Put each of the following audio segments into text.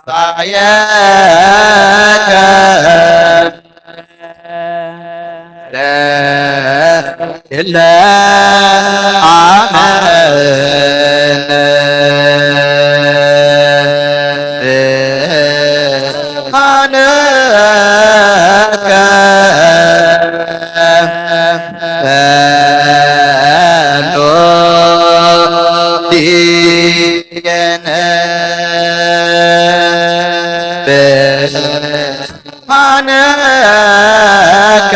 ሳየከ ለለ አመነ ሃነከ በሎ ዲገነ ሃነከ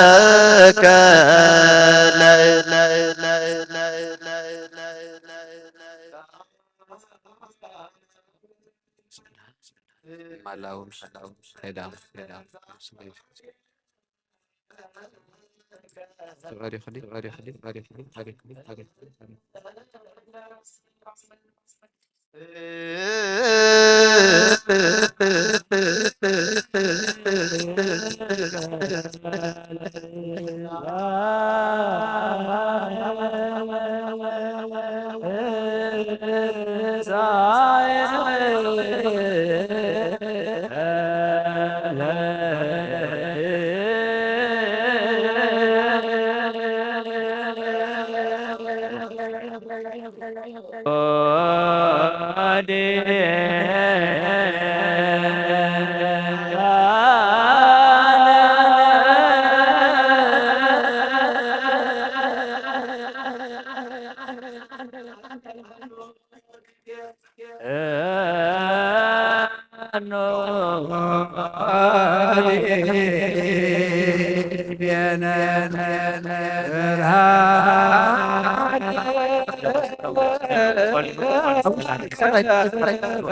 ትንሳኤከ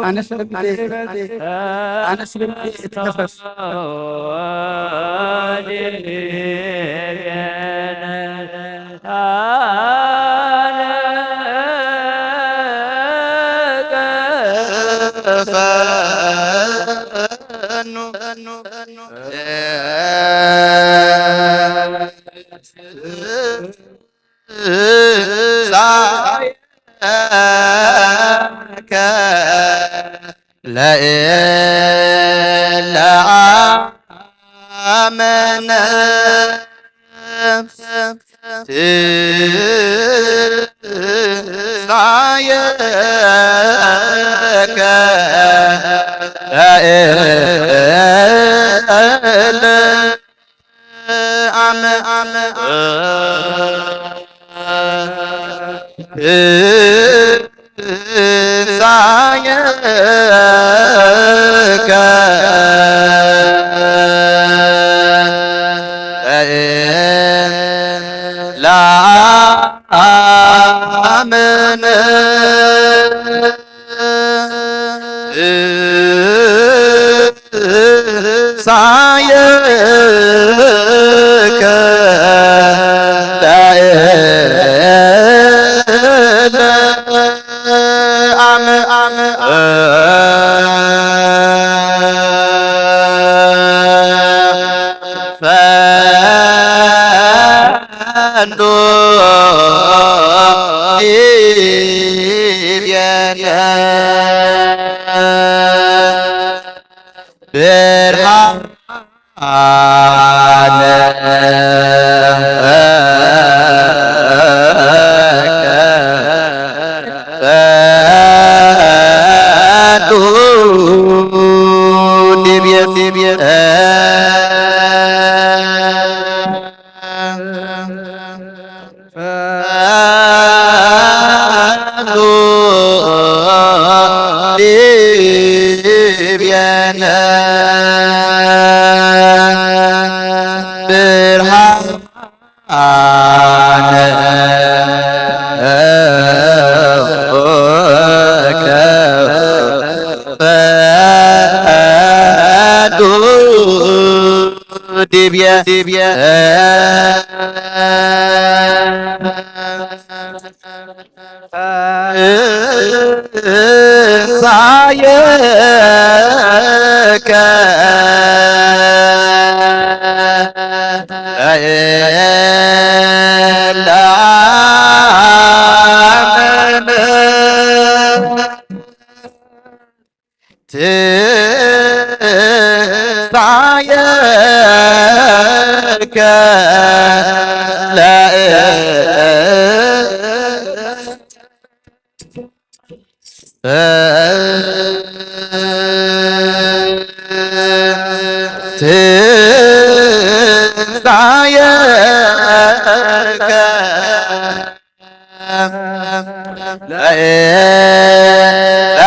ኣነስ ልቢ ኣነስ ልቢ እቲ ነፈስ ለአመነ ትንሳኤከ ለእለ አመ አመ ትንሳኤከ ለአመነ ትንሳኤከ ለእለ አመ አመ ፈኑ ዲቤነ ብርሃነ ፈኑ ዲቤነ ፈኑ ዲቤነ ብርሃነ ፈኑ ዲብየ ዲብየ ሳየከ ትንሳኤከ ለእለ ትንሳኤከ ለእለ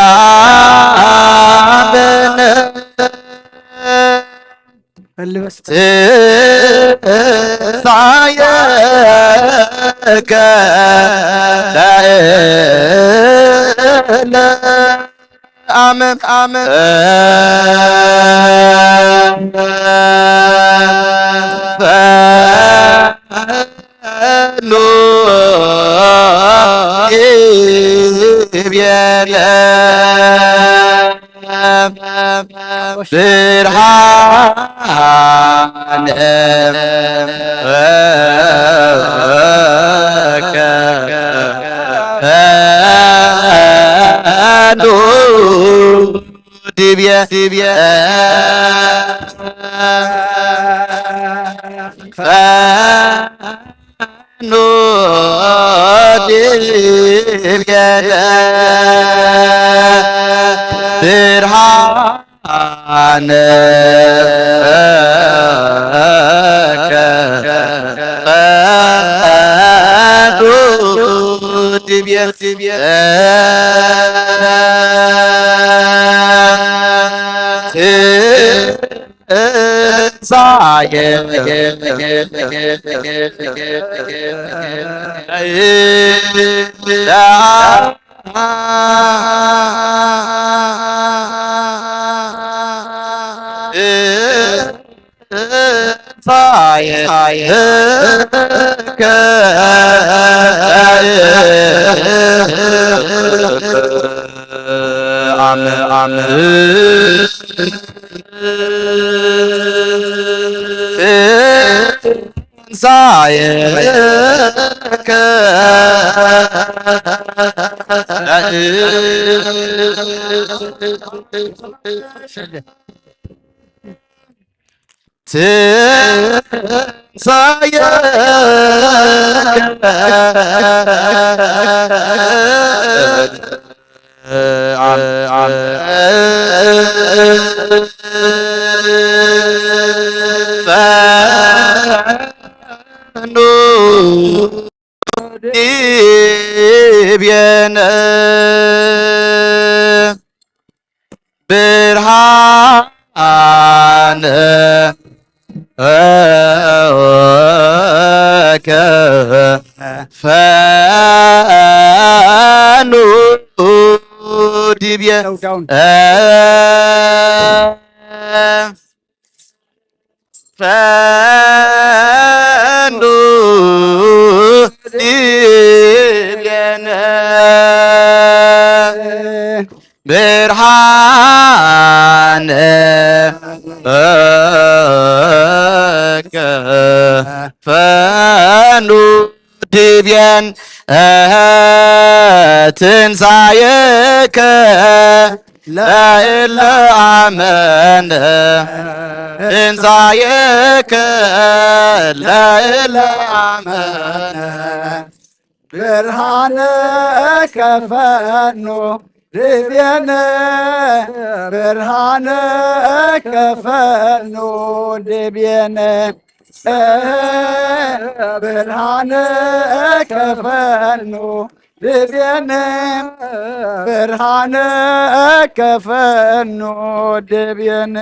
አመነ መልበስ ትንሳኤከ ለእለ አመን አመን ፈኑ ይቤለ ብርሃነ ከፈኑ ዲብየ ዲብየ ፈኑ ዲብየ ብርሃነ ከፈኑ ዲብየ ዲብየ ትንሳኤ ትንሳኤከ ትንሳኤከ ፈኑ ዲቤነ ብርሃነ ከፈኑ ዲብየ ፈኑ ዲብየነ ብርሃነ ከፈኑ ዲብየን ትንሳኤከ ለእለ አመነ ትንሳኤከ ለእለ አመነ ብርሃነ ከፈኑ ድቤነ ብርሃነ ከፈኑ ድቤነ ብርሃነ ከፈኑ ድቤነ ብርሃነ ከፈኑ ድቤነ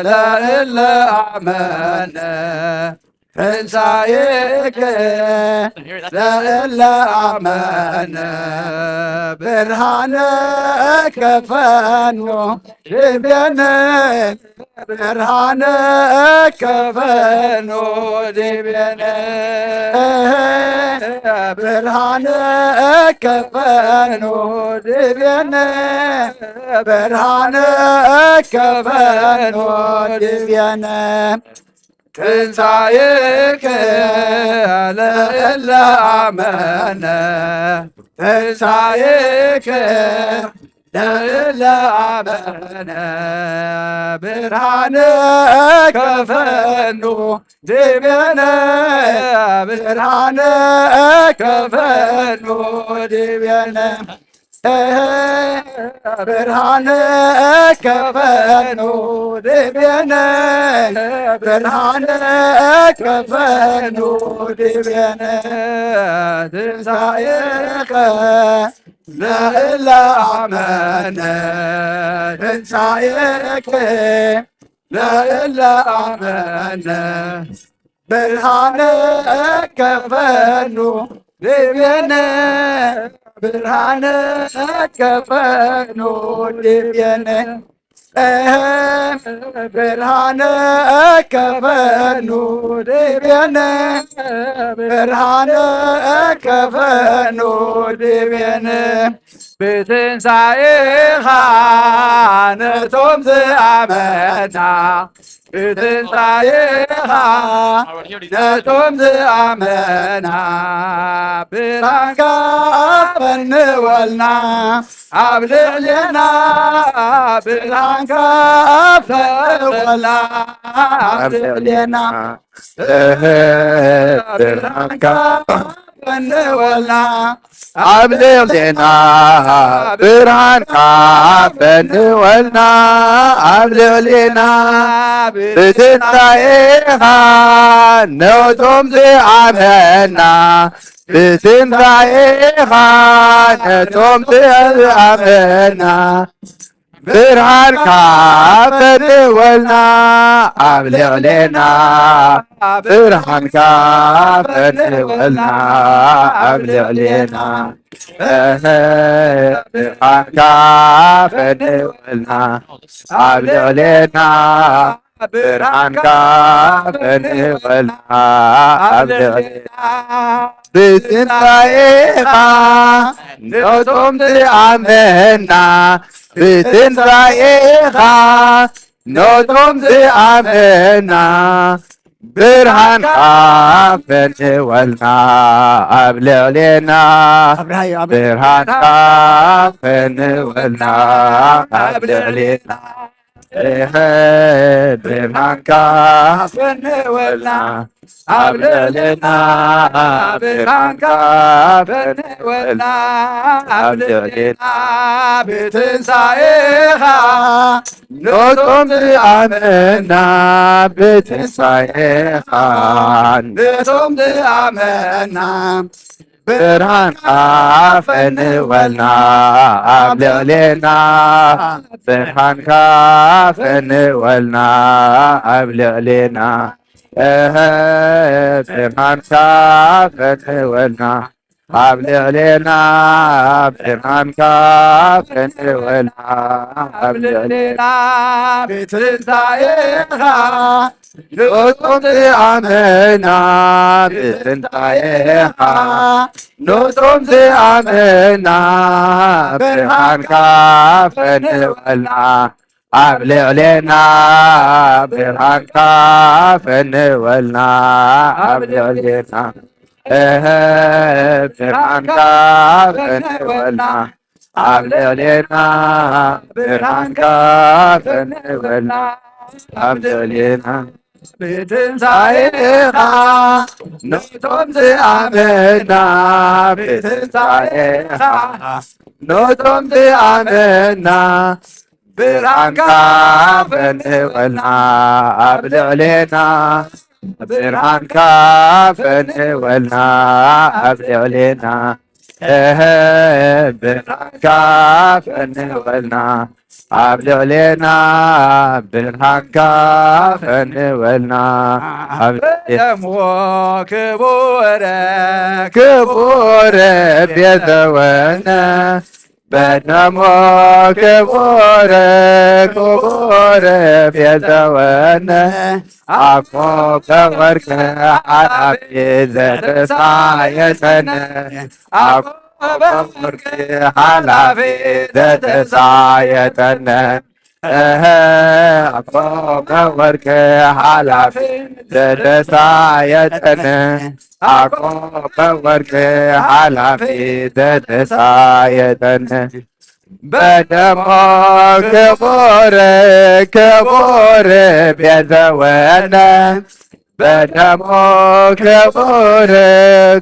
ለእለ አመነ ትንሳኤከ ለእለ ኣመነ ብርሃነ ከፈኑ ዲቤነ ብርሃነ ከፈኑ ዲቤነ ብርሃነ ከፈኑ ዲቤነ ብርሃነ ከፈኑ ዲቤነ ትንሳኤከ ለእለ ኣመነ ትንሳኤከ ለእለ ኣመነ ብርሃነ ከፈኑ ዲቤነ ብርሃነ ከፈኑ ዲቤነ ብርሃነ ከፈኑ ዲቤነ ብርሃነ ከፈኑ ዲቤነ ትንሳኤከ ለእለ ኣመነ ትንሳኤከ ለእለ ኣመነ ብርሃነ ከፈኑ ዲቤነ ብርሃነ ከፈኑ ዲቤነ ብርሃነ ከፈኑ ዲቤነ ብርሃነ ከፈኑ ዲቤነ ብትንሳኤኻ ነቶም ዝኣመና ብትንሳኤኻ ነቶም ዝኣመና ብርሃንካ ፈንወልና ኣብ ልዕሌና ብርሃንካ ፈንወልና ኣብ ልዕሌና ብርሃንካ ፈንወልና ኣብ ልዕሌና ብርሃንካ ፈንወልና ኣብ ልዕሌና ብትንሳኤኻ ነቶም ዝኣመና ብትንሳኤኻ ነቶም ዝኣመና ብርሃንካ ፈንወልና ኣብ ልዕሌና ብርሃንካ ፈንወልና ኣብ ልዕሌና ብርሃንካ ፈንወልና ኣብ ልዕሌና ብርሃንካ ፈንወልና ኣብ ልዕሌና ብትንሳኤኻ ነቶም ዝኣመና ብትንሳኤኻ ነቶም ዝኣመና ብርሃንካ ፈንወልና ኣብ ልዕሌና ብርሃንካ ፈንወልና ኣብ ልዕሌና ብርሃንካ ፈንወልና ኣብ ልዕሌና ብርሃንካ ፈንወልና ኣብ ልዕሌና ብትንሳኤኻ ነቶም ዝኣመና ብትንሳኤኻ ነቶም ዝኣመና ብርሃንካ ፈንወልና ኣብ ልዕሌና ብርሃንካ ፈንወልና ኣብ ልዕሌና እህ ብርሃንካ ፈንወልና ኣብ ልዕሌና ብርሃንካ ፈንወልና ኣብ ልዕሌና ብትንሳኤኻ ነቶም ዝኣመና ብትንሳኤኻ ነቶም ዝኣመና ብርሃንካ ፈንወልና ኣብ ልዕሌና ብርሃንካ ፈንወልና ኣብ ልዕሌና እህ ብርሃንካ ፈንወልና ኣብ ልዕሌና ብርሃንካ ፈንወልና ኣብ ልዕሌና ብትንሳኤኻ ነቶም ዝኣመና ብትንሳኤኻ ነቶም ዝኣመና ብርሃንካ ፈንወልና ኣብ ልዕሌና ብርሃንካ ፈንወልና ኣብ ልዕሌና እህ ብርሃንካ ፈንወልና ኣብ ልዕሌና ብርሃንካ ፈንወልና። ኣብ ደሞ ክቡር ክቡር ቤተወነ በደሞ ክቡር ክቡር ቤተወነ ኣኮ በወርቅ ሓላፊ ዘተሳየጠነ ኣኮ በወርቅ ሓላፊ ዘተሳየጠነ እህ ኣኮ በወርቅ ሓላፊ ዘተሳየጠነ ኣኮ በወርቅ ሓላፊ ዘተሳየጠነ በደሞ ክቡር ክቡር ቤተወነ በደሞ ክቡር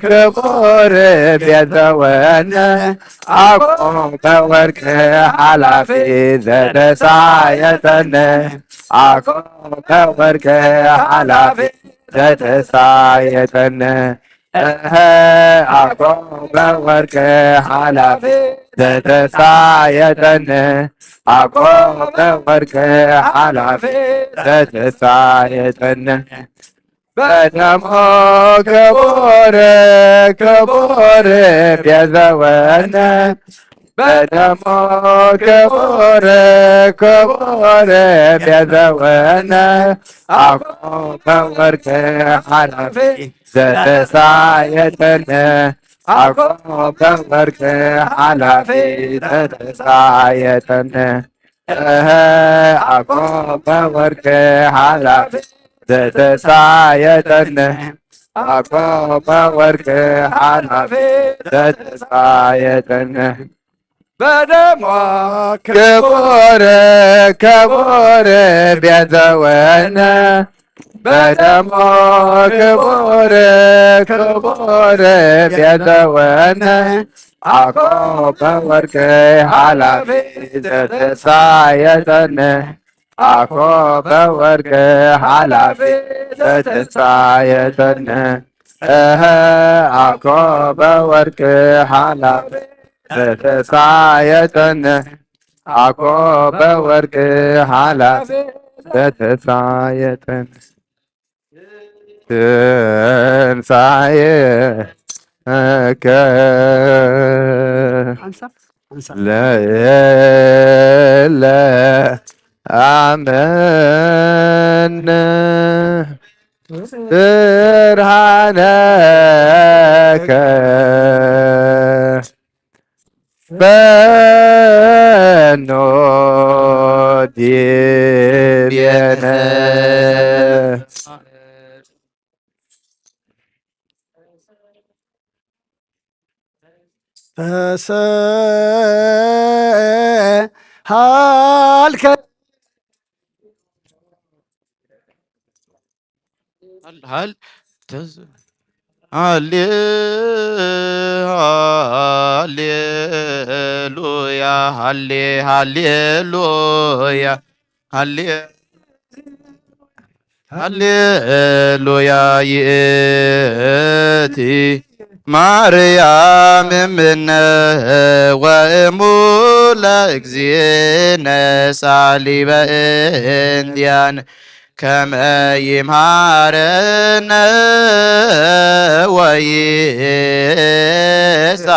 ክቡር ቤተወነ ኣኮ በወርቅ ሓላፊ ዘተሳየጠነ ኣኮ በወርቅ ሓላፊ ዘተሳየጠነ እህ ኣኮ በወርቅ ሓላፊ ዘተሳየጠነ ኣኮ በወርቅ ሓላፊ ዘተሳየጠነ በደሞ ክቡር ክቡር ቤተወነ በደሞ ክቡር ክቡር ቤተወነ ኣኮ በወርቅ ሓላፊ ዘተሳየጠነ ኣኮ በወርቅ ሓላፊ ዘተሳየጠነ እህ ኣኮ በወርቅ ሓላፊ ዘተሳየጠነ ኣኮ በወርቅ ሓላፊ ዘተሳየጠነ በደሞ ክቡር ክቡር ቤተወነ በደሞ ክቡር ክቡር ቤተወነ ኣኮ በወርቅ ሓላፊ ዘተሳየጠነ ኣኮ በወርቅ ሓላፊ ዘተሳየጠነ እህ ኣኮ በወርቅ ሓላፊ ዘተሳየጠነ ኣኮ በወርቅ ሓላፊ ዘተሳየጠነ ትንሳኤ እከ ሓንሳብ ሓንሳብ ለየለ ኣመነ ብርሃነከ ፈኖ ዲቤነ ተሰሃልከ ሃል ሃል ተዝ ሃሌ ሃሌሉያ ሃሌ ሃሌሉያ ሃሌ ሃሌሉያ ይእቲ ማርያም እምነ ወእሙ ለእግዚእነ ሳሊ በእንቲአነ ከመ ይምሃረነ ወይሳ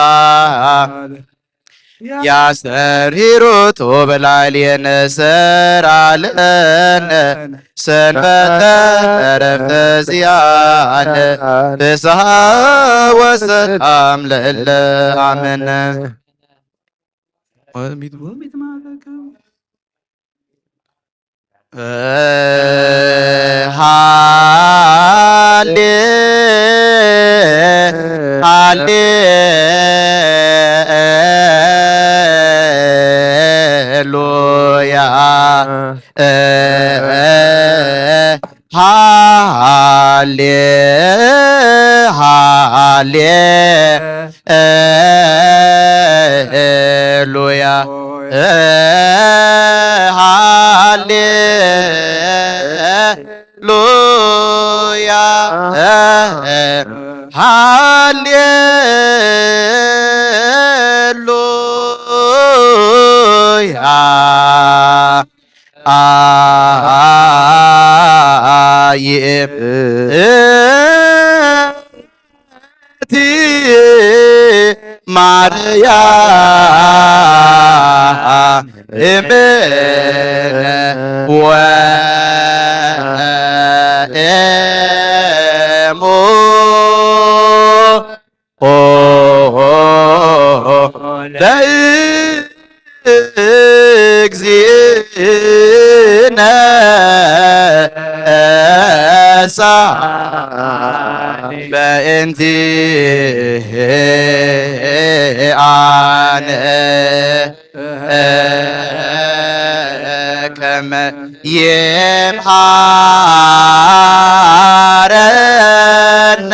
ያስተርሂሩ ጡብ ላዕሌነ ሰራለነ ሰንበተ ዕረፍተ ዚአነ ፍስሃ ወሰላም ለእለ አመነ። ሃሌ ሃሌሉያ ሃሌ ሃሌ ሉያ ሃሌ ሉያ ሃሌ ሉያ ይእቲ ማርያም እምነ ወኤሙ ኦ ለእግዚእነ ሳ በእንቲአነ ከመ ይምሃረነ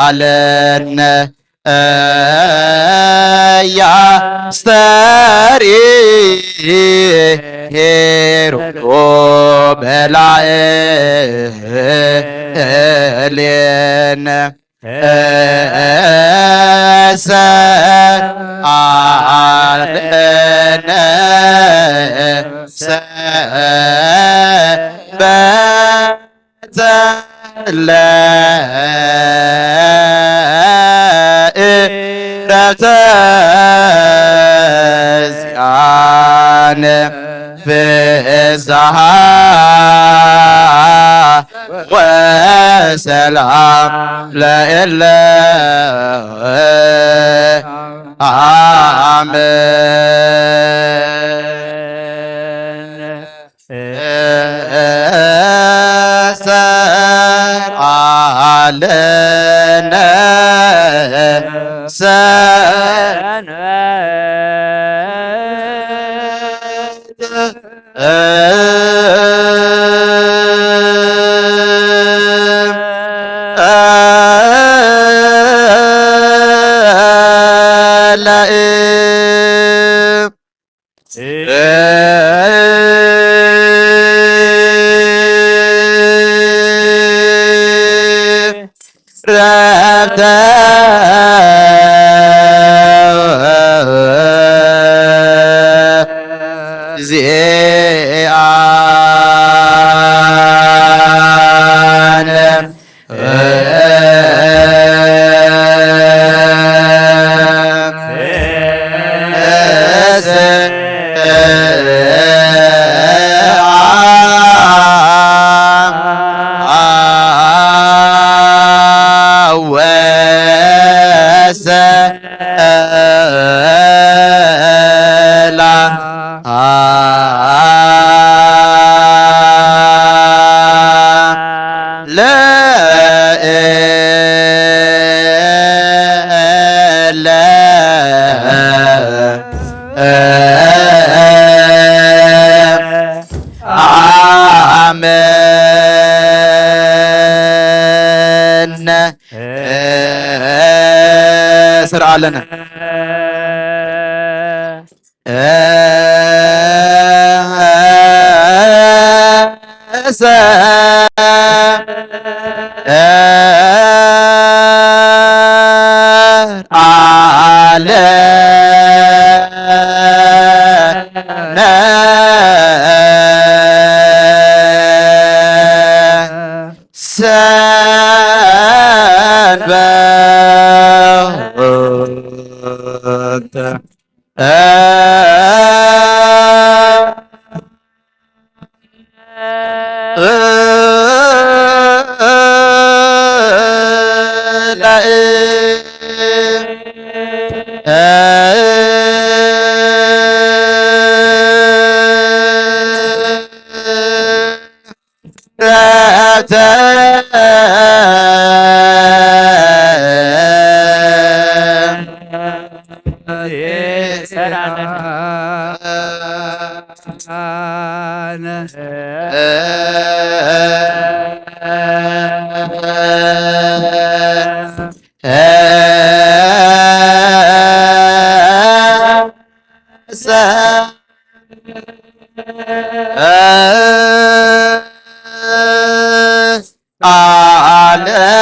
ወይሳሃለነ ያስተሪ ሄሮ በላዕሌነ ሰአለነ ሰበተ ለእረፍተ ዚአነ ፍስሃ ወሰላም ለእለ አምን ሰርዓለነ ሰንበት ረብተ ዚአነ ለእለ አመነ ስርዓለነ አለነ ሰንበት ለነ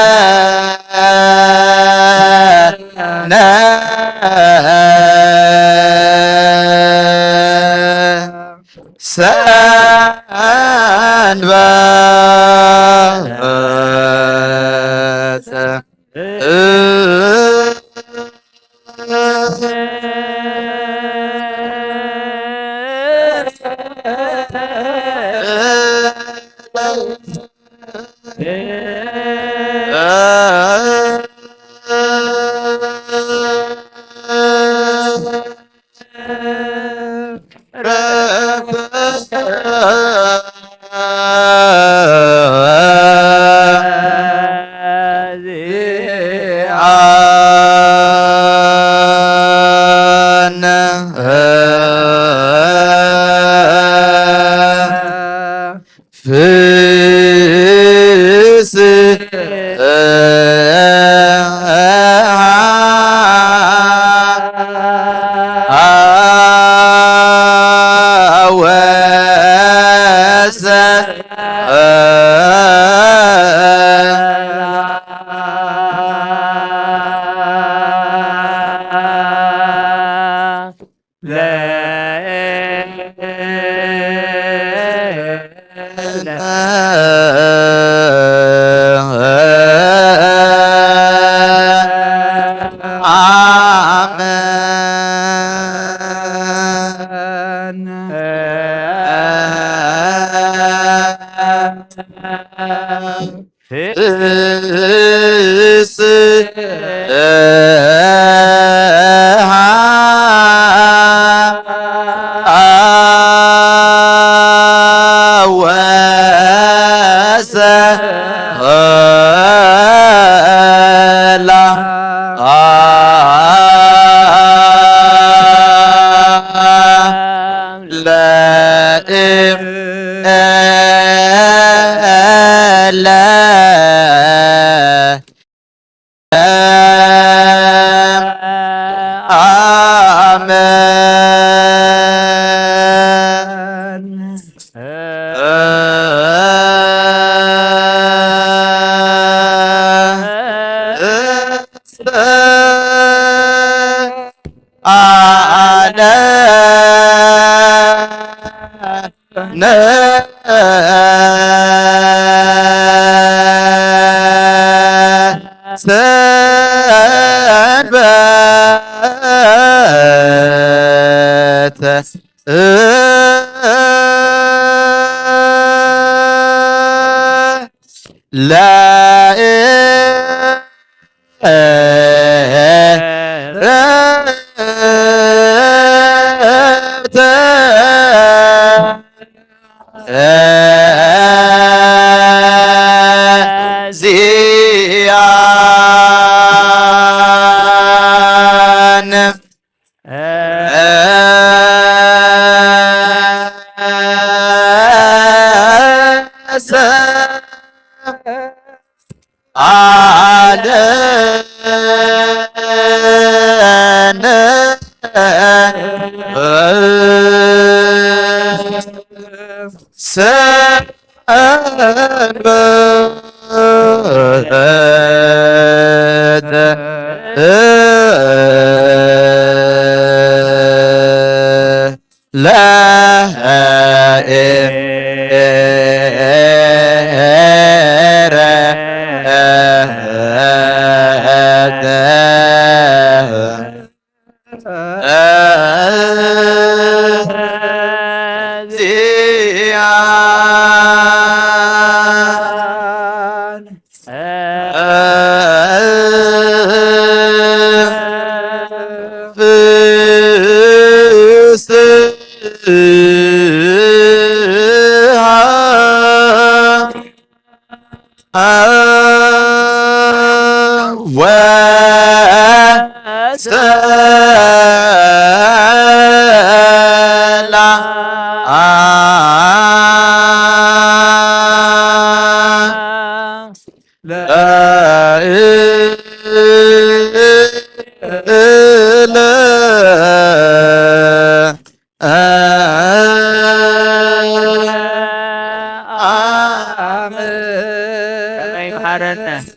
ሰንበት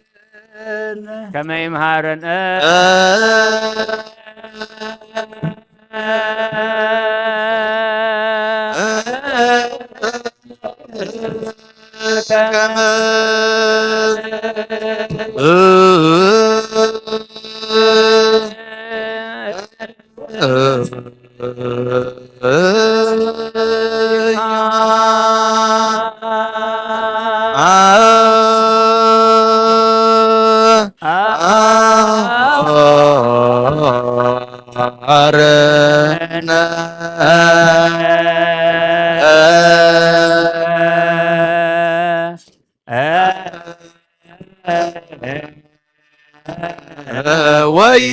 ከመ ይምሃረነ። ወይ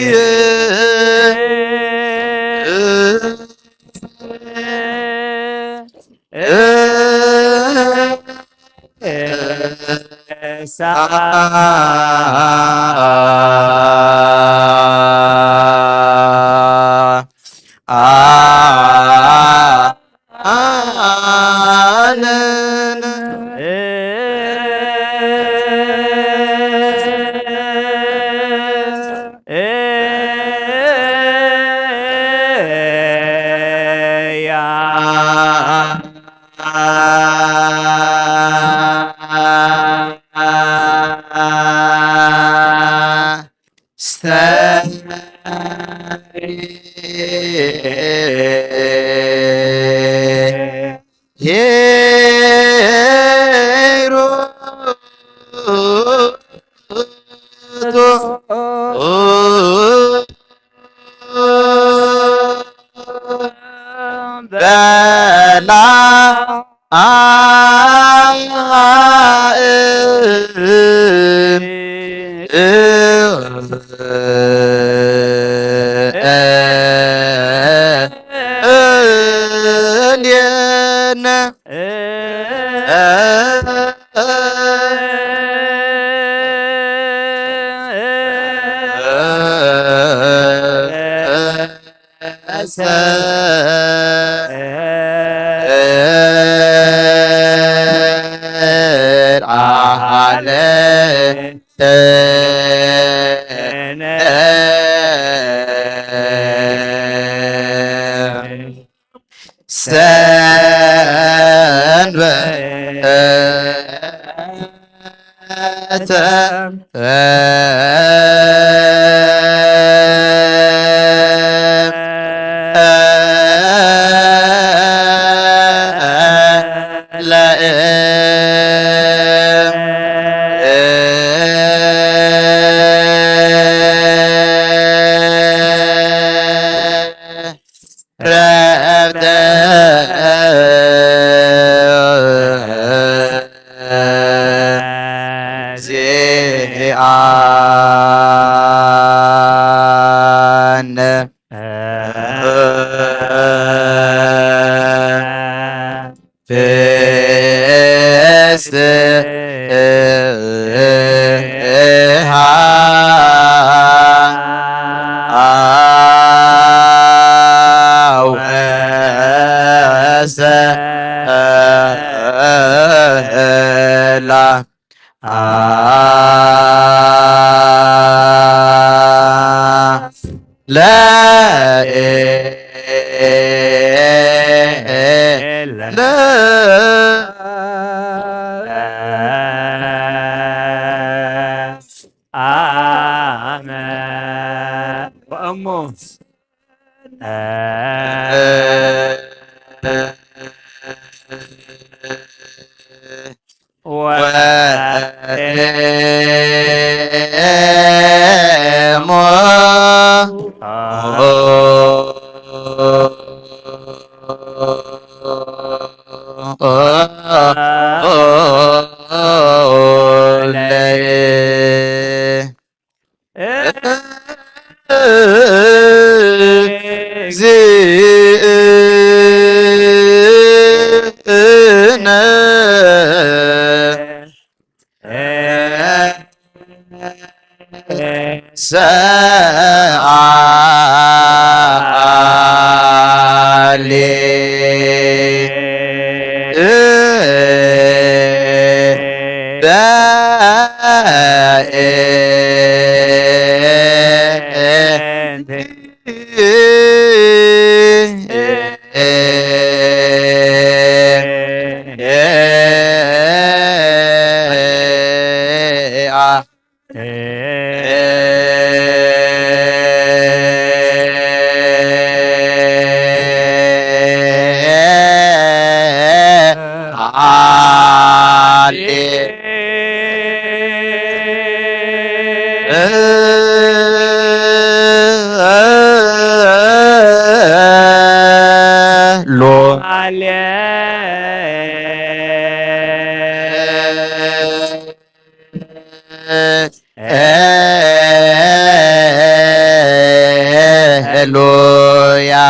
ሃሌሉያ።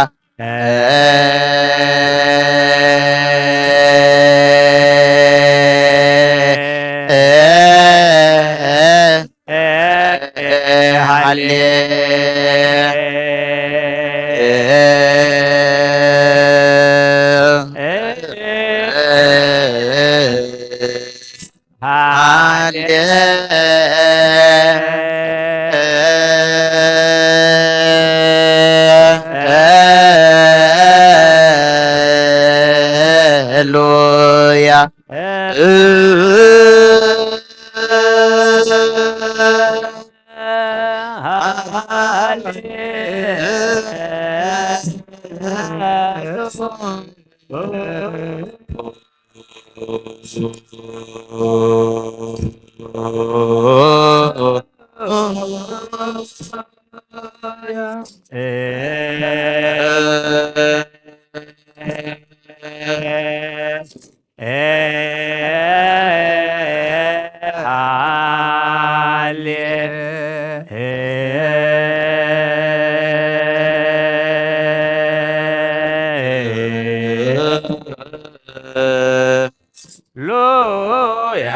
ሃሌ ሃሌ ሃሌሉያ። ሉያ።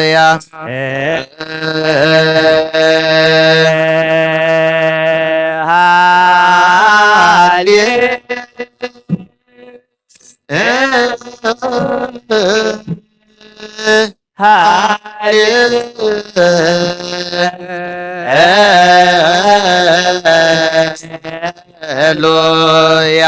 ሃሌሉያ። ሃሌ ሃሌሉያ። ሃሌሉያ።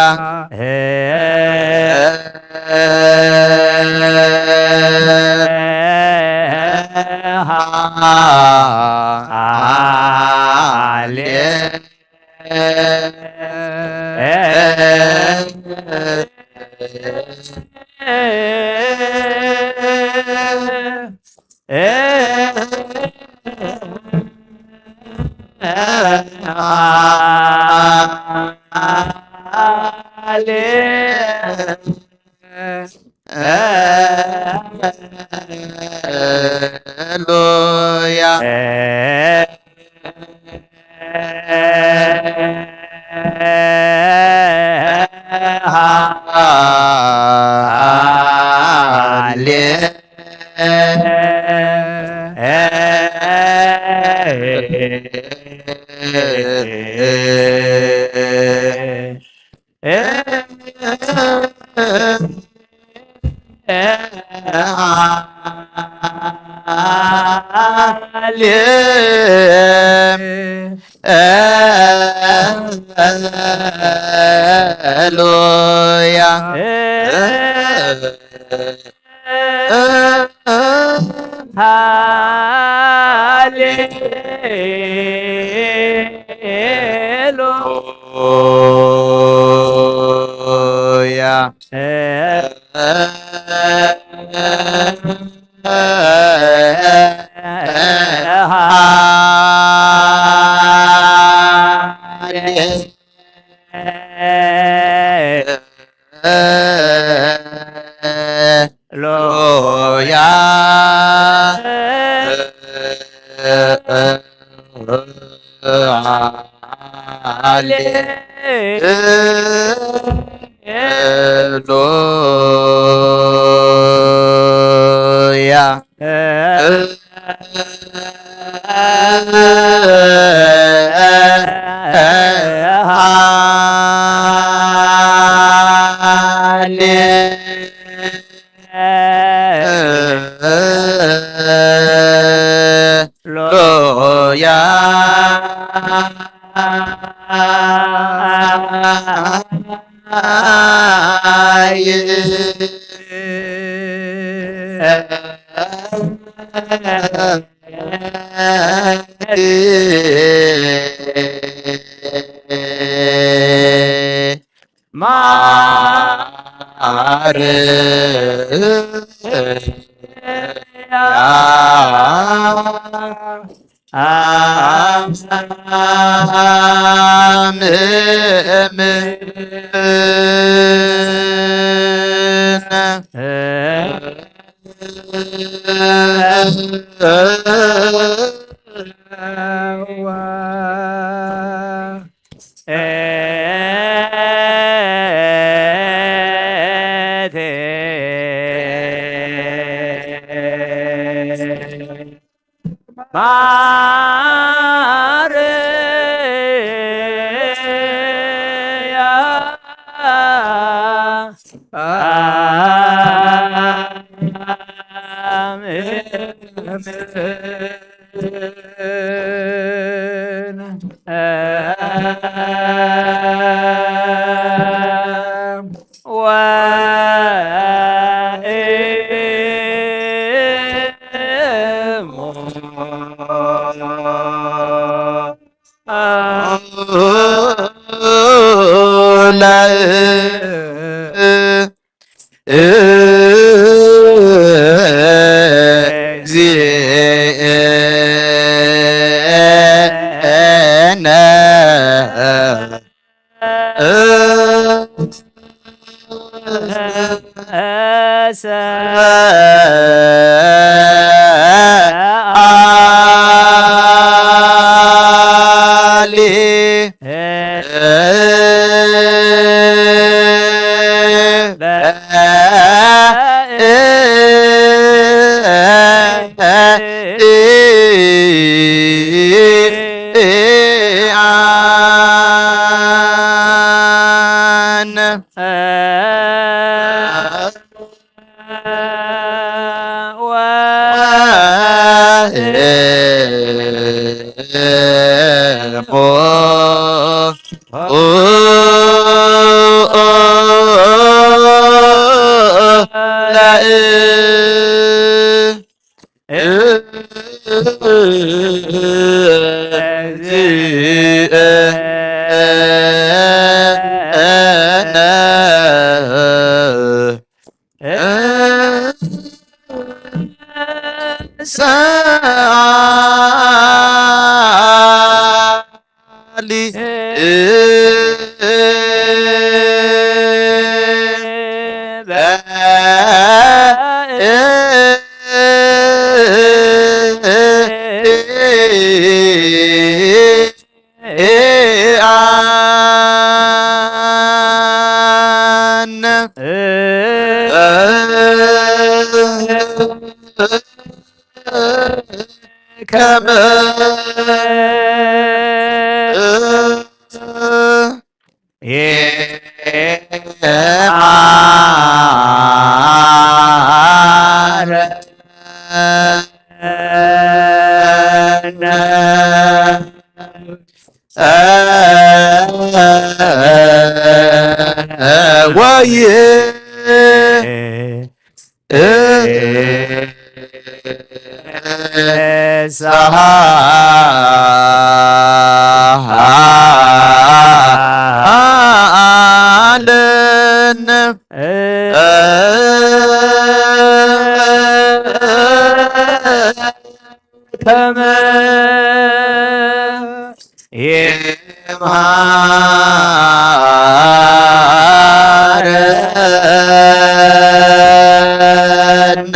ሃሌሉያ። ሃሌሉያ። ሎያ ሃሌሉያ። ሃሌሉያ። ማርያም ከመ ይምሃረነ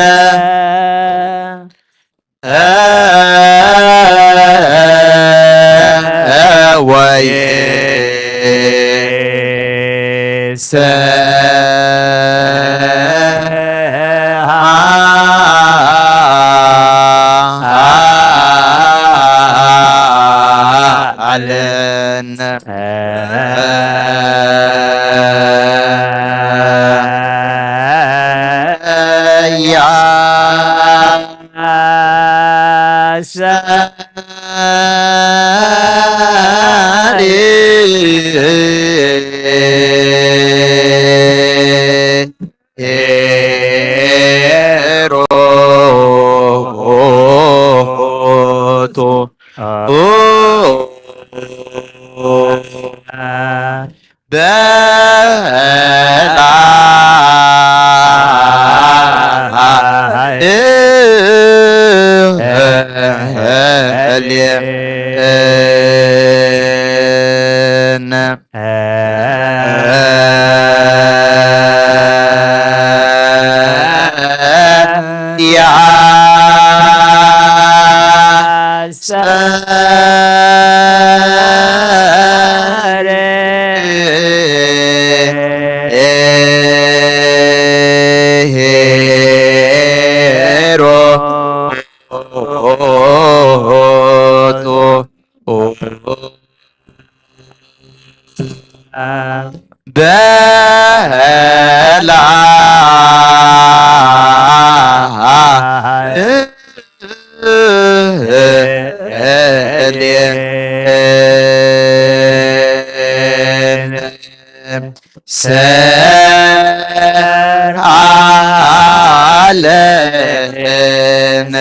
ወይሰሃለነ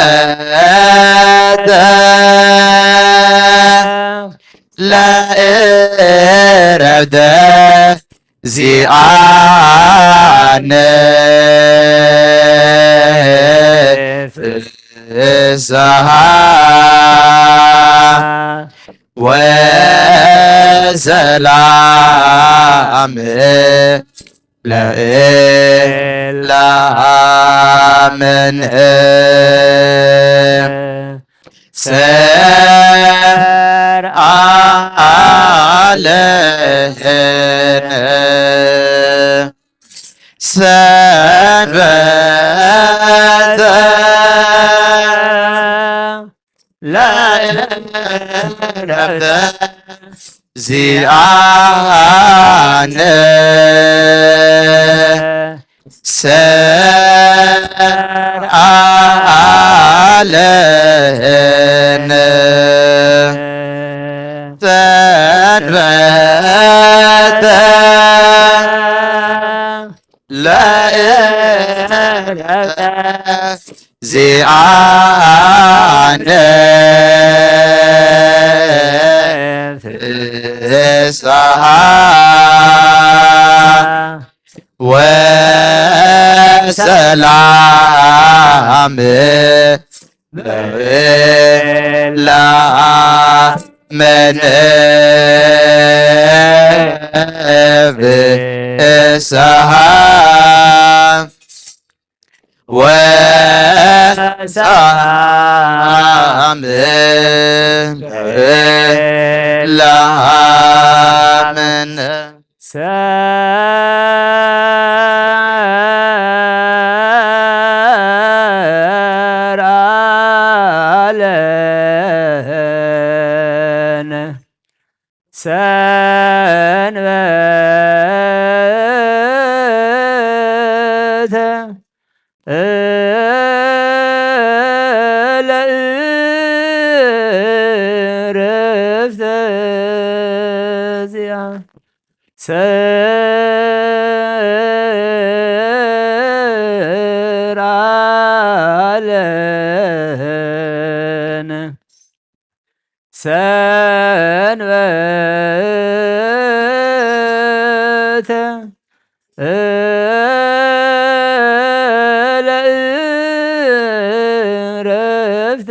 ሰንበተ ለእረፍተ ዚኣነ ፍስሃ ወሰላም ለእላምን ሰርዓ ለነ ሰንበተ ለእረፍተ ዚኣነ ሰርዓ ለነ ሰንበተ ለእረፍተ ዚኣነ ፍስሃ ወሰላም ለእላምን ፍስሃ ወሰላም ለእላምን ሰርዓ ለነ ሰንበተ ለእረፍተ ዚኣ ሰርዓ ለነ ሰንበተ ለእረፍተ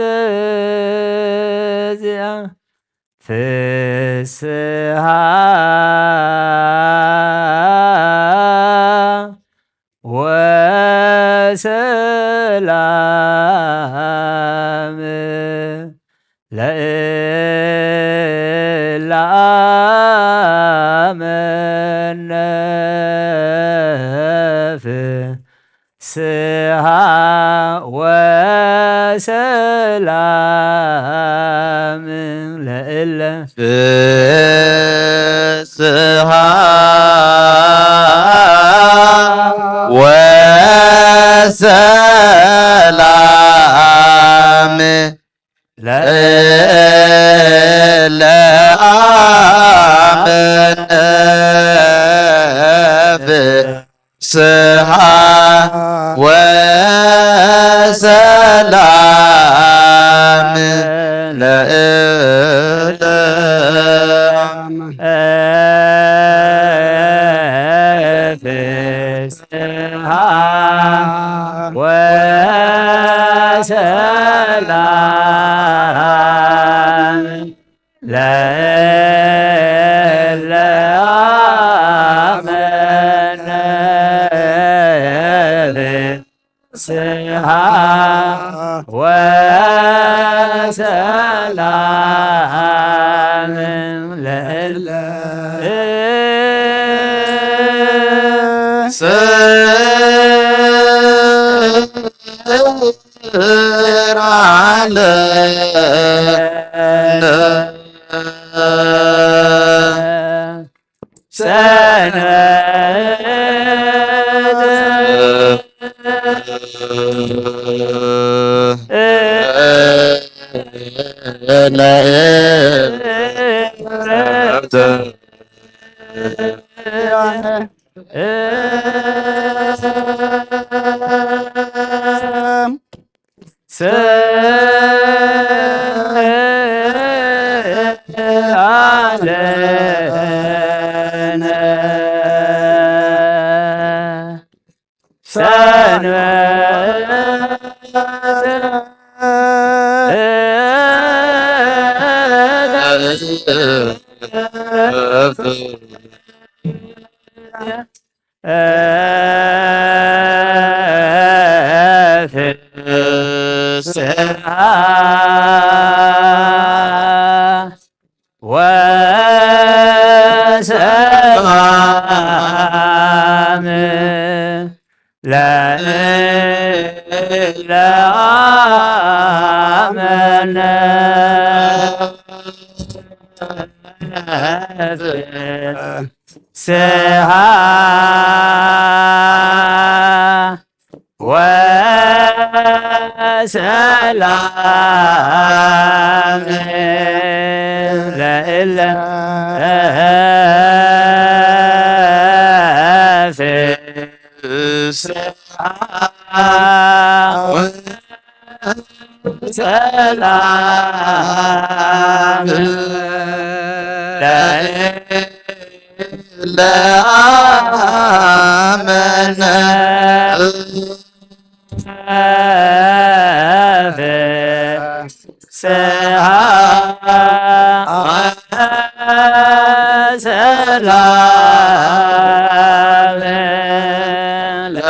ዚኣ ፍስሃ ወሰላም ለእለ አመነ ፍስሃ ወሰላም ለእለ ፍስሃ ወሰላም ለእለ አመነ ፍስሃ ወሰላም ለእለ ፍስሃ ወሰላም ለእለ አመነ ፍስሃ ወሰላም ለእለ ስራ ለነ ሰንበት ፍስሃ ወሰላም ለእለ አመነ ፍስሃ ወሰላም ለእለ ፍስሃ ሰላም ለአመነ ፍስሃ ወሰላም ለእለ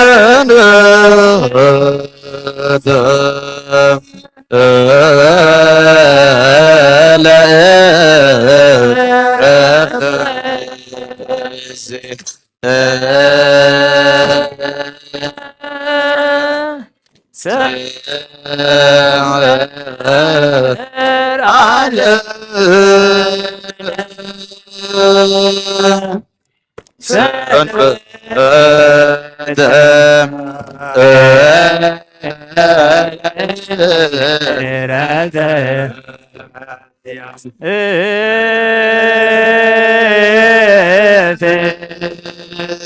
ሰንበተ ለእረፍተ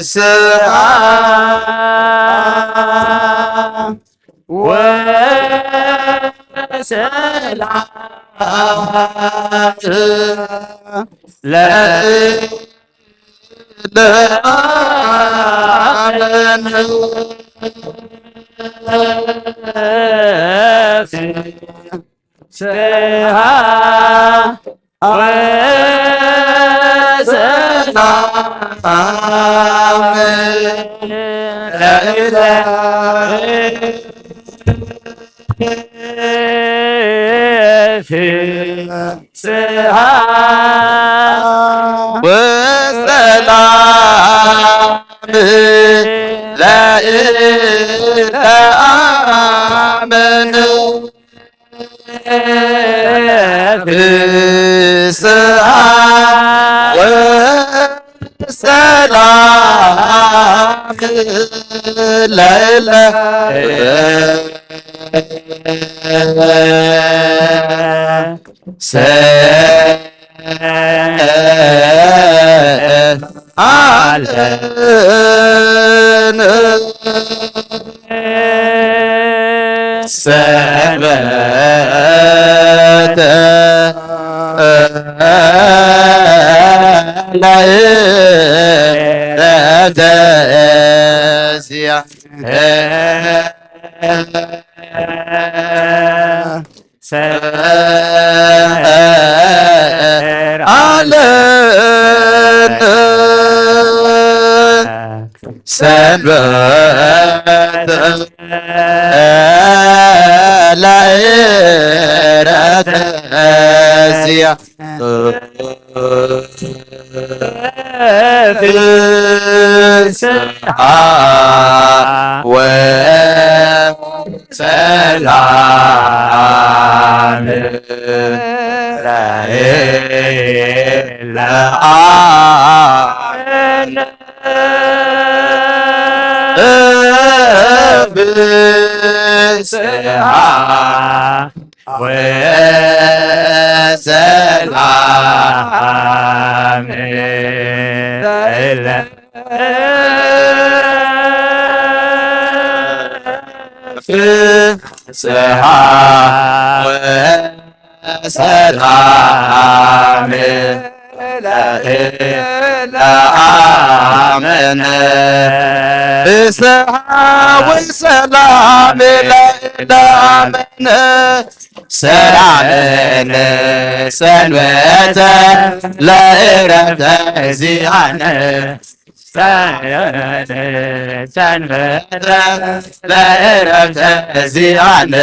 ፍስሓ ወሰላም ለአብ ለአብ ፍስሓ ወሰላም ለእለ ፍስሓ ወሰላም ለእለ አመኑ ፍስሓ ወሰላም ለእለ ሰአለን ሰንበተ ለእረተዚያ ሰአለን ሰንበተ ለእረተዚያ ፍስሓ ወሰላም ለአብ ፍስሓ ወሰላም ለእለ ፍስሓ ወሰላም ለእለ አመነ ፍስሓ ወሰላም ለእለ አመነ ሰላምን ሰንበተ ለእረፍተ ዚአነ ሰንበተ ለእረፍተ ዚአነ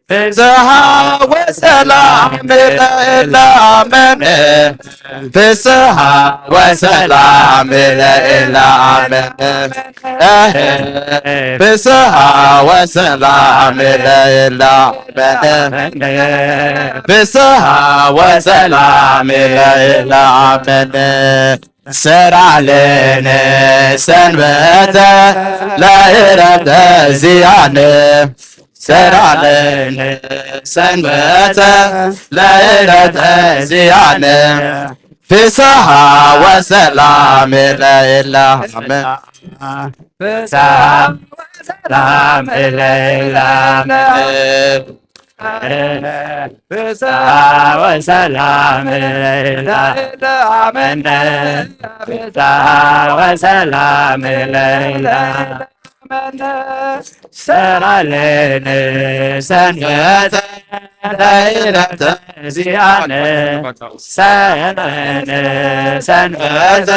ፍስሓ ወሰላም ለእለ አመነ ፍስሓ ወሰላም ለእለ አመነ ፍስሓ ወሰላም ለእለ አመነ ፍስሓ ወሰላም ለእለ አመነ ሰራለን ሰንበተ ለእረፍተ ዚአነ ሰራለን ሰንበተ ለእረፍተ ዚአነ ፍስሓ ወሰላም ለእለ አመነ ፍስሓ ወሰላም ለእለ አመነ ፍስሓ ወሰላም ለእለ አመነ ፍስሓ ወሰላም ለእለ አመነ ሰራለን ሰንበተ ለእረፍተ ዚአነ ሰራለን ሰንበተ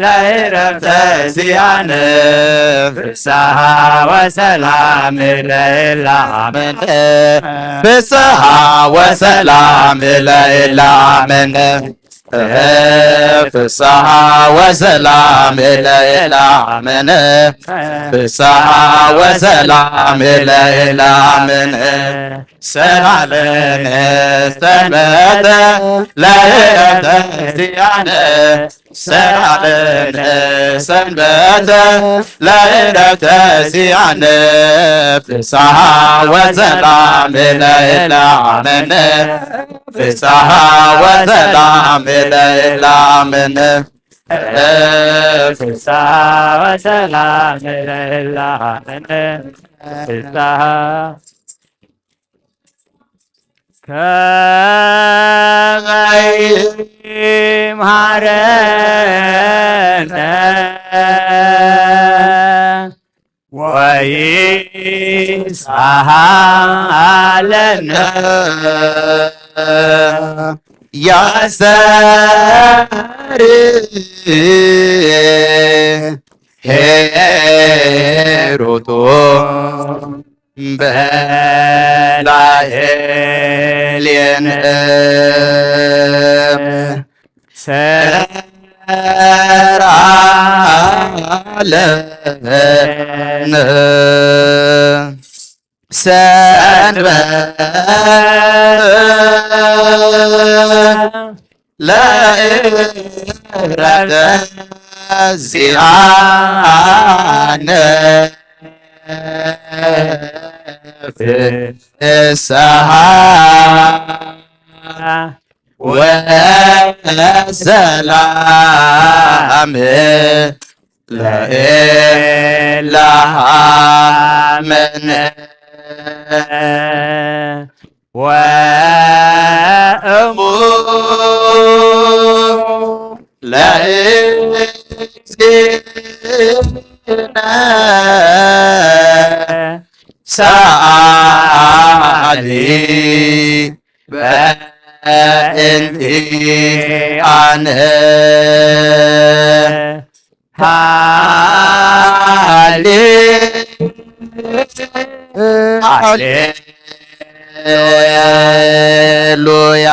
ለእረፍተ ዚአነ ፍስሓ ወሰላም ለእለ አመነ ፍስሓ ወሰላም ለእለ አመነ ፍስሓ ወሰላም ለኢላምን፣ ፍስሓ ወሰላም ለኢላምን። ሰላምን ሰንበተ ለይረተ ሲያነ፣ ሰላምን ሰንበተ ለይረተ ሲያነ፣ ፍስሓ ወሰላም ለኢላምን፣ ፍስሓ ወሰላም ለኢላምን። ፍስሓ ወሰላም ለኢላምን፣ ፍስሓ ከመ ይምሃረነ ወይስሃለነ ያስተርህ ሄሮቶ በላዔሌነ ሰራ ለነ ሰንበተ ለእረተ ዚአነ ፍስሓ ወሰላም ለኢላምን ወእሙ ለእግዚእነ ሰአሊ በእንቲአነ ሃሌ ሃሌሉያ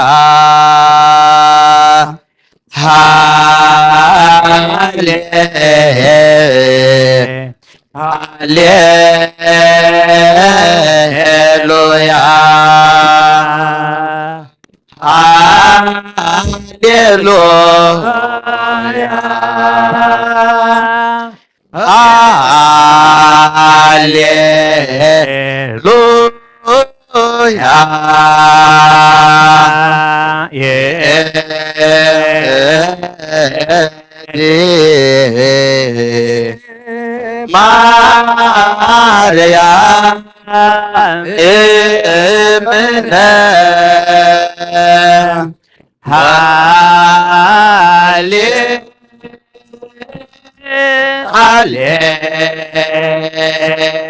ሃሌ ሃሌሉያ ሃሌሉያ ሃሌሉያ ማርያም እምነ ሃሌ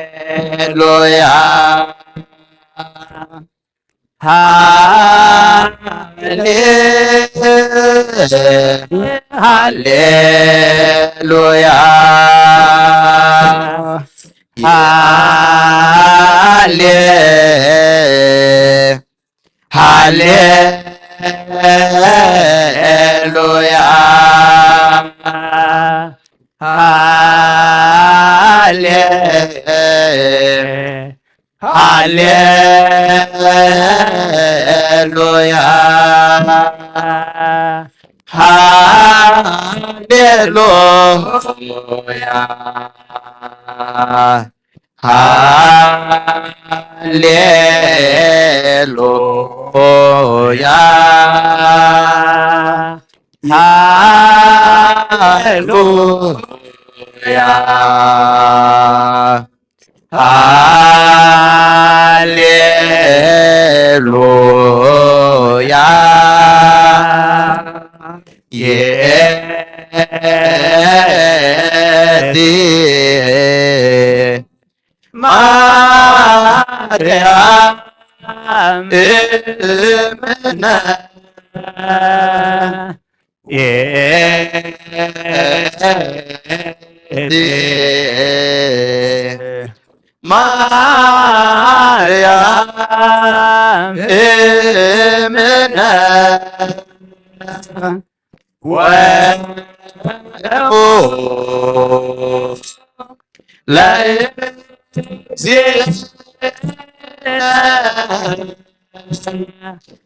ሃሌሉያ ሃሌ ሃሌሉያ ሃሌ ሃሌሉያ ሃሌ ሃሌሉያ ሃሌሉያ ሃሌሉያ ሃሌሉያ ሃሌሉያ የእቲ ማርያም እምነ የእቲ ማርያም እምነ ወእሙ ለእግዚእነ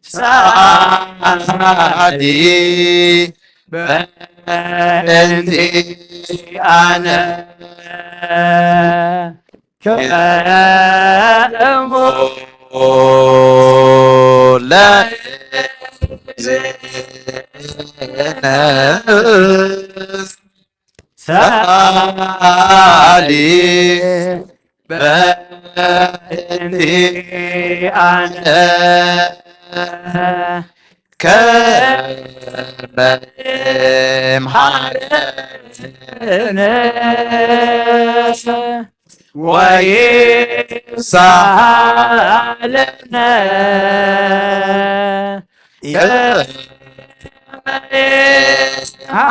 ሳሊ በእንቲአነ ከእሙ ለእግዚእነ ሳሊ በእንቲአነ ከመ ይምሃረነ ወይሳለነ ከመ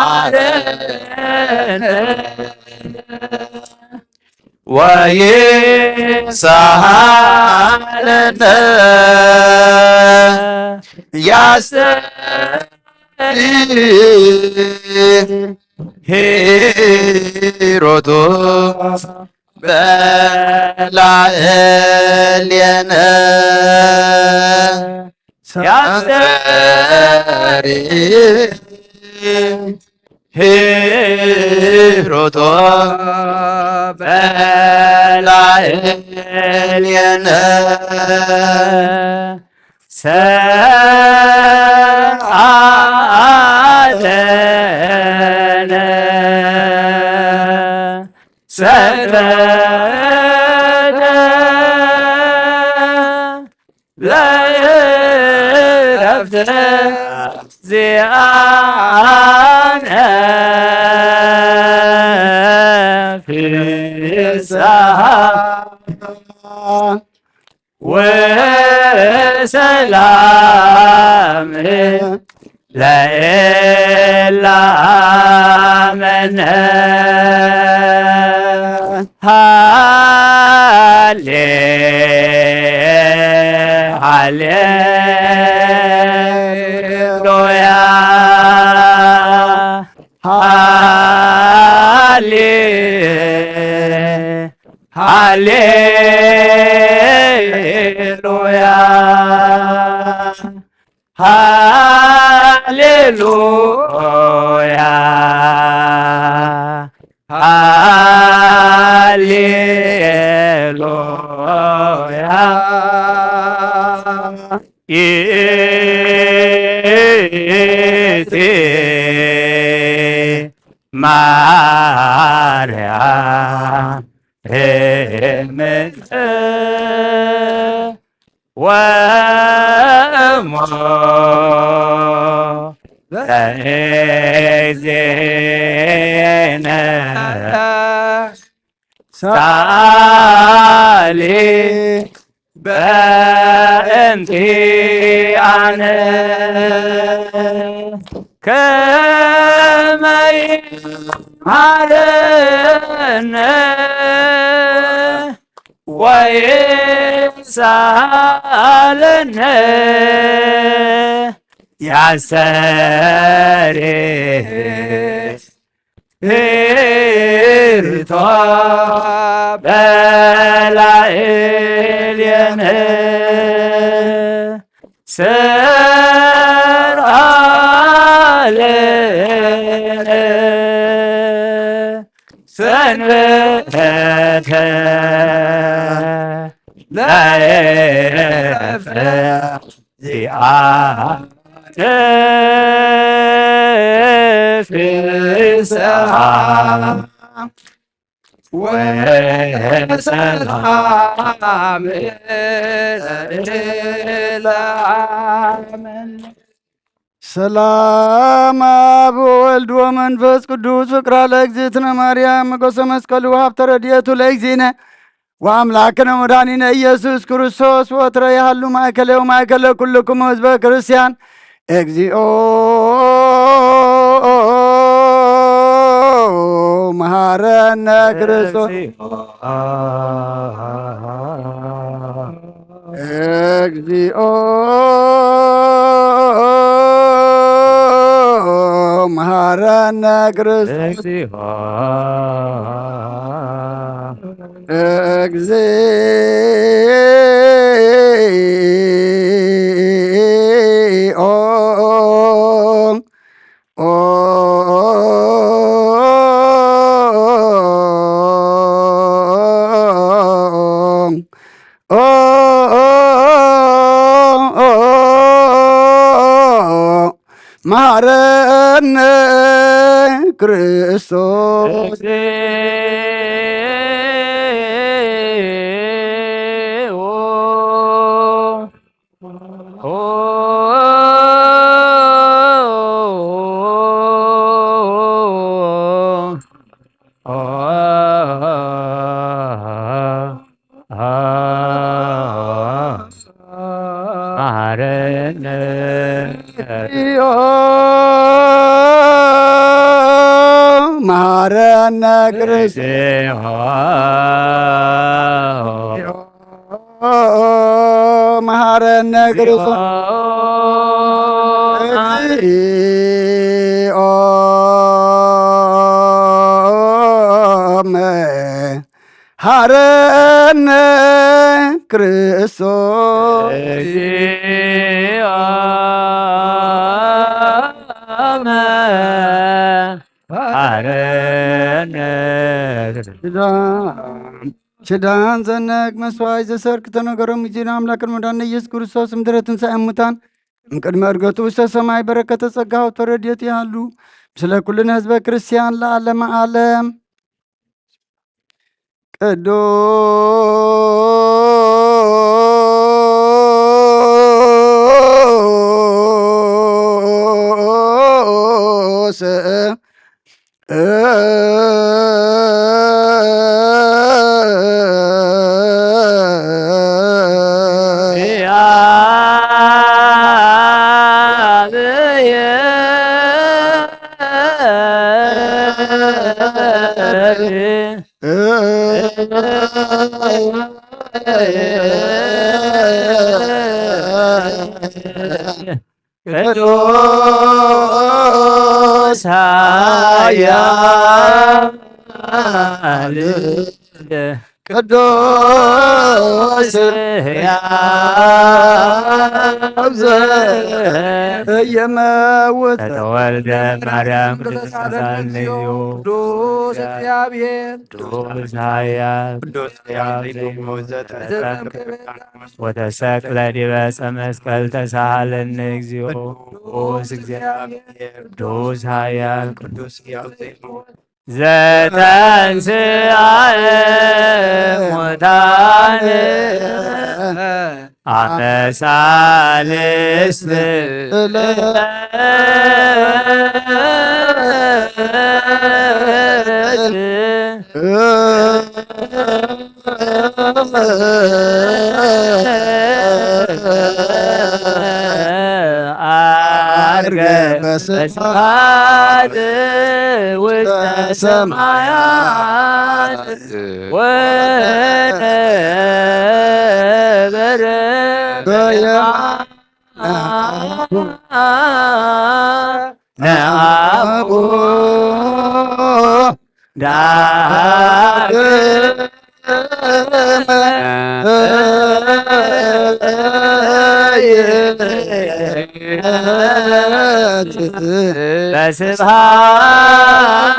ይምሃረነ ወይሳለነ ያስተሪ ሂሮቶ በላዕሌነ ያስተሪ ሂሮቶ በላዕሌነ ሰአለነ ሰግረተ ለእረፍተ ዚአነ ፍስሓ ወሰላም ለእለ አመነ። ሃሌ ሃሌሉያ ሃሌ ሃሌሉያ ሃሌሉያ ሃሌሉያ። ይእቲ ማርያም እምነ ወእሞ ለእግዚእነ ሳሊ በእንቲአነ ከመ ይምሃረነ ወይሳለነ ያስተሪ ሂርቶ በላዕሌነ ሰአለነ ሰንበተ ለእረፍተ ዚአነ ፍስሓ ወሰላም ለዓለመ። ሰላም አብ ወወልድ ወመንፈስ ቅዱስ ፍቅራ ለእግዝእትነ ማርያም ሞገሰ መስቀሉ ሀብተ ረድኤቱ ለእግዚእነ ወአምላክነ መድኃኒነ ኢየሱስ ክርስቶስ ወትረ ይሃሉ ማእከለ ወማእከለ ኩልክሙ ህዝበ ክርስቲያን። እግዚኦ መሐረነ ክርስቶስ። እግዚኦ መሐረነ ክርስቶስ። እግዚኦ መሐረነ ክርስቶስ። መሐረነ መሐረነ ክርስቶስ። መሐረነ ክርስቶስ። እግዚኦ መሐረነ ክርስቶስ። እግዚኦ መሐረነ። ኪዳን ዘነግ መስዋዕት ዘሰርክ ተነገሮም ጊዜና ኣምላክን መድኃኒነ ኢየሱስ ክርስቶስ ምድረ ትንሣኤ ሙታን እምቅድመ ዕርገቱ ውስተ ሰማይ በረከተ ጸጋሁ ተረድኤት ይሃሉ ምስለ ኩልነ ህዝበ ክርስቲያን ለዓለመ ዓለም። ቅዱስ ቅዱስ ኃያል ቅዱስ ሕያው ዘኢይመውት ተወልደ ማርያም ቅዱስ ቅዱስ እግዚኦ። ቅዱስ እግዚአብሔር ቅዱስ ኃያል ቅዱስ ሕያው ዘኢይመውት ዘተሰቅለ ወተሰቅለ ዲበ ዕፀ መስቀል ተሳሃለነ እግዚኦ። ቅዱስ እግዚአብሔር ቅዱስ ኃያል ቅዱስ ሕያው ዘኢይመውት ዘተንሥአ እሙታን አመ ሣልስት ዕለት። ዐርገ በስብሐት ውስተ ሰማያት ወነበረ በየማነ አቡነ ዳግም በስብሐት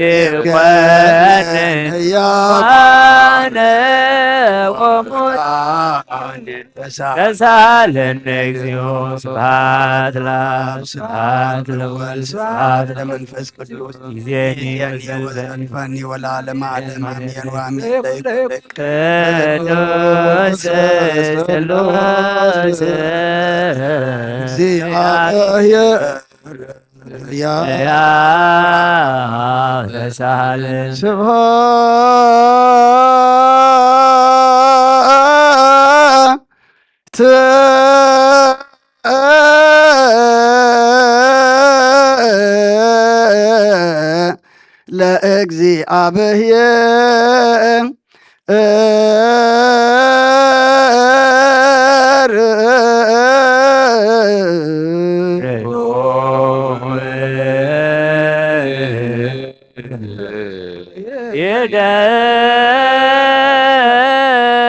ይኮን ያነ ወሙታን ተሳለነ እግዚኦ። ስብሐት ለአብ ስብሐት ለወልድ ስብሐት ለመንፈስ ቅዱስ። ጊዜኒ ወዘልፈኒ ወለዓለመ ዓለም አሜን ወአሜን። ቅዱስ ስሉስ እግዚአብሔር ያ ተሳለ ስብሐት ለእግዚኣብሔር።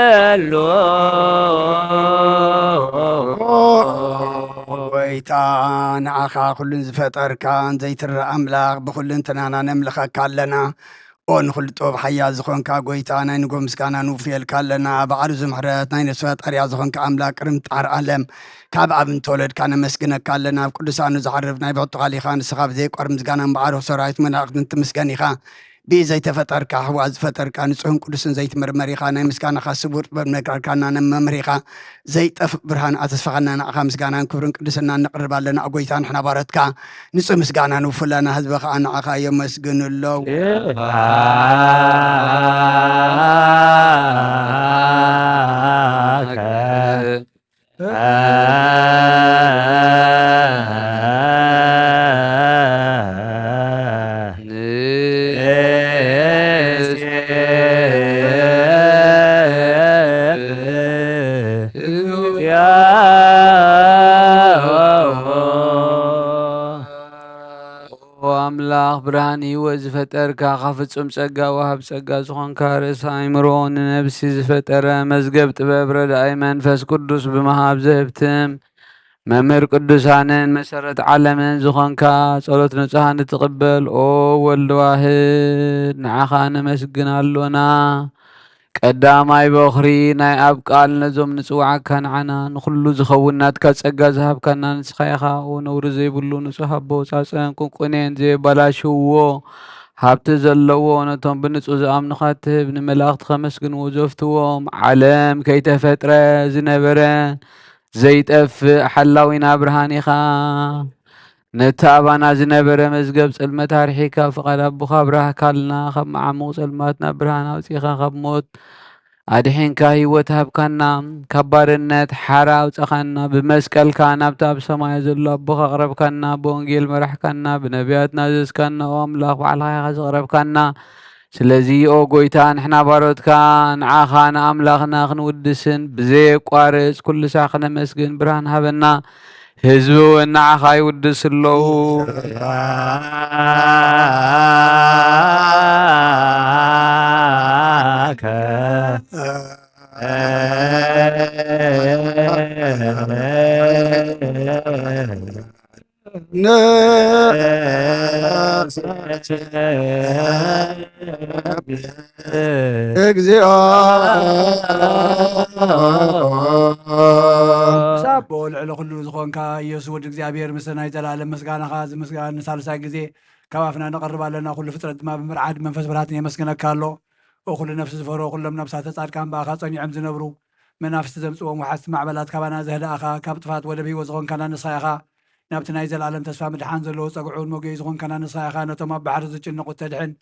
ይደሉ። ኦ ጎይታ፣ ንዓኻ ኩሉን ዝፈጠርካን ዘይትረእ ኣምላኽ ብኹልንትናና ነምልኸካ ኣለና። ኦ ንኹሉ ጥበብ ሓያል ዝኾንካ ጎይታ፣ ናይ ንጎ ምስጋና ንውፍየልካ ኣለና። በዓል ብዙሕ ምሕረት ናይ ነፍሲ ፈጣሪያ ዝኾንካ ኣምላኽ ቅድሚ ጣር ዓለም ካብ ኣብ እንተወለድካ ነመስግነካ ኣለና። ኣብ ቅዱሳኑ ዝዓርፍ ናይ ብሕቱ ቃል ኢኻ። ንስኻ ብዘይቋር ምስጋና እምበኣር ሰራዊት መላእኽትን ትምስገን ኢኻ። ብኢድ ዘይተፈጠርካ፣ ህዋ ዝፈጠርካ፣ ንጹህን ቅዱስን ዘይትምርመር ኢኻ። ናይ ምስጋናኻ ስቡር ጥበብ ነግረካና፣ ነመምህር ኢኻ። ዘይጠፍእ ብርሃን ኣተስፋኻና፣ ንዓኻ ምስጋናን ክብርን ቅድስናን ነቕርብ ኣለና። ኦ ጎይታ፣ ንሕና ባሮትካ ንጹህ ምስጋና ንውፍለና፣ ህዝቢ ኸኣ ንዓኻ የመስግኑ ኣለዉ። ኦ ኣምላኽ ብርሃን ህይወት ዝፈጠርካ፣ ካብ ፍጹም ጸጋ ወሃብ ጸጋ ዝኾንካ፣ ርእሲ ኣእምሮ ንነብሲ ዝፈጠረ፣ መዝገብ ጥበብ ረዳኢ መንፈስ ቅዱስ ብምሃብ ዘህብትም፣ መምህር ቅዱሳንን መሰረት ዓለምን ዝኾንካ፣ ጸሎት ንጹሃን እትቕበል፣ ኦ ወልድ ዋህድ፣ ንዓኻ ነመስግን ኣሎና። ቀዳማይ በኹሪ ናይ ኣብ ቃል ነዞም ንጽውዓካ ንዓና ንኹሉ ዝኸውን ናትካ ጸጋ ዝሃብካና ንስኻ ኢኻ። ኦ ነውሪ ዘይብሉ ንጹህ ኣቦ፣ ጻጸን ቁንቁኔን ዘየባላሽውዎ ሃብቲ ዘለዎ ነቶም ብንጹህ ዝኣምኑኻ እትህብ ንመላእኽቲ ከመስግንዎ ዘፍትዎም ዓለም ከይተፈጥረ ዝነበረ ዘይጠፍእ ሓላዊና ብርሃን ኢኻ። ነቲ ኣባና ዝነበረ መዝገብ ጸልመት ኣርሒካ፣ ፍቓድ ኣቦኻ ኣብራህካልና። ካብ መዓሙቕ ጸልማት ናብ ብርሃን ኣውጺኻ፣ ካብ ሞት ኣድሒንካ፣ ህይወት ሃብካና። ካብ ባርነት ሓራ ኣውጻኻና። ብመስቀልካ ናብቲ ኣብ ሰማይ ዘሎ ኣቦኻ ኣቕረብካና። ብወንጌል መራሕካና። ብነቢያት ናዘዝካና። ኦ ኣምላኽ፣ ባዕልኻ ኢኻ ዘቕረብካና። ስለዚ ኦ ጎይታ፣ ንሕና ባሮትካ ንዓኻ ንኣምላኽና ክንውድስን ብዘየቋርጽ ኩሉ ሳዕ ክነመስግን ብርሃን ሃበና። ህዝቢ እውን ንዓኻ ይውድስ ኣለዉ። እግዚኦ። ምስ ኣቦ ልዕሊ ኩሉ ዝኾንካ ኢየሱስ ወዲ እግዚኣብሔር፣ ምስ ናይ ዘላለም ምስጋናኻ ዝምስጋን ንሳልሳይ ግዜ ካብ ኣፍና ነቐርብ ኣለና። ኩሉ ፍጥረት ድማ ብምርዓድ መንፈስ ብርሃትን የመስግነካ ኣሎ። ኦ ኩሉ ነፍሲ ዝፈርሆ፣ ኩሎም ነፍሳተ ጻድቃን ብኣኻ ጸኒዖም ዝነብሩ፣ መናፍስቲ ዘምጽዎም ወሓዝቲ ማዕበላት ካባና ዘህዳእኻ፣ ካብ ጥፋት ወደብ ህይወት ዝኾንካና ንስኻ ኢኻ። ናብቲ ናይ ዘለኣለም ተስፋ ምድሓን ዘለዎ ጸግዑን መጎይ ዝኾንካና ንስኻ ኢኻ። ነቶም ኣብ ባሕሪ ዝጭነቑ እተድሕን፣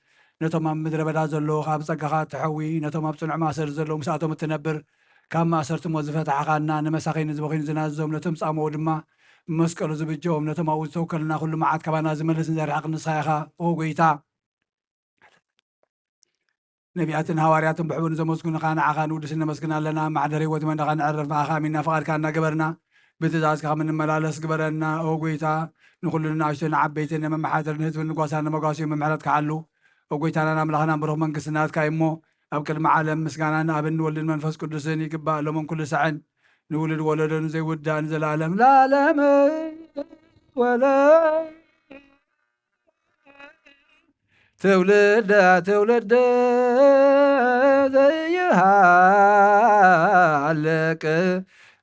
ነቶም ኣብ ምድረ በዳ ዘለዉ ካብ ጸጋኻ እትሐዊ፣ ነቶም ኣብ ጽኑዕ ማእሰርቲ ዘለዉ ምስኣቶም እትነብር፣ ካብ ማእሰርቲ ሞት ዝፈታሕኻና፣ ንመሳኺን ንዝበኽዩን ዝናዘዞም ነቶም ጻምኡ ድማ መስቀሉ ዝብጀዎም፣ ነቶም ኣብኡ ዝተወከልና ኩሉ መዓት ካባና ዝመልስን ዘርሕቕን ንስኻ ኢኻ። ኦ ጎይታ፣ ነቢያትን ሃዋርያትን ብሕቡእ ንዘመስግኑኻ ንዓኻ ንውድስን ነመስግን ኣለና። ማሕደር ህይወት መንደኻ ንዕረፍ ብኣኻ ኣሚንና ፍቓድካ እናገበርና ብትእዛዝካ ከም እንመላለስ ግበረና። ኦ ጎይታ፣ ንኹሉ ንኣሽቱ ንዓበይቲ ንመመሓደር ንህዝብን ንጓሳን ንመጓስዮ ብምሕረትካ ሓሉ። ኦ ጎይታናን ኣምላኽናን ብሩኽ መንግስቲ ናትካ እዩ እሞ፣ ኣብ ቅድሚ ዓለም ምስጋና ንኣብን ንወልድን መንፈስ ቅዱስን ይግባእ፣ ሎምን ኩሉ ሳዕን ንውሉድ ወለዶ ንዘይውዳእ ንዘለኣለም ለኣለም ወለ ትውልደ ትውልደ ዘይሃልቅ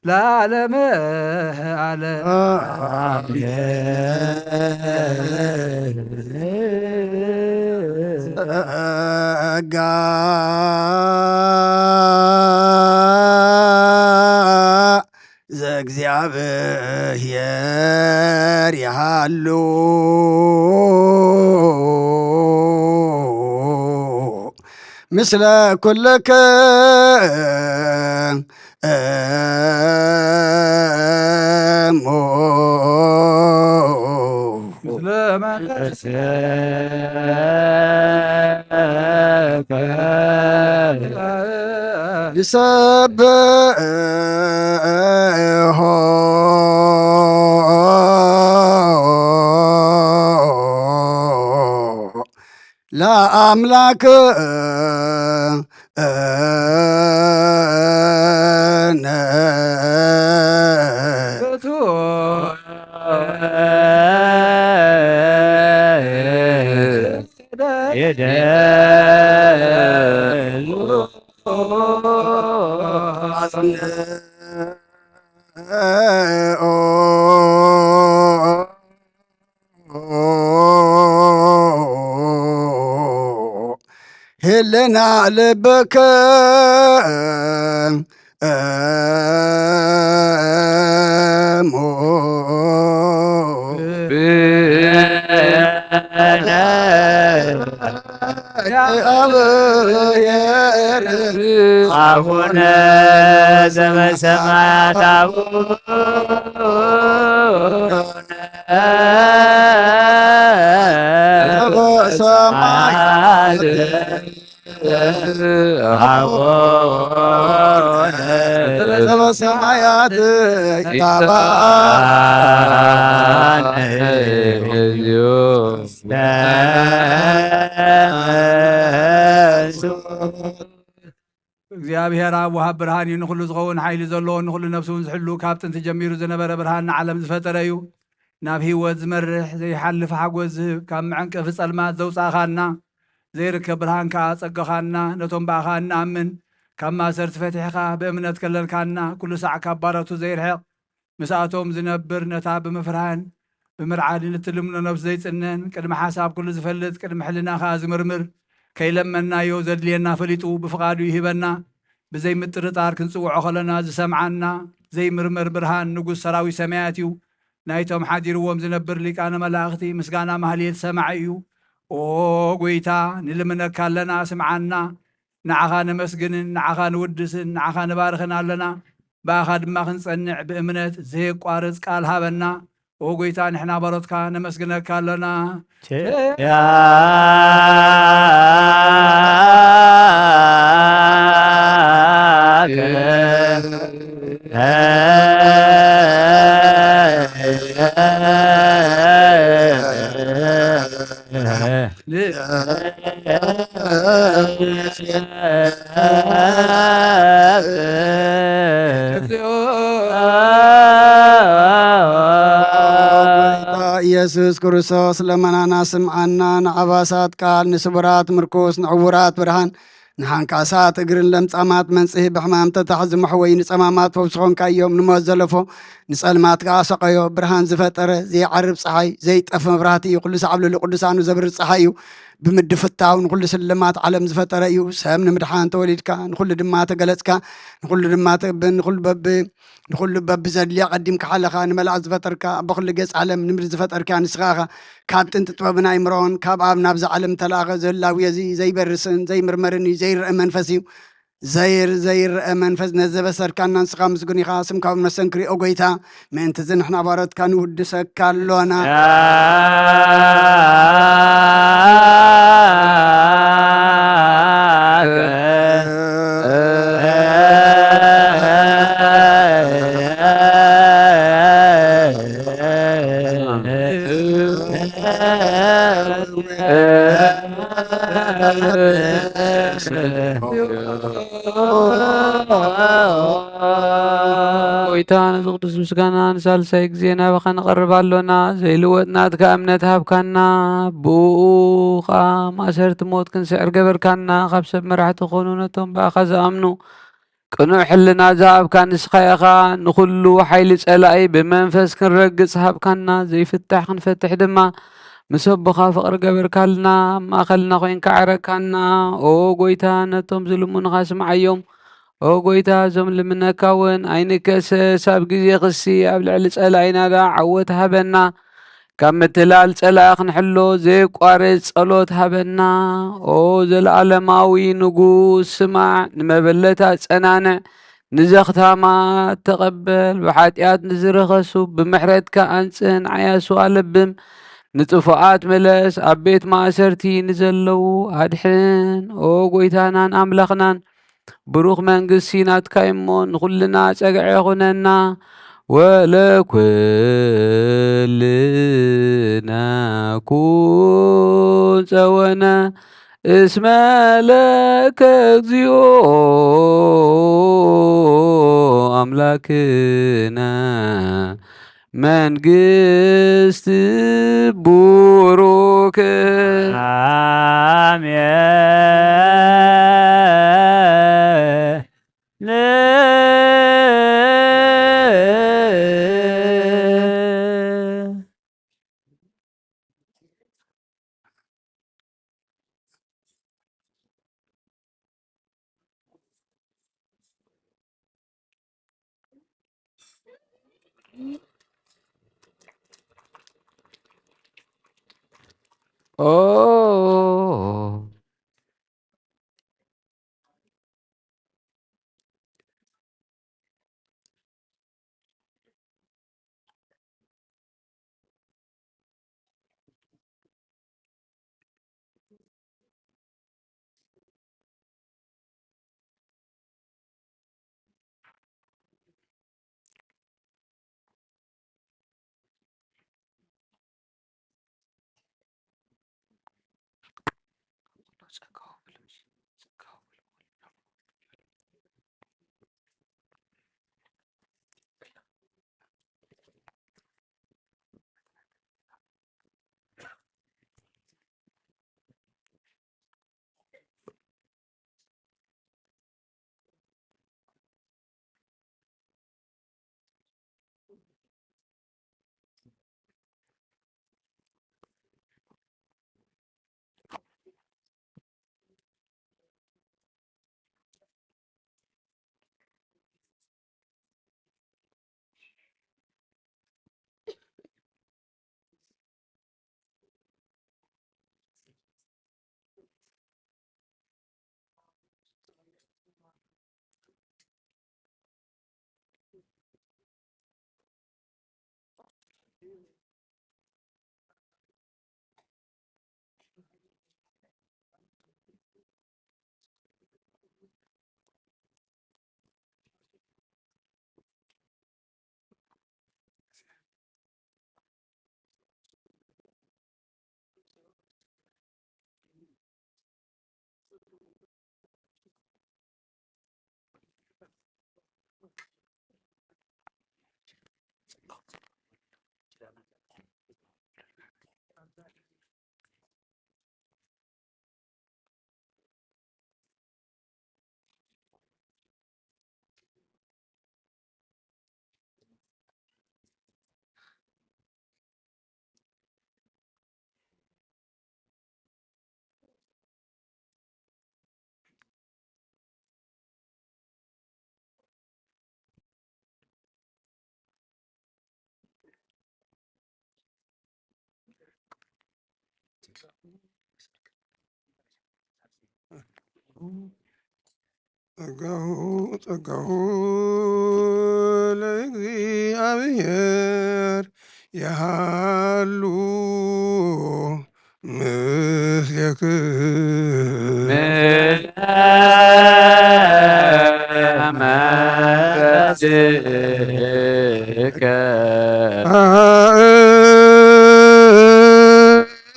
ለዓለመ ዓለም። ጸጋ ዘእግዚኣብሔር ይሃሉ ምስለ ኩልክሙ። ምስለ ንሰብሖ ለአምላክ ህልና ልብከ እሞ አቡነ ዘበሰማያት አቡነ ሰማያት አቡነ ዘበሰማያት ይትባረክ ስምከ። እግዚኣብሔር ኣብ ወሃብ ብርሃን እዩ። ንኹሉ ዝኸውን ሓይሊ ዘለዎ፣ ንኹሉ ነፍሱ እውን ዝሕሉ፣ ካብ ጥንቲ ጀሚሩ ዝነበረ ብርሃን ንዓለም ዝፈጠረ እዩ። ናብ ህይወት ዝመርሕ ዘይሓልፍ ሓጎስ ዝህብ፣ ካብ መዐንቀፊ ጸልማት ዘውጻእኻና፣ ዘይርከብ ብርሃን ከኣ ጸገኻና፣ ነቶም ብኣኻ እንኣምን ካብ ማእሰርቲ ፈቲሕኻ ብእምነት ከለልካና፣ ኩሉ ሳዕ ካብ ባሮቱ ዘይርሕቕ ምስኣቶም ዝነብር፣ ነታ ብምፍርሃን ብምርዓድን እትልምኖ ነፍሲ ዘይጽነን፣ ቅድሚ ሓሳብ ኩሉ ዝፈልጥ፣ ቅድሚ ሕልና ከኣ ዝምርምር፣ ከይለመንናዮ ዘድልየና ፈሊጡ ብፍቓዱ ይህበና። ብዘይ ምጥርጣር ክንጽውዖ ከለና ዝሰምዓና፣ ዘይምርመር ብርሃን ንጉስ ሰራዊት ሰማያት እዩ። ናይቶም ሓዲርዎም ዝነብር ሊቃነ መላእኽቲ ምስጋና ማህሌት ሰማዒ እዩ። ኦ ጎይታ፣ ንልምነካ ኣለና፣ ስምዓና። ንዓኻ ነመስግንን ንዓኻ ንውድስን ንዓኻ ንባርኽን ኣለና። ብኣኻ ድማ ክንጸንዕ ብእምነት ዘየቋርጽ ቃል ሃበና። ኦ ጎይታ፣ ንሕና ባሮትካ ነመስግነካ ኣለና። ቸያከ ኢየሱስ ክርስቶስ ለመናና ስምዓና። ንዓባሳት ቃል፣ ንስቡራት ምርኩስ፣ ንዕውራት ብርሃን፣ ንሓንካሳት እግርን ለምጻማት መንጽሂ፣ ብሕማም ተታሕዚ መሕወይ፣ ንጸማማት ፈውሲ ኾንካዮም፣ ንሞት ዘለፎ ንጸልማት ከኣ ሰቐዮ። ብርሃን ዝፈጠረ ዘይዓርብ ጸሓይ፣ ዘይጠፍ መብራህቲ እዩ። ኩሉ ሳዕ ኣብ ልዕሊ ቅዱሳኑ ዘብርህ ጸሓይ እዩ። ብምድፍታው ንኹሉ ስልማት ዓለም ዝፈጠረ እዩ። ሰብ ንምድሓን ተወሊድካ፣ ንኹሉ ድማ ተገለጽካ፣ ንኹሉ ድማ ተብ-፣ ንኹሉ በብ-፣ ንኹሉ በብዘድልዮ ቀዲምካ ሓለኻ፣ ንመላእክት ዝፈጠርካ፣ ኣቦ ኩሉ ገጽ ዓለም ንምድሪ ዝፈጠርካ ንስኻ ኢኻ። ካብ ጥንቲ ጥበብን ኣይምሮን፣ ካብ ኣብ ናብዛ ዓለም ተላእኸ። ዘላዊ እዚ ዘይበርስን ዘይምርመርን እዩ፣ ዘይረአ መንፈስ እዩ። ዘይር-፣ ዘይረአ መንፈስ ነዚ ዘበሰርካና ንስኻ ምስጉን ኢኻ። ስምካ ብመሰንክሪ ኦ ጎይታ፣ ምእንቲ እዚ ንሕና ባሮትካ ንውድሰካ ኣሎና። ጎይታ፣ ነዚ ቅዱስ ምስጋና ንሳልሳይ ግዜ ናባኻ ንቐርብ ኣሎና። ዘይልወጥ ናትካ እምነት ሃብካና፣ ብኡ ኸኣ ማእሰርቲ ሞት ክንስዕር ገበርካና። ካብ ሰብ መራሕቲ ኾኑ ነቶም ብኣኻ ዝኣምኑ ቅኑዕ ሕልና ዝሃብካ ንስኻ ኢኻ። ንኹሉ ሓይሊ ጸላኢ ብመንፈስ ክንረግጽ ሃብካና፣ ዘይፍታሕ ክንፈትሕ ድማ ምስ ኣቦኻ ፍቕሪ ገበርካልና። ኣብ ማእከልና ኾይንካ ዓረካና። ኦ ጎይታ፣ ነቶም ዝልምኑኻ ስምዓዮም። ኦ ጎይታ፣ እዞም ልምነካ እውን ኣይንከሰስ። ኣብ ግዜ ክሲ ኣብ ልዕሊ ጸላኢና ደኣ ዓወት ሃበና። ካብ ምትላል ጸላኢ ክንሕሎ ዘየቋርጽ ጸሎት ሃበና። ኦ ዘለኣለማዊ ንጉስ፣ ስማዕ፣ ንመበለት ኣጸናንዕ፣ ንዘኽታማት ተቐበል፣ ብሓጢኣት ንዝረኸሱ ብምሕረትካ ኣንጽህ፣ ንዓያሱ ኣለብም፣ ንጥፉኣት ምለስ፣ ኣብ ቤት ማእሰርቲ ንዘለዉ ኣድሕን። ኦ ጎይታናን ኣምላኽናን፣ ብሩኽ መንግስቲ ናትካ እሞ፣ ንኹልና ጸግዒ ኩነና። ወለኩልና ኩን ጸወነ እስመ ለከ እግዚኦ ኣምላክነ መንግስት ቡሩክ። ኦ ጸጋሁ ጸጋሁ ለእግዚኣብሔር የሃሉ ምስሌክን።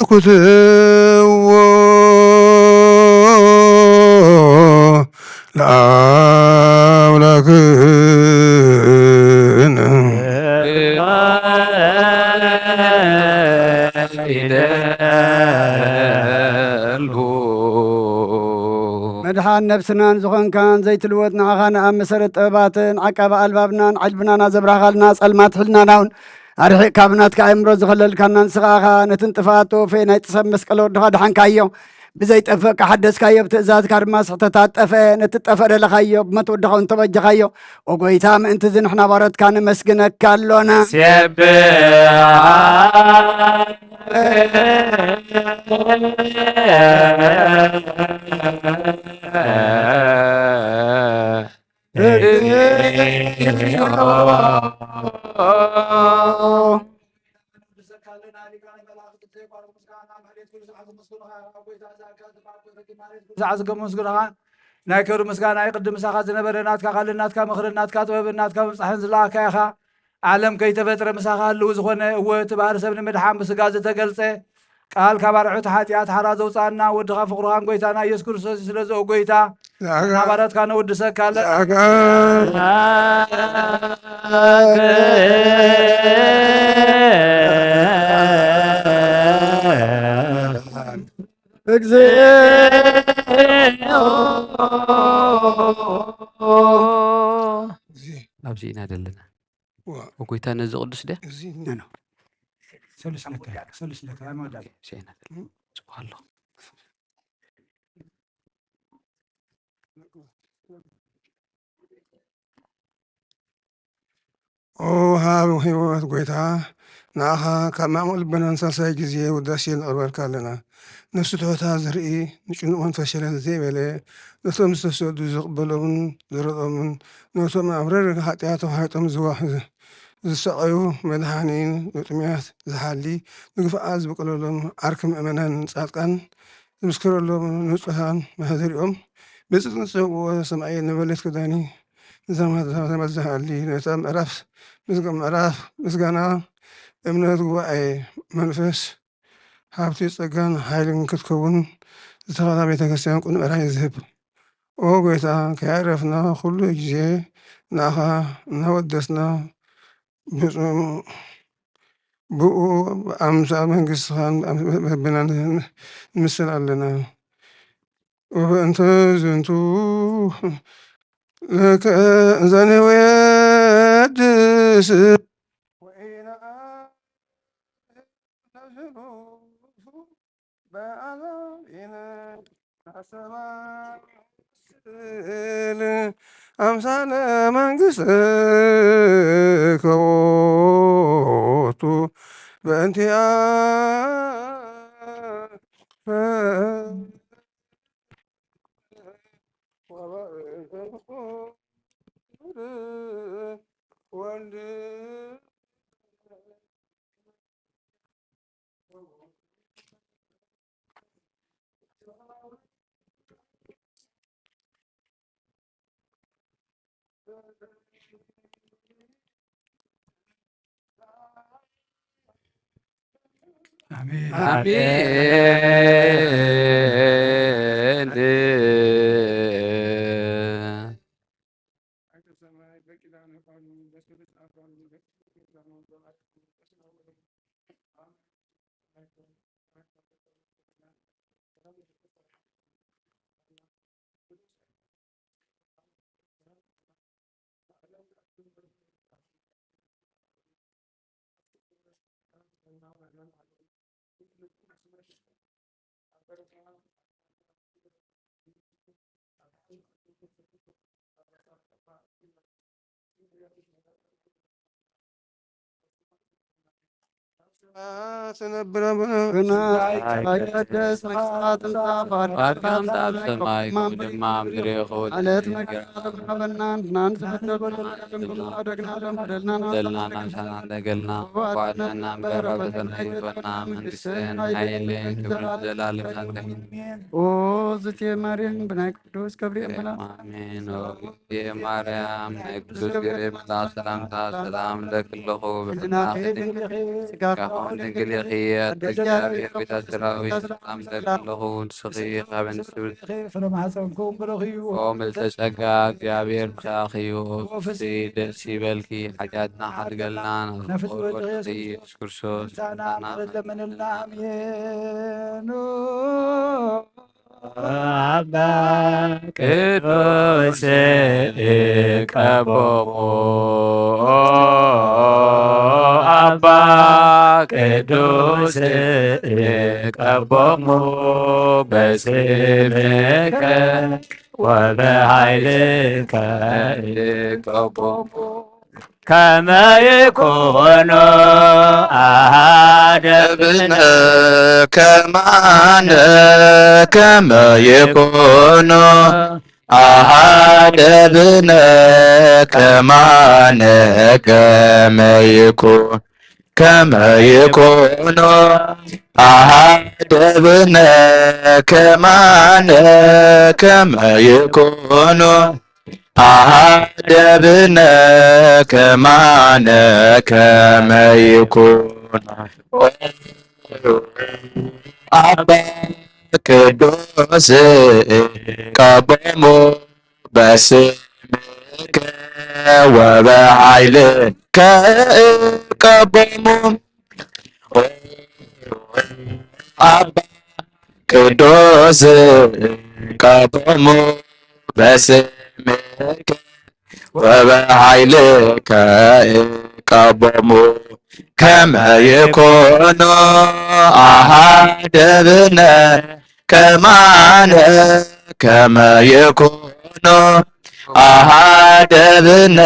ኩትዎ ለአምላክን። መድሓን ነብስናን ዝኾንካን ዘይትልወጥ ንዓኻ ንኣብ መሰረት ጥበባትን ዓቃቢ ኣልባብናን ዓልብናና ዘብራኻልና ጸልማት ሕልናና እውን ኣርሒቕ ካብ ናትካ ኣእምሮ ዝኸለልካና ንስኻ ኢኻ ነቲ ንጥፍኣት ተወፈየ ናይ ጥሰብ መስቀል ወድኻ ድሓንካዮ። ብዘይጠፍእ ከሓደስካዮ፣ ብትእዛዝካ ድማ ስሕተታት ጠፍአ። ነቲ ጠፍአ ደለኻዮ፣ ብሞት ወድኻ እውን ተበጀኻዮ። ኦ ጐይታ፣ ምእንቲ እዚ ንሕና ባሮትካ ነመስግነካ ኣሎና። ሳዕ ዝገ መስግንኻ ናይ ከሩ ምስጋና ይቕድም። ምሳኻ ዝነበረ ናትካ ቃልን ናትካ ምኽርን ናትካ ጥበብን ናትካ ምብጻሕን ዝለኣኻ ኢኻ። ዓለም ከይተፈጥረ ምሳኻ ህልው ዝኾነ፣ እወ፣ እቲ ባህሪ ሰብ ንምድሓን ብስጋ ዝተገልጸ ቃል ካብ ኣርዑት ሓጢኣት ሓራ ዘውጽኣና ወድኻ ፍቕሩኻን ጎይታና ኢየሱስ ክርስቶስ እዩ። ስለዚ ኦ ጎይታ፣ ዛጋ ናባራትካ ነወድሰካ ኣለ። ዛጋ እግዚኣብሔር። ኣብዚ ኢና ዘለና። ዋ። ኦ ጎይታ፣ ነዚ ቅዱስ ድያ? እዚ ኖ፣ ኖ። ሰሉስ ነካ፣ ሰሉስ ነካ፣ ኣብ መወዳእታ። እዚ ኢና ዘለና። ጽቡቕ ኣሎ። ኦ ወሃብ ህይወት ጎይታ፣ ንዓኻ ካብ ማዕሙቕ ልብናን ሳልሳይ ግዜ ውዳሴ ነቕርበልካ ኣለና። ነፍሲ ትሑታ ዝርኢ፣ ንጭኑቕ መንፈስ ሸለል ዘይበለ፣ ነቶም ዝተሰዱ ዝቕበሎምን ዝረድኦምን፣ ነቶም ኣብ ረግረግ ሓጢኣት ተዋሒጦም ዝዋ-፣ ዝሰቐዩ መድሓኒን ንጥሙያት ዝሓሊ፣ ንግፉዓት ዝብቅለሎም ዓርኪ ምእመናን ጻድቃን ዝምስክረሎም ንጹሃን መሕደሪኦም ብጽድቂ ዝጸውዕዎ ሰማይ ነበለት ክዳኒ ንዘማት ዘመዝሃሊ ነታ ምዕራፍ ምስጋ-፣ ምዕራፍ ምስጋና እምነት ጉባኤ መንፈስ ሃብቲ ጸጋን ሓይልን ክትከውን ዝተኸላ ቤተ ክርስቲያን ቅኑዕ ራእይ ዝህብ። ኦ ጎይታ፣ ከያዕረፍና ኩሉ ግዜ ንኣኻ እናወደስና ብጹም ብኡ ኣምሳል መንግስትኻን በብና ንምስል ኣለና። ወበእንተ ዝንቱ ለከ ዘንወድስ በአዛብኢነ አሰባስል አምሳለ መንግስት ከቦቱ በእንቲአ ወልድ አሜን። አሜን። ትነብር ኣቡነ። ይትቀደስ ስምካ፣ ትምጻእ ፍቃድካ፣ ፍቃድካ ከምቲ ኣብ ሰማይ ከምኡ ድማ ኣብ ምድሪ ይኹን። ዕለት መግብና ሃበና፣ ንሕና ንዝበደሉ በደልና፣ በደልና ንበደልና፣ ንበደልና እምበር፣ ኣብ ፈተና ኣይትእትወና፣ መንግስትን ሓይልን ክብርን ዘለዓለም ናትካ። ኦ ዝቴ ማርያም፣ ብናይ ቅዱስ ገብርኤል መልኣክ ኣሜን። ኦ እግዝእትየ ማርያም፣ ናይ ቅዱስ ገብርኤል መልኣክ ሰላምታ ሰላም እብለኪ ኣለኹ። ብሕልናኺ ድንግል ኢኺ፣ ስጋኺ እውን ድንግል ኢኺ። ኣደ እግዚኣብሔር፣ ቤታ ሰራዊት፣ ሰላም እብለኪ ኣለኹ። ንስኺ ካብ ኣንስቲ ኢኺ፣ ፍረ ማህፀንኩም ብሩኽ እዩ። ኦ ምልዕተ ጸጋ፣ እግዚኣብሔር ምሳኺ እዩ። ኦ ፍስሕቲ ደስ ይበልኪ፣ ሓጢኣትና ሓድገልና፣ ናብ ፍትወት ኢየሱስ ክርስቶስ ምሳና ምሕረት ለምንልና። ኣሜን። አባ ቅዱስ ቀቦሙ፣ አባ ቅዱስ ቀቦሙ በስምከ ወበኃይልከ ቀቦሙ። ከመ ይኩኖ አሐደ ብነ ከማነ ከመ ይኩኖ አሐደ ብነ ከማነ ከመ ይኩን ከመ ይኩኑ ኣሃደብነ ከማነ ከመ ይኩኑ ኣሃደብነ ከማነ ከመ ይኩኑ ኣባ ቅዱስ ቀቦሙ በስምከ ወበኃይልከ ቀቦሙ ኣባ ቅዱስ ቀቦሙ በስምከ ወበኃይልከ ቀቦሙ ከመ ይኩኑ ኣሃደብነ ከማነ ከመ ይኩኑ ኣሃደብነ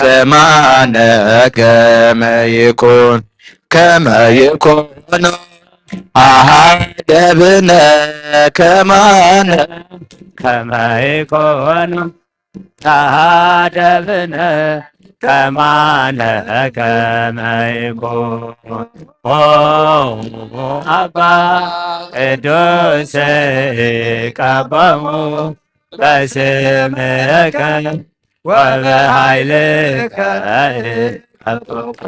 ከማነ ከመ ይኩኑ ከመ ይኩኑ ኣሃደብነ ከማነ ከመ ይኩኑ ኣሃደብነ ከማነ ከመ ይኩኑ ኣባ ቅዱስ ቀቦሙ በስምከ ወበኃይልከ ቀቦሙ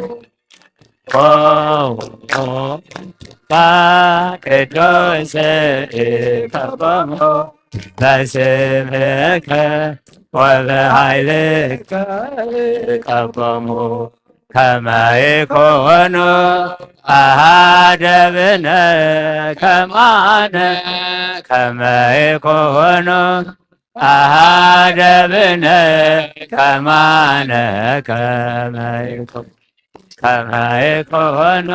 ቅዱስ ቀቦሙ በስምከ ወበኃይልከ ቀቦሙ ከመ ይኩኑ ኣሃደብነ ከማነ ከመ ይኩኑ ኣሃደብነ ከማነ ከመ ይኩኑ ከመ ይኩኑ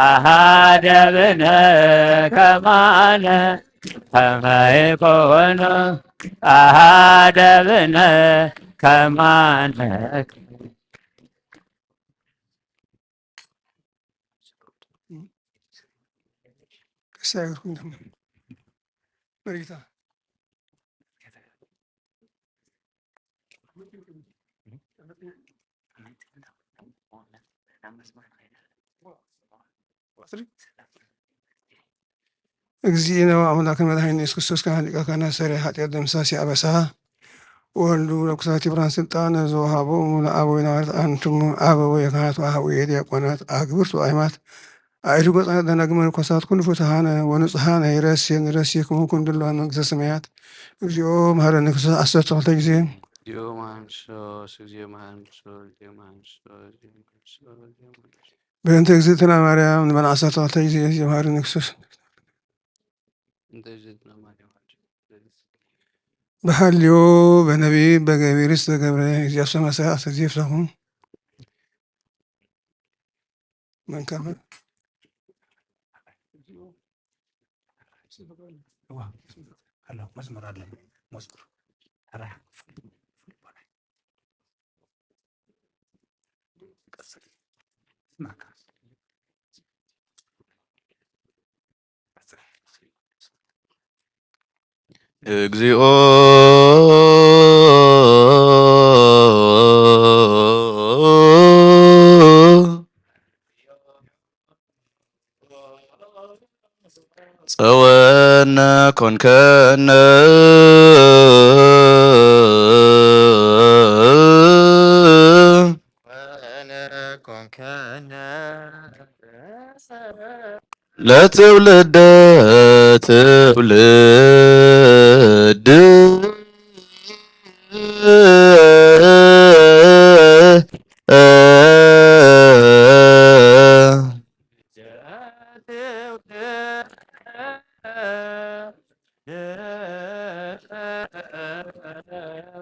ኣሃደብነ ከማነ ከመ ይኩኑ ኣሃደብነ ከማነ። እግዚእነ ወአምላክነ መድኃኒነ ኢየሱስ ክርስቶስ ካህን ሊቀ ካህናት ሠራየ ኃጢአት ደምሳሴ አበሳ ወወልዱ ለኩሳቲ ብርሃን ስልጣን ዘወሃቦሙ ለአበዊነ ሐዋርያት አንትሙ አበዊነ ካህናት ወአበዊነ ዲያቆናት አግብርቱ አይማት አእዱ ገጻነ ደናግል መነኮሳት ኩሉ ፍቱሃነ ወንጹሃነ ይረስየን ይረስየክሙ ኩን ድልዋን መንግስተ ሰማያት። እግዚኦ መሐረነ ክርስቶስ ዓሰርተ ክልተ ጊዜ። እግዚኦ መሐረነ ክርስቶስ፣ እግዚኦ መሐረነ ክርስቶስ፣ እግዚኦ መሐረነ ክርስቶስ፣ እግዚኦ መሐረነ ክርስቶስ፣ እግዚኦ መሐረነ ክርስቶስ። በእንተ እግዝእትነ ማርያም ንበል ዓሰርተ ክልተ ጊዜ። እግዚኦ መሐረነ ክርስቶስ። በእንተ እግዝእትነ ማርያም። በሐልዮ በነቢብ በገቢር ዝተገብረ። እግዚኦ ሰማሰ አሰዜ ፍሳኹም። መን ከመ? ዋ፣ ሄሎ፣ መስመር ኣለኝ። መስመር። ኧረ፣ ስማካ። እግዚኦ ጸወነ ኮንከነ። ለትውልደ ትውልድ።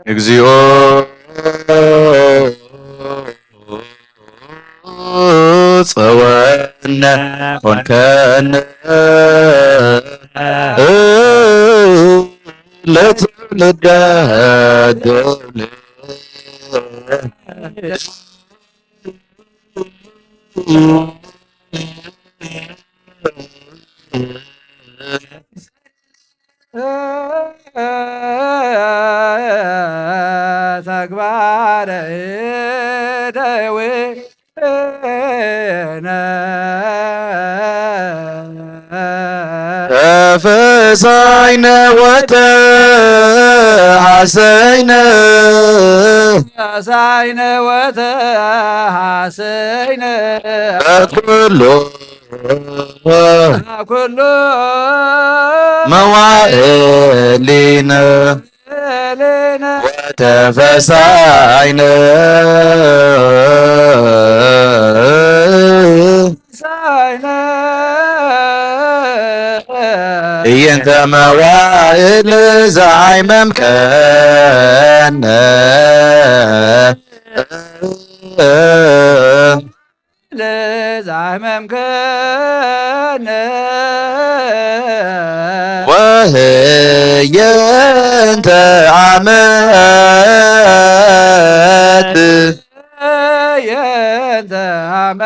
እግዚኦ ጸወነ ኮንከነ ለትውልደ ትውልድ። ተግባረ እደዊ ተፈሳይነ ወተሃሰይነ። ተፈሳይነ ወተሃሰይነ። በኩሉ ኩሉ መዋእሊነ ወተፈሳይነ። ሳይነ እየንተ መዋእል ዘዓይመምከነ። ለዛመምከነ ወህየንተ ዓመት የንተ ዓመት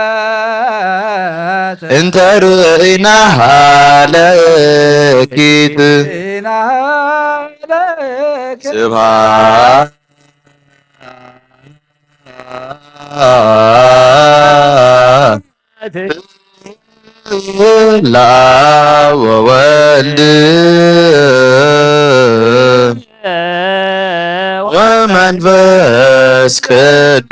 እንተ ርኢናሃ ለኪት ኢናሃ ለኪት ስብሃ ላ ወወልድ ወመንፈስ ቅዱስ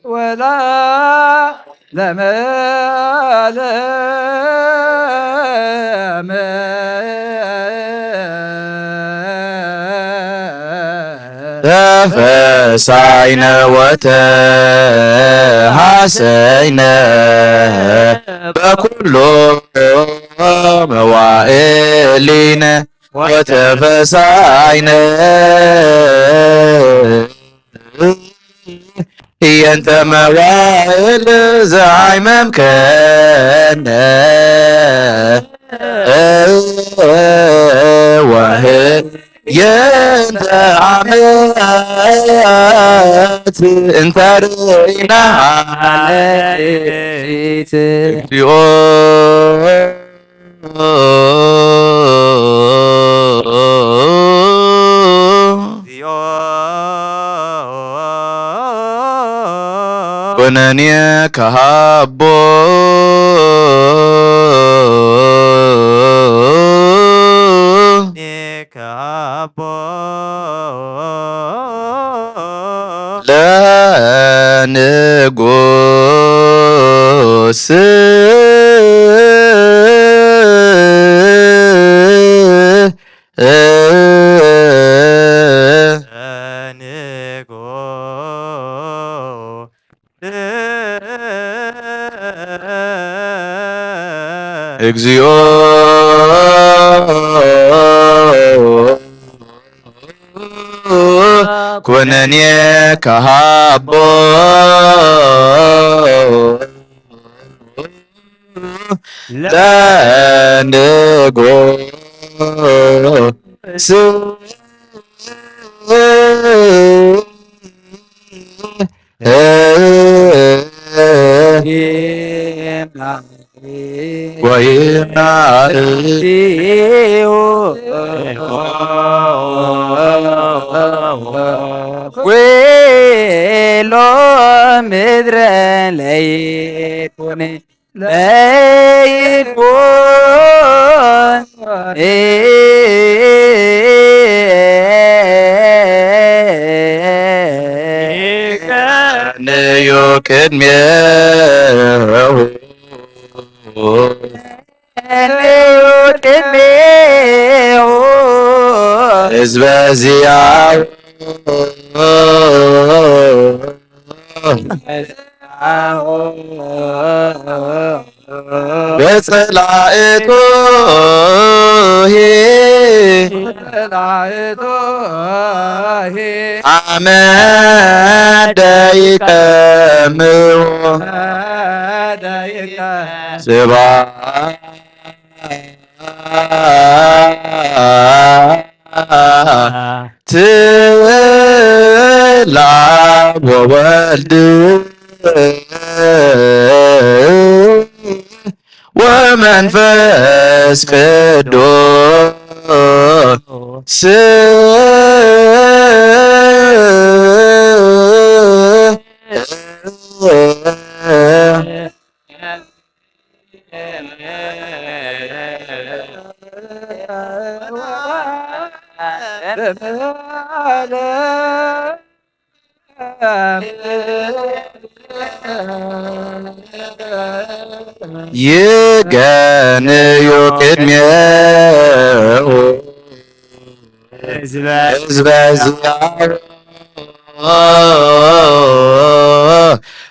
ወላ ለመለም ተፈሳይነ ወተሃሰይነ በኩሉ መዋእሊነ ወተፈሳይነ የንተ መዋእል ዘዓይመምከነ ወህ የንተ ዓመት እንተ ርኢና ፊት እግዚኦ ኩነኔ ከሃቦ ከሃቦ ለንጉስ ንጉስ እግዚኦ ኩነኔ ከሃቦ ለንጉስ ወይና ኩሎ ምድረ ለይኩን ለይኩን ቀንዩ ቅድሜሁ ቀንዩ ቅድሜሁ ህዝበ ዚያው በጸላእቱ ጸላእቱ አመ ደይቀ ምዎ ደይቀ ስብሐት ለአብ ወወልድ ወ መንፈስ ቅዱስ ይገንዩ ቅድሜሁ ህዝበ ህዝበ ዚአሁ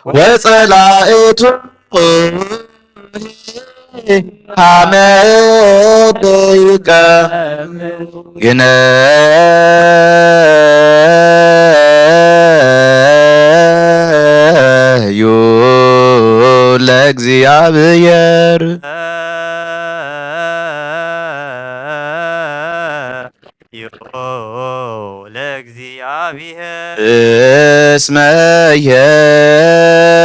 ወጸላእቱ ሃመ ደይቀ ግነ ዩ ለእግዚኣብሔር። ዩ ለእግዚኣብሔር። እስመ የር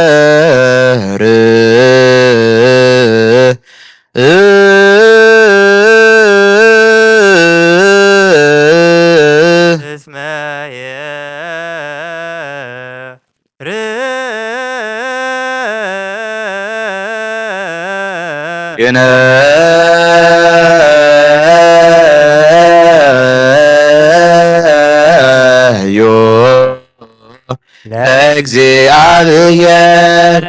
እስመ የር ግነ ዩ ለእግዚኣብሔር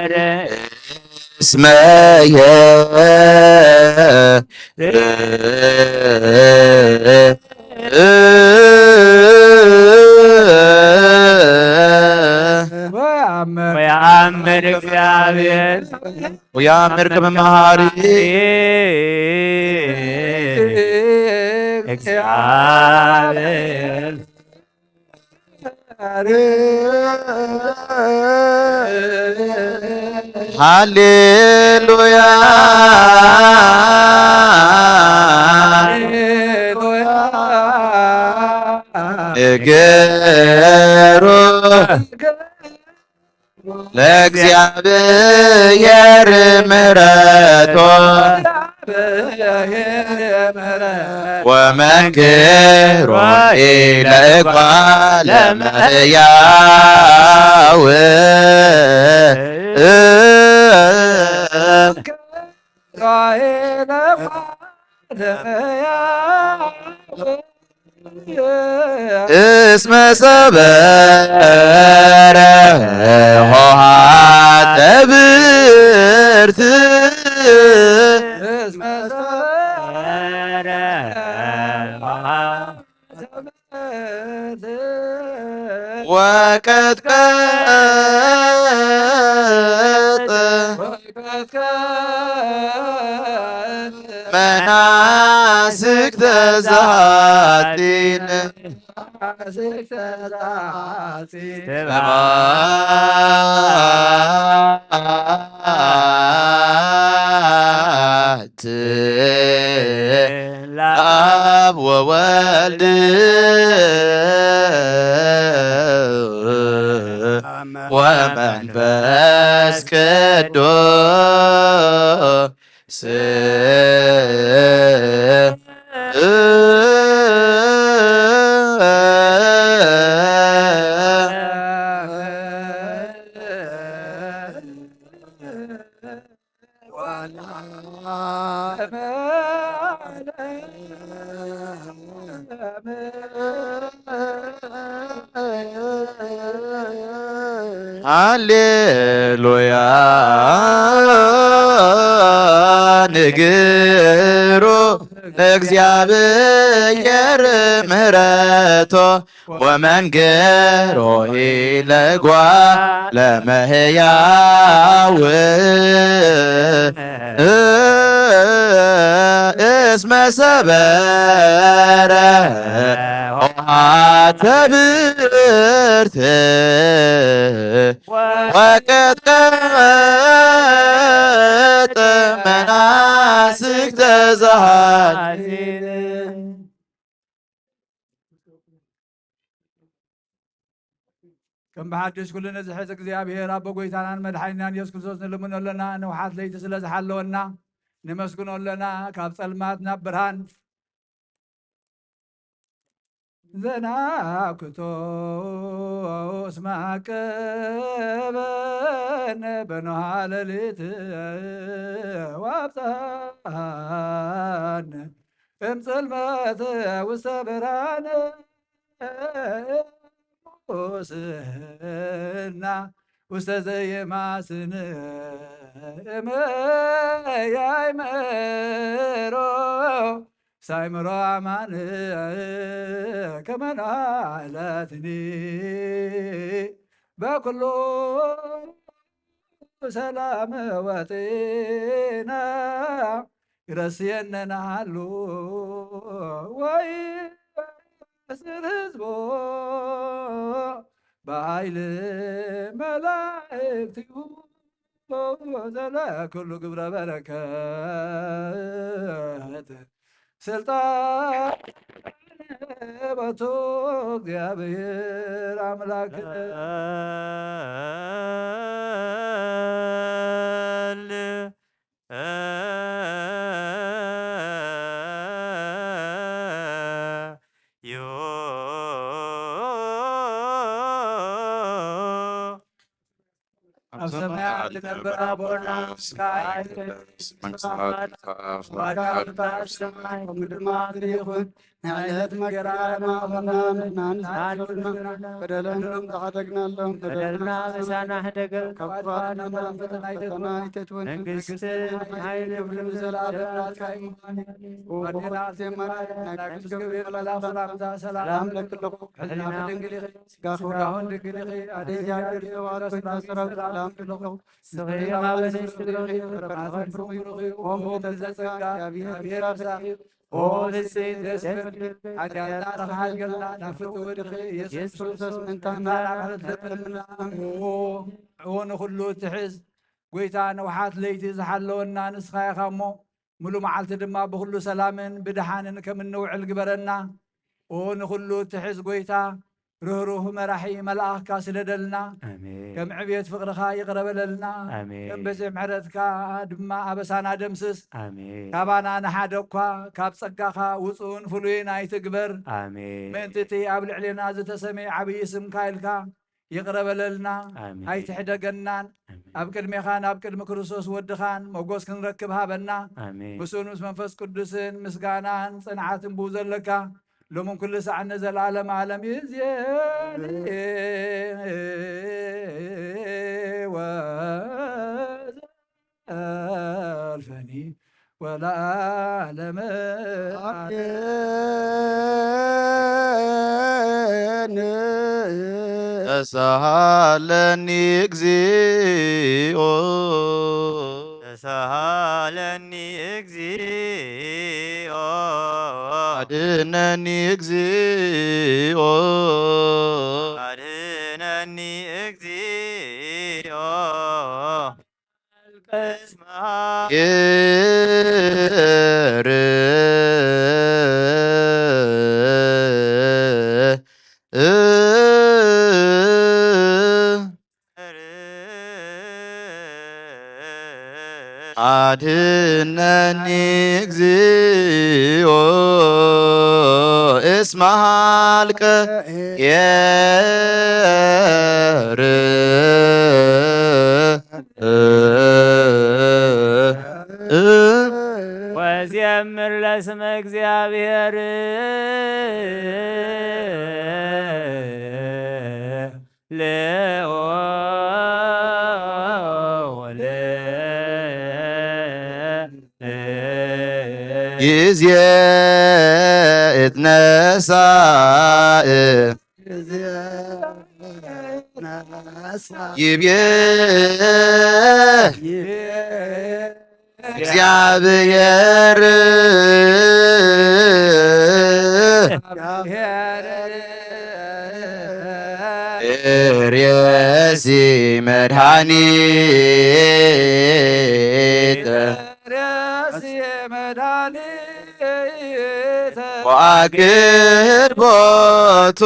እስመ የር ወየአምር እግዚአብሔር ወየአምር ከመ መሐሪ እግዚአብሔር። ሃሌሉያ። ንገሩ ለእግዚኣብሔር ምሕረቶ ወመንክሮ ኢለእኳ ለመሕያው። እስመ ሰበረ ኆኃተ ብርት ወቀጥቀጥ መናስክተ ዘኃጢን። ስብሐት ለአብ ወወልድ ወመንፈስ ቅዱስ። ሃሌሉያ። ንግሩ ለእግዚኣብሔር ምሕረቶ ወመንገሮ ኢለጓ ለመሕያው። እስመ ሰበረ ኆኃተ ብርት ወቀጥቀጠ መናስክተ ዘኃጢን። ከም ብሓድሽ ኩሉ ነዚ ሕዚ እግዚኣብሔር ኣቦ ጐይታናን መድሓኒናን የሱስ ክርስቶስ ንልምኖ ኣለና። ንውሓት ለይቲ ስለ ዝሓለወና ነመስግኖ ኣለና፣ ካብ ጸልማት ናብ ብርሃን ዘናክቶ እስመ ዓቀበነ በኖሃ ሌሊት ወአብጽሐነ እምጽልመት ውስተ ብርሃን ሙስና ውስተ ዘይማስን እመ ያእመሮ ሳይምሮ አማን ከመ ናእለትኒ በኩሉ ሰላም ወጤና ይረስየነ ናሃሉ ወይ ስር ህዝቦ በኃይል መላእክቲሁ ዘለ ኩሉ ግብረ በረከት ስልጣን በቱ እግዚአብሔር አምላክ ኣብ ሰማያት ትነብር ኣቦና፣ ስምካ ይትቀደስ፣ መንግስትኻ ትምጻእ፣ ፍቓድካ ትኩን ኣብ ሰማይ ከምኡ ድማ ኣብ ምድሪ ይኹን። ናይ ዕለት እንጀራና ሃበና፣ ንሕና ንስሕና በደለና ንሕና ንሓደግናሎም፣ በደልና ምሳና ሕደገ፣ ካብ ክፉእ ኣድነና፣ ፈተና ኣይተትወን። መንግስቲ፣ ሓይሊ፣ ክብሪ ዘለኣለም ናትካ እዩ። ኣዴና ኣርሴማ ናይ ቅዱስ ገብርኤል መልኣክ ሰላምታ ሰላም እብለኪ ኣለኹ። ሕሊናኺ ድንግል ኢኺ፣ ስጋኺ እውን ድንግል ኢኺ። ኣደ እግዚኣብሔር ዘዋት ኮይና ሰራዊት ሰላም እብለኹ። ንስኺ እም ኣበሰ ስትብለኺ፣ ፍረ ማህፀንኪ ብሩኽ እዩ። ኦም ብእንተ ጸጋ እግዚኣብሔር ምሳኺ። ኦ ብፅዕቲ ደስ ይበልኪ፣ ሓጢኣትና ተኻሕልገልና፣ ናብ ፍትው ወድኺ ኢየሱስ ክርስቶስ ምእንታና ምሕረት ለምንና። ኦ ንኹሉ እትሕዝ ጎይታ፣ ንውሓት ለይቲ ዝሓለወና ንስኻ ኢኻ እሞ፣ ምሉእ መዓልቲ ድማ ብኹሉ ሰላምን ብድሓንን ከም እንውዕል ግበረና። ኦ ንኹሉ እትሕዝ ጎይታ፣ ርህሩህ መራሒ መልኣኽካ ስደደልና። ኣሜን። ከም ዕብየት ፍቕርኻ ይቕረ በለልና። ኣሜን። ከም ብዝሒ ምሕረትካ ድማ ኣበሳና ደምስስ። ኣሜን። ካባና ንሓደ እኳ ካብ ጸጋኻ ውጹእን ፍሉይን ኣይትግበር። ኣሜን። ምእንቲ እቲ ኣብ ልዕሌና ዝተሰመየ ዓብዪ ስምካ ኢልካ ይቕረ በለልና። ኣሜን። ኣይትሕደገናን። ኣሜን። ኣብ ቅድሜኻን ኣብ ቅድሚ ክርስቶስ ወድኻን ሞጎስ ክንረክብ ሃበና። ኣሜን። ምስኡን ምስ መንፈስ ቅዱስን ምስጋናን ጽንዓትን ብኡ ዘለካ ሎምን ኩሉ ሰዓት ንዘለዓለም ዓለም ይእዜኒ ወዘልፈኒ ወለዓለመ ዓለም። ተሳሃለኒ እግዚኦ። ተሳሃለኒ እግዚኦ። አድነኒ እግዚኦ። አድነኒ እግዚኦ። አድነኒ እግዚኦ እስመ ሀልቀ የር ወዜምር ለስመ እግዚአብሔር። ለወለ ጊዜ እትነሳ ይቤ እግዚአብሔር ርእሲ መድኃኒት ወአክድ ቦቱ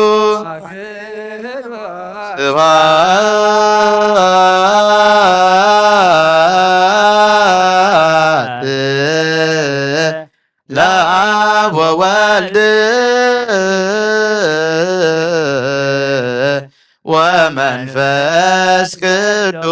ስብሐት ለአብ ወወልድ ወመንፈስ ቅዱስ።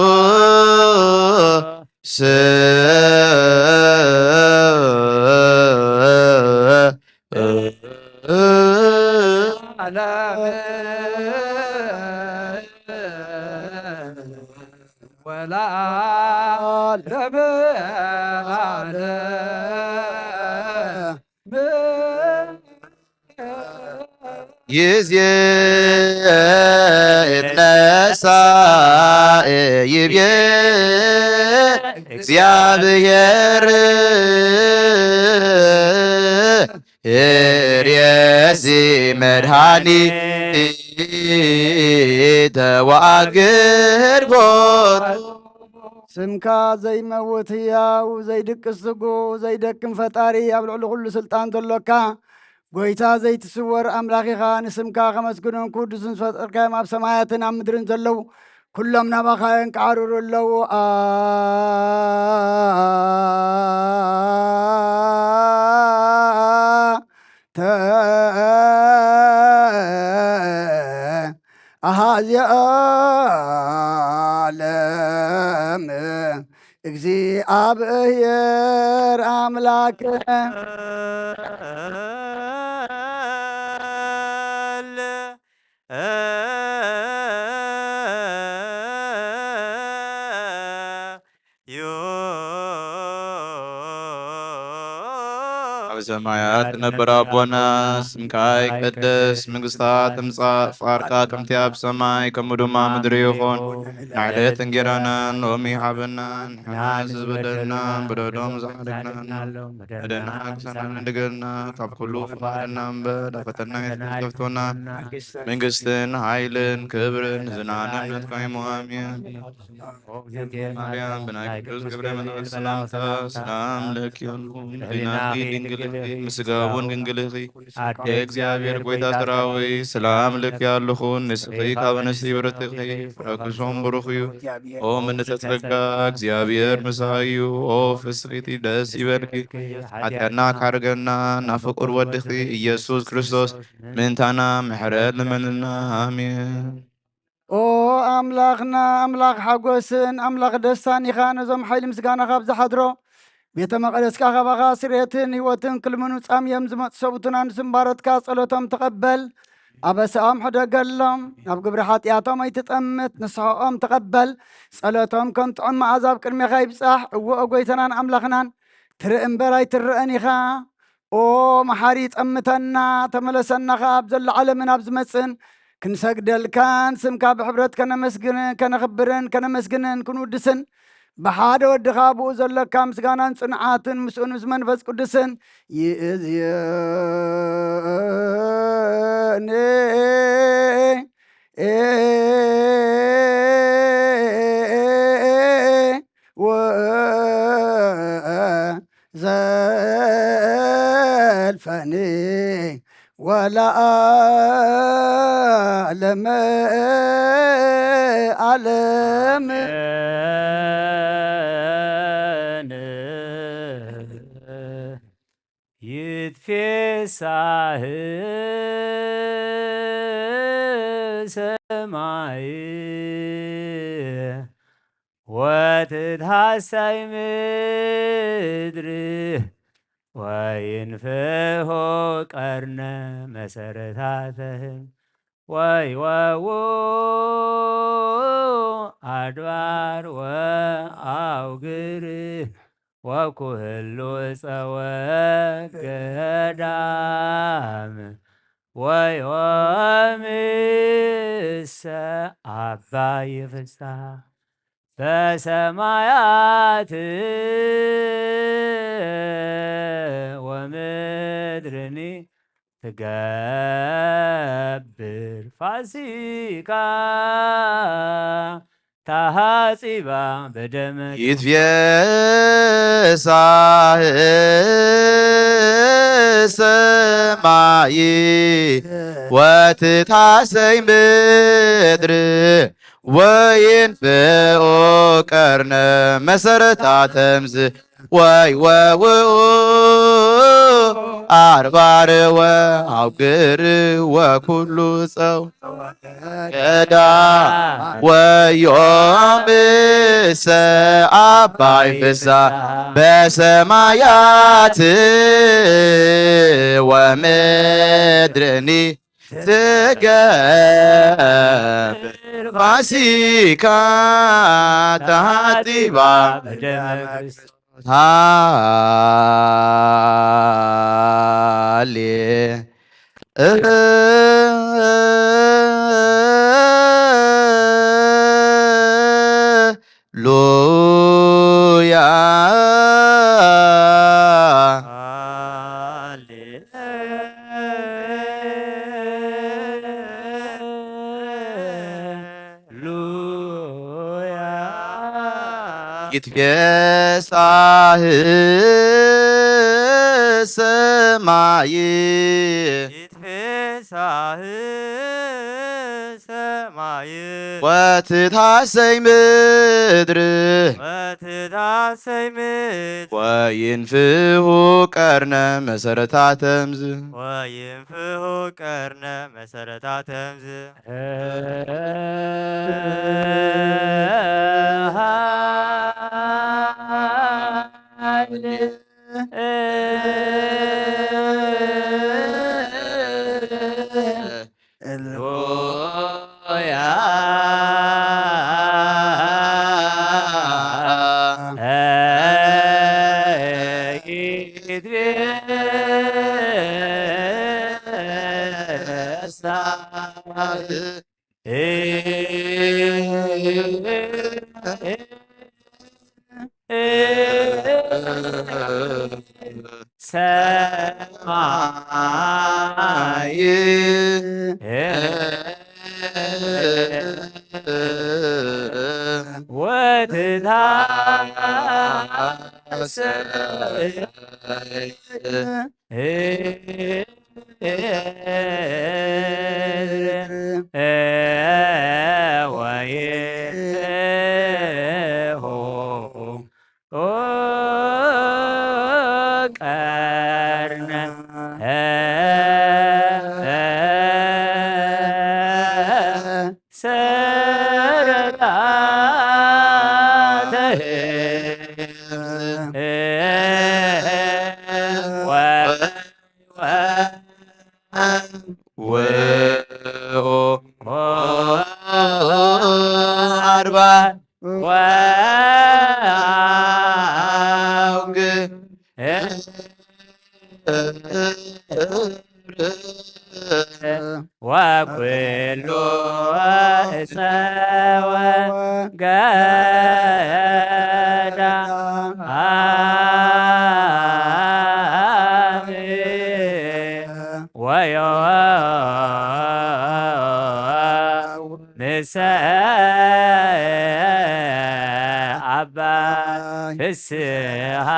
ጊዜ እትነሳ ይብዬ እግዚኣብሔር ርእሲ መድኃኒተ ወአግድ ቦቱ። ስምካ ዘይመውት ህያው ዘይድቅስ ዝጉ ዘይደክም ፈጣሪ ኣብ ልዕሊ ኩሉ ስልጣን ዘሎካ ጎይታ ዘይትስወር ኣምላኽ ኢኻ። ንስምካ ከመስግኑን ቅዱስን ዝፈጠርካዮም ኣብ ሰማያትን ኣብ ምድርን ዘለዉ ኩሎም ናባኻ የንቃዕርሩ ኣለዉ። ተ ኣሃዚ ዓለም እግዚኣብሔር ኣምላክ። ኣብ ሰማያት ትነብር ኣቦና፣ ስምካ ይቀደስ፣ መንግስትካ ትምጻእ፣ ፍቃድካ ከምቲ ኣብ ሰማይ ከምኡ ድማ ምድሪ ይኹን። ንዕለት እንጌራና ሎሚ ሃበና፣ ንሕና ዝበደልና በደሎም ዝሓደግና፣ መደና ክሳና ንድገልና፣ ካብ ኩሉ ፍቃድና እምበር፣ ፈተና ይትከፍቶና። መንግስትን ኃይልን ክብርን ዝናነም ነትካይሞ። ኣሜን። ማርያም ብናይ ቅዱስ ገብረ መንፈስ ሰላምታ ሰላም ለኪ ይኹን። ህሊናኺ ድንግል ኢኺ፣ ምስጋውን ድንግል ኢኺ። ኣደ እግዚአብሔር ጎይታ ሰራዊት ሰላም ለኪ ኣለኹ። ንስኺ ካብ ኣንስቲ ብርትኺ፣ ፍረክሶም ብሩኽ እዩ። ኦ ምልዕተ ጸጋ፣ እግዚአብሔር ምሳኺ እዩ። ኦ ፍስሕቲ ደስ ይበልኪ። ሓጢኣትና ካርገና፣ ናብ ፍቁር ወድኺ ኢየሱስ ክርስቶስ ምእንታና ምሕረት ልመንልና። ኣሜን። ኦ ኣምላኽና፣ ኣምላኽ ሓጎስን ኣምላኽ ደስታን ኢኻ። ነዞም ሓይሊ ምስጋና ካብ ዝሓድሮ ቤተ መቕደስካ ካባኻ ስሬትን ህይወትን ክልምኑ ጻምዮም ዝመጹ ሰብኡትናን ዝንባረትካ ጸሎቶም ተቐበል። ኣበሳኦም ሕደገሎም፣ ናብ ግብሪ ሓጢኣቶም ኣይትጠምት፣ ንስሐኦም ተቐበል። ጸሎቶም ከም ጥዑም መኣዛ ኣብ ቅድሜኻ ይብጻሕ። እወ፣ ኦ ጎይታናን ኣምላኽናን፣ ትርኢ እምበር ኣይትረአን ኢኻ። ኦ መሓሪ፣ ጠምተና፣ ተመለሰና ኸኣ ኣብ ዘሎ ዓለምን ኣብ ዝመጽእን ክንሰግደልካን ስምካ ብሕብረት ከነመስግን፣ ከነኽብርን፣ ከነመስግንን፣ ክንውድስን፣ ብሓደ ወድኻ ብኡ ዘለካ ምስጋናን ጽንዓትን ምስኡ ምስ መንፈስ ቅዱስን ይእዝየኒ። ዘልፈኒ ወለዓለመ ዓለም። ይትፌሳህ ሰማይ ወትትሃሳይ ምድሪ ወይንፍሆ ቀርነ መሰረታተህም ወይወው አድባር ወአውግር ወኩህሉ እፀወ ገዳም ወዮምሰ አባይ ፍስሐ በሰማያት ወምድርኒ ትገብር ፋሲካ ተሃጺባ በደመ ይትፌሳህ ሰማይ ወትትሃሰይ ምድር ወይንፍኦ ቀርነ መሰረታ ተምዝ ወይ ወውኡ አርባርወ አውግር ወኩሉ ጸው ገዳ ወዮምሰ አባይ ፍሳ በሰማያት ወምድርኒ ትገብር ፋሲካ ተሃጢባ በደመ ክርስቶስ። ሃሌ ሉያ። ሉያ። ይትፌሳህ ሰማይ። ይትፌሳህ ሰማይ። ወትትሐሰይ ምድር። ወትትሐሰይ ምድር። ወይንፍሑ ቀርነ መሰረታተምዝ። ወይንፍሑ ቀርነ መሰረታተምዝ። ሰማይ ወትታ ቀርነ አርባ ወአውግ ወኩሉ እፀወ ገዳም ወዮ ንሰ አባ ፍስሃ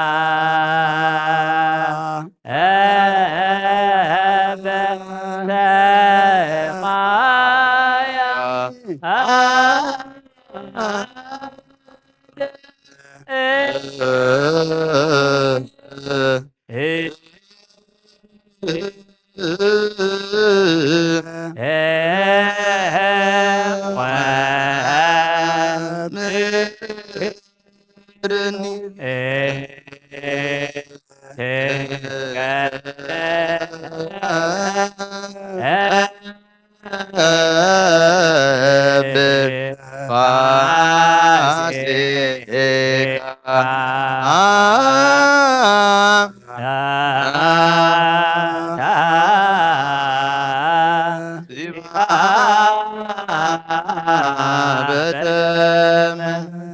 በደመ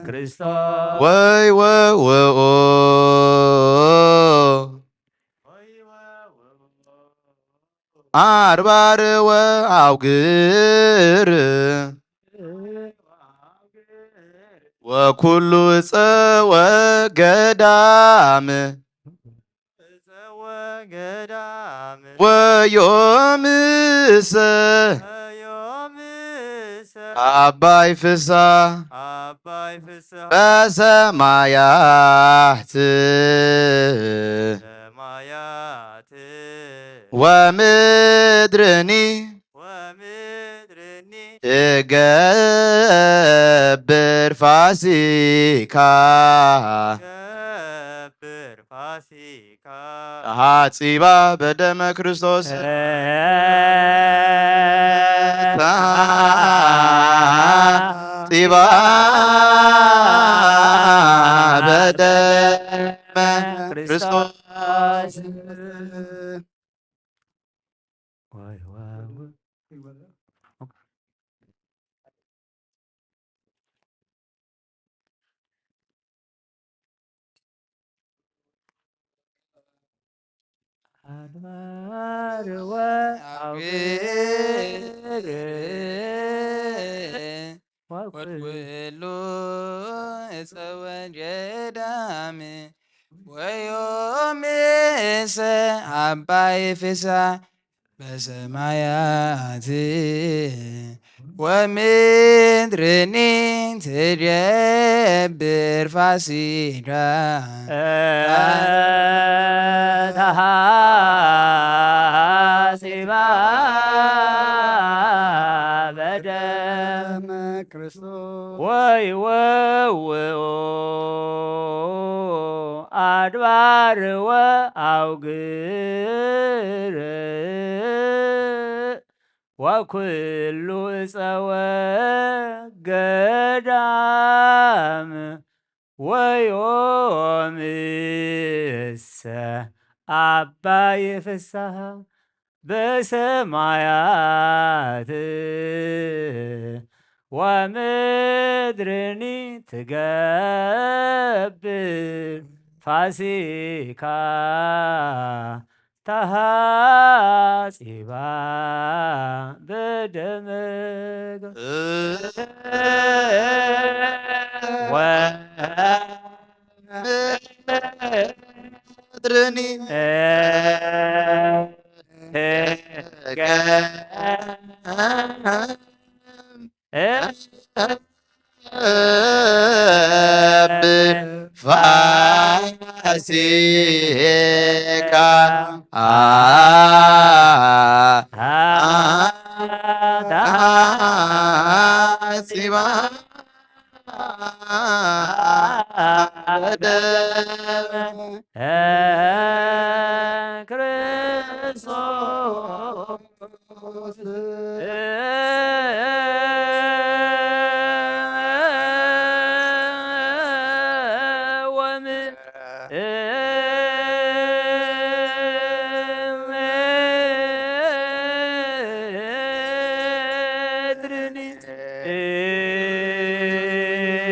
ክርስቶስ ወይ ወወኦ አርባር ወአውግር ወኩሉ ጸወ ገዳም ወዮምሰ አባይ ፍሳ በሰማያት ወምድርኒ ወምድርኒ ትገብር ፋሲካ ትገብር ፋሲካ ተሐጺባ በደመ ክርስቶስ። ተሐጺባ በደመ ክርስቶስ። ኣድባር ወአውግር ወኩሉ እፀ ወገዳም ወዮምሰ አባይ ፍሳ በሰማያት ወምድርኒ ትገብር ፋሲካ ተሐጺባ በደመ ክርስቶስ ወይወውኡ አድባር ወአውግር ወኩሉ እፀወ ገዳም ወዮምሰ አባይ ፍስሐ በሰማያት ወምድርኒ ትገብር ፋሲካ ተሐጺባ በደመ ወምድርኒ ፋሲካ ተሐጺባ በደመ ክርስቶስ ፋሲካ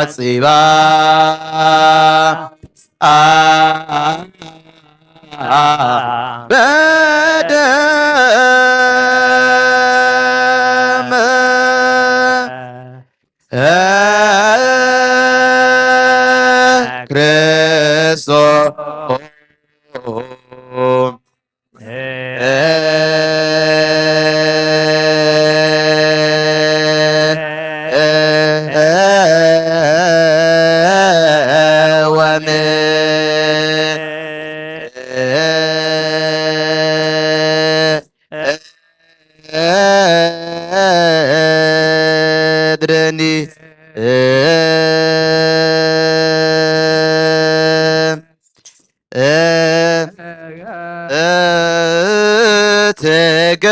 ተሐጺባ በደመ ክርስቶስ እትገ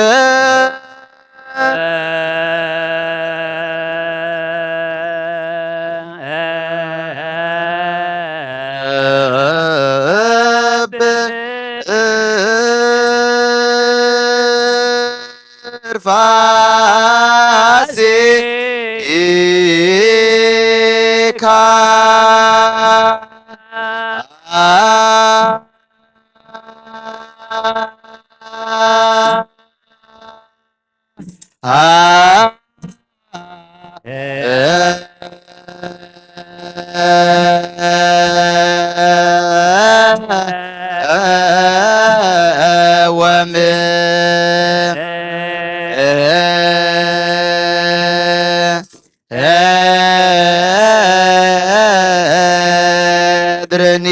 ፋሲካ ወምድርኒ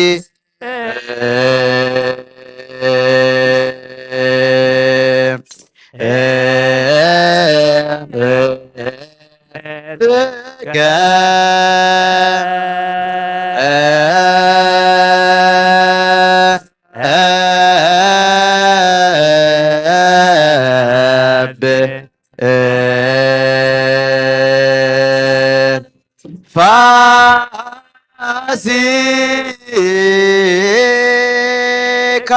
ፋሲካ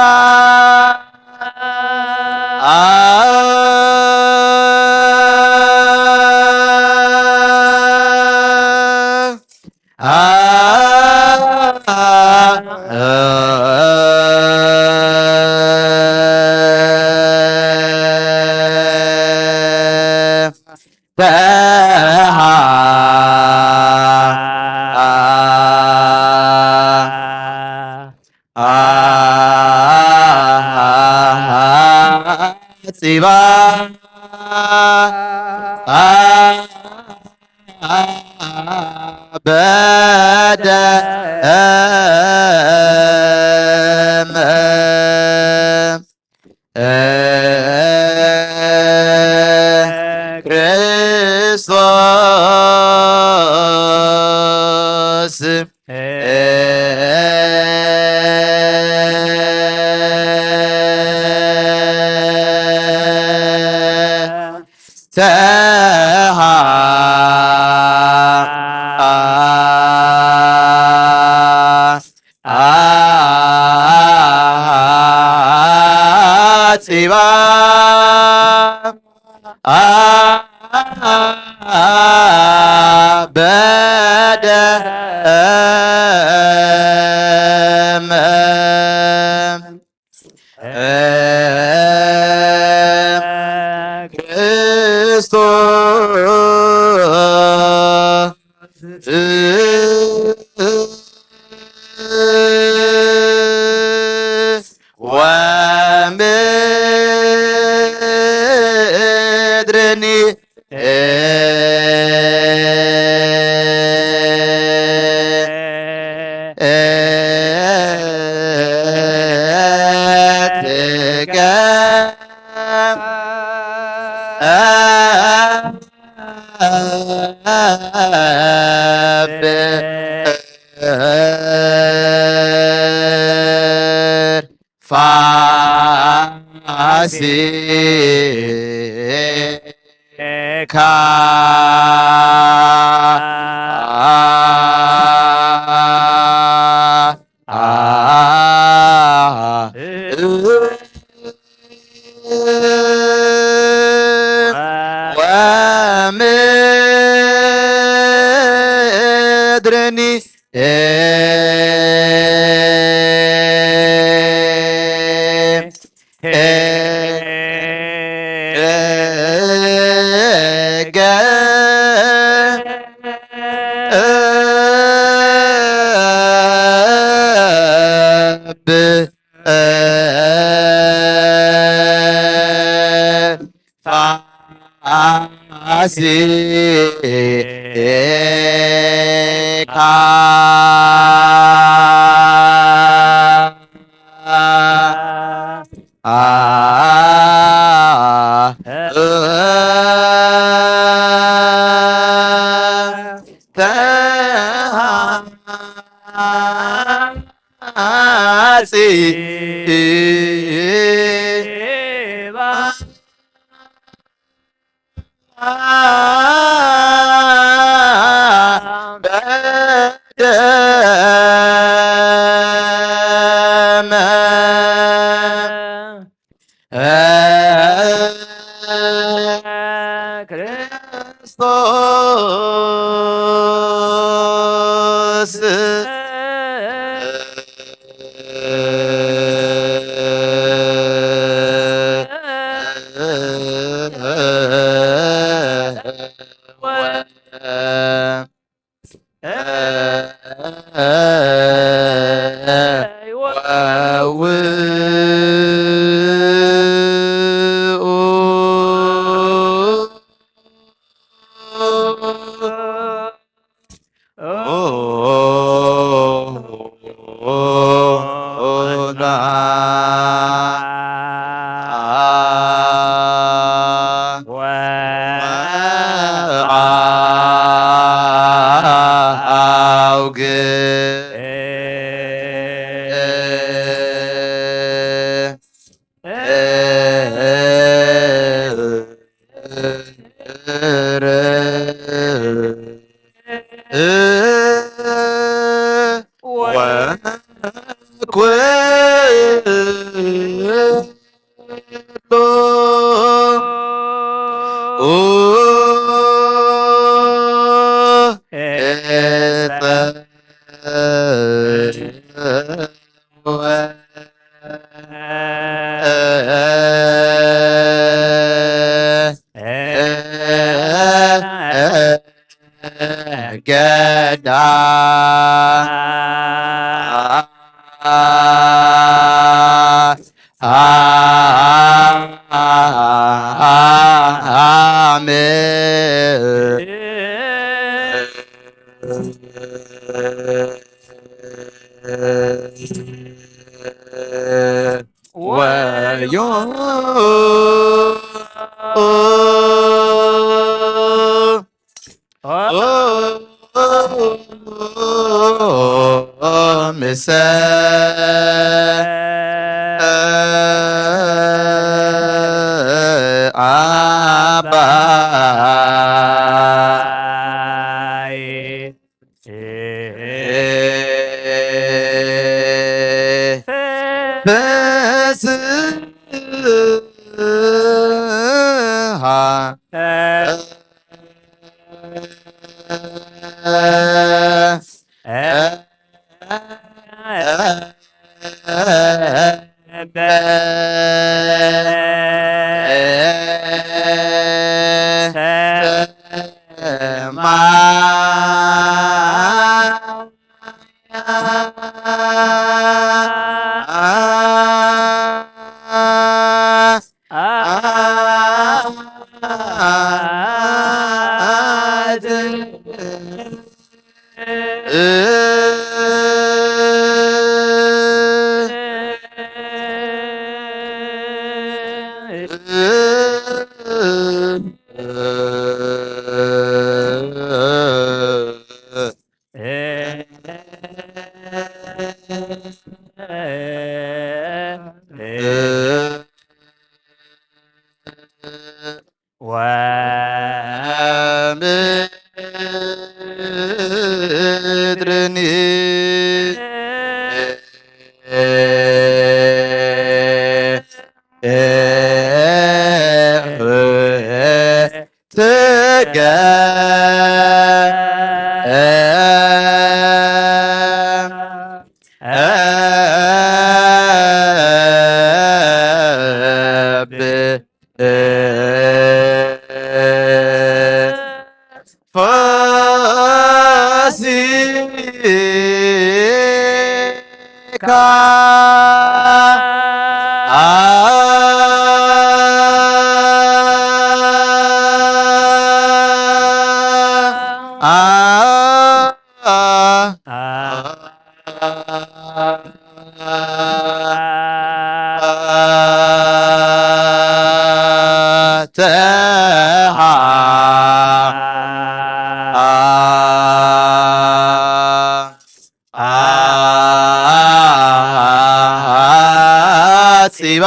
ፂባ በደም ክርስቶስ ተሃ ፂባ በደም ክርስቶስ ወምድርኒ ፋሲካ ወምድርኒ ፋሲካ ክርስቶስ ተዓጺባ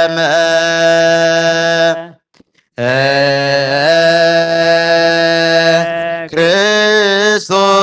በደመ ክርስቶስ።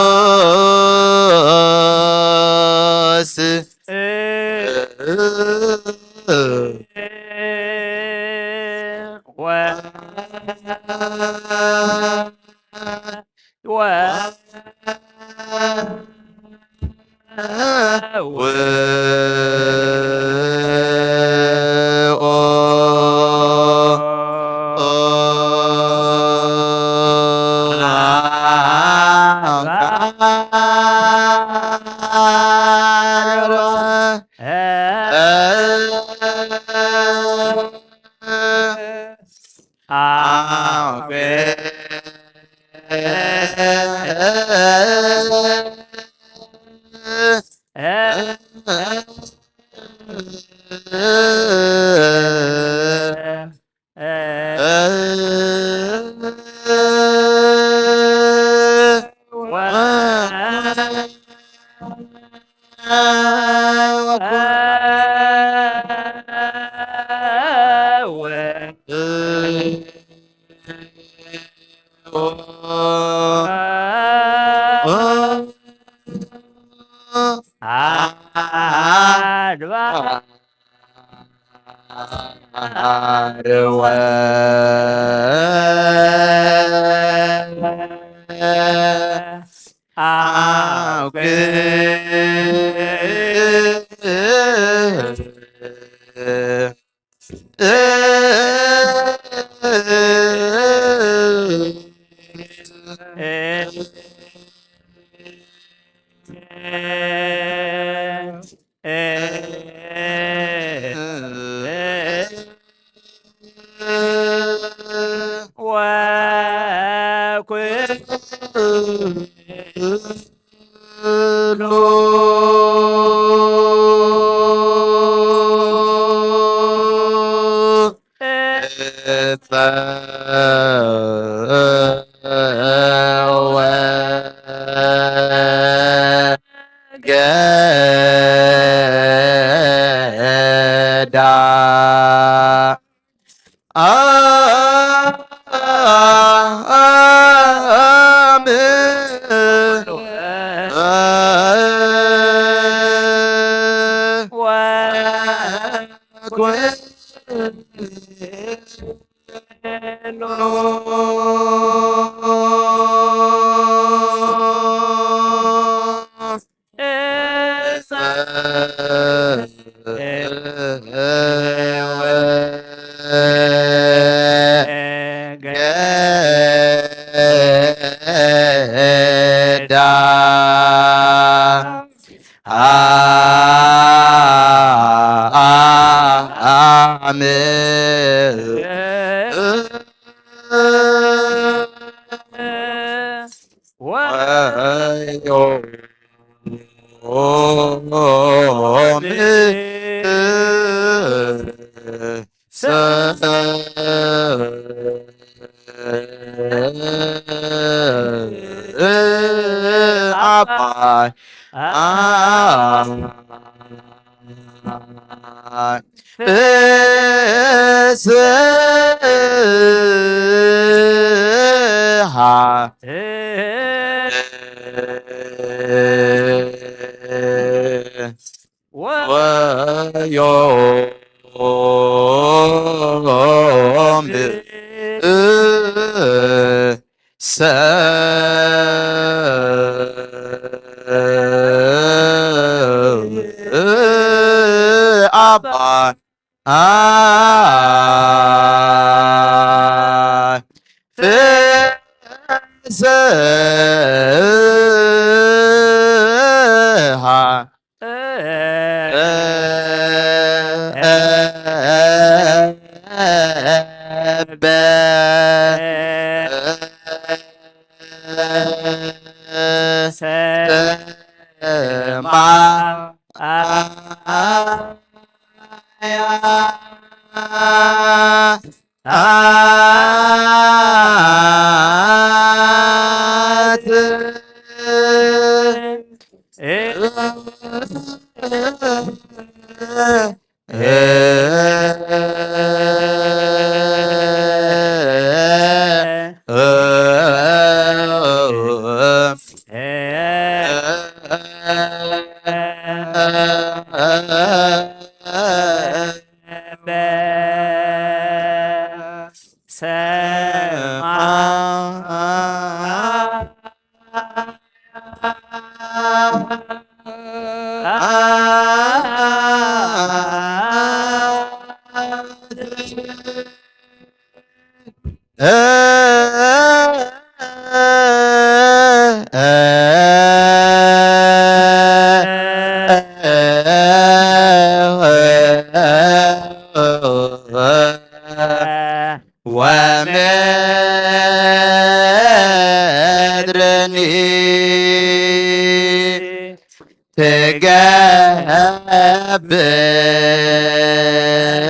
ወምድርኒ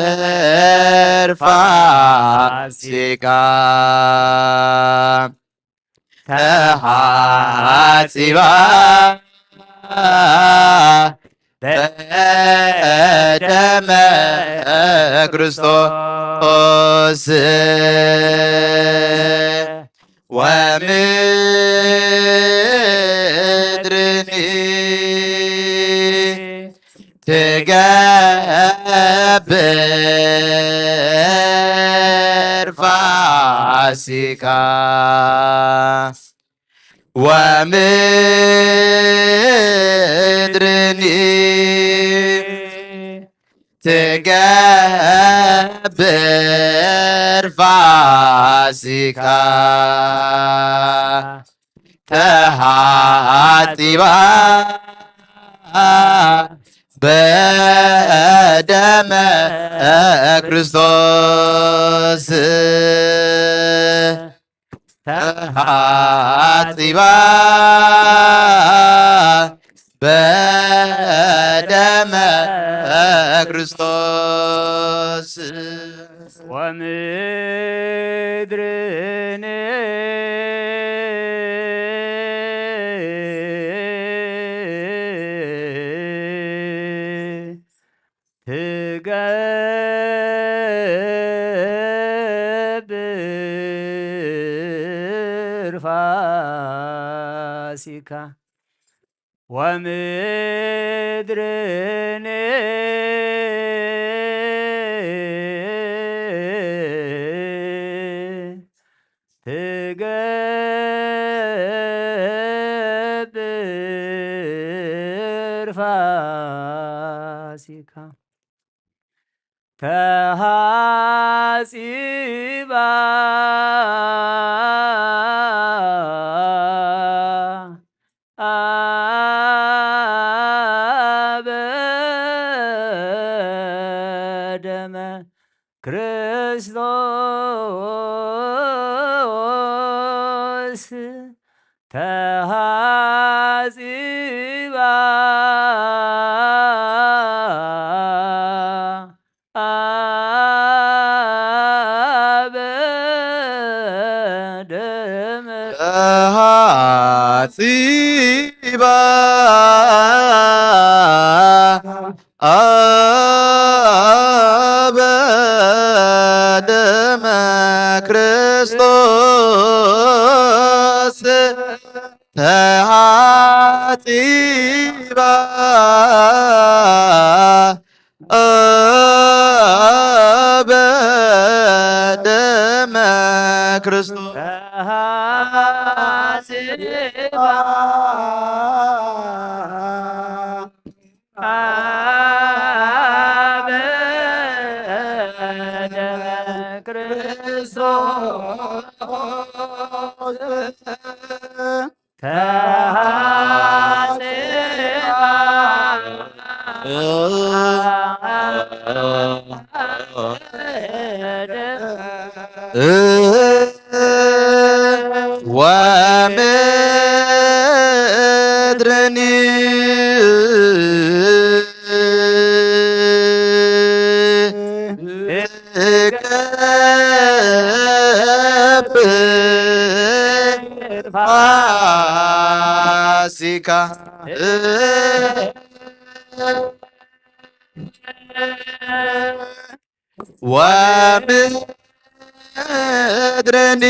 ትገብር ፋሲካ ተሓጺባ በደመ ክርስቶስ ወምድርኒ ትገብር ፋሲካ ወምድርኒ ትገብር ፋሲካ ተሓጺባ በደመ ክርስቶስ ተሓጺባ በደመ ክርስቶስ ወምድርኒ ትገብር ፋሲካ ወምድርኒ ትገብር ፋሲካ ተሓጺባ በደመ ክርስቶስ ተሓጺባ በደመ ተሓጺባ በደመ ክርስቶስ ተሓጺባ በደመ ክርስቶስ ተሓጺባ በደመ ክርስቶስ ተሐጽባ ወምድርኒ ትከብር ፋሲካ ወምድርኒ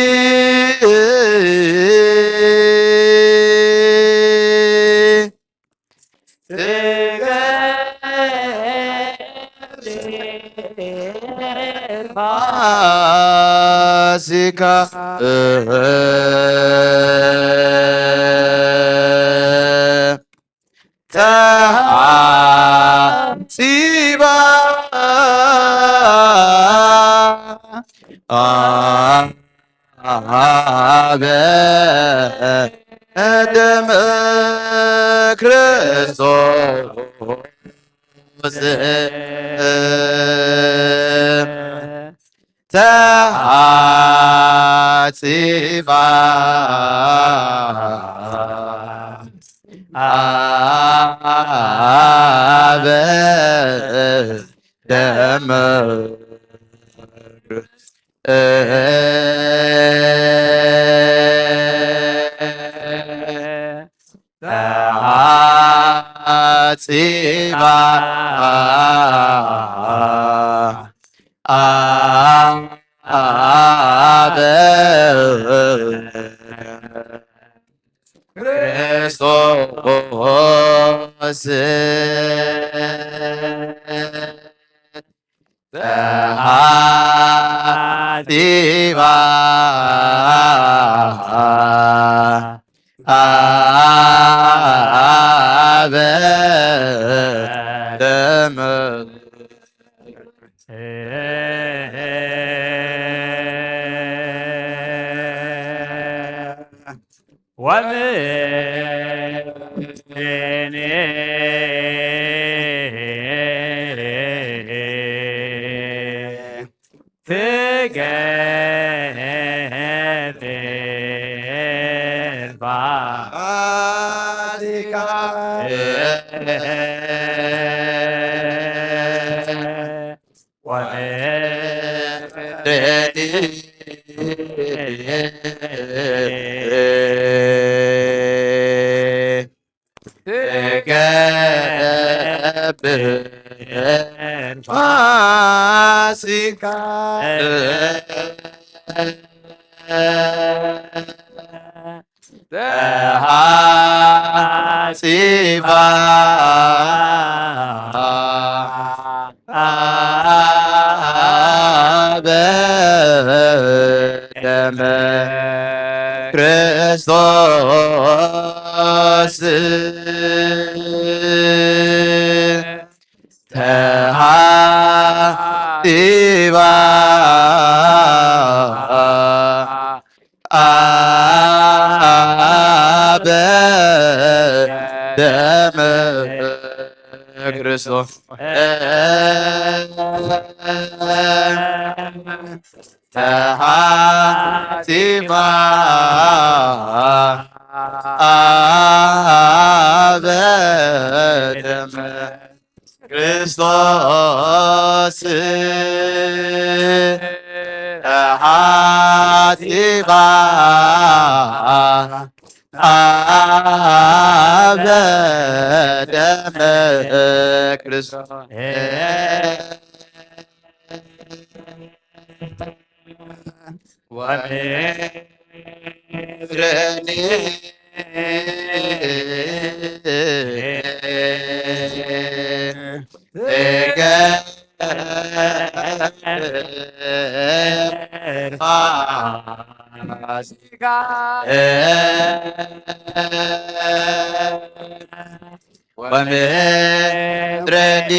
ትገብር ፋሲካ ፋሲካ ተሓጺባ ኣብ ደመ ክርስቶስ ተሓጺባ ኣብ ደመ ተሓጺባ ኣብ ክርስቶስ ተሓጺባ ኣብ ደመ ትገብር ፋሲካ ወመድኃኒት ትገብር ፋሲካ ተሓጺባ ኣብ ደመ ክርስቶስ ተሓጺባ ኣብ ደመ ክርስቶስ ተሓጺባ ኣብ ደመ ክርስቶስ ተሓጺባ ኣብ ደመ ክርስቶስ ወምድርኒ ትገብር ፋሲካ ወምድርኒ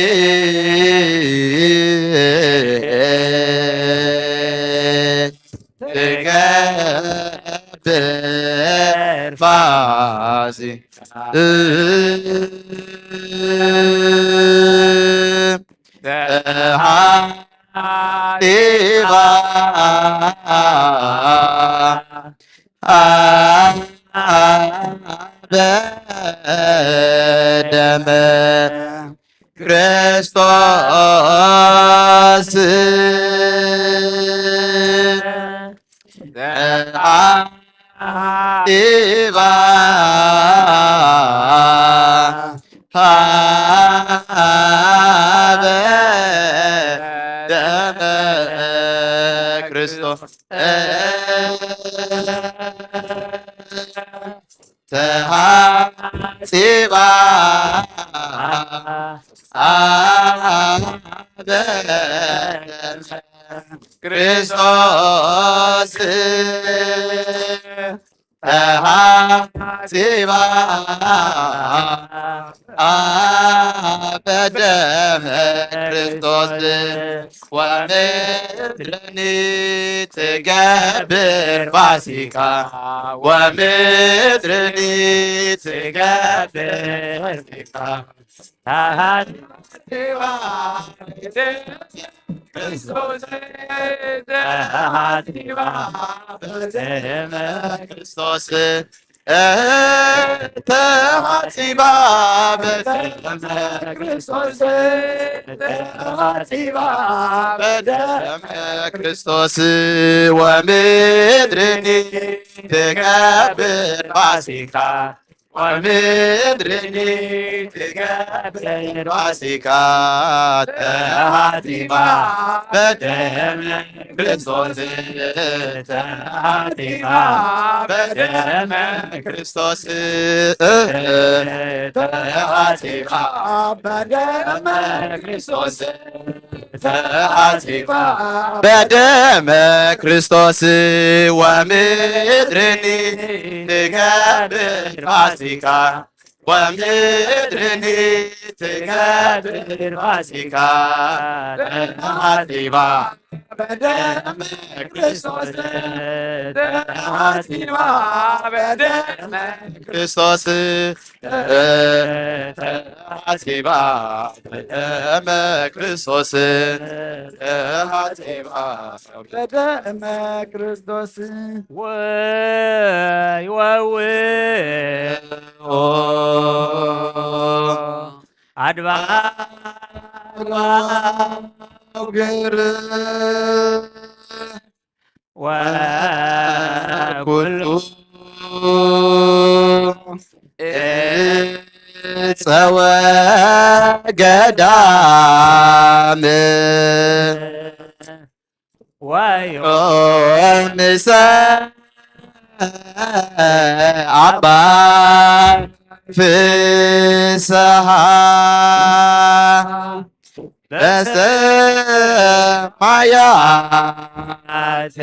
ትገብር ፋሲካ ተሓጺባ በደመ ክርስቶስ ተሓጺባ በደመ ክርስቶስ ተሓጺባ በደመ ክርስቶስ ተሓጺባ በደመ ክርስቶስ ወምድርኒ ትገብር ፋሲካ ወምድርኒ ትገብር ፋሲካ ተሓጺባ በደመ ክርስቶስ ተሓጺባ በደመ ክርስቶስ ተሓጺባ በደመ ክርስቶስ ተሓጺባ በደመ ክርስቶስ ወምድርኒ ትገብር ፋሲካ ወምድርኒ ትገብር ፋሲካ ተሓጺባ በደመ ክርስቶስ ተሓጺባ በደመ ክርስቶስ ተሓጺባ በደመ ክርስቶስ ተሓጺባ በደመ ክርስቶስ ወምድርኒ ትገብር ፋሲካ ወምድርኒ ትገብር ፋሲካ ተሓጺባ በደመ ክርስቶስ ተሓጺባ በደመ ክርስቶስ ተሓጺባ በደመ ክርስቶስ ተሓጺባ በደመ ክርስቶስ ወይ ወው ኣድባር ወኩሉ እፀወ ገዳም ወዮ ምሰ ኣባ ፍስሃ በሰማያት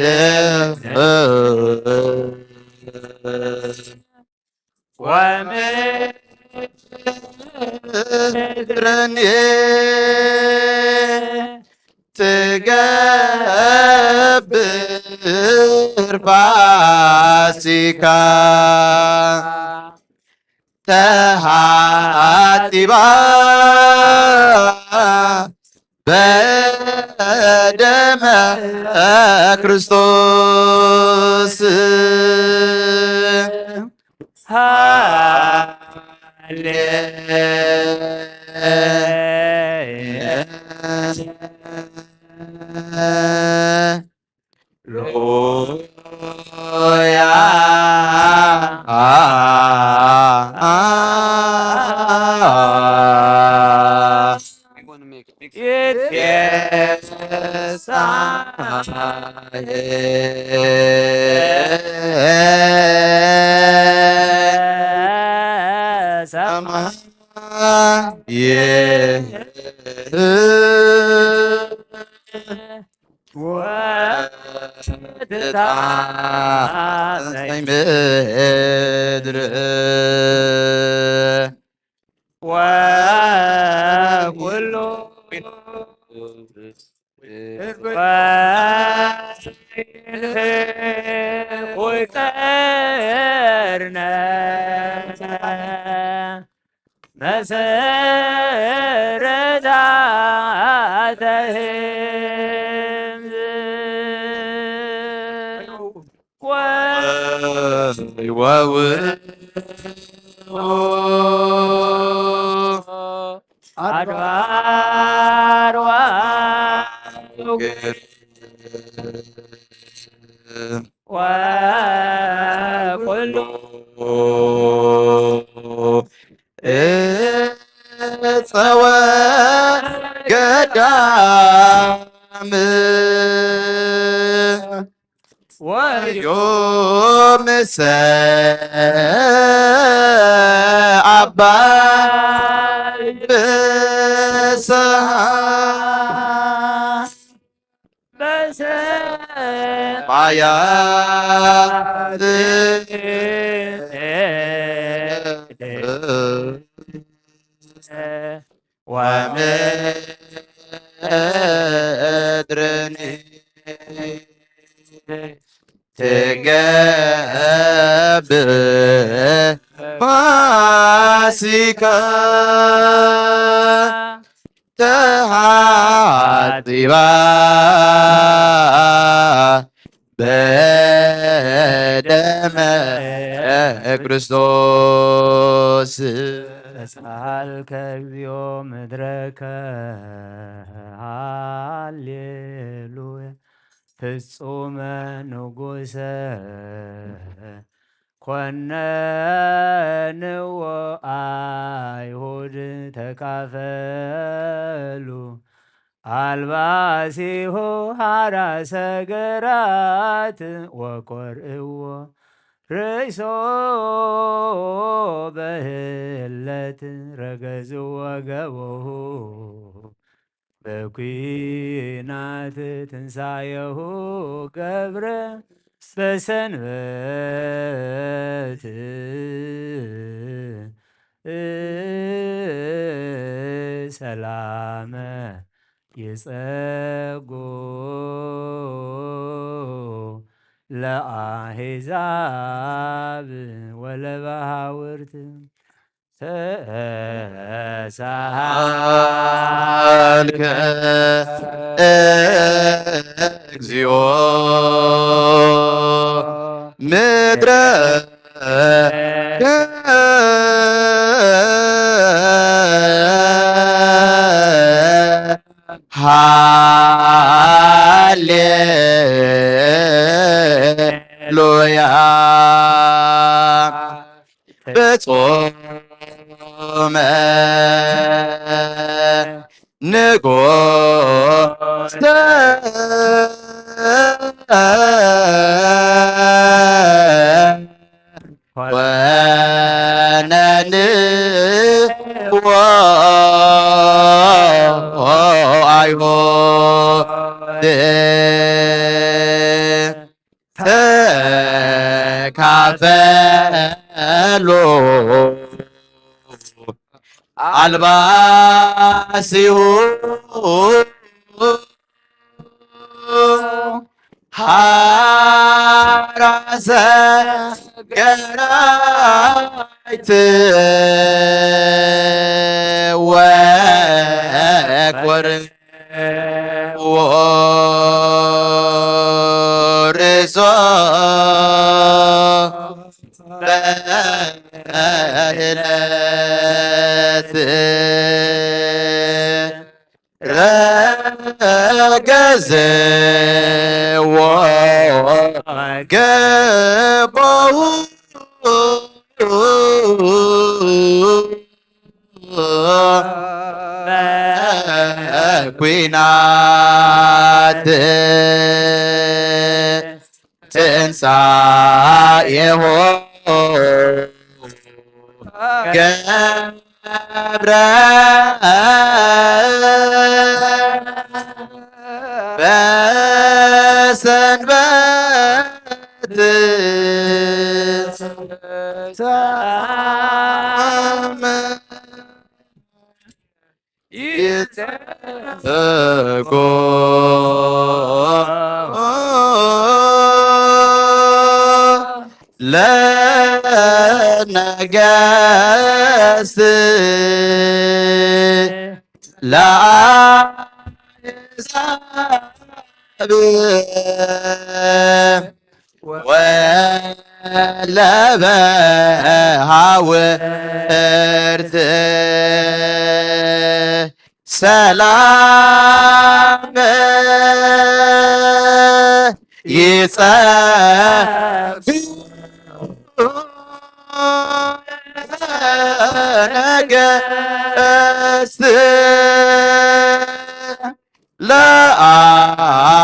ወምድርኒ ትገብር ፋሲካ ተሓጺባ በደመ ክርስቶስ ሃሌ ሉያ ይትፌሳህ ሰማየ ወትታሰይ ምድር ወኩሉ ወይቀርነ መሰረታ ተህምዝ ወወው አድባር ወአውግር ወኩሉ እፀወ ገዳም ወዮም ሰ አባ ፍስሃ በሰማያት ገብእ ፋሲካ ተሓጺባ በደመ ክርስቶስ። ተሳልከ እግዚኦ ምድረከ፣ ሃሌሉያ። ፍጹመ ንጉሰ ኮነንዎ ኣይሁድ ተካፈሉ። አልባሲሁ ሐራ ሰገራት ወኮርእዎ ርእሶ በህለት ረገዝዎ ገቦሁ። በኩናት ትንሳኤሁ ገብረ በሰንበት ሰላመ ይጸጉ ለአሕዛብ ወለባሃውርት። ተሳሃልከ እግዚኦ ምድረ ሃሌሉያ። በጾመ ንጉሰ ኮነንዎ አይሁድ ተካፈሉ አልባሲሁ ሐራሰ ገራይት ወኮር ወርሶ በህለት ረገዘ ወገባው ኲናት ትንሣኤሁ ገብረ በሰንበት ሳመ ይጸጎ ለነገሥት ለአሕዛብ ወለበሃውርት ሰላም ይጸግ ነገሥት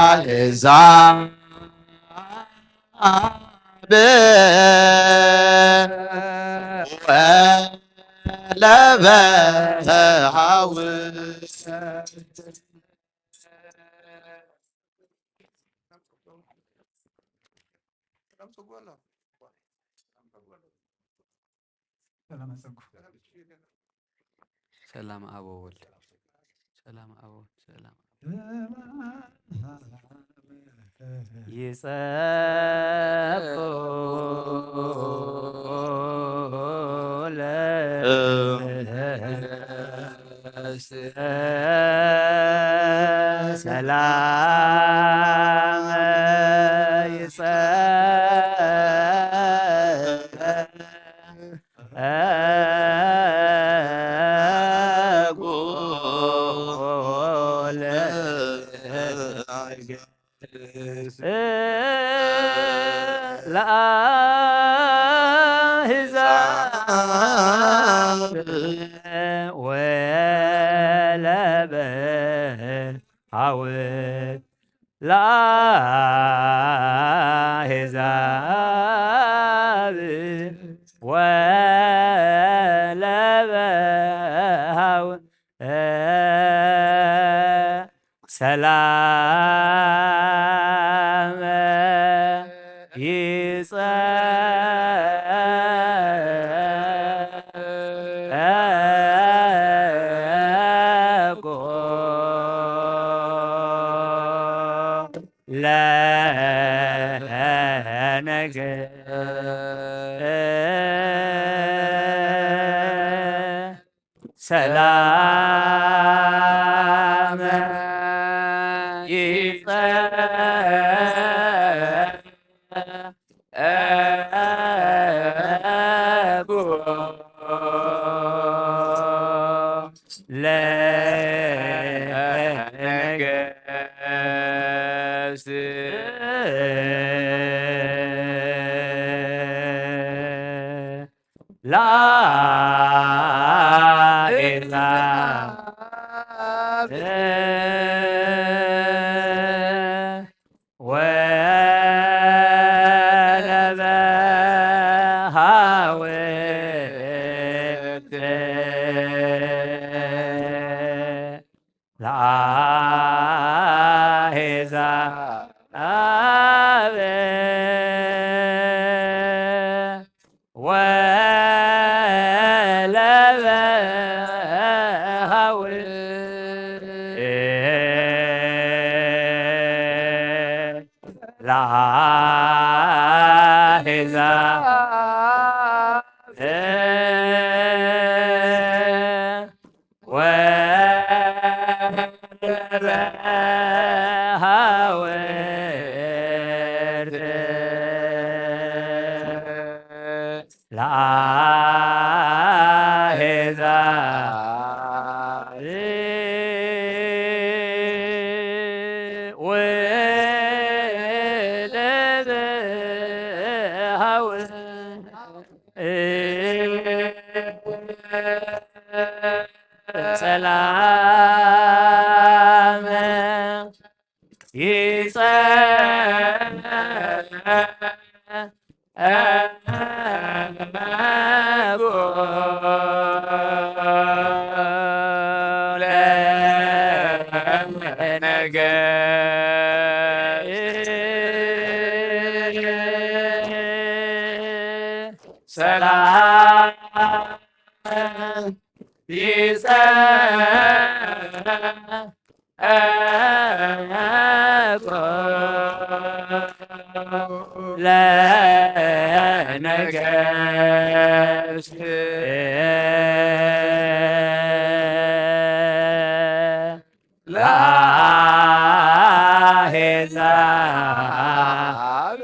ለአሕዛብ ወለበሃውርት። ሰላም አብ ወወልድ። ሰላም አብ ወወልድ። ሰላም። ይጸብሑ ለመንግስት ሰላም ይጸብሑ ለአሕዛብ ወለበሃው ለአሕዛብ ወለበሃው ሰላም ይጸብሑ ለነገ ሰላም ይጸብሑ ለነገስት ለአሕዛብ ወለበሃውርት ለአሕዛብ ወለበሃውርት ለአሕዛብ ወለበሃውርት ለአሕዛብ ወለበሃውርት ሰላም ይጸብሑ ለነገስት ሰላም ይጸብሑ ለነገስት ለአሕዛብ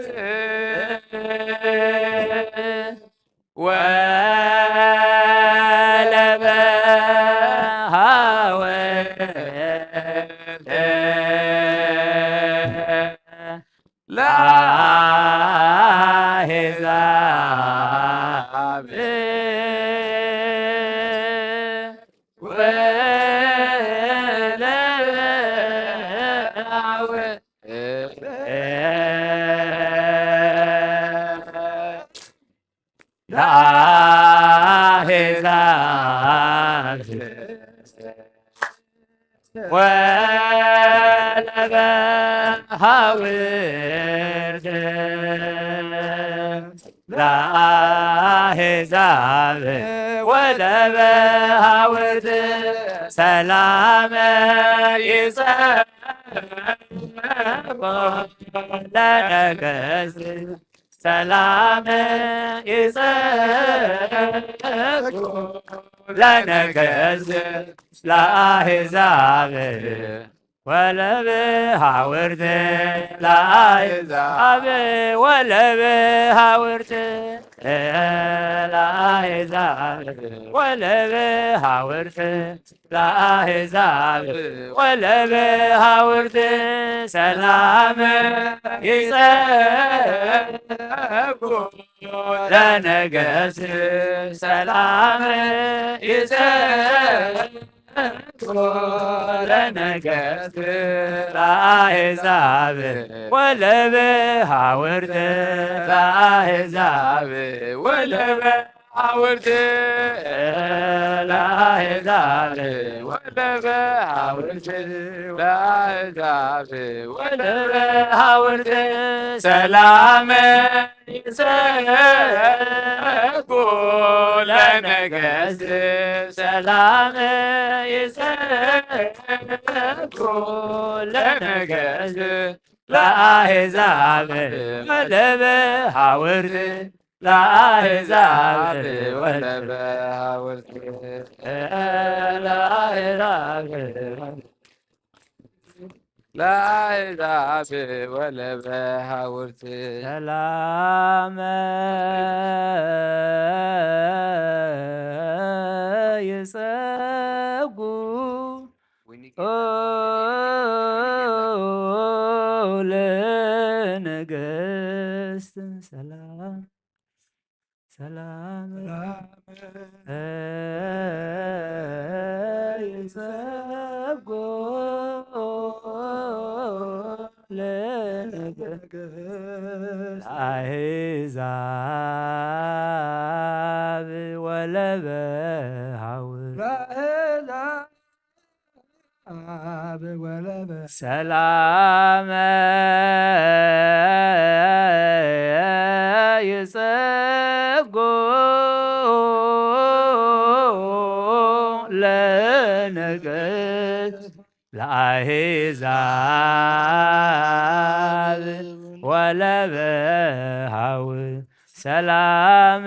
ወለበሃውርት ለአሕዛብ ወለበሃውርት ለአሕዛብ ወለበሃውርት ለአሕዛብ ወለበሃውርት ሰላም ይጸብሑ ለነገሥት ሰላም ይሰጉ ለነገሥት ለአሕዛብ ወለብሃውርት ለአሕዛብ ወለብሃውርት ለአሕዛብ ወለብሃውርት ለአሕዛብ ወለብሃውርት ሰላም ይሰጉ ለነገሥት ሰላም ይሰጉ ለነገሥት ለአሕዛብ ወለብሃውርት ለአሕዛብ ወለብ ሐውልት ለአሕዛብ ወለበ ሐውልት ለአሕዛብ ወለበ ሐውልት ሰላም ይሰጉ ለነገሥት ሰላም ይሰጉ ለነገሥት ለአሕዛብ ወለበ ሐውልት ለአሕዛብ ወለበ ሐውልት ለአሕዛብ ለአሕዛብ ወለበ ሐውልት ሰላም ይጸጉ ለነገሥት ሰላም ሰላም ይሰጎ ለነገ ለአሕዛብ ወለበ ሐውልት ሰላም ይጸጎ ለነገሥት ለአሕዛብ ወለበ ሐውልት ሰላም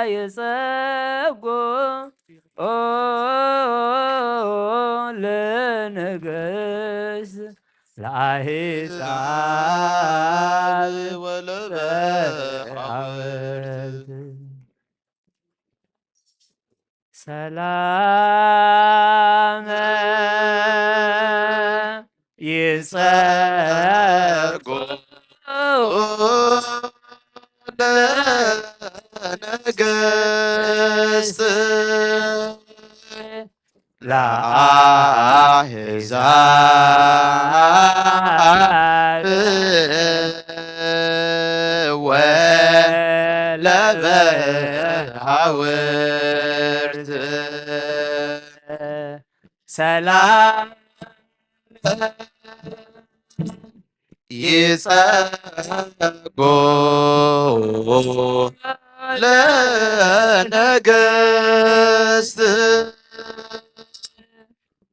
ይጸጎ ለነገሥት ለአሕዛብ ወለበ ሐውልት ሰላም ይጸጎ ለነገሥት ለአሕዛብ ወለበ ሐውልት ሰላም ይጸጎ ለነገሥት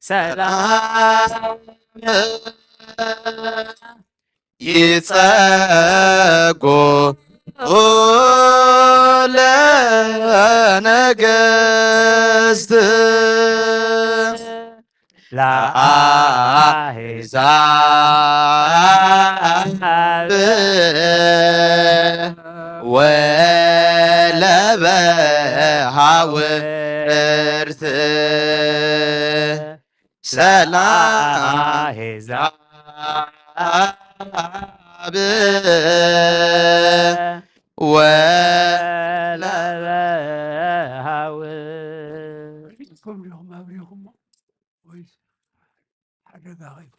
ሰላም ይጸጎ ለነገሥት ለአሕዛብ ወለበ ሐውርት ሰላም ለአሕዛብ ወለበ ሐውርት። ዲኹም ዲኹም ኣብሪኹሞ ወይስ ሓደጋ ኸይዱ?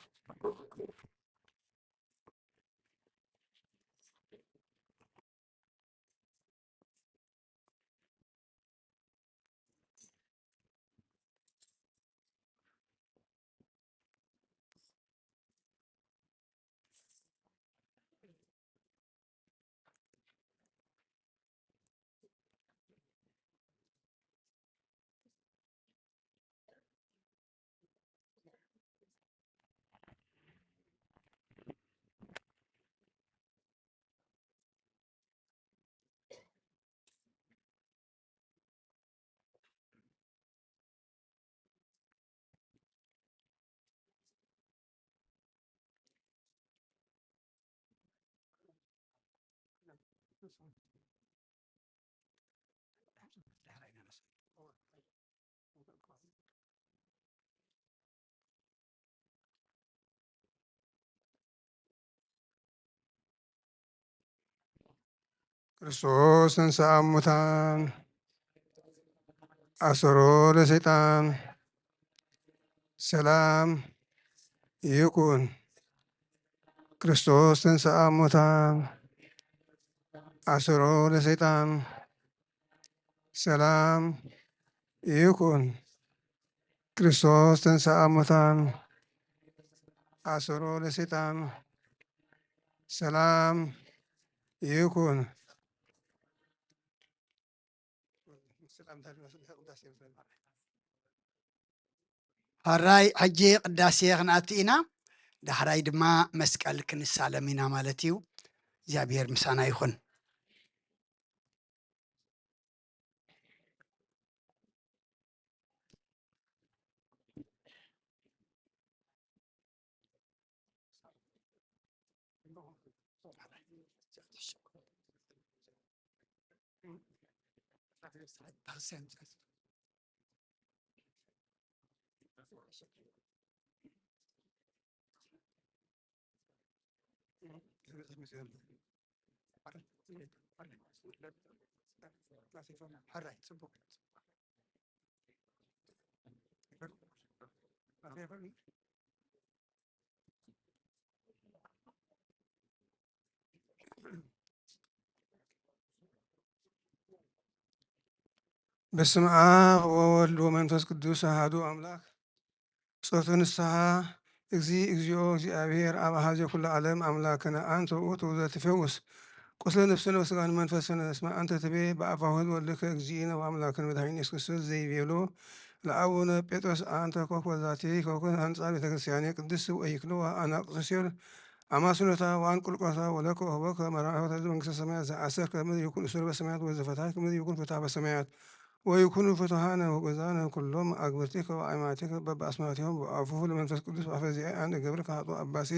ክርስቶስ ተንሥአ እሙታን፣ አሰሮ ለሰይጣን፣ ሰላም ይኩን። ክርስቶስ ተንሥአ እሙታን፣ አሰሮ ለሰይጣን፣ ሰላም ይኩን። ክርስቶስ ተንሥአ እሙታን፣ አሰሮ ለሰይጣን፣ ሰላም ይኩን። ሕራይ፣ ሕጂ ቅዳሴ ክንኣቱ ኢና፣ ዳሕራይ ድማ መስቀል ክንሳለም ኢና ማለት እዩ። እግዚኣብሔር ምሳና ይኹን። በስመ አብ ወወልድ ወመንፈስ ቅዱስ አሐዱ አምላክ። ጸሎተ ንስሐ። እግዚ እግዚኦ እግዚአብሔር አብ አሐዜ ኩሉ ዓለም አምላክነ አንተ ውእቱ ዘትፈውስ ቁስለ ነፍስነ ወስጋነ መንፈስነ። እስመ አንተ ትቤ በአፋሁ ወልድከ እግዚእነ ወአምላክነ መድኃኒነ ኢየሱስ ክርስቶስ ዘይቤሎ ለአቡነ ጴጥሮስ አንተ ኮከበ ዛቲ ኮከብ አንጻር ቤተ ክርስቲያኔ ቅድስት ወኢይክልዋ አናቅጽ ሲኦል አማስኖታ ወአንቁልቆታ ወለከ ወሀበከ መራሕወተ መንግስተ ሰማያት ዘአሰርከ ከመ ይኩን እሱር በሰማያት ወዘፈታሕከ ከመ ይኩን ፍትሐ በሰማያት ወይኩኑ ፍትሐነ ወገዛነ ኩሎም አግብርቲከ ወአይማቲከ በበአስማቲሆም ወአፉሁ ለመንፈስ ቅዱስ አፈ ዚአይ አነ ገብርከ ሀጡ አባሲ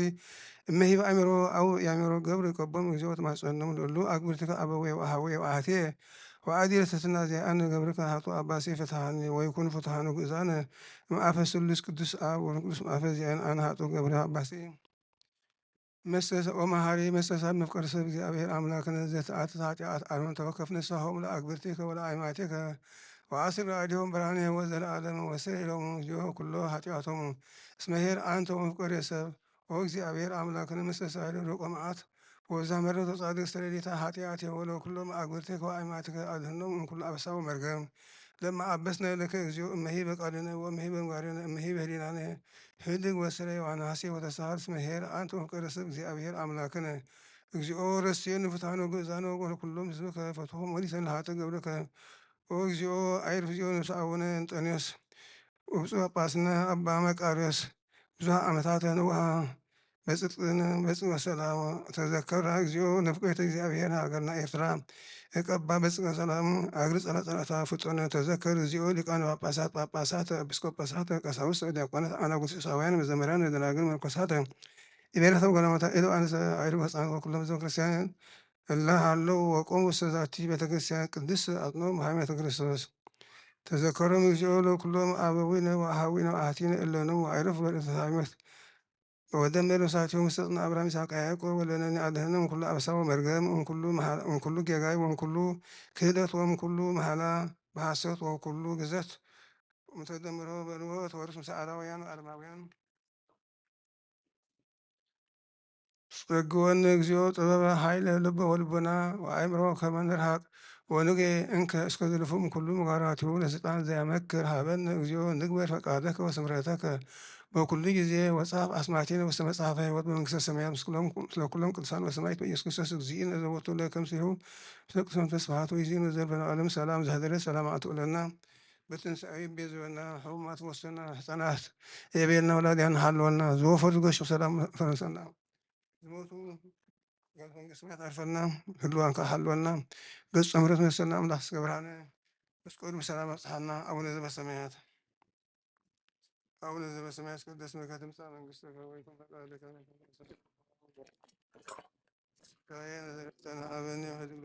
እመሂብ አእምሮ አው ያእምሮ ገብር ቀቦም እግዚኦ ተማጸኖም ለሉ አግብርቲከ አበዌ ወአሃዌ ወአሃቴ ወአዲ ለትሕትና ዚአነ ገብርከ ሀጡ አባሲ ፍትሐኒ ወይኩን ፍትሐነ ግእዛነ እምአፈ ስሉስ ቅዱስ አብ ወመንፈስ ቅዱስ እምአፈ ዚአን አነ ሀጡ ገብረ አባሲ። መስተስ-፣ ወመሐሪ መስተሳብ መፍቀር ሰብ እግዚአብሔር አምላክነ ዘተአትት ኃጢአት አርምም ተወከፍ ንስሐሆሙ ለአግብርቲከ ወለአይማቲከ ወአስር ለአዲሆም ብርሃነ ወዘለዓለም ወስር ኢሎሙ እግዚኦ ኩሎ ኃጢአቶሙ እስመ ኄር አንተ ወመፍቀሬ ሰብ። ኦ እግዚአብሔር አምላክነ መስተሳይሎ ርቆ መዓት ወብዝሃ ምሕረት ወጻድቅ ስተለሊታ ኃጢአት የወሎ ኩሎም አግብርቲከ ወአይማቲከ አድህኖም እምኩሉ አበሳ ወመርገም። ለማ አበስነ ለከ እግዚኦ እመሂ በቃልነ ወእመሂ በምግባርነ እመሂ በህሊናነ ህድግ ወስረ ዮሐንስ ወተሳሃል ስመ ኄር አንተ ወፍቀር ሰብ እግዚአብሔር አምላክነ። እግዚኦ ረስየኑ ፍትሐነ ወግእዛነ ወለኩሎም ህዝብከ ፈትሖም ወሊሰን ለኃጥእ ገብርከ። ኦ እግዚኦ አይርፍ እግዚኦ ነፍሰ አቡነ እንጠንዮስ ውብፁዕ ጳጳስነ አባ መቃርዮስ ብዙሕ ዓመታት ንውሃ በጽድቅን በጽ-፣ በሰላም ተዘከራ እግዚኦ። ንፍቅሬተ እግዚኣብሔር ሃገርና ኤርትራ እቀባ በጽድቅ ሰላም። አግሪ ጸላጸላታ ፍጡነ ተዘከር እግዚኦ። ሊቃነ ጳጳሳት፣ ጳጳሳት፣ ኤጲስቆጶሳት፣ ቀሳውስት፣ ዲያቆናት፣ አናጉስሳውያን፣ መዘምራን፣ ደናግል፣ መነኮሳት፣ ኢቤላተ ወገላማታ፣ ኢሉ አንሰ፣ አይሩ ህፃን ወኩሎም ህዝበ ክርስቲያን እለ ሃለው ወቆሙ ውስተ ዛቲ ቤተ ክርስቲያን ቅድስት አጽንኦም ሃይማኖተ ክርስቶስ። ተዘከሮም እግዚኦ ለኩሎም አበዊነ ወአሃዊነ ወአሃቲነ እለኖም ወአይረፉ በርእተ ሃይማኖት ወደመ ሎሳቲሆም ውስተ ጽንዕ አብርሃም ይስሐቅ ያዕቆብ ወለነኒ አድህነም እምኩሉ አበሳ ወመርገም እምኩሉ መሃ-፣ እምኩሉ ጌጋይ ወእምኩሉ ክህደት ወእምኩሉ መሃላ በሐሰት ወእምኩሉ ግዘት እምተደምሮ በልዎ ተወርስ ምስ አላውያን ወአረማውያን። ጸግወነ እግዚኦ ጥበበ ኃይለ ልበ ወልቦና ወአእምሮ ከመ ንርሃቅ ወንጌ እንከ እስከ ዝልፉ እምኩሉ ምግባራቲሁ ለስልጣን ዘያመክር ሀበነ እግዚኦ ንግበር ፈቃደከ ወስምረተከ በኩሉ ጊዜ ወጻፍ አስማቲነ ውስተ መጽሐፈ ሕይወት በመንግስተ ሰማያት ምስለ ኩሎም ቅዱሳን በሰማይት በኢየሱስ ክርስቶስ እግዚእነ ዘቦቱ ለከ ምስሌሁ ምስለ ቅዱስ መንፈስ ስብሐት ወይዜኑ ዘልፈነ ዓለም ሰላም ዘህደረ ሰላም አትውለና በትንሳኤ ቤዘወና ሕሙማት ወስና ህፃናት የቤልና ወላዲያን ሃለወና ዝወፈሩ ዝገሹ ሰላም ፈረሰና ዝሞቱ መንግስተ ሰማያት አርፈና ህልዋን ከሃልወና ገጸ ምሕረት መሰልና አምላክ እስከ ብርሃነ መስቀሉ ብሰላም አብጽሐና። አቡነ ዘበሰማያት አቡነ ዘበሰማያት ይትቀደስ ስምከ ትምጻእ መንግስትከ ወይኩን ፈቃድከ በከመ በሰማይ ከማሁ በአርያም። ሀበነ ሀበነ ሀበነ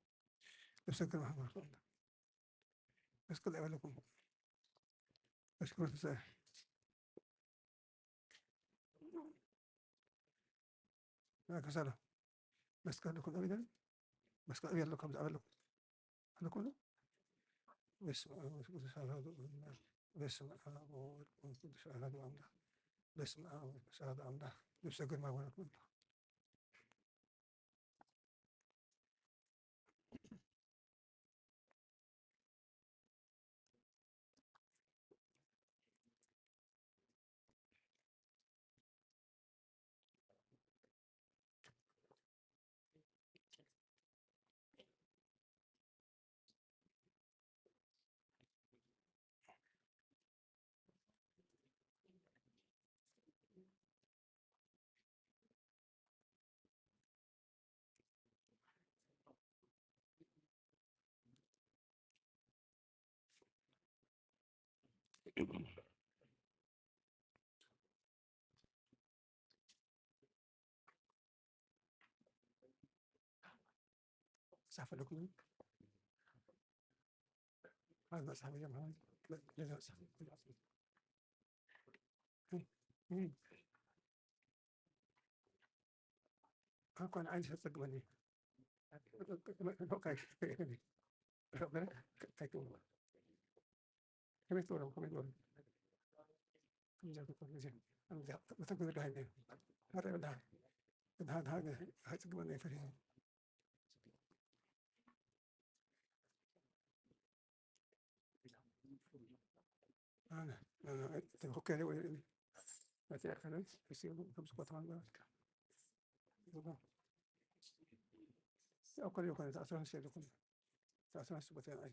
ነብሰ ግርማ ሓጎስ መስቀል ኣይበለኩም። መስቀል ተሰ ከሳሎ መስቀል ኣለኩም። ኣብ ኢደን መስቀል ኣብ ኣለኩም። ብዛዕባ ኣለኩም ኣለኩም። በስመ ኣብ ወወልድ ወመንፈስ ቅዱስ ኣሐዱ ኣምላክ። በስመ ኣብ ወወልድ ወመንፈስ ቅዱስ ኣሐዱ ኣምላክ። በስመ ኣብ ወወልድ ወመንፈስ ቅዱስ ኣሐዱ ኣምላክ። ነብሰ ግርማ ይባረክ። ጻፈለኩም። ኣኳ ንዓይ ዘጸግመኒ። ከመይ ትገብሮም? ከመይ ትገብሮም? ከምዚ ትኾን ግዜ፣ ከምዚ ተዘርግሐ እንደ፣ ኧረ፣ ደሃ፣ ደሃ፣ ደሃ፣ ኣይጽግበኒ፣ ኣይፈርህን። ኣነ፣ ኣነ፣ ተወከለ ወይ፣ መጽያ ከለ፣ እሱ፣ ከም ስቆታ፣ ኣኮለ፣ ኣኮለ፣ ተኣስራ፣ ተኣስራ፣ ተኣስራ፣ ተኣስራ፣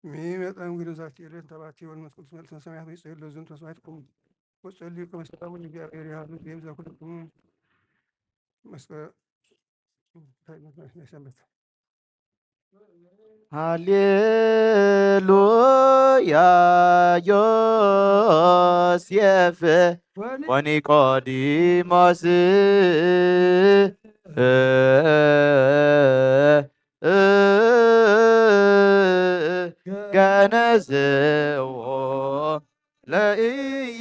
ሚመጠን ግንዛት የለን ተባቲ ወልመስ ቅዱስ መልእክተ ሰማያት ይጸሉ ዝንቱ መስዋዕትኩም ወጸልዩ ከመስተራቡ እግዚአብሔር ያሉ ዜም ዘኩልኩም መስቀ ናይ ሰንበት ሃሌሉያ ዮሴፍ ወኒቆዲሞስ ገነዝዎ ለኢየሱስ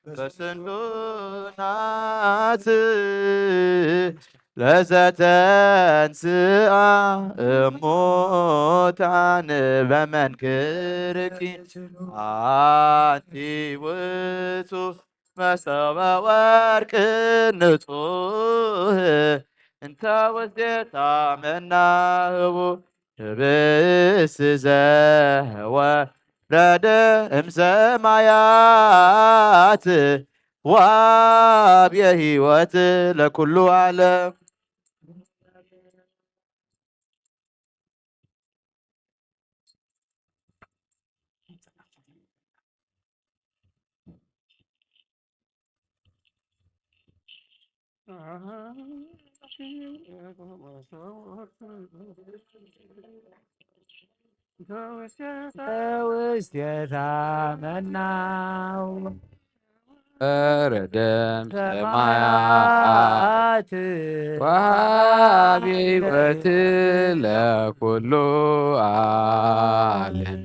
በስንዱናት ለዘተንስአ እሙታን በመንክርኪ አንቲ ውእቱ መሰበ ወርቅ ንጹህ እንተ ውስቴታ መናህቡ ህብስት ዘወረደ እምሰማያት ወአብየ ሕይወት ለኩሉ ዓለም። ውስቴታ መናው ወረደም ሰማያት ወሃቢ ሕይወት ለኩሉ ዓለም።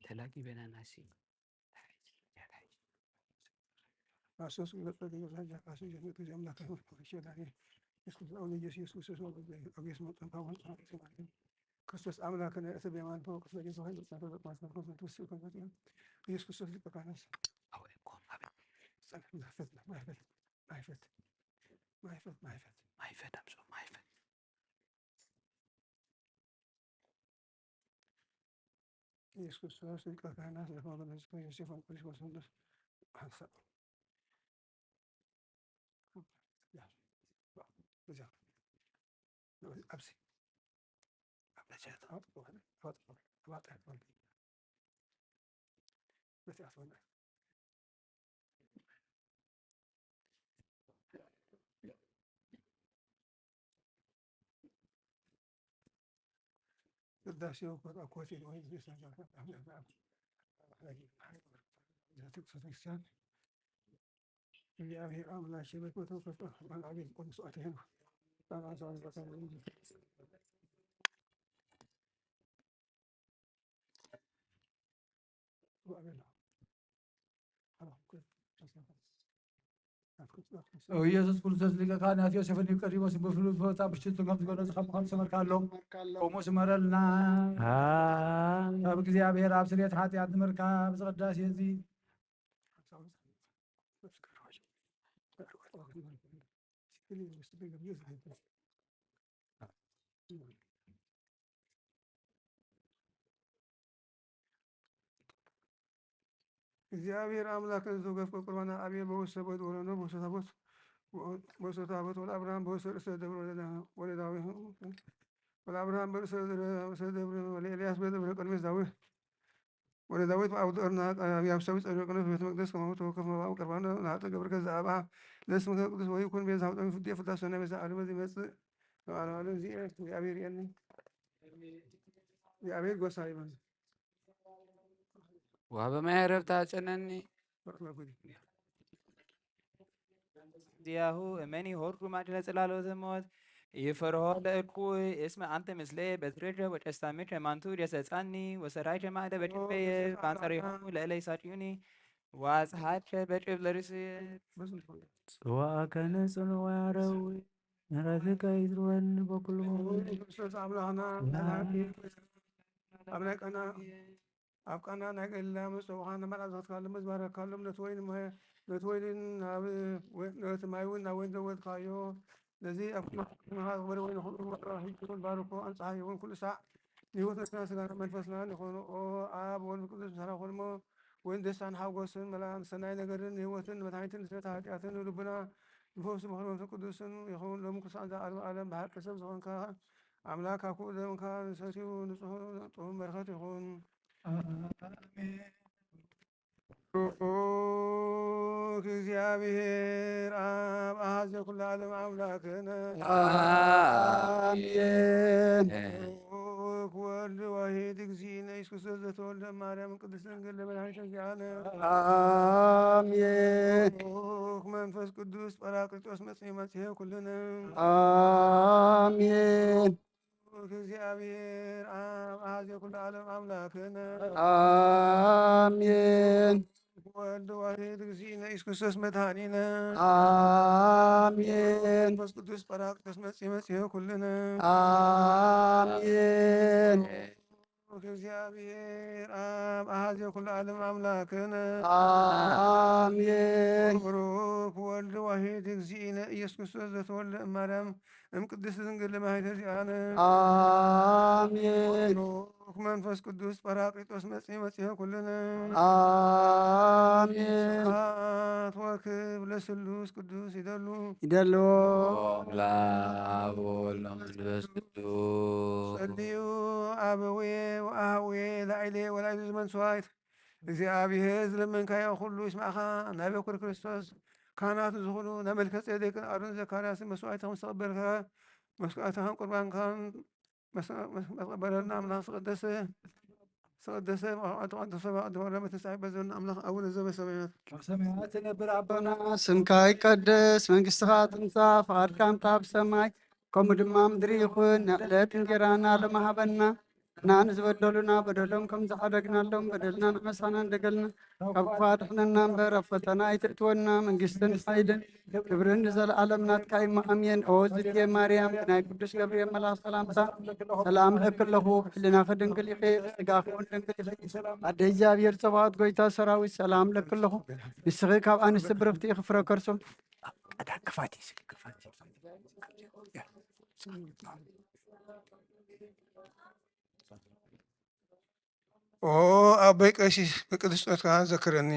ተላጊበን ኢና ሲ ክርስቶስ ግለጸ ገዛ ጃካሱ ጀነቱ ጀምላ ከመ ሸዳኔ ኢየሱስ ክርስቶስ ወልደ ኢየሱስ መጠን ፓወን ክርስቶስ ኣምላክነ እቲ ብየማን ፈወቅስ በጌታ ኃይል ጸንቶ ዘጥማት መንፈስ ቅዱስ ይኮን ዘጥማት ኢየሱስ ክርስቶስ ሊቀ ካህናት አወ እኮ አቤት ጸንቶ ማይፈት ማይፈት ማይፈት ማይፈት ማይፈት ማይፈት አምጾ ማይፈት ኢየሱስ ክርስቶስ ሊቀ ካህናት ለሆነ ለዝክረ ዮሴፍ ወንቁሊስ ወሰንዶስ ሐንሳ እዚያ ኣብዚ ኣብዚ ቅዳሴው ኮታ ኮቴ ወይ ቤተክርስቲያን እግዚአብሔር አምላክ የበጎ ተፈጥሮ አቤል ቆንሶ አቴኑ ኢየሱስ ክርስቶስ ሊቀ ካህናት ዮሴፍ ኒቆዲሞስ ብፍሉይ ቦታ ብሽቱ ከም ዝገለጹ ካብ ምዃኑ ሰመርካ ኣሎ። ከምኡ ስመረልና። ካብ እግዚኣብሔር ኣብ ስርየት ሓጢኣት ንምርካብ ዝቕዳሴ እዚ እግዚኣብሔር ኣምላክ ንዝተገፍከ ቁርባን ኣቤል በውሰ በድ ወረኖ በውሰ ታቦት በውሰ ታቦት ወለ አብርሃም በውሰ ርእሰ ደብር ወለ ዳዊ ወለ አብርሃም በርእሰ ደብር ወለ ኤልያስ በደብረ ቀድሜስ ዳዊት ወለ ዳዊት በአውደ ኦርና ያብሳዊ ጸድቀ ቅዱስ ቤተ መቅደስ ከማሁ ተወከፍ መባኡ ቅርባነ ናተ ገብርከ ዘአብአ ለስምከ ቅዱስ ወይኩን ቤዛ ውጠሚ ፍዴ ፍዳሰነ ቤዛ ዓለመ ዚመጽእ ለዓለማለ እዚ እግዚኣብሔር የኒ እግዚኣብሔር ጎሳ ይበል። ወሀበ ማይ ረብታ ጸነኒ ዚአሁ እመኒ ሆርዱ ማድለ ጽላሎተ ሞት ይፈርሆ ለእኩይ እስመ አንተ ምስሌ በትሬጀ ወጨስታሚቸ ማንቱ ዲያሰጻኒ ወሰራይቸ ማእደ በጭበየ በአንጻሪሁ ለእለ ይሳጭዩኒ ወአጽሐቸ በጭብ ለርእሲ ጽዋእከነ ጽኑዕ ወያረዊ ምሕረትከ ይትርወኒ በኩሉ ክርስቶስ አምላክና ኣብ ናይ ቀና ኣብ ቃና ናይ ገሊላ ምስ ጸውዓኻ ንመልኣት ዘኸትካሎም ምስ ባረኽካሎም ነቲ ወይን ማይ ነቲ ወይንን ናብ ነቲ ማይ እውን ናብ ወይን ለወጥካዮ። ነዚ ኣብ ቅድመኻ ዝቕበል ወይን ንኹሉ ወጥራ ሂብኩን ባርኮ ኣንጽሓዮ እውን ኩሉ ሳዕ ንህይወት ነፍስና ስጋና መንፈስናን ይኾኑ። ኦ ኣብ ወልድ ቅዱስ ምሳና ኮንሞ ወይን ደስታን ሓጎስን መላእን ሰናይ ነገርን ንህይወትን ንመድሓኒትን ንስርየት ሓጢኣትን ንልቡና ንፈውሲ ምኽሪ መንፈስ ቅዱስን ይኸውን ሎም ክሳዕ ዘዓለም ዓለም ብሓቂ ሰብ ዝኾንካ ኣምላክ ካብ ኩሉ ደምካ ንሰትዩ ንጹህ ጥዑም በረኸት ይኹን። ብሩክ እግዚኣብሔር ኣብ ኣሃዜ ኩሉ ዓለም ኣምላክነ አሜን። ብሩክ ወልድ ዋሂድ እግዚእነ ኢየሱስ ክርስቶስ ዘተወልደ ማርያም ቅድስት ድንግል ለመድኃኒተ ዚአነ አሜን። ብሩክ መንፈስ ቅዱስ ጳራቅሊጦስ መጽሔ መጽሔ ኩልነ አሜን። ብሩክ እግዚኣብሔር ኣብ ኣሃዜ ኩሉ ዓለም ኣምላክነ አሜን። ወልድ ዋሂድ እግዚእነ ኢየሱስ ክርስቶስ መድኃኒነ አሜን። መንፈስ ቅዱስ ጳራቅሊጦስ መጽሔ መጽሔ ኩልነ አሜን። ብሩክ እግዚኣብሔር ኣብ ኣሃዜ ኩሉ ዓለም ኣምላክነ አሜን። ብሩክ ወልድ ዋሂድ እግዚእነ ኢየሱስ ክርስቶስ ዘተወልደ እማርያም እም ቅድስት ድንግል ለማይተ ዚአነ አሜን። ብሩክ መንፈስ ቅዱስ ጳራቅሊጦስ መጽሔ መጽሔ ኩልነ አሜን። ስብሐት ወክብር ለስሉስ ቅዱስ ይደሉ ይደሉ ለአብ ወወልድ ወመንፈስ ቅዱስ ጸልዩ አበዌ ወአሃዌ ላዕሌ ወላዕሌ ዝመንስዋይት እግዚኣብሔር ዝለመንካዮ ኩሉ ይስማዕኻ። ናብ በኩር ክርስቶስ ካህናት ዝኾኑ ናብ መልከ ጼዴቅን ኣሮን ዘካርያስን መስዋዕትኻ ምስ ተቐበልካ መስዋዕትኻን ቁርባንካን መስቀበለና ኣምላኽ ዝቐደሰ ዝተቐደሰ ተቐደሰ ተወረመ ትንሳኤ በዘና ኣምላኽ ኣቡነ ዘበሰማያት ኣብ ሰማያት ትነብር ኣቦና ኣቦና ስምካ ይቀደስ፣ መንግስትኻ ትምጻእ፣ ፍቓድካ እንተ ኣብ ሰማይ ከምኡ ድማ ምድሪ ይኹን። ንዕለት እንጀራና ሎሚ ሃበና፣ እና ንዝበደሉና በደሎም ከም ዝሓደግናሎም በደልና ንመሳና እንደገልና ካብ ክፉ ኣድሕነና እምበር ኣብ ፈተና ኣይትእትወና። መንግስትን ሓይልን ክብርን ንዘለኣለም ናትካ እዩ። ኣሜን። ኦ ዝትየ ማርያም ናይ ቅዱስ ገብርኤል መልኣክ ሰላምታ ሰላም እለኪ ኣለኹ። ብሕልናኺ ድንግል ኢኺ፣ ብስጋኺ እውን ድንግል ኢኺ። ኣደ እግዚኣብሔር ጸባኦት ጎይታ ሰራዊት ሰላም እለኪ ኣለኹ። ንስኺ ካብ ኣንስቲ ብርኽቲ ኢኺ፣ ፍረ ከርሱ ቀዳ ክፋት እዩ፣ ክፋት እዩ። ኦ ኣቦይ ቀሺሽ ብቅዱስ ጸሎትካ ዘክረኒ።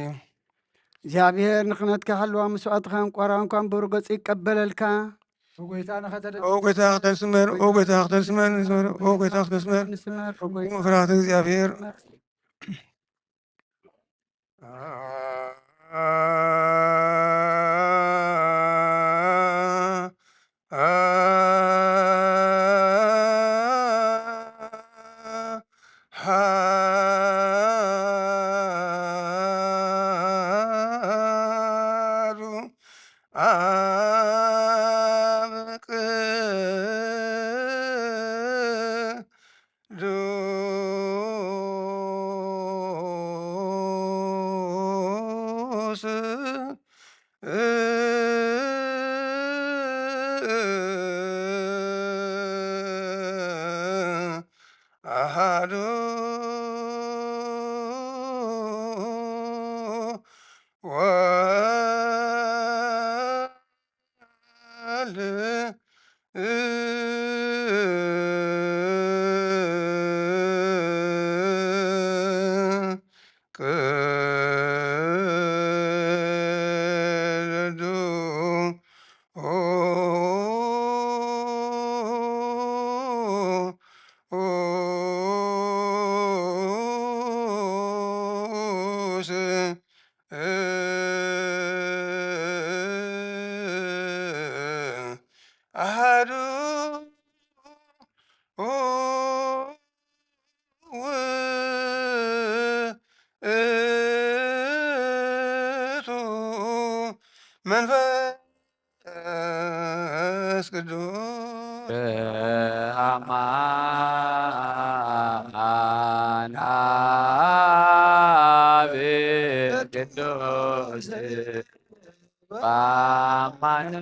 እግዚኣብሔር ንክነትካ ሓልዋ መስዋእትኻን ቆራንኳን ብሩህ ገጹ ይቀበለልካ። ኦ ጎይታ፣ ንኸተደ-፣ ኦ ጎይታ፣ ክተንስመር፣ ኦ ጎይታ፣ ክተንስመር፣ ንስመር፣ ኦ ጎይታ፣ ክተንስመር። ንስመር፣ ኦ ጎይታ። ፍርሃተ እግዚኣብሔር። ኣሃዱ አብ ቅዱስ አሃዱ ወልድ ቅዱስ አሃዱ ውእቱ መንፈስ ቅዱስ። በአማን አብ ቅዱስ በአማን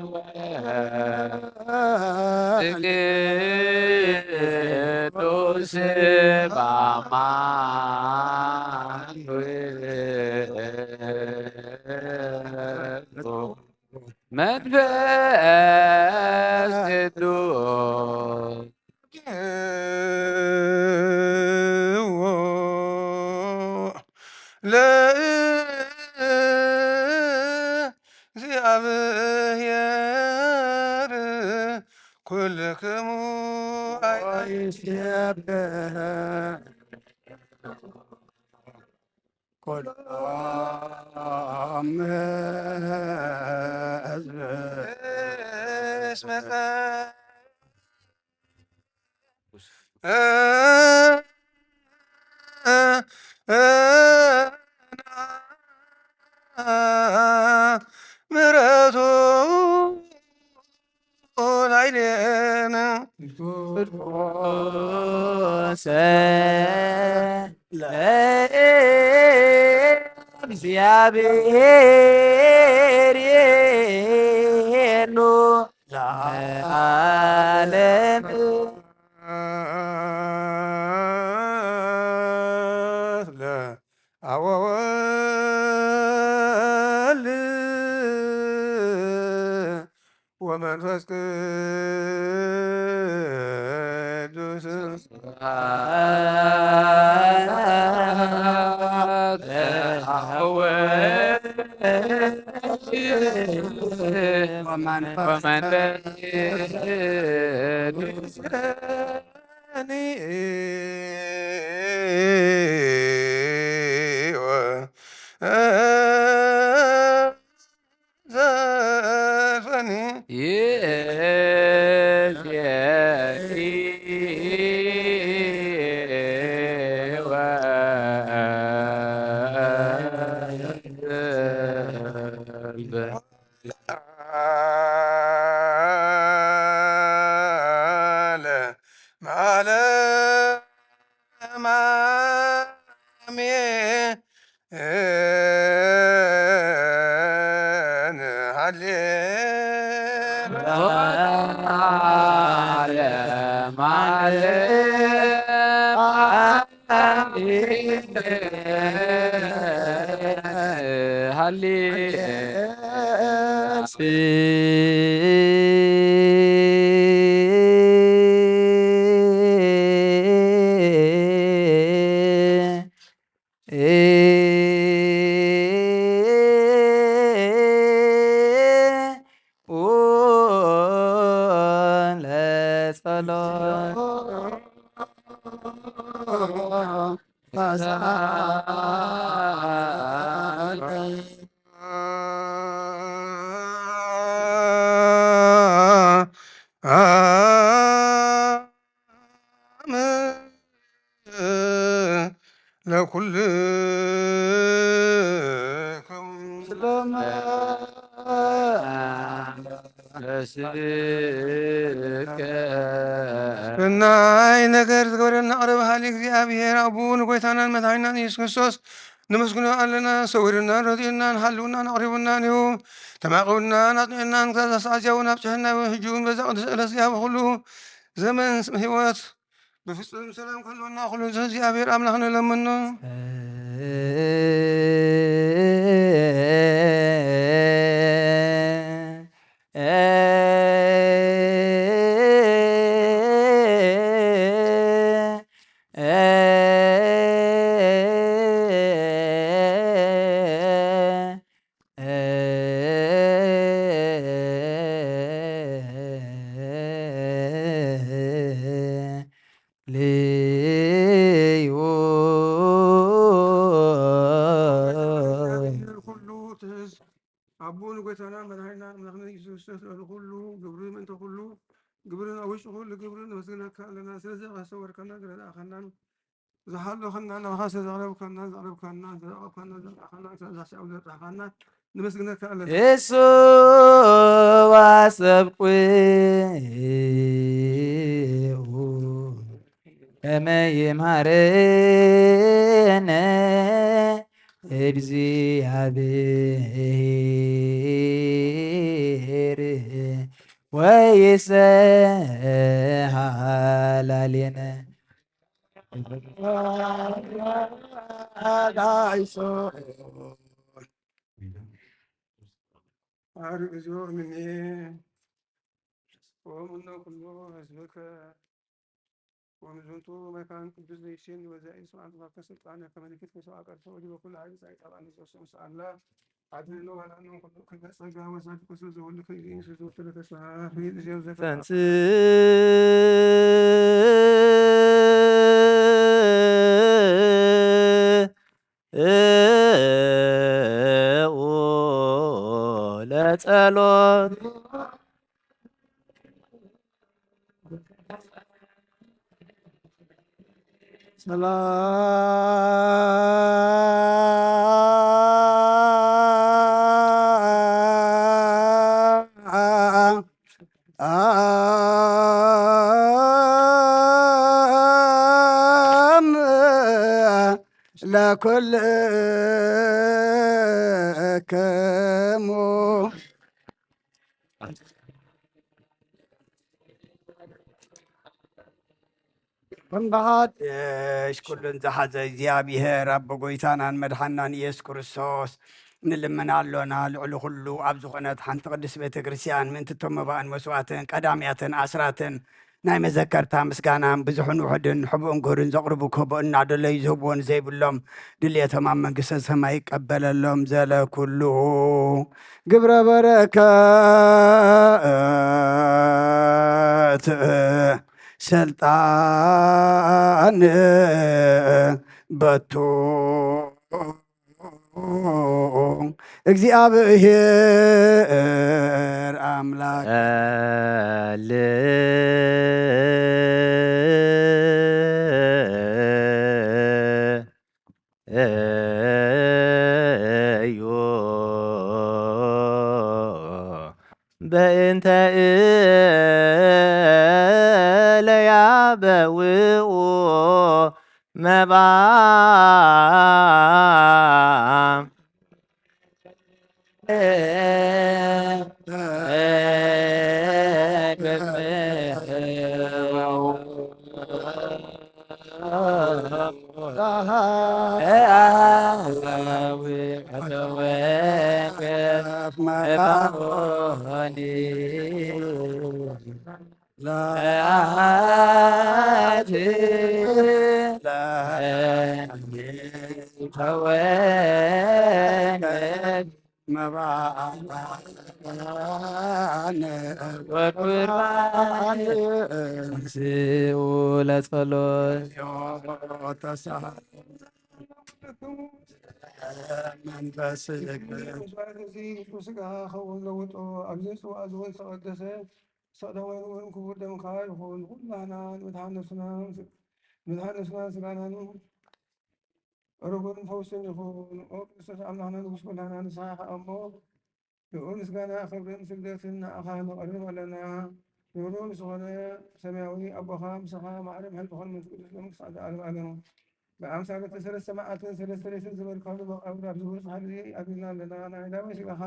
ቅዱስ በአማን መንፈስ ቅዱስ ለእግዚአብሔር ኩልክሙ አይስየብህ ኩሎም ህዝብ እስመ ምሕረቱ ላዕሌነ። ቅዱስ ለእግዚአብሔር ይሄሉ ለዓለም። ለአብ ወወልድ ወመንፈስ ቅዱስ። ዘፈኒ ለኩልክሙ ሰናይ ነገር ዝገበረልና ቅርብ ሃሊ እግዚኣብሔር ኣቦ ንጎይታናን መድሓኒናን ኢየሱስ ክርስቶስ ንመስግኖ ኣለና። ሰዊሩናን ረዲኡናን ሃልውናን ኣቕሪቡናን እዩ። ተማቒቡናን ኣጽኒዑናን ክሳብ ሰዓት እውን ኣብጽሑና እዩ። ሕጂ እውን በዛ ቅዱስ ዕለት እዚኣ ብኹሉ ዘመን ህይወት ብፍጹም ሰላም ክህልወና ኩሉ ንዝኽእል እግዚኣብሔር ኣምላኽ ንለምኖ። ልዩ ኩሉ ትእዝ ኣቦ ንጎይታና መድሓኒና ኣምላኽና ኢየሱስ ክርስቶስ ልዕሊ ኩሉ ግብሪ ምእንቲ ኩሉ ግብርን ኣብ ውሽጢ ኩሉ ግብርን ነመስግነካ ኣለና። ስለዚ ከሰወርከና ዝረኣኸናን ዝሓለኸና ናባኻ ስለ ዘቕረብካና ዘቕረብካና ዘዕቐብካና ዘብቃዕካና ክሳብ እዛ ሰዓት ዘብቃዕካና ነመስግነካ ኣለና። እሱ ኣሰብቁ ከመ ይምሃረነ እግዚኣብሔር ወይሰሃላሌነ። ኣርግዞ እምኔ ወእምነ ኩሉ ህዝብከ ወምዝንቱ መካን ቅዱስ ዘይሴን ወዛኢ ስብዓት ባከ ስልጣነ ከመ ንኪት ከሰው አቀርተ ወዲበ ኩሉ ኃይል ጻይ ጣባን ዘሰው ሰአላ አድህኖ ወላኖ ኩሉ ክልተ ጸጋ ወሳድ ቅዱስ ዘወልድ ከይዘይን ስዙ ተለተሰሃ ሪድ ዜው ዘፈ ተንስ ለጸሎት ሰላም ለኩልክሙ። እምበሓድሽ ኩሉን ዝሓዘ እግዚኣብሔር ኣቦ ጎይታናን መድሓናን ኢየሱስ ክርስቶስ ንልምን ኣሎና። ልዕሊ ኩሉ ኣብ ዝኾነት ሓንቲ ቅድስት ቤተ ክርስቲያን ምእንቲ እቶም መባእን መስዋእትን ቀዳምያትን ኣስራትን ናይ መዘከርታ ምስጋናን ብዙሕን ውሑድን ሕቡእን ግህርን ዘቕርቡ ክህቦ እናደለዩ ዝህብዎ ንዘይብሎም ድልየቶም ኣብ መንግስተ ሰማይ ይቀበለሎም። ዘለ ኩሉ ግብረ በረከት ስልጣን በቱ እግዚኣብሔር ኣምላክ። እዩ በእንተ እለ ያበውኡ መባ መባእያን ወቁርባን ስኡ ለጸሎት መንፈስ መስዋዕት እዚ ምስሉ ስጋኻ ኸውን ለውጦ፣ ኣብዚ ጽዋእ እዚ እውን ዝተቐደሰ ዝተቐደመ እውን ክቡር ደምካ ይኹን። ንኹላህና ንመድሓን ነፍስና፣ ንመድሓን ነፍስና ስጋናን ርጉም ፈውስን ይኹን። ኦ ክርስቶስ ኣምላኽና ንጉስ ኩላህና፣ ንስኻ ከኣ እሞ ልዑል ምስጋና፣ ክብርን ስግደትን ንኣኻ ነቕርብ ኣለና። ልዑል ዝኾነ ሰማያዊ ኣቦኻ ምሳኻ ማዕረ ምሕረት ዝኾነ መንፈስ ቅዱስ ሎም ክሳዕ ዘኣለም ኣለም። ብኣምሳል እቲ ሰለስተ መዓልትን ሰለስተ ሌትን ዝበልካሉ መቓብር ኣብ ዝብሉ ሓድሪ ኣቢልና ኣለና። ናይ ዳዊት ስጋኻ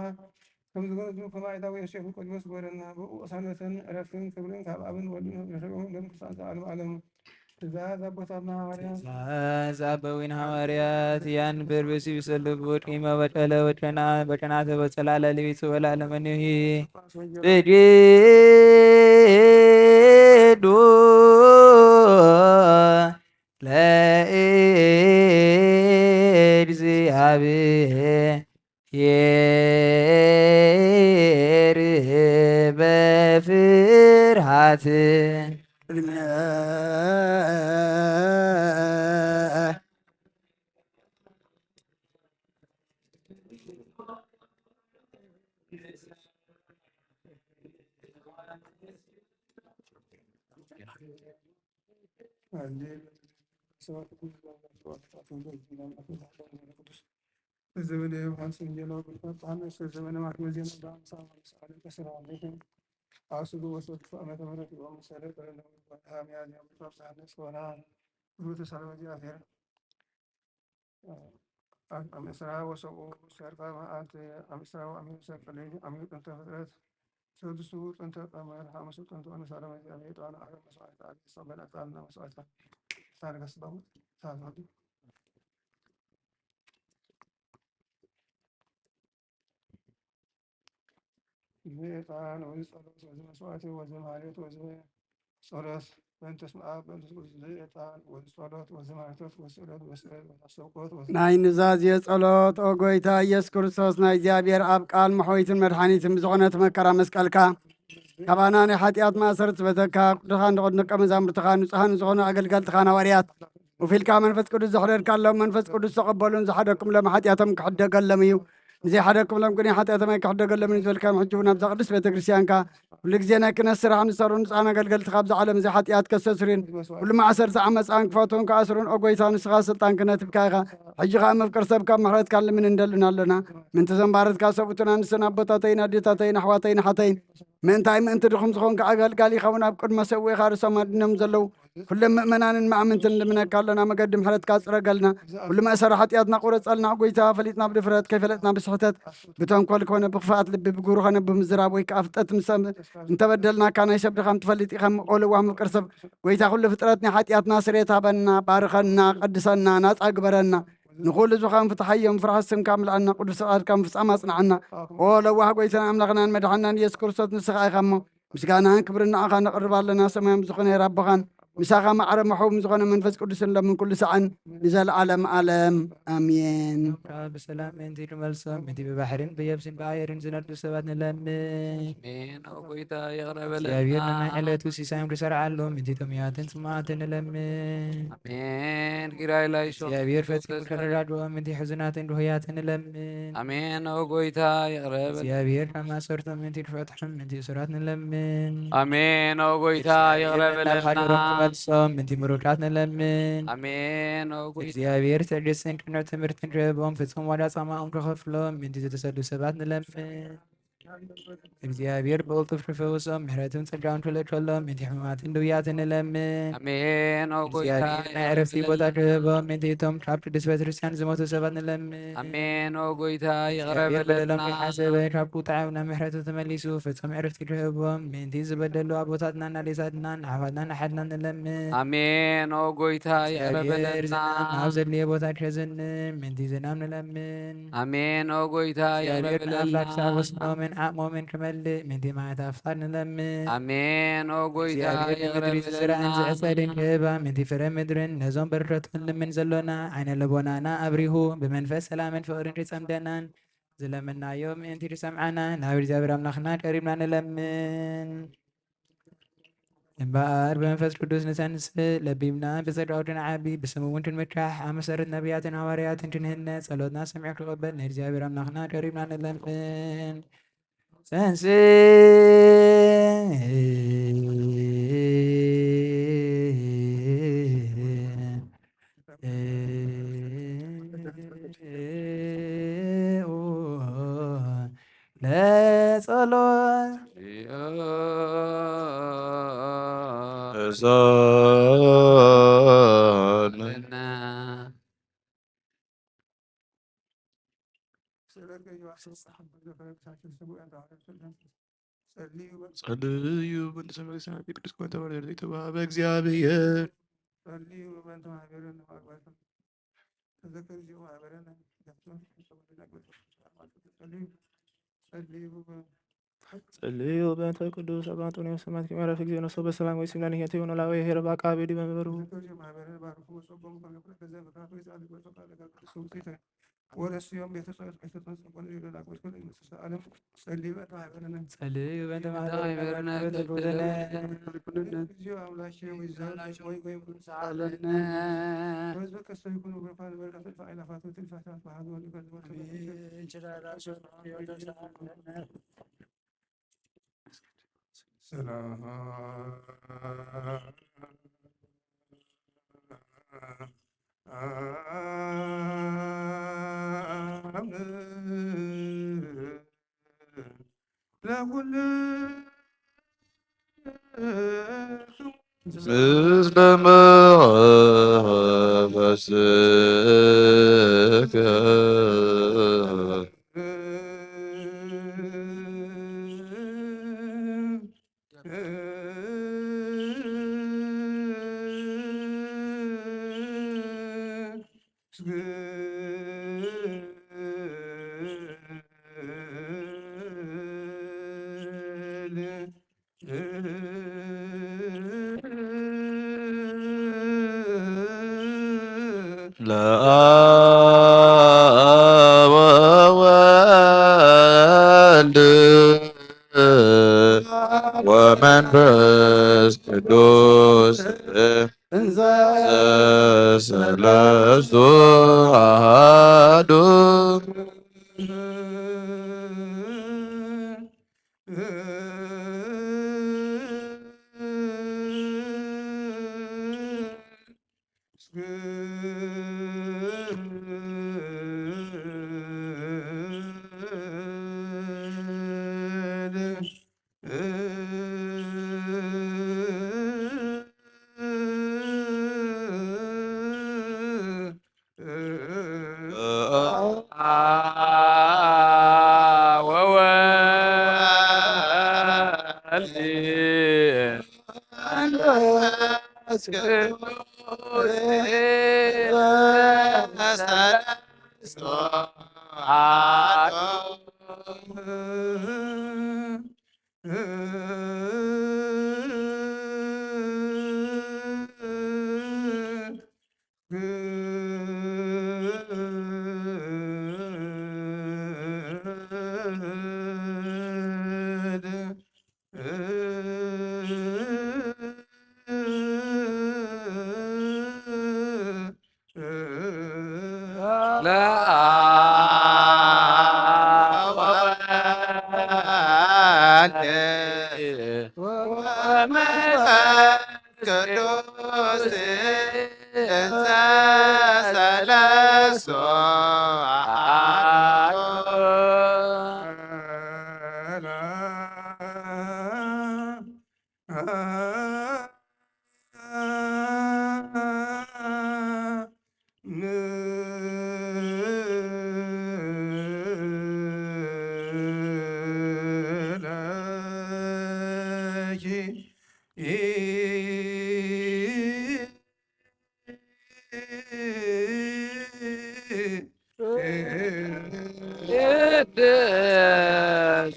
ከም ዝገነዙ ከማይ ዳዊት ዮሴፍ ኒቆዲሞስ ግበረና። ብኡ ቅሳነትን ዕረፍትን ክብርን ካብ ኣብን ወልድን ንረኽቦም ሎም ክሳዕ ዘኣለም ኣለም። ትእዛዝ ኣቦታትና ሃዋርያት። ትእዛዝ ኣበዊን ሃዋርያት። ያን ብርብሲ ብሰልቡ ቂመ በቀለ ወጨና በጨናተ በጸላለ ልቢት ወላለ መኒሂ። ስጁዱ ለእግዚአብሔር በፍርሃት። ዘበነ ዮሐንስ ወንጌላዊ ቅዱስ ዮሐንስ ዘበነ ማቴዎስ ዜና በአምሳ አምስት ዓለም ተሰራ ዓመተ አስሩ ወሰድሱ ዓመተ ምህረት ይቆም ሰለ ቀለለ ወድሃ ሚያዝያ ምርፋ ዮሐንስ ወራ ሩት ሰለመ እግዚአብሔር። አምስራ ወሰቁ ሰርቀ መዓልት አምስራ ወአሚኑ ሰርቀ ለይል አሚኑ ጥንተ ፍጥረት ሰዱሱ ጥንተ ቀመር ሐሙሱ ጥንተ ወንሳለ መዚያ ሜጣን አረ መስዋዕት አለ ሰበል አጣልና መስዋዕት ታርገስ በሙት ታዞዱ። እዚ ዕጣን ወዚ ጸሎት ወዚ መስዋዕት ወዚ ማህሌት ወዚ ጸሎት በእንተ ስመ አብ በእንተ ስመ አብ ወዚ ዕጣን ወዚ ጸሎት ወዚ ማህሌት ወዚ ስእለት ወስእለት ወዚ አስተብቆት ወዚ ናይ ኑዛዜ ጸሎት። ኦ ጎይታ ኢየሱስ ክርስቶስ፣ ናይ እግዚኣብሔር ኣብ ቃል መሕወይትን መድሓኒትን ብዝኾነት መከራ መስቀልካ ካባና ናይ ሓጢኣት ማእሰርቲ ትፈተካ፣ ቅዱሳን ደቂ መዛሙርትኻ ንጹሃን ዝኾኑ ኣገልገልትኻ ሃዋርያት ውፊልካ መንፈስ ቅዱስ ዘሕደርካሎም፣ መንፈስ ቅዱስ ተቐበሉን ዝሓደግኩምሎም ሓጢኣቶም ክሕደገሎም እዩ። ንዘይሓደግኩምሎም ግን ሓጢኣቶም ኣይክሕደገሎምን እዩ ዝበልካዮም፣ ሕጂ እውን ኣብዛ ቅድስት ቤተ ክርስቲያንካ ኩሉ ግዜ ናይ ክህነት ስራሕ ንዝሰርሑ ንጹሃን ኣገልገልትኻ ኣብዚ ዓለም እዚ ሓጢኣት ከስተስርዩን ኩሉ ማእሰርቲ ዓመፃ እንክፈትሑን ክኣስሩን፣ ኦ ጎይታ፣ ንስኻ ስልጣን ክህነት ሂብካ ኢኻ። ሕጂ ኸኣ መፍቅር ሰብ ካብ ምሕረትካ ንልምን እንደልን ኣሎና። ምእንቲ ዘንባረትካ ሰብኡትን ኣንስትን ኣቦታተይን ኣዴታተይን ኣሕዋተይን ኣሓተይን ምእንታይ ምእንቲ ድኹም ዝኾንካ ኣገልጋሊ ኸውን ኣብ ቅድመ ሰውእኻ ርእሶም ኣድኖም ዘለዉ ኩሎም ምእመናንን መኣምንትን ንልምነካ ኣሎና። መገዲ ምሕረትካ ጽረገልና። ኩሉ መእሰሪ ሓጢኣትና ቁረጸልና። ጎይታ፣ ፈሊጥና ብድፍረት፣ ከይፈለጥና ብስሕተት፣ ብተንኮል ኮነ ብኽፍኣት ልቢ፣ ብግብሪ ኮነ ብምዝራብ ወይ ከኣ ፍጠት ምስ እንተበደልናካ፣ ናይ ሰብ ድኻም ትፈልጥ ኢኻ። ኦ ለዋህ መፍቀር ሰብ፣ ጎይታ፣ ኩሉ ፍጥረት ናይ ሓጢኣትና ስርየት ሃበና፣ ባርኸና፣ ቀድሰና፣ ናጻ ግበረና። ንኹሉ ዝኾን ፍትሓዮም ፍርሃት ስምካ ምልኣና፣ ቅዱስ ፍቓድካ ምፍጻም ኣጽንዓና። ኦ ለዋህ ጎይታን ኣምላኽናን መድሓናን ኢየሱስ ክርስቶስ፣ ንስኻ ኢኻ እሞ፣ ምስጋናን ክብርን ንዓኻ ነቕርብ ኣለና። ሰማያዊ ዝኾነ ኣቦኻን ምሳኻ ማዕረ መሐውም ዝኾነ መንፈስ ቅዱስን ሎምን ኩሉ ሰዓን ንዘለዓለም ዓለም ኣሜን። ብሰላም ምእንቲ ትመልሶም፣ ምእንቲ ብባሕርን ብየብስን ብኣየርን ዝነዱ ሰባት ንለምን። ኣሜን። ኦ ጎይታ፣ ይቕረ በለልና። እግዚኣብሔር ንናይ ዕለቱ ሲሳዮም ክሰርዓሎም፣ ምእንቲ ጥሙያትን ጽሙኣትን ንለምን። ኣሜን። ጊራይ ላይሶ እግዚኣብሔር ፈጺሙ ክረዳድኦም፣ ምእንቲ ሕዙናትን ድሁያትን ንለምን። ኣሜን። ኦ ጎይታ፣ ይቕረ በለልና። እግዚኣብሔር ካብ ማእሰርቶም ምእንቲ ክፈትሖም፣ ምእንቲ እሱራት ንለምን። ኣሜን። ኦ ጎይታ፣ ይቕረ እግዚኣብሔር ናብ በለልና። ሃገሮም ክመልሶም፣ ምእንቲ ምሩዳት ንለምን። ኣሜን። ኦ ጎይታ። እግዚኣብሔር ትዕግስትን ቅኑዕ ትምህርትን ክህቦም፣ ፍጹም ዋጋ ጻማኦም ክኸፍሎም፣ ምእንቲ ዝተሰዱ ሰባት ንለምን። እግዚኣብሔር ብቕልጡፍ ክፈውሶም፣ ምሕረትን ጸጋውን ክልእከሎም፣ ምእንቲ ሕሙማትን ድውያትን ንለምን። ኣሜን። ኦ ጎይታ፣ እግዚኣብሔር ናይ ዕረፍቲ ይቕረ ቦታ በለልና። ክህቦም፣ ምእንቲ እቶም ካብ ቅድስት ቤተክርስትያን ዝሞቱ ሰባት ንለምን። ኣሜን። ኦ ጎይታ፣ ይቕረ እግዚኣብሔር በደሎም በለልና። ከይሓሰበ ካብ ቁጥዓኡ ናብ ምሕረቱ ተመሊሱ፣ ፍጹም ዕረፍቲ ክህቦም፣ ምእንቲ ዝበደሉ ኣቦታትናን ኣዴታትናን ኣሕዋትናን ኣሓትናን ንለምን። ኣሜን። ኦ ጎይታ፣ ይቕረ እግዚኣብሔር በለልና። ዝናም ኣብ ዘድልዮ ቦታ ክዘንብ፣ ምእንቲ ዝናም ንለምን። ኣሜን። ኦ ጎይታ፣ ይቕረ እግዚኣብሔር በለልና። ንኣምላክ ሳወስኖምን ዓቕሞምን ክመልእ፣ ምእንቲ ማያት ኣፍጣር ንለምን። ኣሜን። ኦ ጎይታ፣ እግዚኣብሔር ይቕረ ንምድሪ ዝዝራእን በለልና። ዝዕጸድን ክህባ፣ ምእንቲ ፍረ ምድርን ነዞም በረከት ክንልምን ዘሎና፣ ዓይነ ልቦናና ኣብሪሁ፣ ብመንፈስ ሰላምን ፍቕርን ክጸምደናን፣ ዝለመናዮ ምእንቲ ዝሰምዓና ናብ እግዚኣብሔር ኣምላኽና ቀሪብና ንለምን። እምበኣር ብመንፈስ ቅዱስ ንተንስእ፣ ለቢብና ብጸድዖ ክንዓቢ፣ ብስሙ እውን ክንምካሕ፣ ኣብ መሰረት ነቢያትን ሃዋርያትን ክንህነጽ፣ ጸሎትና ሰሚዑ ክቕበል ንእግዚኣብሔር ኣምላኽና ቀሪብና ንለምን። ተንስእ ለጸሎት ጸልዩ በእንተ ሰማይ ሰማያት ቅዱስ ኮነ ተባለ። የተባበ እግዚአብሔር ጸልዩ በእንተ ማህበረ ተዘከር ዚሁ ማህበረ ጸልዩ ጸልዩ በእንተ ቅዱስ አባ አንጦንዮስ ሰማዕት ከመ ያረፍ እግዚኦ ነፍሶ በሰላም ወይሲምና ንሄተ ይሆን ላዌ ሄረ ባቃ ቤዲ በመንበሩ። ወረስዮም ቤተ ጸሎት ቤተ ጸሎት ጸቆን ሊዶ ላቆስኮን ኢመሰሰ ዓለም ጸልዩ በእንተ ማህበርነ ጸልዩ በእንተ ማህበርነ ተዘከሩ ኩልነ። እግዚኦ አምላኬ ወይ ዘአምላኬ ወይ ወይ ሰዓለነ። ወህዝበ ከሰ ይኩኑ ብሩካን በረከት እልፍ አእላፋት ወትእልፋት አእላፋት ወልድ ወመንፈስ ቅዱስ። ምስለ መንፈስከ ለአብ ወወልድ ወመንፈስ ቅዱስ እንዘ ሰለስቱ አሐዱ። ለአብ ወወልድ ወመንፈስ ቅዱስ እንዘ ሰለስቱ አሐዱ።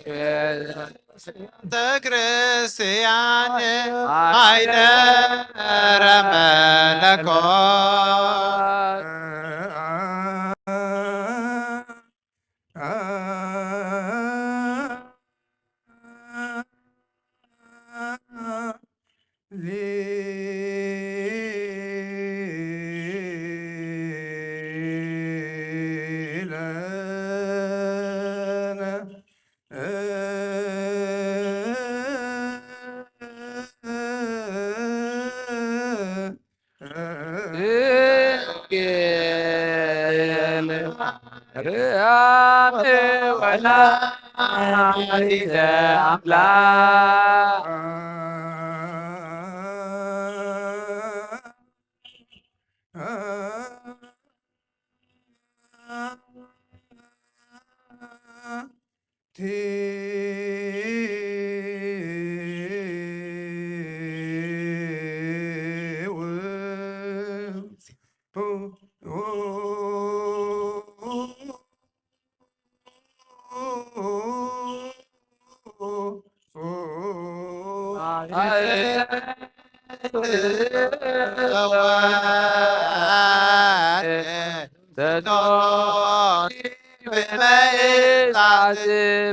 ቅድስት ቤተ ክርስቲያን ማይደረ መለኮት ርያት ወላዲተ ኣምላኽ።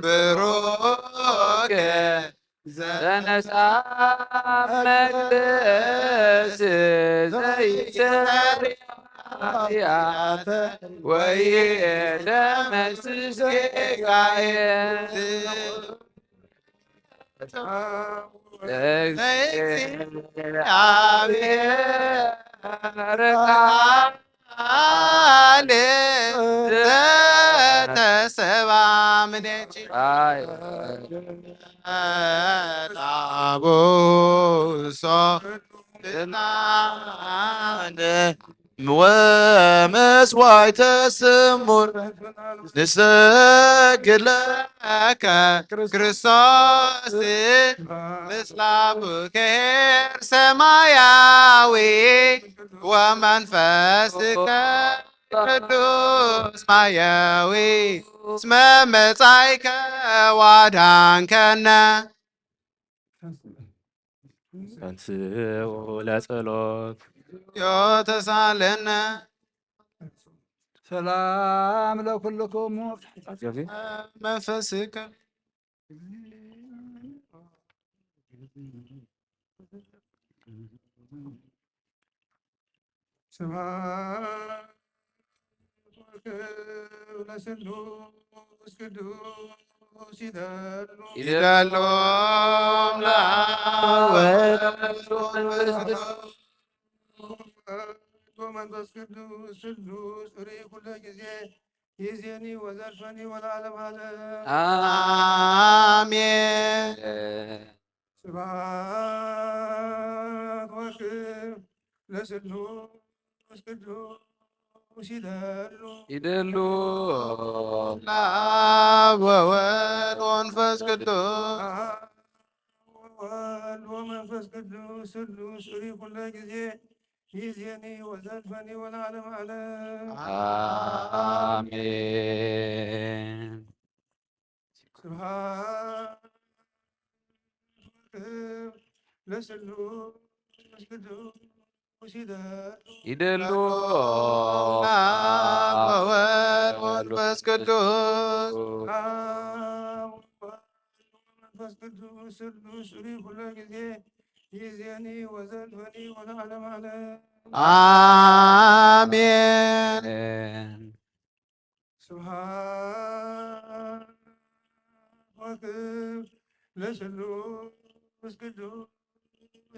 ብሩክ ዘነሳ መቅደስ ዘይሰሪ ኃጢአተ ወይ ደመስስ ጌጋየ። ለእግዚአብሔር ቃል ዘተሰባ ምኔኪ። ጣቦሶ ልናነ ወመስዋዕተ ስሙር ንሰግድ ለከ ክርስቶስ ምስለ አቡከ ኄር ሰማያዊ ወመንፈስከ ቅዱስ ማያዊ እስመ መጻእከ ዋዳንከነ። ተንሥኡ ለጸሎት። ተሳለነ። ሰላም ለኩልክሙ። መንፈስከ። ስብሐት ወክብር ለስሉስ ቅዱስ ይደሉ። ይደሉ ለአብ ወወልድ ወመንፈስ ቅዱስ። ወመንፈስ ቅዱስ ስሉስ ፍሪ ኩለ ጊዜ ይዜኒ ወዘልፈኒ ወለዓለም ዓለም። አሜን። ስብሐት ወክብር ለስሉስ ቅዱስ ይደሉ። ይደሉ። ለአብ ወወልድ ወመንፈስ ቅዱስ። አብ ወወልድ ወመንፈስ ቅዱስ ስሉስ ፍሪ ኩለ ጊዜ ይዜኒ ወዘልፈኒ ወለዓለም ዓለም። አሜን። ስብሐት ወክብር ለስሉስ ቅዱስ ይደሉ። ይደሉ። አብ ወወልድ ወመንፈስ ቅዱስ። አብ ወወልድ ወመንፈስ ቅዱስ ስሉስ ፍሪ ኩለ ጊዜ ይዜኒ ወዘልፈኒ ወለዓለም ዓለም። አሜን። ስብሐት ወክብር ለስሉስ ቅዱስ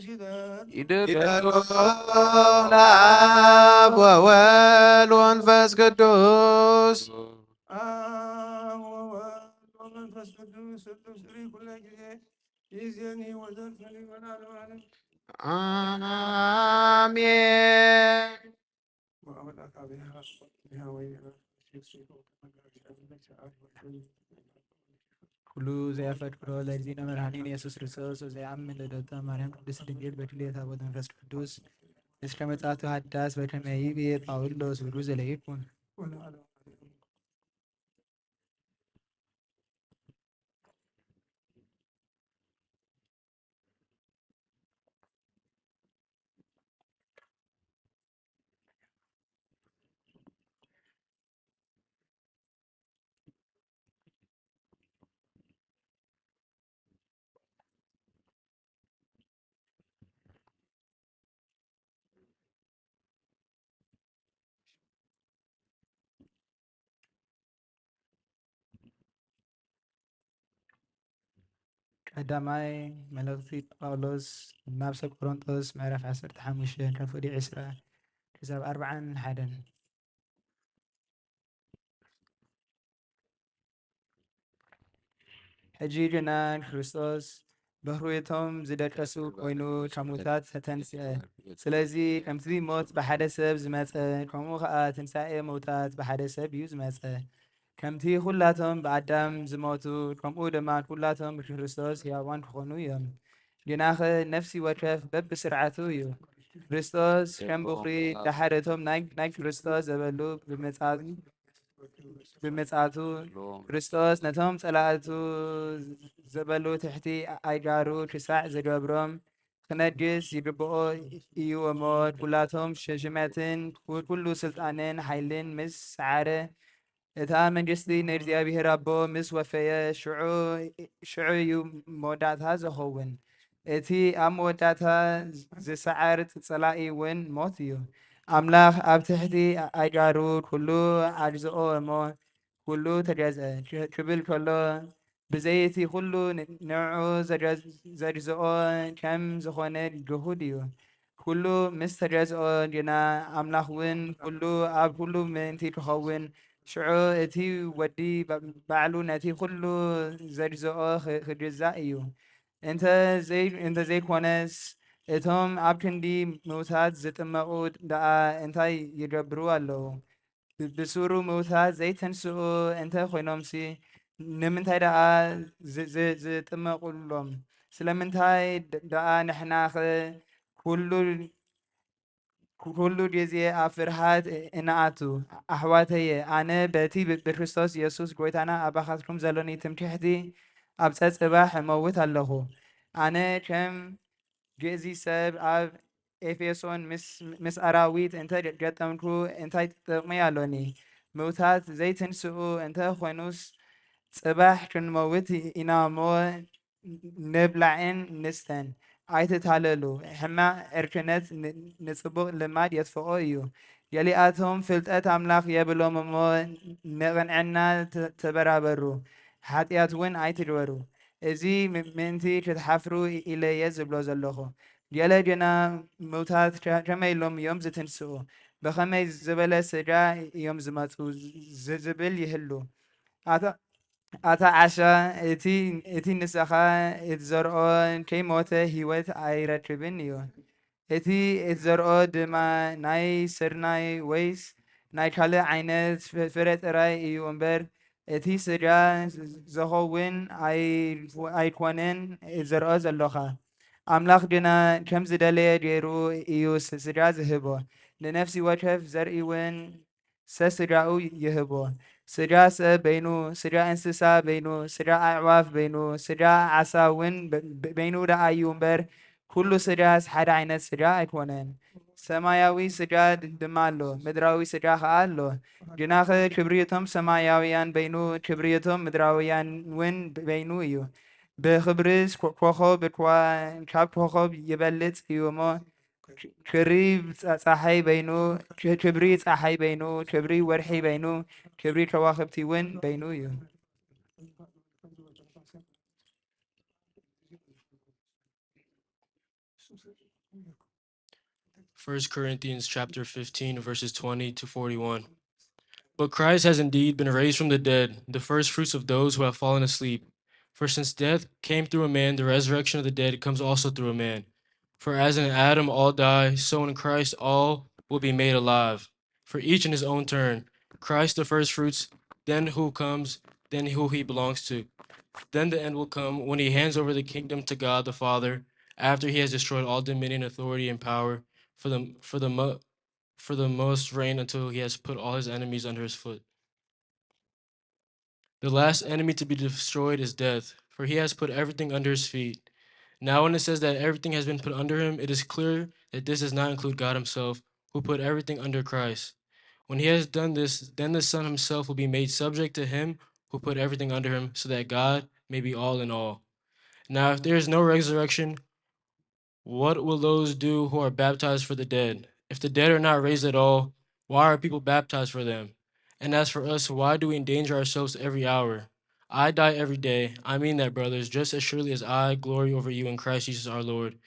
ይደሉ። ይደሉ። ለአብ ወወልድ ወመንፈስ ቅዱስ። አብ ወወልድ ወመንፈስ ቅዱስ ስሉስ ፍሪ ኩለ ጊዜ ይዜኒ ወዘልፈኒ ወለዓለም ዓለም። አሜን። ኩሉ ዘያፈቅሮ ለእግዚእነ መድኃኒነ ኢየሱስ ክርስቶስ ወዘያምን ልደተ ማርያም ቅድስት ድንግል በድሌታ ወመንፈስ ቅዱስ እስከ መጻቱ ሀዳስ በከመ ይቤ ጳውሎስ ብሩ ዘለይኩን። ቀዳማይ መልእኽቲ ጳውሎስ ናብ ሰብ ቆሮንጦስ ምዕራፍ ዓሰርተ ሓሙሽተ ካብ ፍቕዲ ዕስራ ክሳብ ኣርብዓን ሓደን። ሕጂ ግና ክርስቶስ በኽሪ እቶም ዝደቀሱ ኮይኑ ካብ ምውታት ተተንስአ። ስለዚ ከምቲ ሞት ብሓደ ሰብ ዝመጸ፣ ከምኡ ኸኣ ትንሳኤ ምውታት ብሓደ ሰብ እዩ ዝመጸ። ከምቲ ኩላቶም ብኣዳም ዝሞቱ፣ ከምኡ ድማ ኩላቶም ብክርስቶስ ሕያዋን ክኾኑ እዮም። ግናኸ ነፍሲ ወከፍ በብስርዓቱ እዩ። ክርስቶስ ከም በኹሪ ደሓር እቶም ናይ ናይ ክርስቶስ ዘበሉ ብምጻ- ብምጻቱ፣ ክርስቶስ ነቶም ጸላእቱ ዘበሉ ትሕቲ ኣእጋሩ ክሳዕ ዝገብሮም ክነግስ ይግብኦ እዩ እሞ፣ ኩላቶም ሽመትን ኩሉ ስልጣንን ሓይልን ምስ ሰዓረ፣ እታ መንግስቲ ንእግዚኣብሔር ኣቦ ምስ ወፈየ፣ ሽዑ ሽዑ እዩ መወዳእታ ዝኸውን። እቲ ኣብ መወዳእታ ዝሰዓር ጸላኢ እውን ሞት እዩ። ኣምላኽ ኣብ ትሕቲ ኣእጋሩ ኩሉ ኣግዝኦ እሞ፣ ኩሉ ተገዝአ ክብል ከሎ፣ ብዘይ እቲ ኩሉ ንዕኡ ዘግዝኦ ከም ዝኾነ ግሁድ እዩ። ኩሉ ምስ ተገዝኦ ግና፣ ኣምላኽ እውን ኩሉ ኣብ ኩሉ ምእንቲ ክኸውን፣ ሽዑ እቲ ወዲ ባዕሉ ነቲ ኩሉ ዘግዝኦ ክግዛእ እዩ። እንተ ዘይኮነስ፣ እቶም ኣብ ክንዲ ምውታት ዝጥመቑ ደኣ እንታይ ይገብሩ ኣለዉ? ብሱሩ ምውታት ዘይተንስኡ እንተ ኾይኖምሲ፣ ንምንታይ ደኣ ዝጥመቑሎም? ስለምንታይ ደኣ ንሕናኸ ኩሉ ግዜ ኣብ ፍርሃት እንኣቱ? ኣሕዋተየ፣ ኣነ በቲ ብክርስቶስ የሱስ ጐይታና ኣባኻትኩም ዘሎኒ ትምክሕቲ ኣብ ጸጽባሕ እመውት ኣለኹ። ኣነ ከም ግእዚ ሰብ ኣብ ኤፌሶን ምስ ኣራዊት እንተ ገጠምኩ እንታይ ጥቕሚ ኣሎኒ? ምውታት ዘይትንስኡ እንተ ኾይኑስ፣ ጽባሕ ክንመውት ኢና እሞ፣ ንብላዕን ንስተን። ኣይትታለሉ፣ ሕማቕ ዕርክነት ንጽቡቕ ልማድ የጥፍኦ እዩ። ገሊኣቶም ፍልጠት ኣምላኽ የብሎም እሞ፣ ንቕንዕና ተበራበሩ፣ ሓጢኣት እውን ኣይትግበሩ። እዚ ምእንቲ ክትሓፍሩ ኢለየ ዝብሎ ዘለኹ። ገለ ግና ምውታት ከመይ ኢሎም እዮም ዝትንስኡ? ብኸመይ ዝበለ ስጋ እዮም ዝመጹ? ዝብል ይህሉ። ኣታ ዓሻ፣ እቲ ንስኻ እትዘርኦ ከይሞተ ህይወት ኣይረክብን እዩ። እቲ እትዘርኦ ድማ ናይ ስርናይ ወይስ ናይ ካልእ ዓይነት ፍረ ጥራይ እዩ እምበር፣ እቲ ስጋ ዘኸውን ኣይኮነን እትዘርኦ ዘሎኻ። ኣምላኽ ግና ከም ዝደለየ ገይሩ እዩ ስጋ ዝህቦ፣ ንነፍሲ ወከፍ ዘርኢ እውን ሰስጋኡ ይህቦ። ስጋ ሰብ በይኑ፣ ስጋ እንስሳ በይኑ፣ ስጋ ኣዕዋፍ በይኑ፣ ስጋ ዓሳ እውን በይኑ ደኣ እዩ እምበር፣ ኩሉ ስጋስ ሓደ ዓይነት ስጋ ኣይኮነን። ሰማያዊ ስጋ ድማ ኣሎ፣ ምድራዊ ስጋ ኸኣ ኣሎ። ግናኸ ክብሪ እቶም ሰማያውያን በይኑ፣ ክብሪ እቶም ምድራውያን እውን በይኑ እዩ። ብኽብርስ ኮኾብ እኳ ካብ ኮኾብ ይበልጽ እዩ እሞ፣ ክሪ ጸሓይ በይኑ፣ ክብሪ ጸሓይ በይኑ፣ ክብሪ ወርሒ በይኑ፣ ክብሪ ከዋኽብቲ እውን በይኑ እዩ። First Corinthians chapter fifteen, verses twenty to forty-one. But Christ has indeed been raised from the dead, the first fruits of those who have fallen asleep. For since death came through a man, the resurrection of the dead comes also through a man. For as in Adam all die, so in Christ all will be made alive, for each in his own turn. Christ the first fruits, then who comes, then who he belongs to. Then the end will come when he hands over the kingdom to God the Father, after he has destroyed all dominion, authority, and power, for the for the mo- for the most reign until he has put all his enemies under his foot. The last enemy to be destroyed is death, for he has put everything under his feet. Now, when it says that everything has been put under him, it is clear that this does not include God himself, who put everything under Christ. When he has done this, then the Son himself will be made subject to him who put everything under him, so that God may be all in all. Now, if there is no resurrection, what will those do who are baptized for the dead? If the dead are not raised at all, why are people baptized for them? And as for us, why do we endanger ourselves every hour? I die every day. I mean that, brothers, just as surely as I glory over you in Christ Jesus our Lord.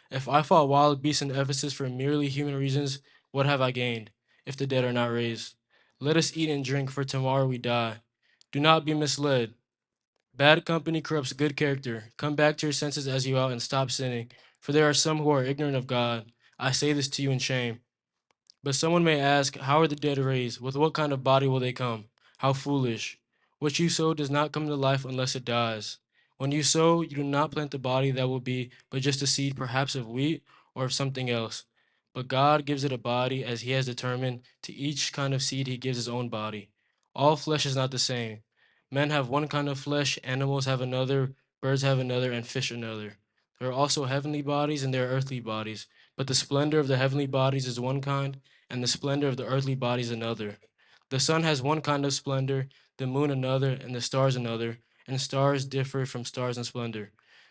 If I fought wild beasts in Ephesus for merely human reasons, What have I gained if the dead are not raised? Let us eat and drink, for tomorrow we die. Do not be misled. Bad company corrupts good character. Come back to your senses as you ought and stop sinning, for there are some who are ignorant of God. I say this to you in shame. But someone may ask, "How are the dead raised? With what kind of body will they come?" How foolish! What you sow does not come to life unless it dies. When you sow, you do not plant the body that will be, but just a seed, perhaps of wheat or of something else. But God gives it a body as he has determined. To each kind of seed, he gives his own body. All flesh is not the same. Men have one kind of flesh, animals have another, birds have another, and fish another. There are also heavenly bodies and there are earthly bodies, but the splendor of the heavenly bodies is one kind, and the splendor of the earthly bodies another. The sun has one kind of splendor, the moon another, and the stars another, and stars differ from stars in splendor.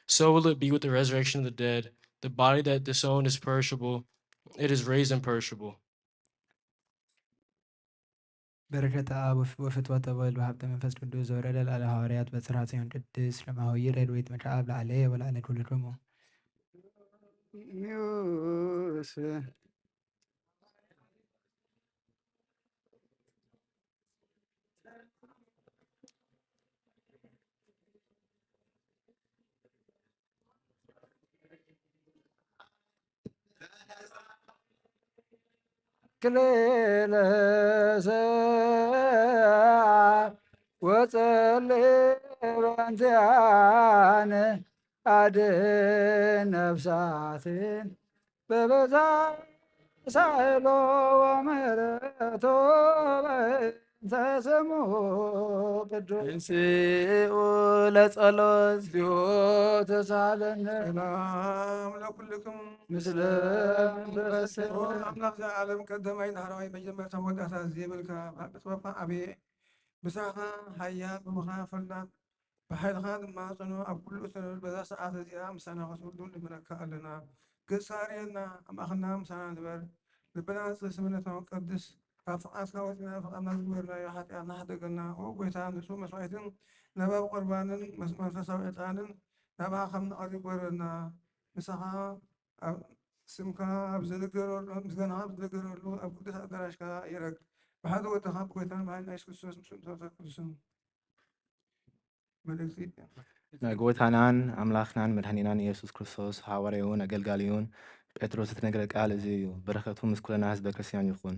So will it be with the resurrection of the dead. The body that disowned is perishable, it is raised imperishable. በረከት አብ ወፍ- ወፍትወት ወልድ ወሀብተ መንፈስ ቅዱስ ዘወረደ ላዕለ ሐዋርያት በጽርሐ ጽዮን ቅድስት ለማሆይ ረድኤት መድኃኔዓለም ላዕለ ወላዕለ ኩልክሙ። ክሌለሰ ወጸልእ በእንቲአነ አድን ነፍሳትን በበዛ ሳይሎ ወምሕረቶ በእንተ ስሙ ቅዱስ። እንስኡ ለጸሎት። እግዚኦ ተሳለነ። ሰላም ለኩልክም። ምስለ መንፈስከ። ኣምላኽ ዘዓለም ቀዳማይ ዳሕራዋይ መጀመርታ መወዳእታ ዘይብልካ ብሓቂ ጥበብካ ዓብየ ብስራሕኻ ሓያል ብምዃን ፈላጥ ብሓይልኻ ድማ ጽኑዕ ኣብ ኩሉ እትነብር በዛ ሰዓት እዚኣ ምሳና ክትህሉ ንልምነካ ኣለና። ገጽካ ርእየና ኣብ ማእኸልና ምሳና ንበር። ልብና ንጽህ ስምነትና ቀድስ። ካብ ፍቓድካ ወጺና ፍቓድና ዝገበርናዮ ሓጢኣትና ሓደገልና። ኦ ጎይታ ንጹህ መስዋዕትን ለባዊ ቁርባንን መስ- መንፈሳዊ ዕጣንን ናባኻ ከም ንቐርብ ግበረና። ንስኻ ኣብ ስምካ ኣብ ዝነገረሉ ምስጋናኻ ኣብ ዝነገረሉ ኣብ ቅዱስ ኣዳራሽካ ይረግ ብሓደ ወድኻ ብጎይታን ብሓይልና የሱስ ክርስቶስ ምስሉ ቅዱስን መልእክቲ ናይ ጎይታናን ኣምላኽናን መድኃኒናን ኢየሱስ ክርስቶስ ሃዋርያውን ኣገልጋሊውን ጴጥሮስ ዝተነገረ ቃል እዚ እዩ። በረከቱ ምስ ኩለና ህዝበ ክርስቲያን ይኹን።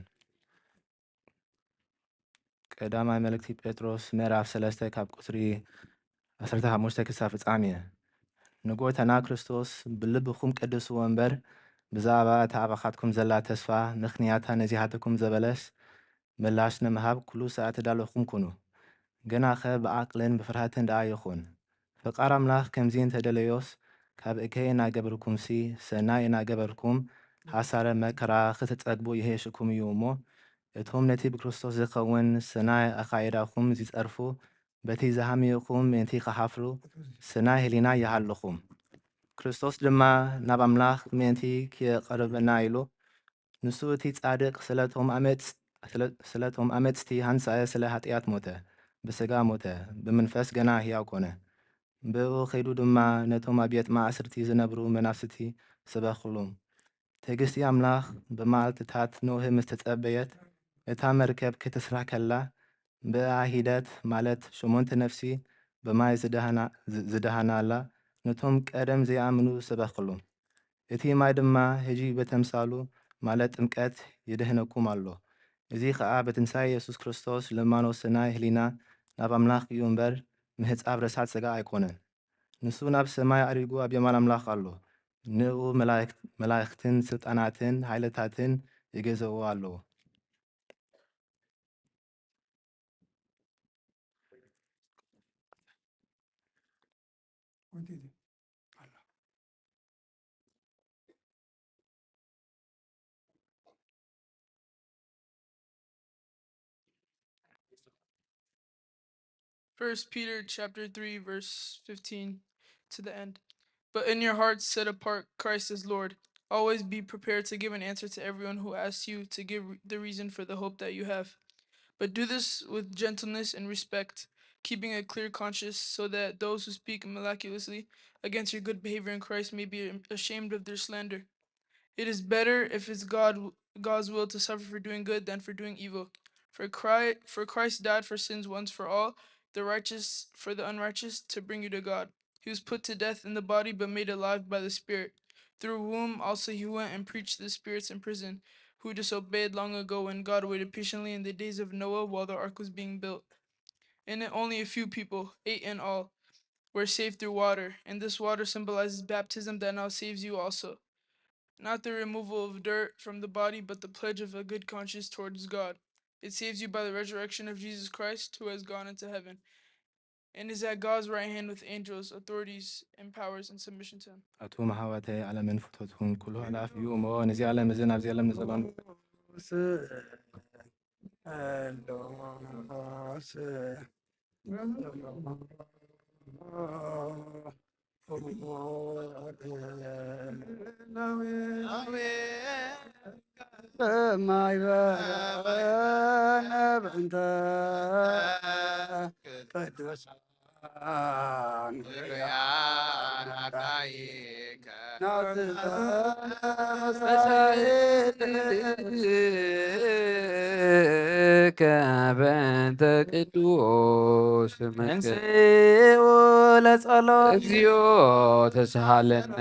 ቀዳማይ መልእክቲ ጴጥሮስ ምዕራፍ ሰለስተ ካብ ቁጽሪ ዓሰርተ ሓሙሽተ ክሳብ ፍጻሜ። ንጎይታና ክርስቶስ ብልብኹም ቀድስዎ እምበር ብዛዕባ እታ ኣባኻትኩም ዘላ ተስፋ ምኽንያታ ነዚሃትኩም ዘበለስ ምላሽ ንምሃብ ኩሉ ሰዓት ተዳለኹም ኩኑ። ግናኸ ብዓቕልን ብፍርሃትን ደኣ ይኹን። ፈቃር ኣምላኽ ከምዚ እንተደለዮስ ካብ እከይ እናገበርኩምሲ ሰናይ እናገበርኩም ሓሳረ መከራ ክትጸግቡ ይህየሽኩም እዩ እሞ እቶም ነቲ ብክርስቶስ ዝኸውን ሰናይ ኣኻይዳኹም ዝጸርፉ በቲ ዝሃመዩኹም ምእንቲ ክሓፍሩ ሰናይ ህሊና ይሃልኹም። ክርስቶስ ድማ ናብ ኣምላኽ ምእንቲ ክየቐርበና ኢሉ ንሱ እቲ ጻድቕ ስለቶም ኣመጽ- ስለ- ስለቶም ኣመጽቲ ሓንሳእ ስለ ሓጢኣት ሞተ፣ ብስጋ ሞተ፣ ብመንፈስ ገና ህያው ኮነ። ብእኡ ኸይዱ ድማ ነቶም ኣብ ቤት ማእስርቲ ዝነብሩ መናፍስቲ ሰበኽሎም። ትዕግስቲ ኣምላኽ ብመዓልትታት ኖህ ምስ ተጸበየት እታ መርከብ ክትስራሕ ከላ ብእኣ ሂደት ማለት ሸሞንተ ነፍሲ ብማይ ዝደሃና- ዝ- ዝደሃናላ ነቶም ቀደም ዘይኣምኑ ሰበኽሎም። እቲ ማይ ድማ ሕጂ በተምሳሉ ማለት ጥምቀት ይድህነኩም ኣሎ። እዚ ኸኣ በትንሳኤ የሱስ ክርስቶስ ልማኖ ሰናይ ህሊና ናብ ኣምላኽ እዩ እምበር ምህጻብ ረሳት ሥጋ ኣይኮነን። ንሱ ናብ ሰማይ ኣሪጉ ኣብ የማን ኣምላኽ ኣሎ። ንእኡ መላእክት- መላእኽትን ስልጣናትን ሓይልታትን ይገዝእዎ ኣለዉ። First Peter chapter three, verse fifteen to the end. But in your hearts set apart Christ as Lord. Always be prepared to give an answer to everyone who asks you to give re- the reason for the hope that you have. But do this with gentleness and respect, keeping a clear conscience, so that those who speak miraculously against your good behavior in Christ may be ashamed of their slander. It is better if it's God w- God's will to suffer for doing good than for doing evil. For Christ, for Christ died for sins once for all, the righteous for the unrighteous, to bring you to God. He was put to death in the body, but made alive by the Spirit, through whom also he went and preached to the spirits in prison, who disobeyed long ago when God waited patiently in the days of Noah while the ark was being built. In it, only a few people, eight in all, were saved through water, and this water symbolizes baptism that now saves you also. Not the removal of dirt from the body, but the pledge of a good conscience towards God. It saves you by the resurrection of Jesus Christ, who has gone into heaven and is at God's right hand with angels, authorities, and powers in submission to him. ኣቱም ኣሕዋተይ፣ ዓለምን ፍቶትኩም። ኩሉ ኣላፍ እዩ እሞ፣ ነዚ ዓለም እዚ ናብዚ ዓለም ንዘሎን ማይ በረበነ በእንተ ቅዱሳን ርያን ኣታይከ ናትፈሳይከ በእንተ ቅዱስ ስምከ እንስኡ ለጸሎት። እግዚኦ ተስሃለነ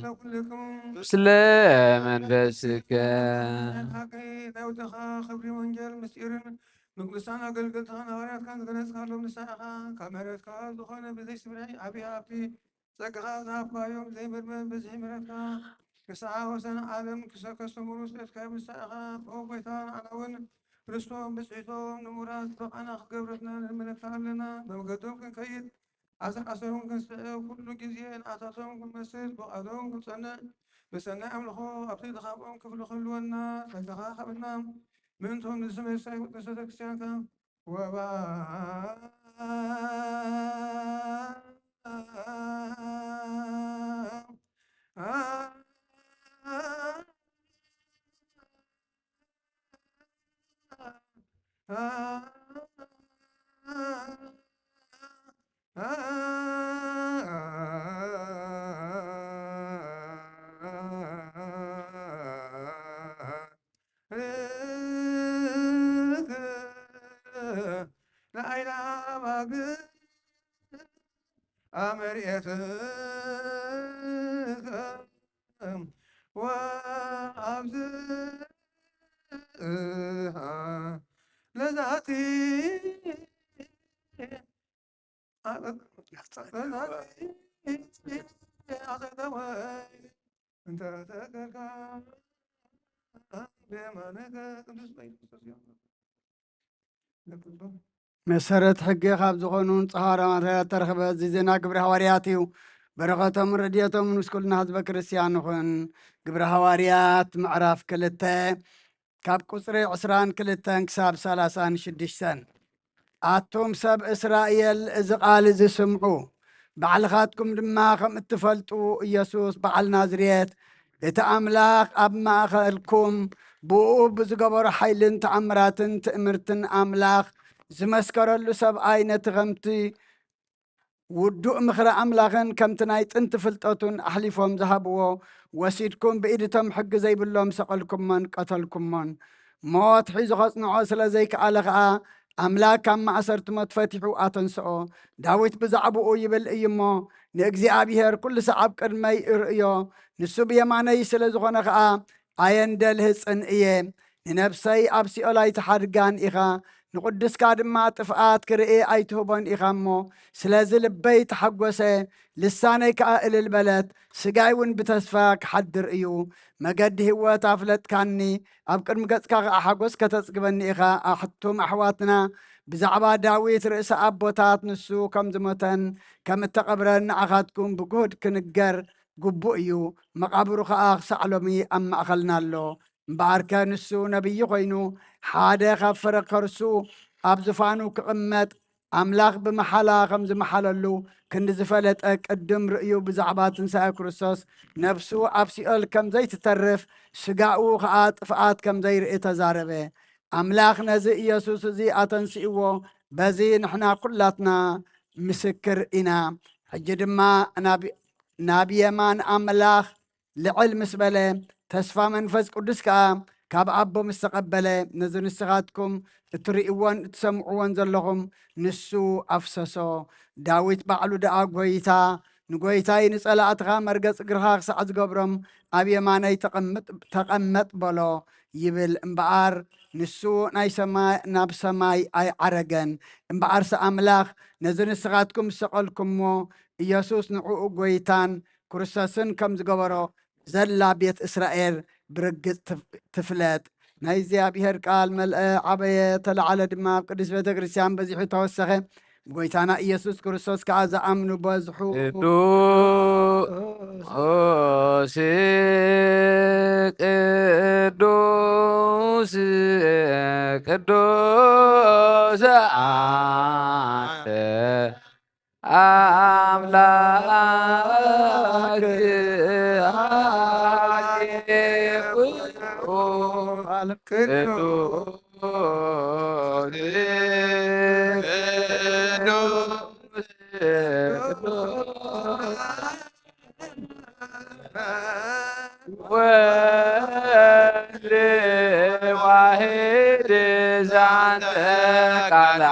ለኩልክሙ ምስለ መንፈስከ። ሓቂ ናይ ወድኻ ክብሪ ወንጌል ምስጢርን ንቅዱሳን ኣገልገልትኻን ሃዋርያትካን ዝገለጽካሎም ንስኻ ኢኻ። ካብ ምሕረትካ ዝኾነ ብዘይ ስፍሪ ዓብዪ ሃብቲ ጸጋኻ ዝሃብካዮም ዘይምርመር ብዝሒ ምሕረትካ ንስኻ ወሰን ዓለም ክሰ-፣ ከስተምሩ ስደትካዮም ንስኻ ኢኻ። ኦ ጎይታ፣ ንዓና እውን ርስቶም ብጽሒቶም ንሙራት በቓና ክገብረትና ንልምነካ ኣለና። መምገዶም ክንከይድ፣ ኣሰር ኣሰሮም ክንስዕብ፣ ኩሉ ግዜ ንኣታቶም ክንመስል፣ ብቓሎም ክንጸንዕ፣ ብሰናይ ኣምልኾ ኣብቲ ዝኻብኦም ክፍሊ ክህልወና ጸጋኻ ሃበና። ምእንቶም ንስመ ሳይ ቅዱስ ቤተክርስትያንካ ወባ ንኣይላ ማግ ኣመርኤት ወኣብዝ ለዛቲ መሰረት ሕጊ ካብ ዝኾኑ ንጹሃት ሃዋርያት ተረኽበ። እዚ ዜና ግብሪ ሃዋርያት እዩ። በረኸቶምን ረድኤቶምን ምስ ኩልና ህዝበ ክርስትያን ይኹን። ግብሪ ሃዋርያት ምዕራፍ ክልተ ካብ ቁጽሪ ዕስራን ክልተን ክሳብ ሰላሳን ሽዱሽተን። ኣቱም ሰብ እስራኤል፣ እዚ ቃል እዚ ስምዑ፣ ባዕልኻትኩም ድማ ከም እትፈልጡ፣ ኢየሱስ በዓል ናዝሬት፣ እቲ ኣምላኽ ኣብ ማእከልኩም ብኡ ብዝገበሮ ሓይልን ተኣምራትን ትእምርትን ኣምላኽ ዝመስከረሉ ሰብኣይ፣ ነቲ ከምቲ ውዱእ ምኽሪ ኣምላኽን ከምቲ ናይ ጥንቲ ፍልጠቱን ኣሕሊፎም ዝሃብዎ ወሲድኩም ብኢድ እቶም ሕጊ ዘይብሎም ሰቐልኩሞን ቀተልኩሞን። ሞት ሒዙ ኸጽንዖ ስለ ዘይከኣለ ኸኣ ኣምላኽ ካብ ማእሰርቲ ሞት ፈቲሑ ኣተንስኦ። ዳዊት ብዛዕባኡ ይብል እዩ እሞ፣ ንእግዚኣብሔር ኩሉ ሰዓብ ቅድመይ እርእዮ፣ ንሱ ብየማነይ ስለ ዝኾነ ኸኣ ኣየንደልህጽን እየ። ንነብሰይ ኣብ ሲኦል ኣይትሓድጋን ኢኻ፣ ንቕዱስካ ድማ ጥፍኣት ክርኢ ኣይትህቦን ኢኻ እሞ፣ ስለዚ ልበይ ተሓጎሰ፣ ልሳነይ ከኣ እልል በለት፣ ስጋይ እውን ብተስፋ ክሓድር እዩ። መገዲ ህይወት ኣፍለጥካኒ፣ ኣብ ቅድሚ ገጽካ ከኣ ሓጎስ ከተጽግበኒ ኢኻ። ኣሕቱም ኣሕዋትና፣ ብዛዕባ ዳዊት ርእሲ ኣቦታት፣ ንሱ ከም ዝሞተን ከም እተቐብረን ንዓኻትኩም ብግሁድ ክንገር ግቡእ እዩ። መቓብሩ ከኣ ክሳዕ ሎሚ ኣብ ማእኸልና ኣሎ። እምበኣርከ ንሱ ነቢይ ኮይኑ ሓደ ካብ ፍረ ከርሱ ኣብ ዝፋኑ ክቕመጥ ኣምላኽ ብመሓላ ከም ዝመሓለሉ ክንዲ ዝፈለጠ ቅድም ርእዩ ብዛዕባ ትንሳኤ ክርስቶስ ነፍሱ ኣብ ሲኦል ከም ዘይትተርፍ ስጋኡ ኸኣ ጥፍኣት ከም ዘይርኢ ተዛረበ። ኣምላኽ ነዚ ኢየሱስ እዚ ኣተንሲእዎ በዚ ንሕና ኩላትና ምስክር ኢና። ሕጂ ድማ ናብ ናብ የማን ኣምላኽ ልዕል ምስ በለ ተስፋ መንፈስ ቅዱስ ከኣ ካብ ኣቦ ምስ ተቐበለ፣ ነዚ ንስኻትኩም እትርእይዎን እትሰምዕዎን ዘለኹም ንሱ ኣፍሰሶ። ዳዊት ባዕሉ ደኣ፣ "ጐይታ ንጐይታይ፣ ንጸላእትኻ መርገጽ እግርኻ ክሳዕ ዝገብሮም ኣብ የማነይ ተቐምጥ-፣ ተቐመጥ" በሎ ይብል እምበኣር፣ ንሱ ናይ ሰማይ፣ ናብ ሰማይ ኣይዓረገን። እምበኣርሲ ኣምላኽ ነዚ ንስኻትኩም ዝሰቐልኩሞ ኢየሱስ ንዕኡ ጐይታን ክርስቶስን ከም ዝገበሮ ዘላ ቤት እስራኤል ብርግጽ ትፍ-፣ ትፍለጥ። ናይ እግዚኣብሔር ቃል መልአ፣ ዓበየ፣ ተለዓለ ድማ ኣብ ቅድስት ቤተ ክርስቲያን በዚሑ ተወሰኸ። ብጐይታና ኢየሱስ ክርስቶስ ከኣ ዝኣምኑ በዝሑ። ቅዱስ፣ ቅዱስ፣ ቅዱስ ኣንተ ኣምላክ ኃያል ቅዱስ፣ ቅዱስ፣ ቅዱስ ወልድ ዋሕድ ዛንተ ቃል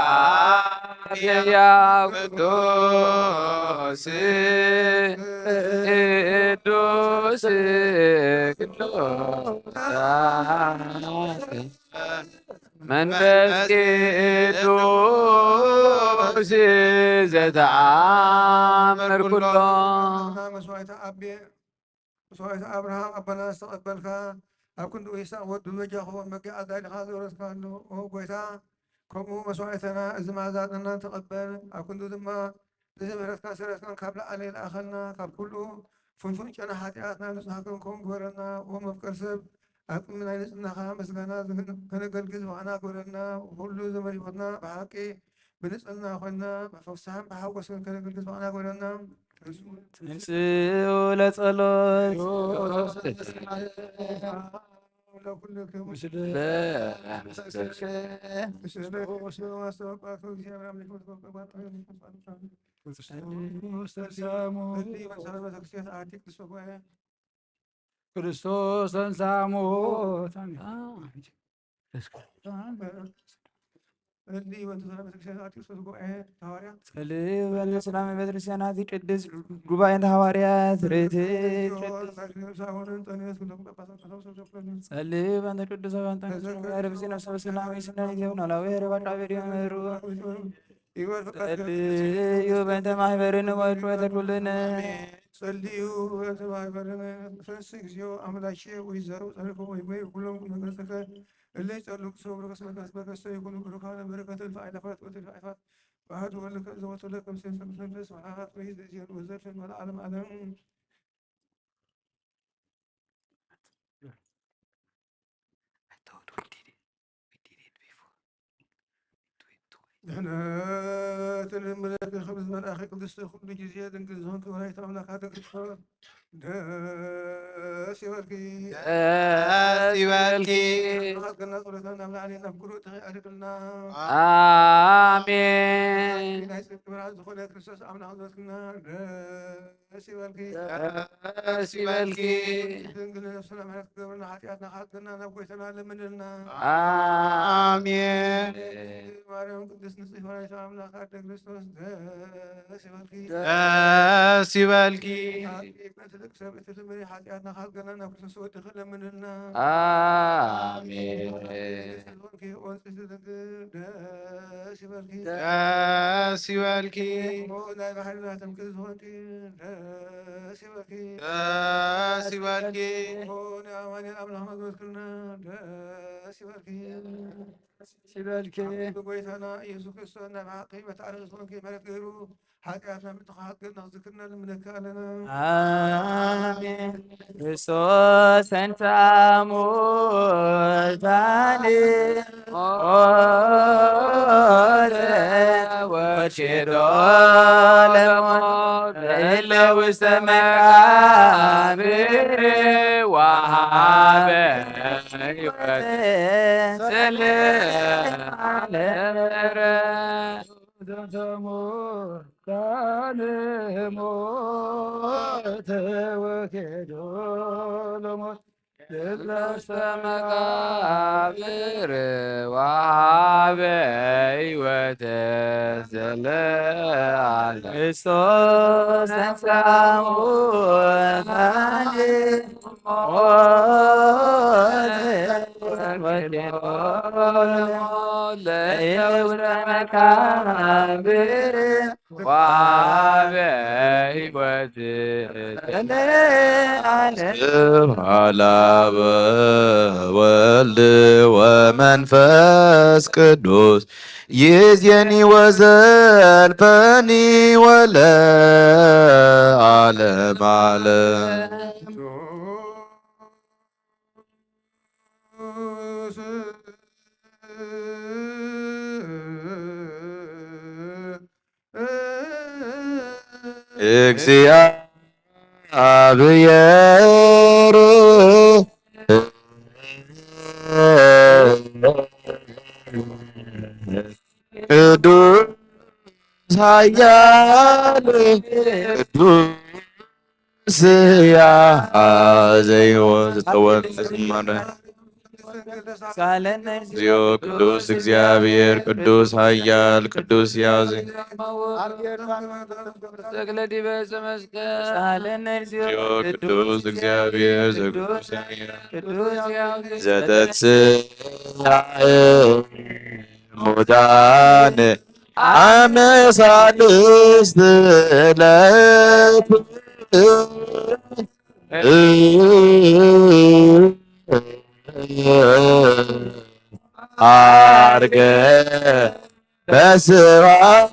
ሕያው ቅዱስ፣ ቅዱስ፣ ቅዱስ መንፈስ ቅዱስ ዘተኣምር ኩሎ። መስዋዕተ ኣቤ፣ መስዋዕተ ኣብርሃም ኣቦና ዝተቐበልካ፣ ኣብ ክንዲ ይስሐቅ ወዱ በጃ ክኸውን በጊዕ ኣዳሊኻ ዘውረስካሉ፣ ኦ ጐይታ፣ ከምኡ መስዋዕተና እዚ መኣዛ ዕጣንና ተቐበል። ኣብ ክንዱ ድማ እዚ ምሕረትካን ስረትካን ካብ ላዕሊ ለኣኸልና፣ ካብ ኩሉ ፍንፉን ጨና ሓጢኣትና ንጹሃት ክንከውን ግበረና። ኦ መፍቀር ሰብ፣ ኣብ ቅድሚ ናይ ንጽህናኻ ምስጋና ዝን-፣ ከነገልግል ዝበቕዕና ግበረና። ኩሉ ዘመን ህይወትና ብሓቂ ብንጽህና ኮይንና፣ ብፍስሓን ብሓጎስን ከነገልግል ዝበቕዕና ግበረና። ተንሥኡ ለጸሎት። ለኩልክሙ። ክርስቶስ ተንሥአ እሙታን። ጸልዩ በእንተ ሰላም ቤተክርስቲያን ሐዋርያ። ጸልዩ በእንተ ሰላም ቤተክርስቲያን ሐቲ ቅድስት ጉባኤ እንተ ሐዋርያት ርእቲ ቅድስት። ጸልዩ በእንተ ቅዱስ ኣንጠንዮስ ርብሲ ነፍሰ በስና ወይስና ይዜብና ላዊ ሄረ ባቃ ቤድዮ መሩ። ጸልዩ በእንተ ማሕበርን ወጭወተ ኩልነ። ጸልዩ በእንተ ማሕበርን። ፈንስ እግዚኦ አምላኬ ወይ ዘሩ ጸርፎ ወይ ወይ ኩሎም መገሰከ እለ ጸሉ ክሰው ብረከስ መገስ በከሰ ይኩኑ ብሩካነ በረከተ እልፍ አይላፋት ወእልፍ አይፋት በአሐዱ ወልከ ዘወቱ ለከ ምስለ ሰብእ መንፈስ ወሐዋርያት ወይ ዘዚአን ወዘልፈን ወለዓለም ዓለም። ድሕነት ንለምነኪ ክብርት መልኣኪ ቅድስቲ ኩሉ ግዜ ድንግል ዝኾንኪ ወላዲተ ኣምላክ ኣደግሽ ደስ ይበልኪ። ደስ ይበልኪ። ኣምላክ ገና ጸሎትና ናብ ላዕሊ ናብ ኩሉ ተኺ ኣድርግልና። ኣሜን። ናይ ጽድቂ ብርሃን ዝኾነ ክርስቶስ ኣምላክ ዘወትክና ደስ ይበልኪ። ደስ ይበልኪ። ድንግል ነፍስና ምሕረት ክገብርና ሓጢኣትና ክሓጥበና ናብ ጎይታና ለምንልና። ኣሜን። ማርያም ቅድስት ንጽሕት ወላዲተ ኣምላክ ኣደ ክርስቶስ ደስ ይበልኪ። ደስ ይበልኪ። በእንተ ደቂ ሰብ እትልምኒ ሓጢኣትና ክሓጥበና ናብ ክርስቶስ ወድኺ ለምንልና። ኣሜን። ደስ ይበልኪ። ደስ ይበልኪ። ናይ ባሕሪ ናተም ክዝኾንኪ ደስ ይበልኪ። ደስ ይበልኪ። ናይ ኣማኑኤል ኣምላኽ መግበትክልና ደስ ይበልኪ። ደስ ይበልኪ። ብጎይታና ኢየሱስ ክርስቶስ ናይ ብሓቂ መታረቂ ዝኾንኪ ምሕረት ገይሩ ሓጢኣትና ምጥፋእ ገና ዝክርና ንምነካ ኣለና። ኣሜን። ክርስቶስ ተንሥአ እሙታን ሞተ ወኬዶ ለሞት እለ ውስተ መቃብር ወሃበ ሕይወት ዘለዓለም። ዘንተ ሙታን ሞተ ወኬዶ ለሞት ውስተ መቃብር ወሃበ ሕይወት ዘለዓለም። ክርስቶስ ተንሥአ እሙታን ለእለ ውስተ መቃብር ወሀበ ሕይወት ዘለዓለም። ስብሐት ለአብ ወወልድ ወመንፈስ ቅዱስ ይእዜኒ ወዘልፈኒ ወለዓለመ ዓለም። እግዚአብሔር ቅዱስ ኃያል ቅዱስ ያዘይወ ዝተወልደ ዝማረ። ሳለነ እግዚኦ ቅዱስ እግዚአብሔር ቅዱስ ኃያል ቅዱስ ያዘ። ተክለ ዲበ ዕፀ መስቀል። ሳለነ እግዚኦ ቅዱስ እግዚአብሔር ዘቅዱስ ኃያል ቅዱስ ያዘ። ዘተንሥአ ሙታን አመ ሳልስት ዕለት አርገ በስብሐት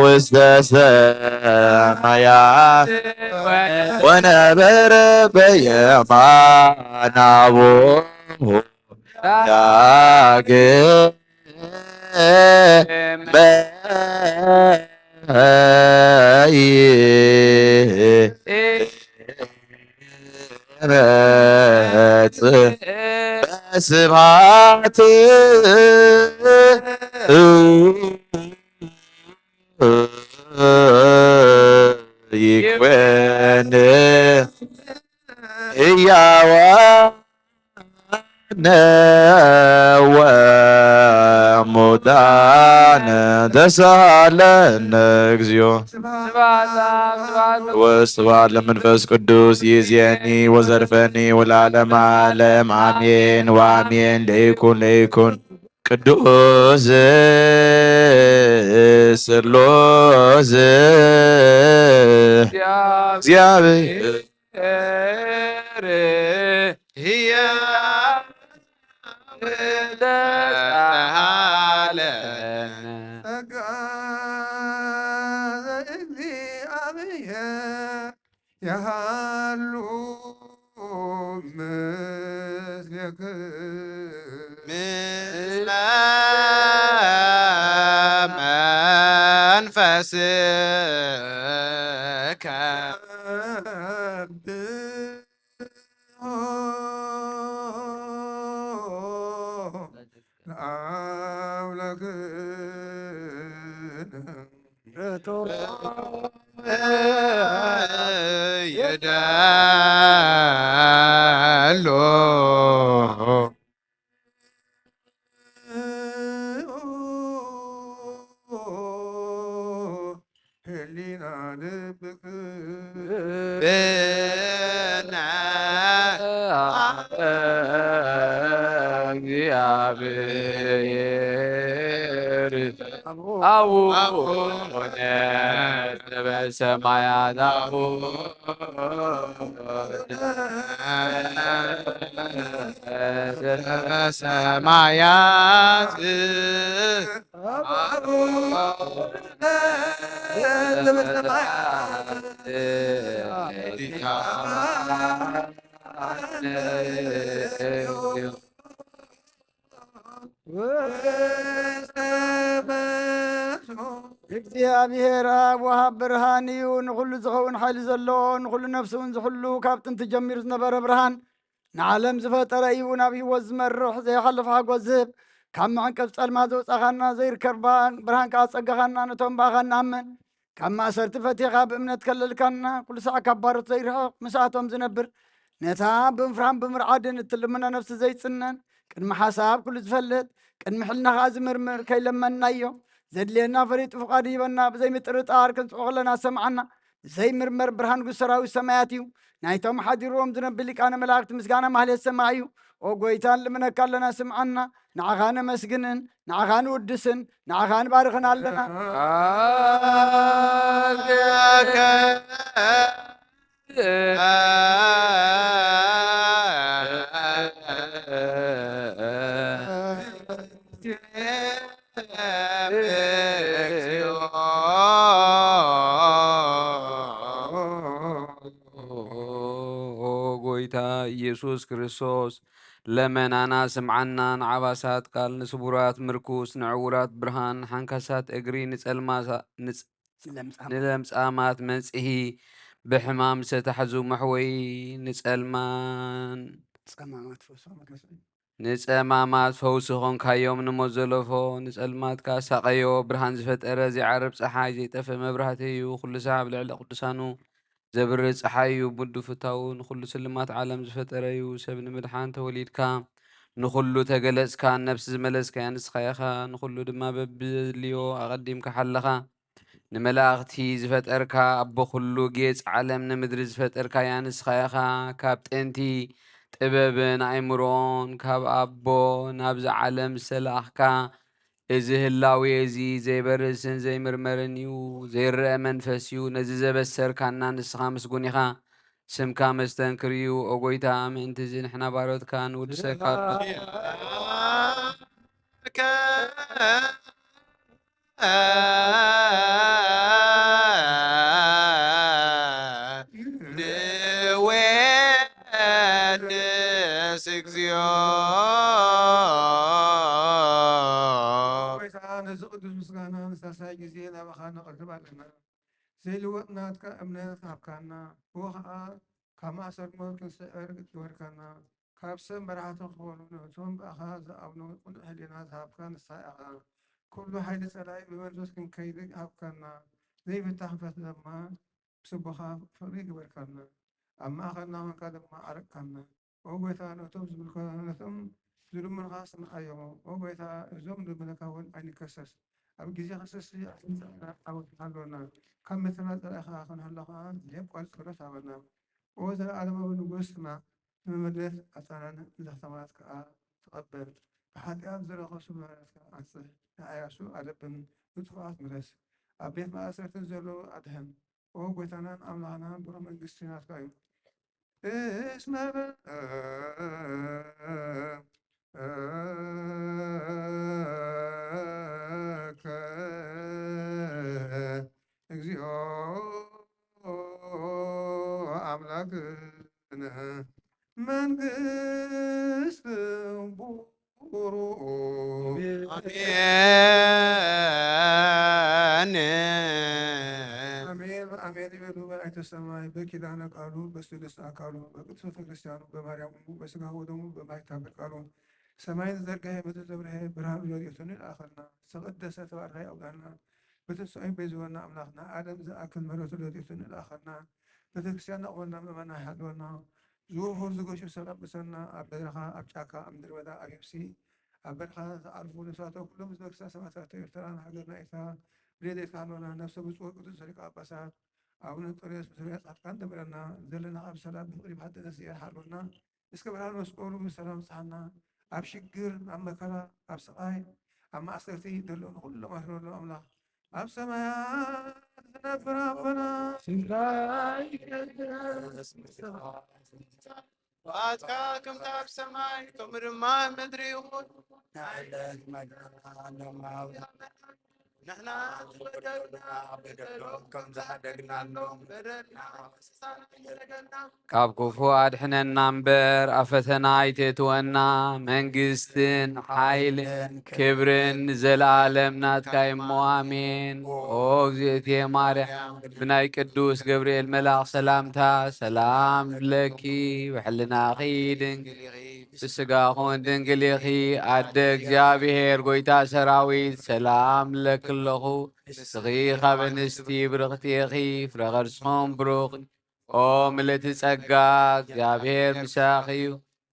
ውስተ ሰማያት ወነበረ በየማነ አቡሁ ዳግመ ይመጽእ በስብሐት ይኮን ሕያዋን ወሙታን ተሳሃለነ እግዚኦ። ስብሐት ለአብ፣ ስብሐት ለወልድ። ወስብሐት ለመንፈስ ቅዱስ ይእዜኒ ወዘልፈኒ ወለዓለመ ዓለም አሜን ወአሜን። ለይኩን ለይኩን ቅዱስ ስሉስ እግዚአብሔር ሕያው ተሳሃለነ። ጸጋ ዘእግዚአብሔር የሃሉ ምስሌክሙ። ምስለ መንፈስከ። ለአምላክነ። ይደሉ። ህሊና ልብክ። ብነ። እግዚአብሔር አቡነ ዘበሰማያት አቡነ ዘበሰማያት እግዚኣብሔር ኣብ ወሃብ ብርሃን እዩ፣ ንኹሉ ዝኸውን ሓይሊ ዘለዎ፣ ንኹሉ ነፍሲ እውን ዝሕሉ፣ ካብ ጥንቲ ጀሚሩ ዝነበረ ብርሃን፣ ንዓለም ዝፈጠረ እዩ፣ ናብ ህይወት ዝመርሕ፣ ዘይሓልፍ ሓጎስ ዝህብ፣ ካብ መዕንቀፍ ጸልማት ዘውጻኻና፣ ዘይርከብ ብርሃን ከኣ ጸጋኻና፣ ነቶም ብኣኻ ንኣምን። ካብ ማእሰርቲ ፈቲኻ ብእምነት ከለልካና፣ ኩሉ ሳዕ ካብ ባሮት ዘይርሕቕ፣ ምስኣቶም ዝነብር፣ ነታ ብምፍራህን ብምርዓድን እትልምኖ ነፍሲ ዘይጽነን፣ ቅድሚ ሓሳብ ኩሉ ዝፈልጥ፣ ቅድሚ ሕልና ኸኣ ዝምርምር፣ ከይለመንናዮ፣ ዘድልየና ፈሊጡ ፍቓዱ ሂበና፣ ብዘይምጥርጣር ክንጽዖ ከለና ሰምዓና። ዘይምርመር ብርሃን ንጉስ ሰራዊት ሰማያት እዩ። ናይቶም ሓዲርዎም ዝነብር ሊቃነ መላእክት ምስጋና ማህሌት ሰማይ እዩ። ኦ ጎይታ፣ ንልምነካ ኣለና፣ ስምዓና። ንዓኻ ነመስግንን፣ ንዓኻ ንውድስን፣ ንዓኻ ንባርኽን ኣለና። ኦ ጎይታ ኢየሱስ ክርስቶስ፣ ለመናና ስምዓና። ንዓባሳት ቃል፣ ንስቡራት ምርኩስ፣ ንዕውራት ብርሃን፣ ንሓንካሳት እግሪ፣ ንጸልማሳ-፣ ንጽ-፣ ንለምጻም። ንለምጻማት መጽሂ፣ ብሕማም ዝተታሕዙ መሕወይ፣ ንጸልማን ጸማማት ፈውሶም መስል። ንጸማማት ፈውሲ ኾንካዮም፣ ንሞት ዘለፎ ንጸልማት ከኣ ሳቐዮ። ብርሃን ዝፈጠረ ዘይዓርብ ጸሓይ፣ ዘይጠፍእ መብራህቲ እዩ። ኩሉ ሳዕ ኣብ ልዕሊ ቅዱሳኑ ዘብርህ ጸሓይ እዩ። ብውዱ ፍታዉ ንኹሉ ስልማት ዓለም ዝፈጠረ እዩ። ሰብ ንምድሓን ተወሊድካ፣ ንኹሉ ተገለጽካ፣ ነፍሲ ዝመለስካያ ንስኻ ኢኻ። ንኹሉ ድማ በብዘድልዮ ኣቐዲምካ ሓለኻ። ንመላእኽቲ ዝፈጠርካ፣ ኣቦ ኩሉ ጌጽ ዓለም ንምድሪ ዝፈጠርካያ ንስኻ ኢኻ። ካብ ጥንቲ ጥበብን ኣእምሮን ካብ ኣቦ ናብዚ ዓለም ዝተላእኽካ፣ እዚ ህላዌ እዚ ዘይበርስን ዘይምርመርን እዩ፣ ዘይረአ መንፈስ እዩ። ነዚ ዘበሰርካና ንስኻ ምስጉን ኢኻ። ስምካ መስተንክር እዩ፣ ኦ ጎይታ፣ ምእንቲ እዚ ንሕና ባሮትካ ንውድሰካ። ንወድስ እግዚኦ። ጎይታ፣ ነዚ ቅዱስ ምስጋና ንሳልሳይ ግዜ ናባኻ ነቕርብ ኣለና። ዘይልወጥ ናትካ እምነት ሃብካና፣ ብኡ ኸኣ ካብ ማእሰር ሞት ክንስዕር ግበርካና። ካብ ሰብ መራሕቲ ክኾኑ ነቶም ብኣኻ ዝኣምኑ ቅኑዕ ህሊና ዝሃብካ ንስኻ ኢኻ። ኩሉ ሓይሊ ጸላኢ ብመንፈስ ክንከይድ ሃብካና። ዘይፍታሕ ፈትነ ድማ ብስቡኻ ፍቕሪ ግበርካና። ኣብ ማእከልና ኾንካ ድማ ዓርቅካና። ኦ ጎይታ፣ ነቶም ዝብልካ፣ ነቶም ዝልምኑኻ ስምዓዮም። ኦ ጎይታ፣ እዞም ልምነካ እውን ኣይንከሰስ። ኣብ ግዜ ክሰሲ ኣፍንጫና ኣወፊኻ ኣሎና። ካብ መተና ጸላኢ ኸኣ ክንሕሎ ኸኣ ዘየቋርጽ ጸሎት ሃበና። ኦ ዘለኣለማዊ ንጉስና፣ ንመመለስ ኣጻናን ንዘኽተማት ከኣ ተቐበል። ብሓጢኣት ዝረኸሱ መራርትካ ኣንጽህ፣ ንኣያሱ ኣለብም፣ ንጥፉኣት ምለስ። ኣብ ቤት ማእሰርቲ ዘለዉ ኣድሕን። ኦ ጎይታናን ኣምላኽናን ብሩህ መንግስቲ ናትካ እዩ። እስመ በ-፣ እግዚኦ ኣምላክነ መንግስት ቡሩ። ኣሜን። ኣሜን፣ ኣሜን ይበሉ መላእክተ ሰማይ በኪዳነ ቃሉ በስሉስ ኣካሉ በቅድስተ ክርስቲያኑ በማርያም እሙ በስጋ ወደሙ በማይታበል ቃሉ ሰማይን ዘርግሐ ምድሪ ዘብርሀ ብርሃኑ ረድኤቱን ይልኣኸልና። ዝተቐደሰ ተባርኸ ያውዳና። ብትንሳኤ በይዝወና ኣምላኽና። ዓለም ዝኣክል ምሕረቱ ረድኤቱን ይልኣኸልና። ቤተክርስትያን ኣቕበልና፣ ምእመና ይሓልወና። ዝውሑር ዝገሹ ሰላም ምሰና። ኣብ በረኻ፣ ኣብ ጫካ፣ ኣብ ምድሪ በዳ፣ ኣብ የብሲ፣ ኣብ በረኻ ዝዓርፉ ነፍሳቶ ኩሎም ህዝበ ክርስቲያን ሰማዕታት ኤርትራን ሃገርና ኤርትራ ብረድኤትካ ሃልወና። ነፍሰ ብፁዕ ቅዱስ ሊቀ ጳጳሳት ኣቡነ እንጦንዮስ ምስ ርያ ጻድቃን ደምረና። ዘለና ኣብ ሰላም ብፍቕሪ ብሓድነት እግዚኣብሔር ሓልወና። እስከ ብርሃን መስቀሉ ብሰላም ኣብጽሓና። ኣብ ሽግር፣ ኣብ መከራ፣ ኣብ ስቓይ፣ ኣብ ማእሰርቲ ዘለዉ ንኹሎም ኣስረሎም ኣምላኽ። ኣብ ሰማያት ዝነብር ኣቦና፣ ስምካ ይቀደስ፣ ምሕረትካ ከምቲ ኣብ ሰማይ ከምኡ ድማ ኣብ ምድሪ ይኹን። ንዕለት መግብና ንሕና ዝበደልና በደሎም ከም ዝሓደግናሎም በደልና ከይትሓድገና ካብ ክፉእ ኣድሕነና እምበር፣ ኣብ ፈተና ኣይተእትወና። መንግስትን ሓይልን ክብርን ንዘለኣለም ናትካ እሞ፣ ኣሜን። ኦ እግዝእትየ ማርያም፣ ብናይ ቅዱስ ገብርኤል መልኣኽ ሰላምታ ሰላም ንብለኪ፣ ብሕልናኺ ድንግል ኢኺ፣ ስጋኹን ድንግል ኢኺ፣ ኣደ እግዚኣብሔር ጐይታ ሰራዊት፣ ሰላም እብለኪ ኣለኹ። ንስኺ ካብ ኣንስቲ ብርኽቲ ኢኺ፣ ፍረ ከርስኹም ብሩኽ እዩ። ኦ ምልእቲ ጸጋ፣ እግዚኣብሔር ምሳኺ እዩ።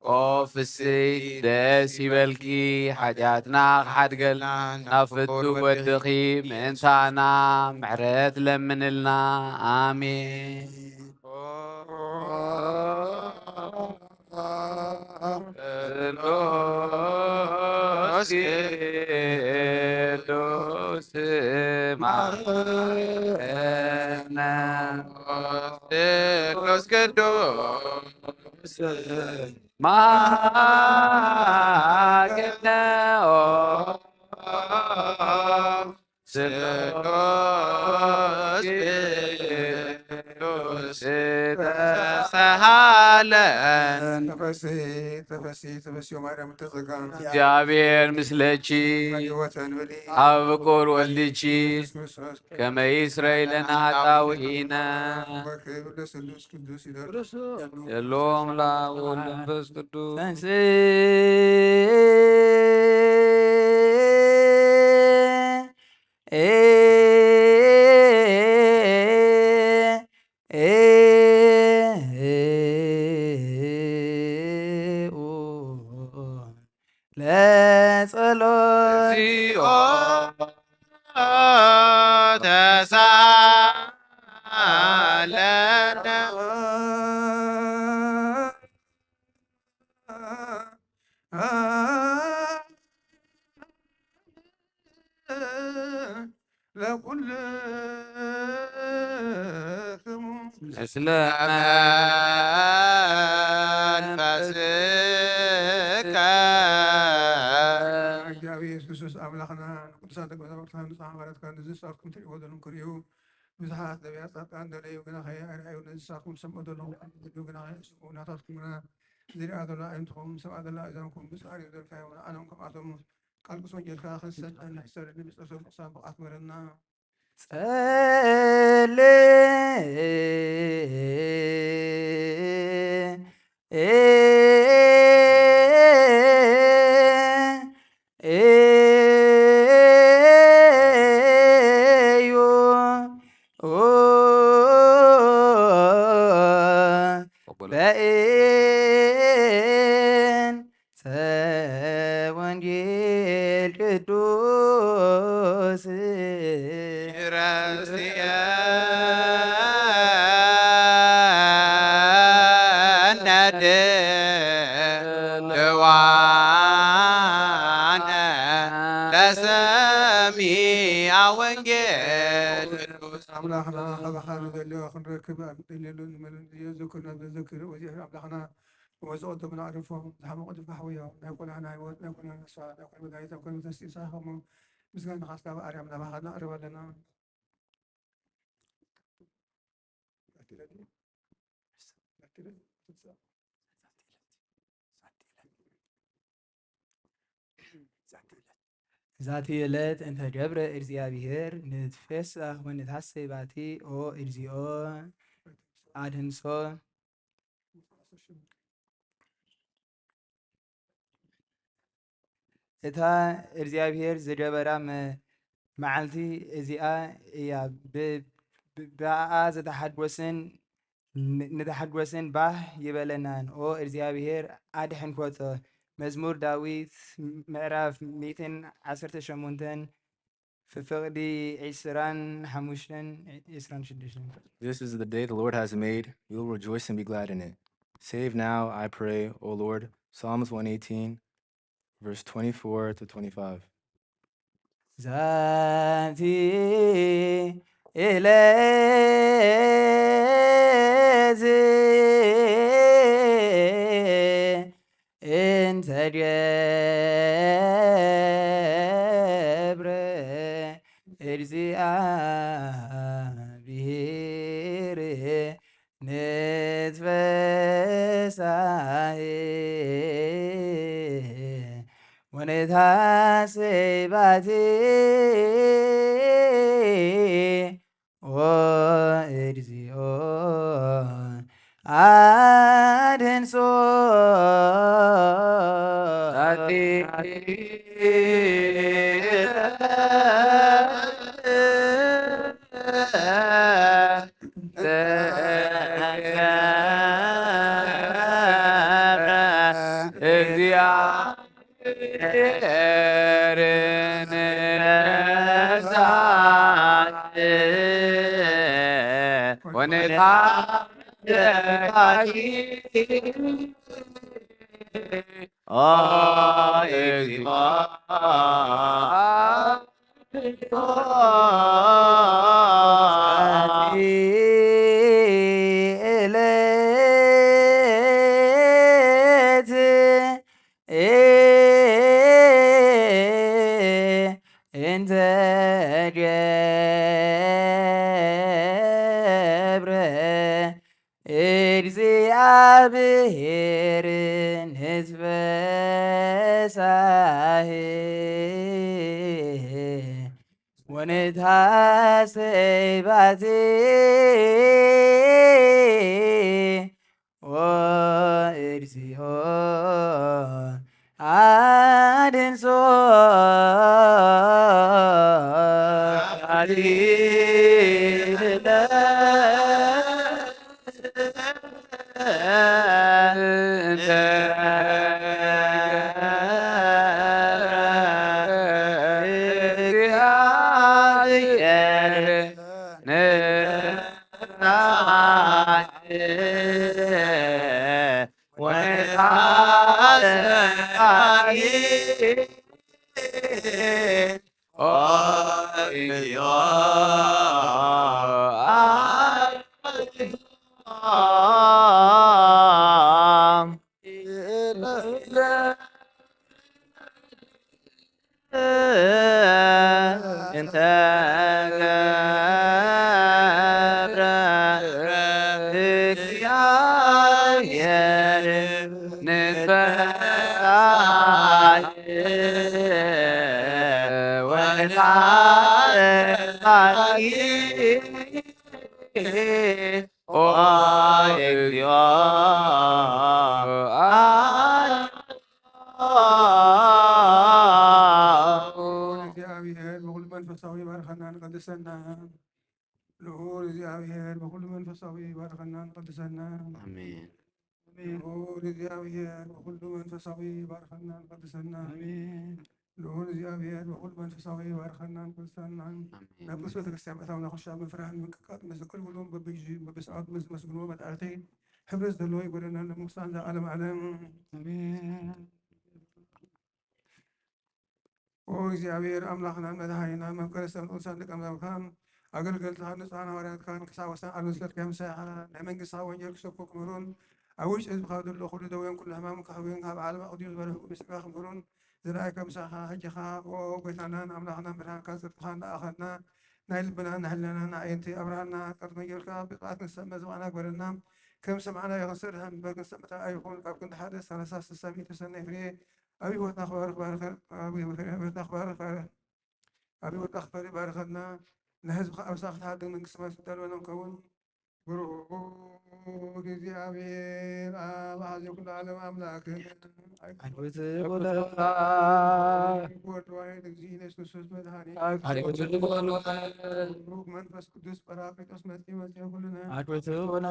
ኦ ፍስሕቲ ደስ ይበልኪ፣ ሓጢኣትና ክሓድገልና ናብ ፍቱ ወድኺ ምእንታና ምሕረት ለምንልና። ኣሜን። ቅዱስ ቅዱስ ማረነ። ቅዱስ ቅዱስ ማረነ። ስሉስ ቅዱስ ተሳሃለን። ተፈሲ ተፈሲ ተፈሲ ማርያም ተዘጋ። እግዚኣብሔር ምስለኪ። ወተንብሊ። ኣብ ፍቁር ወልድኪ። ኢየሱስ ክርስቶስ። ከመ ይስረይ ለነ ኃጣውኢነ። ወክብር ለስሉስ ቅዱስ ይደርስ። የሎም ለአብ ወወልድ ወመንፈስ ቅዱስ። ተንሥእ ለጸሎት። እግዚኦ ተሳለነ። ለኩልክሙ። ምስለ መንፈስከ። እግዚኣብሔር ኢየሱስ ኣምላኽና፣ ንቅዱሳን ደቀ መዛሙርትካ ንጹሕ ሃዋርያትካ፣ ነዚ ሰዓትኩም ትርእይዎ ዘለኹም ክርእዩ ብዙሓት ነቢያት ጻድቃን ደለዩ፣ ግናኸ ኣይረኣዩ። ነዚ ሰዓትኩም ትሰምዑ ዘለኹም ክርእዩ፣ ግናኸ ኣይሰምዑ። ናታትኩም ግና ዝሪኣ ዘሎ ኣዒንትኹም፣ ዝሰምዓ ዘላ ኣእዛንኩም፣ ብጻዕሪ ዘልካዮ ንዓሎም ከምኣቶም ቃል ቅዱስ ወንጌልካ ክንሰምዕ ንሕሰርን ንብጸቶም ቅዱሳን ብቕዓት ግበረና። ጸልእ እዩ በእንተ ወንጌል ቅዱስ። ረስየነ ድልዋነ ለሰሚዐ ወንጌል። ኣምላኽና ካባኻ ንደልዮ ክንረክብ ኣብ ንደልየሉ ንመልእን ዘክርና ዘዘክር ወዚሕ ኣምላኽና ወዝኦ ደምና ኣዕርፎም ዝሓመቑ ድማ ሓውዮም ናይ ኩላህና ህይወት ናይ ኩላህና ስዋ ናይ ኩሉ መድሃኒት ኣብ ኩሉ ተስኢሳ ኸሞ ምስጋና ካስካ ብኣርያም ናባኻ ነቕርብ ኣለና። ዛቲ ዕለት እንተ ገብረ እግዚኣብሔር ንትፌሳህ ወንትሐሰይ ባቲ ኦ እግዚኦ ኣድህንሶ። እታ እግዚኣብሔር ዝገበራ መ-፣ መዓልቲ እዚኣ እያ። ብ-፣ ብ-፣ ብኣኣ ዝተሓጎስን ን-፣ ንተሓጎስን ባህ ይበለናን። ኦ እግዚኣብሔር ኣድሕን ኮቶ። መዝሙር ዳዊት ምዕራፍ ሚእትን ዓሰርተ ሸሞንተን ፍፍቕዲ ዕስራን ሓሙሽተን ዕስራን ሽዱሽተን። This is the day the Lord has made. We will rejoice and be glad in it. Save now, I pray, O Lord. Psalms one eighteen, verse twenty-four to twenty-five. ዛቲ ዕለት እንተ ገብረ እግዚኣብሔር ንትፈሳህ ወነታሰይ ባቲ ኦ እግዚኦ ኣድህንሶ። እግዚአብሔር ንነሳት ወንታደግ ኦ እግዚኦ። ዕለት እንተ ገብረ እግዚአብሔር ንትፈሳህ ወንትሐሰይ ባቲ ኦ እግዚኦ አድንሶ እንተ ገብረ እግዚአብሔር ንትፈሳህ ወንትሐሰይ ኦ እግዚኦ። ልዑል እግዚአብሔር በኩሉ መንፈሳዊ ይባርከና ንቀድሰና። ልዑል እግዚአብሔር በኩሉ መንፈሳዊ ይባርከና ንቀድሰና። አሜን። ልዑል እግዚአብሔር በኩሉ መንፈሳዊ ይባርከና ንቀድሰና። አሜን። ልዑል እግዚአብሔር በኩሉ መንፈሳዊ ይባርከና ንቀድሰና። አሜን። ናብ ቅዱስ ቤተክርስቲያን ምእታውና ኩሻ ምፍራህን ምንቅቃጥ ምስ ዝቅልብሉን በብግዜኡ በብሰዓቱ ምስ ዝመስግንዎ መጣዕቲ ህብረት ዘለዎ ይጎደና ለምሳን ዘዓለም ዓለም። አሜን። ኦ እግዚኣብሔር ኣምላኽናን መድኃኒናን መፍቀሪ ሰብ ንዑሳን ደቀ መዛሙርትካን ኣገልገልትኻን ንጹሓን ሃዋርያትካን ክሳብ ወሰን ዓለም ዝሰድካዮም ምሳኻ ናይ መንግሥትኻ ወንጌል ክሰብኩ ክምህሩን ኣብ ውሽጢ ህዝብኻ ዘሎ ኩሉ ደዌን ኩሉ ሕማምን ከሕውዩን ካብ ዓለም ኣቕዲሙ ዝበርህኩ ምስጢርካ ክምህሩን ዝረኣይካ ምሳኻ ሕጂ ኸኣ ኦ ጐይታናን ኣምላኽናን ብርሃንካ ጽድቅኻን ለኣኸና ናይ ልብናን ናይ ህሊናናን ኣዕይንቲ ኣብርሃልና። ቅድሚ ጌርካ ብቕዓት ክንሰምዕ ዝበቕዕና ግበረና። ከም ሰማዕናዮ ክንሰርሕ እምበር ክንሰምዕ ኣይኹን። ካብ ክንዲ ሓደ ሰላሳ ስሳ ሚእቲ ሰናይ ፍሬ ኣብ ህይወትና ክባርኽ ባርኸ-፣ ኣብ ህይወትና ክባርኽ ባርኽ-፣ ኣብ ህይወትና ክፈሪ ባርኸና። ንህዝብኻ ኣምሳኻ ክትሓድግ መንግስቲ ሰማይ ዝዳለወና ንከውን። ብሩክ እግዚኣብሔር ኣብ ኣሐዚ ኩሉ ዓለም ኣምላክ ኣልቦ ዘበላ ወልድ ዋሕድ እግዚእነ ኢየሱስ ክርስቶስ መድኃኒት ኣልቦ ዘበላ ብሩክ መንፈስ ቅዱስ ጳራቅሊጦስ መጺ መጺ ኩሉነ ኣልቦ ዘበላ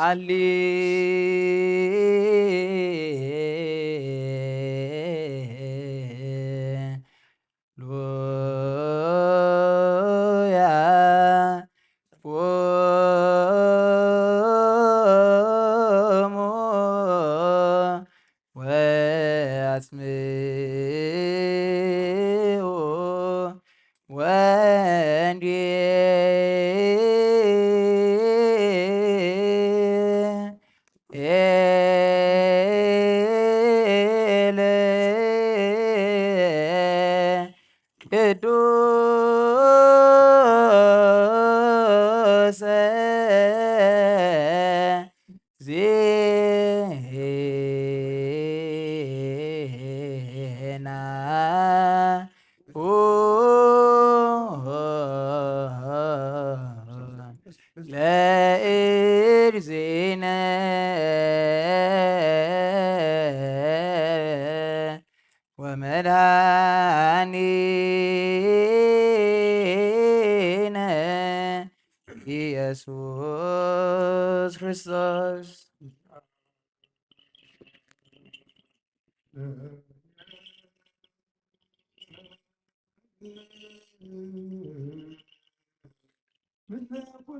ሃሌ ሉያ ሎሙ ወአጽምዑ ወንጌ ኤለ ቅዱሰ ዜና ኡ ለእግዚእነ ወመድኃኒነ መድኃኒነ ኢየሱስ ክርስቶስ። መንፈስከ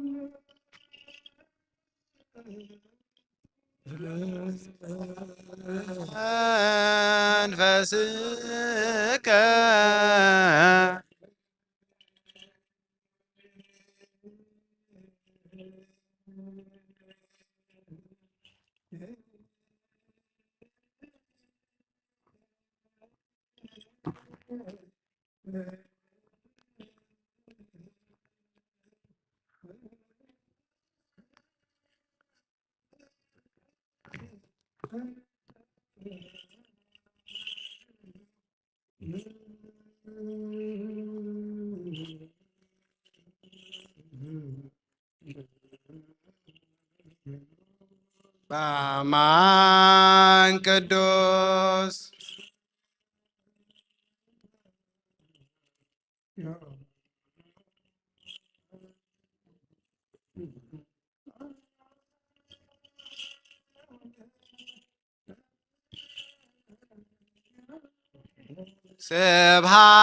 በአማን ቅዱስ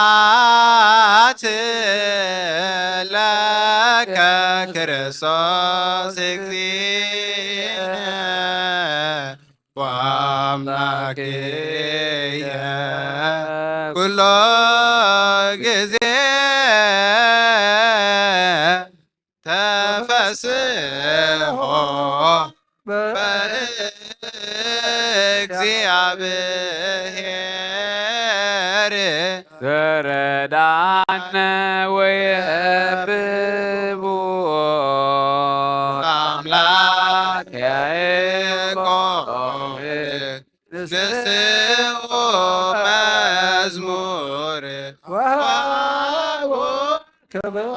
ስብሐት ለከ ክርስቶስ እግዚእነ ወአምላክየ ኩሎ ጊዜ ተፈስሖ በእግዚአብሔር ዘረዳነ ወየብቡ አምላክ ያዕቆብ ንስኡ መዝሙር ወሃቦ ክብር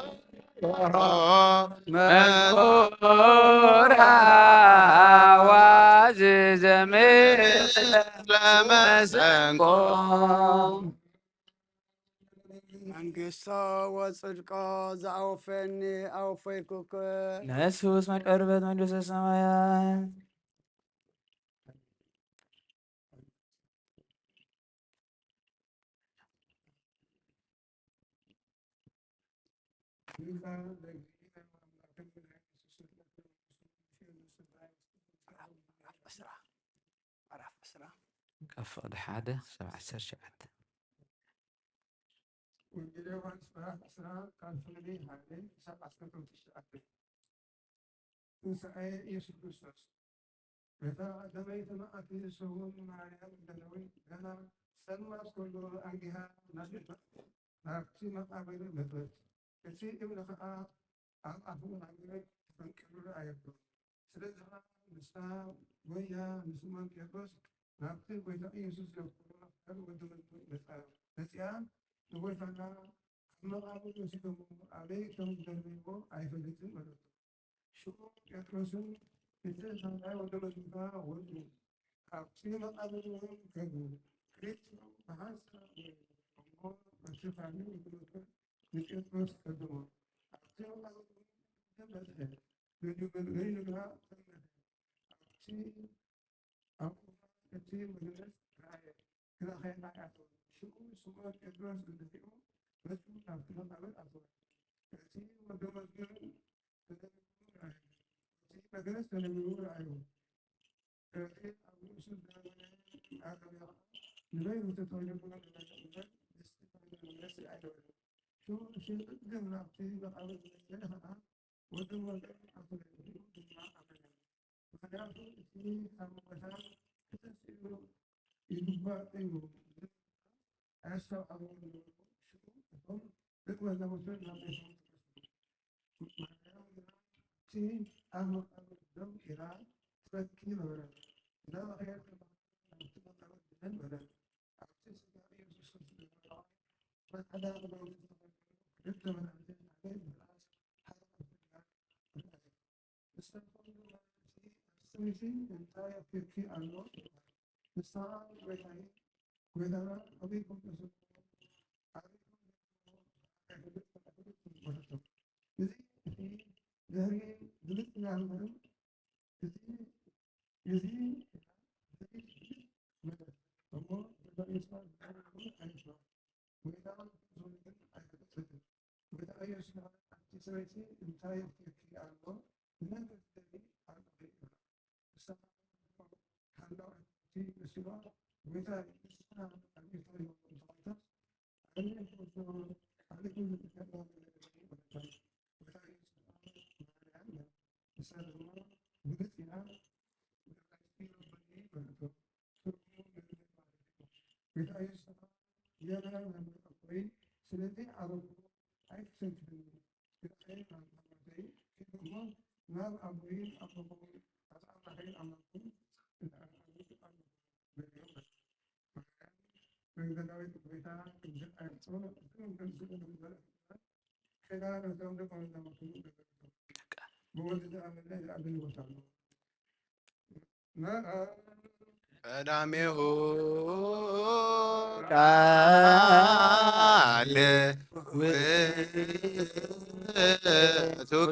መንኮር አዋጅ ዘምር ለመሰንቆ። መንግስቶ ወጽድቆ ዘአውፈኒ አውፈይኩክ። ነሱስ መቀርበት መንግስተ ሰማያት። ካብ ፍቕዲ ሓደ ክሳብ ዓሰርተ ሸውዓተ። ወንጌል ዮሃንስ ምዕራፍ ዕስራ ካብ ፍቕዲ ሓደ ክሳብ ዓሰርተ ትሽዓተ። ትንሳኤ ኢየሱስ ክርስቶስ። በታ ቀዳመይቲ መዓልቲ ስውን ማርያም መግደላዊት ገና ጸልማት ከሎ ኣንጊሃ ናብቲ መቓብር መጸት። እቲ እምኒ ኸኣ ኣብ ኣፉ መቓብር ተፈንቂሉ ረኣየቶ። ስለዚ ኸኣ ንሳ ጐይያ ንስምኦን ጴጥሮስ ናብቲ ጐይታ ኢየሱስ ዘፍቅሮ ሓደ ወዲ መጽኣ። መጺኣ ንጐይታና ኣብ መቓብር ወሲዶሞ ኣበይ ከም ዝደርበይዎ ኣይፈልጥን በለቶ። ሽዑ ጴጥሮስን እቲ ካልኣይ ወዲ መዝሙር ወጹ። ኣብቲ መቓብር እውን ከዱ። ክልቲኦም ብሓንሳብ ወረዱ። እሞ እቲ ካልእ ወዲ መዝሙር ንጴጥሮስ ቀደሞ። ኣብቲ መቓብር እውን በጽሐ። ገሊኡ ገሊኡ ግና ጠመተ። ኣብቲ ኣብኡ እቲ መግነዝ ረኣየ፣ ግና ከየርኣያ ተወ። ሽዑ ስምኦን ጴጥሮስ ብድሕሪኡ መጺኡ ናብቲ መቓብር ኣተወ። እቲ ወዲ መዝሙር ተደሚሙ ረኣዮ። እቲ መግነዝ ተደሚሙ ረኣዮ። እቲ ኣብ ርእሱ ዝነበረ ኣረብያ ኸኣ ንበይኑ ተተኺሉ እምበር ምስቲ ተተኺሉ መግነዝ ኣይነበረን። ሽዑ እቲ ቅድም ናብቲ መቓብር ዝመጸ ኸኣ ወዲ መዝሙር ኣተወ፣ ብኡ ድማ ኣመነ። ምኽንያቱ እቲ ካብ ሙታን ክተንስእ ይግባእ እዩ ዝብል ኣየስተውዓልዎን ነበሩ። ሽዑ እቶም ደቀ መዛሙርቱ ናብ ቤቶም ተመልሱ። ማርያም ግና እቲ ኣብ መቓብር ደው ኢላ ትበኪ ነበረት። እናበኸየት ከኣ ናብቲ መቓብር ደን በለት። ኣብቲ ስጋ ኢየሱስ ዝነበረ መዓዳ ክዳውንቲ ዝተኸድኑ ክልተ መናፍስቲ ሓደ መልኣኽ ሓደ ኣብ ጸጋም ረኣየ። ንሳቶም ድማ እቲ ኣስተምሂሲ እንታይ ኣኪርኪ ኣሎ? ንስኻ ጐይታየ ጎይታና ኣበይ ከም ዘስፍሮ፣ ኣበይ ከም ዘስፍሮ ኣይፈልጥን፣ ኣይፈልጥን በለቶም። እዚ እቲ ድሕሪ ግልጽ እናበለን እዚ፣ እዚ፣ እዚ መለስ እሞ፣ ነታ ኢየሱስ ዝነበረ ኣይመስሎን። ጎይታ ዝወለደን ኣይተፈጸመን። ጎይታ ኢየሱስ ንዓኣ፣ "ኣንቲ ሰበይቲ እንታይ ይብለኪ ኣሎ? ንመን ክትደሊ ኣለኺ?" ኢላ። ንሳ ሓላው ሓንቲ መሲልዋ፣ "ጎይታ፣ ንስኻ ኣብ ቤትካ ይኹን ተቐመጥ፣ ኣነ ንኹሉ፣ ኣነ ኩሉ ነገር በለኒ" በለታ። ጎይታ ኢየሱስ ንሳ ድማ ብግልጽ ኢላ፣ "ንዕይ በለኒ" በለቶ። ትርጉሙ ምንም ማለት እዩ። ጎይታ ኢየሱስ ድማ፣ "የለ መምህር ሆይ፣ ስለዚ ኣበኹ ኣይትሰንክፍኒ። ግዳይ ናብ ኣባተይ ኪድ እሞ፣ ናብ ኣቦይን ኣቦኹም፣ ኣብ ኣምላኸይን ኣምላኽኩም እንተኣልኣሉ ኣለኹ" በልዮ። መግደላዊት ጎይታ ክንድን ኣየፍጽሞ፣ እቶም ከም ስእሉ ዝበለ ፍጥረት፣ ከይዳ ነቶም ደቀ መዛሙርቱ ገለጸቶ። ብወልድ ዝኣመነ ዝኣብ ህይወት ኣለዎ። ቀዳሜሁ ቃል ውእቱ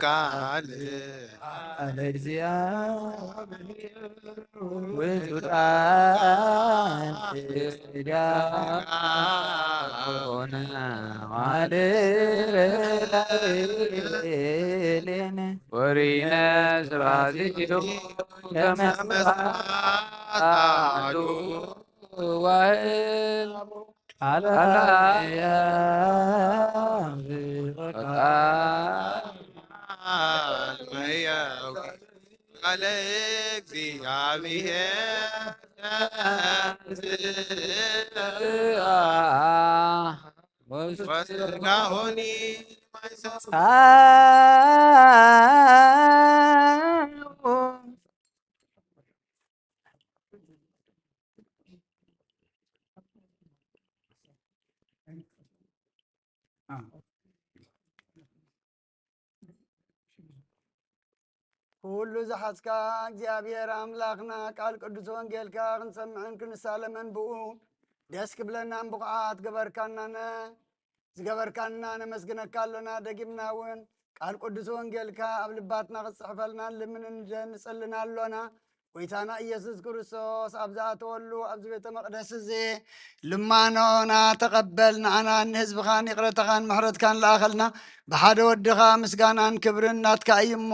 ቃል ቃል እግዚአብሔር ውእቱ ቃል ሥጋ ኮነ ወሐደረ ላዕሌነ። ወሪነ ስብሐት ይሁን ለመንፈስ ቅዱስ ወወልድ ቃለ ሕያው ቃለ ሕያው ቃለ እግዚአብሔር ወስጋሆኒ ኩሉ ዝሓዝካ እግዚኣብሔር ኣምላኽና፣ ቃል ቅዱስ ወንጌልካ ክንሰምዕን ክንሳለመን ብኡ ደስ ክብለናን ብቑዓት ገበርካናነ፣ ዝገበርካና ነመስግነካ ኣሎና። ደጊምና እውን ቃል ቅዱስ ወንጌልካ ኣብ ልባትና ክትጽሕፈልና ንልምንን ንጸልን ኣሎና። ጎይታና ኢየሱስ ክርስቶስ ኣብ ዝኣተወሉ ኣብዚ ቤተ መቕደስ እዚ ልማኖና ተቐበል፣ ንዓናን ንህዝብኻን ይቕረታኻን ምሕረትካን ለኣኸልና። ብሓደ ወድኻ ምስጋናን ክብርን ናትካ እዩ እሞ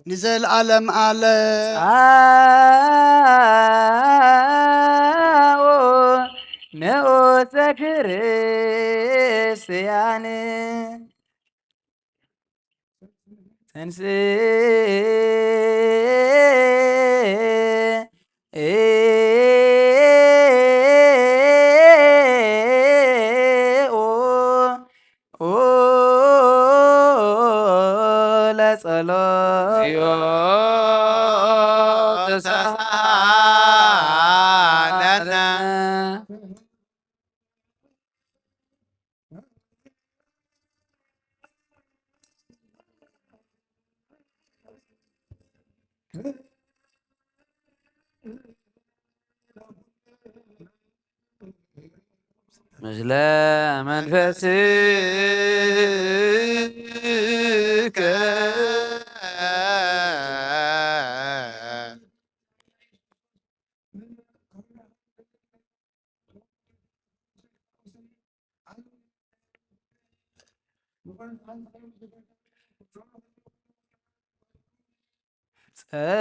ንዘለኣለም ኣለ። ጻኦ ንኡሰ ክርስቲያን ተንሥእ ለጸሎት ተሳለነ። ምስለ መንፈስከ።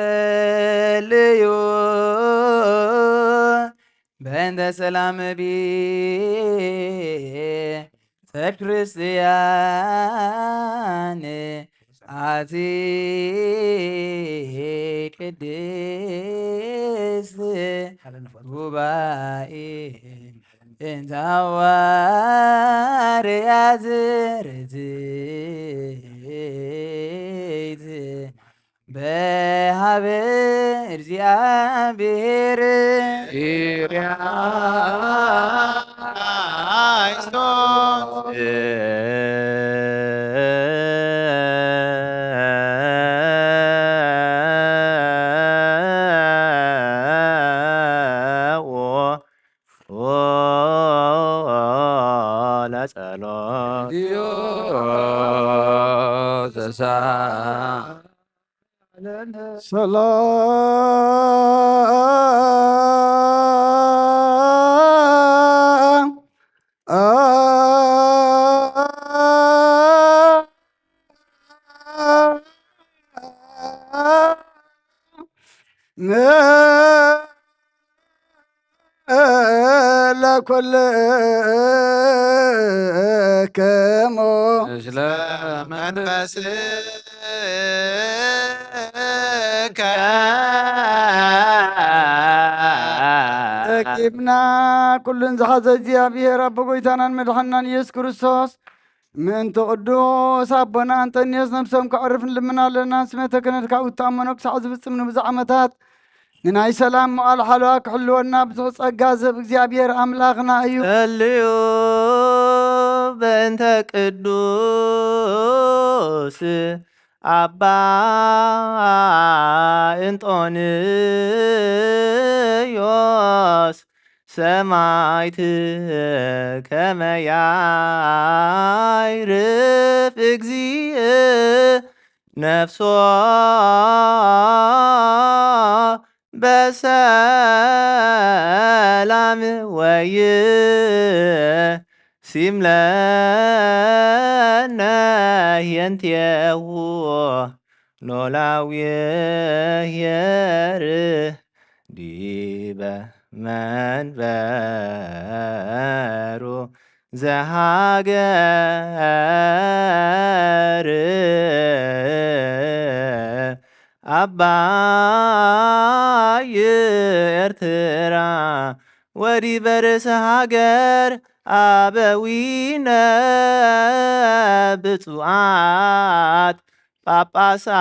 ጸልዩ በእንተ ሰላም ቤተ ክርስቲያን ኣቲ ቅድስት ጉባኤ እንተ ሃዋርያት ርትዕት በሃበ እግዚኣብሔር ይርያ ጸሎት ሰላም ለኩልክሙ ምስለ መንፈስከ ደጊምና ኩሉን ዝሓዘ እግዚኣብሔር ኣቦ ጎይታናን መድሓንናን ኢየሱስ ክርስቶስ ምእንቲ ቅዱስ ኣቦና ኣንጠንዮስ ነብሶም ከዕርፍ ንልምን ኣለና። ስመተ ክህነት ካብ እትኣመኖ ክሳዕ ዝፍጽም ንብዙሕ ዓመታት ንናይ ሰላም መዋል ሓለዋ ክሕልወና ብዙሕ ጸጋ ዝህብ እግዚኣብሔር ኣምላኽና እዩ። ጸልዩ በእንተ ቅዱስ ኣባ እንጦንዮስ ሰማይት ከመ ያዕርፍ እግዚእ ነፍሶ በሰላም ወይሲም ለነ ህየንቴሁ ኖላዊ ኄር ዲበ መንበሩ ዘሃገር ኣባይ ኤርትራ ወዲበ ርእሰ ሃገር ኣበዊነ ብፁዓት ጳጳሳቲነ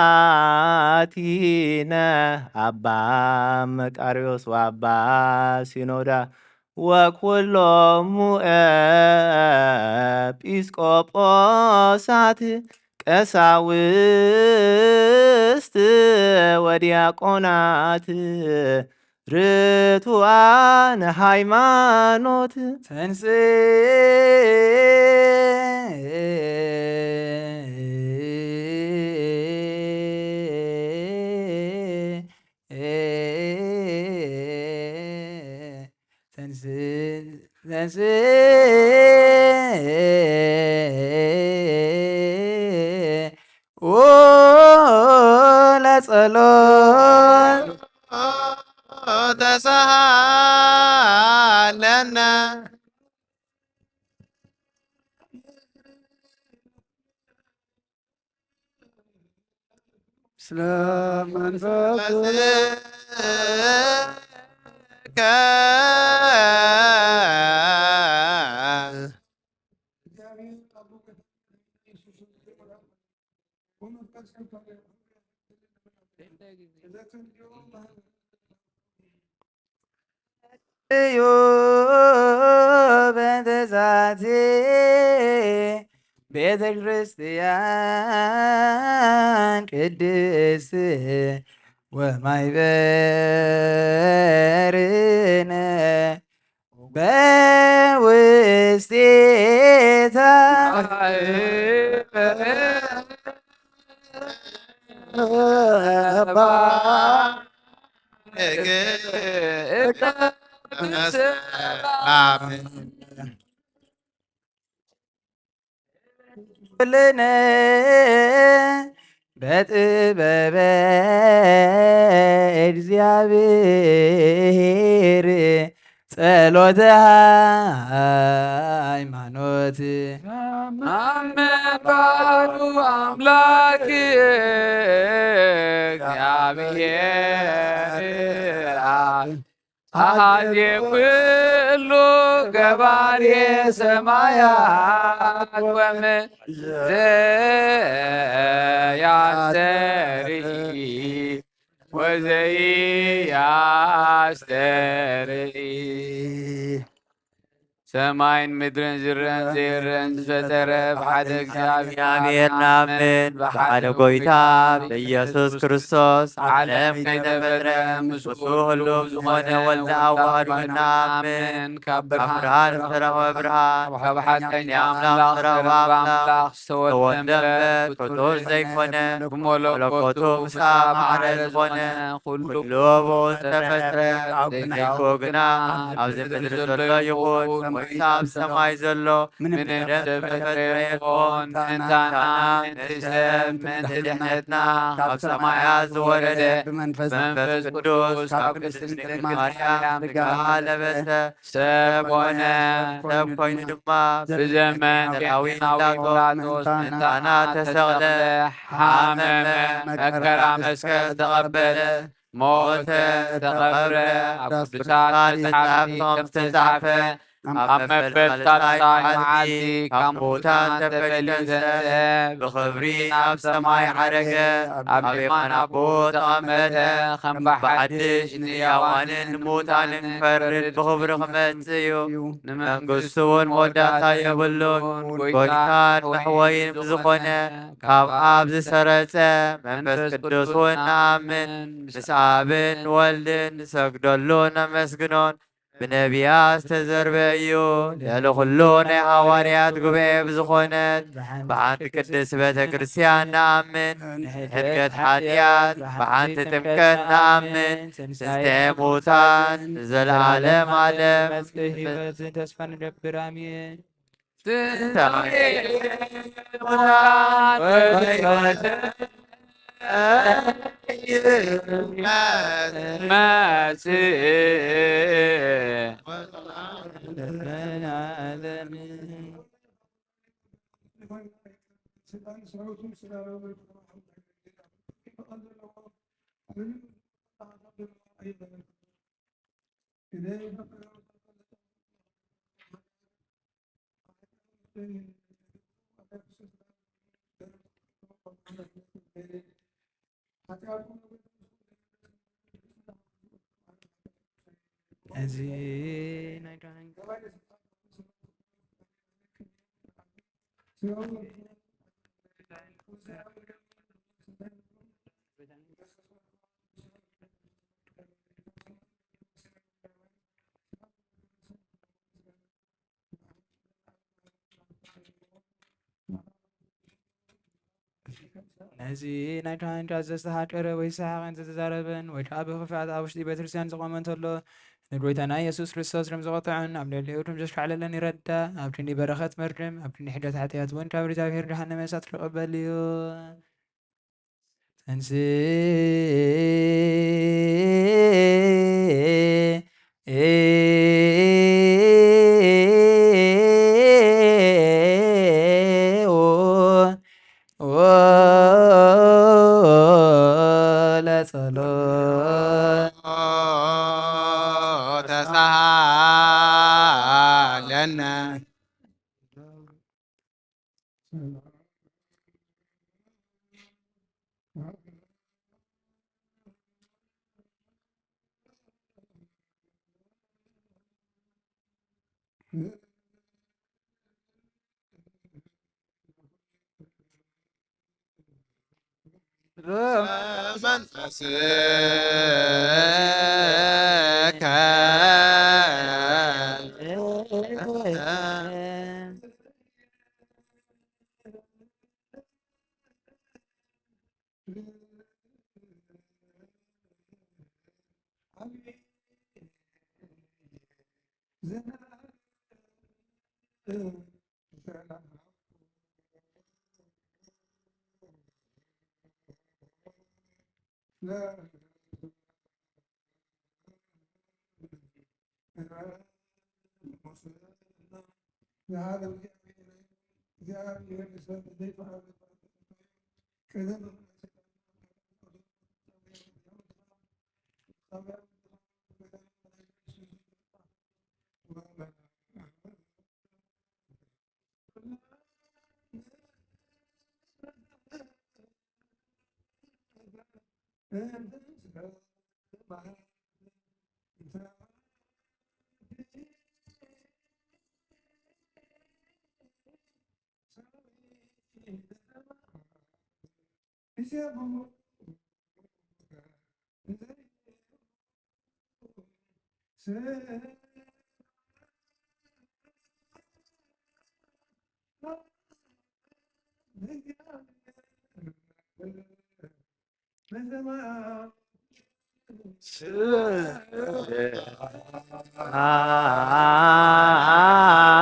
ኣባ መቃርዮስ ወኣባ ሲኖዳ ወኩሎሙ ኤጲስቆጶሳት ቀሳውስት ወዲያቆናት ርቱዓን ሃይማኖት ተንስ ተንስ ተንስ ለጸሎት ተሳሃለነ ስለ መንፈስ እዩ በእንተ ዛቲ ቤተ ክርስቲያን ቅድስት ወማይበርነ በውስቴታ ኩልነ በጥበበ እግዚኣብሔር ጸሎተ ሃይማኖት አመንባሩ አምላክ እግዚአብሔር አብ አሐዜ ኩሉ ገባሬ ሰማያት ወምድር ዘያስተርኢ ወዘኢያስተርኢ ሰማይን ምድርን ዝረአን ዘይረአን ዝፈጠረ ብሓደ እግዚኣብሔር ንኣምን። ብሓደ ጎይታ ብኢየሱስ ክርስቶስ ዓለም ከይተፈጥረ ምስኡ ህሉው ዝኾነ ወልደ ኣዋህዱ ንኣምን። ካብ ብርሃን ዝተረኽበ ብርሃን፣ ካብ ሓቀኛ ኣምላኽ ዝተረኽበ ኣምላኽ ዝተወልደ እምበር ፍጡር ዘይኮነ፣ ብመለኮቱ ምስ ኣብ ማዕረ ዝኾነ ኩሉ ብኡ ዝተፈጥረ፣ ዘይብኡ ግና ኣብዚ ምድሪ ዘሎ ይኹን ወይስ ኣብ ሰማይ ዘሎ ምንም ዝተፈጥረ የልቦን። ምእንታና፣ ምእንቲ ሰብ፣ ምእንቲ ድሕነትና ካብ ሰማያት ዝወረደ ብመንፈስ ቅዱስ ካብ ቅድስት ድንግል ማርያም ስጋ ለበሰ። ሰብ ኾነ። ሰብ ኮይኑ ድማ ብዘመን ዳዊት ጲላጦስ ምእንታና ተሰቕለ፣ ሓመመ፣ መከራ መስቀል ተቐበለ፣ ሞተ፣ ተቐብረ። ኣብ ቅዱሳት መጻሕፍቲ ከም ዝተጻሕፈ፣ ኣብ መበል ሳልሳይ መዓልቲ ካብ ምዉታን ተፈልዩ ተንስአ፣ ብኽብሪ ናብ ሰማይ ዓረገ፣ ኣብ የማን ኣቦኡ ተቐመጠ። ከም ብሓድሽ ንሕያዋንን ንምዉታንን ክፈርድ ብኽብሪ ክመጽእ እዩ። ንመንግስቱ እውን መወዳእታ የብሉን። ጎይታን መሕወይን ብዝኾነ ካብ ኣብ ዝሰረጸ መንፈስ ቅዱስ እውን ንኣምን። ምስ ኣብን ወልድን ንሰግደሉ ነመስግኖን። ብነቢያት ዝተዘርበ እዩ። ልዕሊ ኩሉ ናይ ሃዋርያት ጉባኤ ብዝኾነት ብሓንቲ ቅድስት ቤተ ክርስቲያን ንኣምን። ሕድገት ሓጢኣት ብሓንቲ ጥምቀት ንኣምን። ትንሳኤ ሙታን ንዘለዓለም ዓለም። መጽእ ህይወትን ተስፋ ንገብር። ኣሜን። ትንሳኤ ሙታን ወሕይወት መጽእ። እዚ ናይ ዳን ነዚ ናይ ዳን ዳዘ ዝተሃቀረ ወይ ዝሰሓቐን ዝተዛረበን ወይ ከዓ ብኽፍኣት ኣብ ውሽጢ ቤተክርስትያን ዝቖመ እንተሎ፣ ንጎይታና ኢየሱስ ክርስቶስ ደም ዝቐጥዐን ኣብ ልዕሊኡ ደም ዘሽካዕለለን ይረዳእ። ኣብ ክንዲ በረኸት መርድም፣ ኣብ ክንዲ ሕደት ሓጢኣት እውን ካብ እግዚኣብሔር ገሃነመ እሳት ክቕበል እዩ። ተንሥእ ለጸሎት ተሳሃለነ። መንፈስከ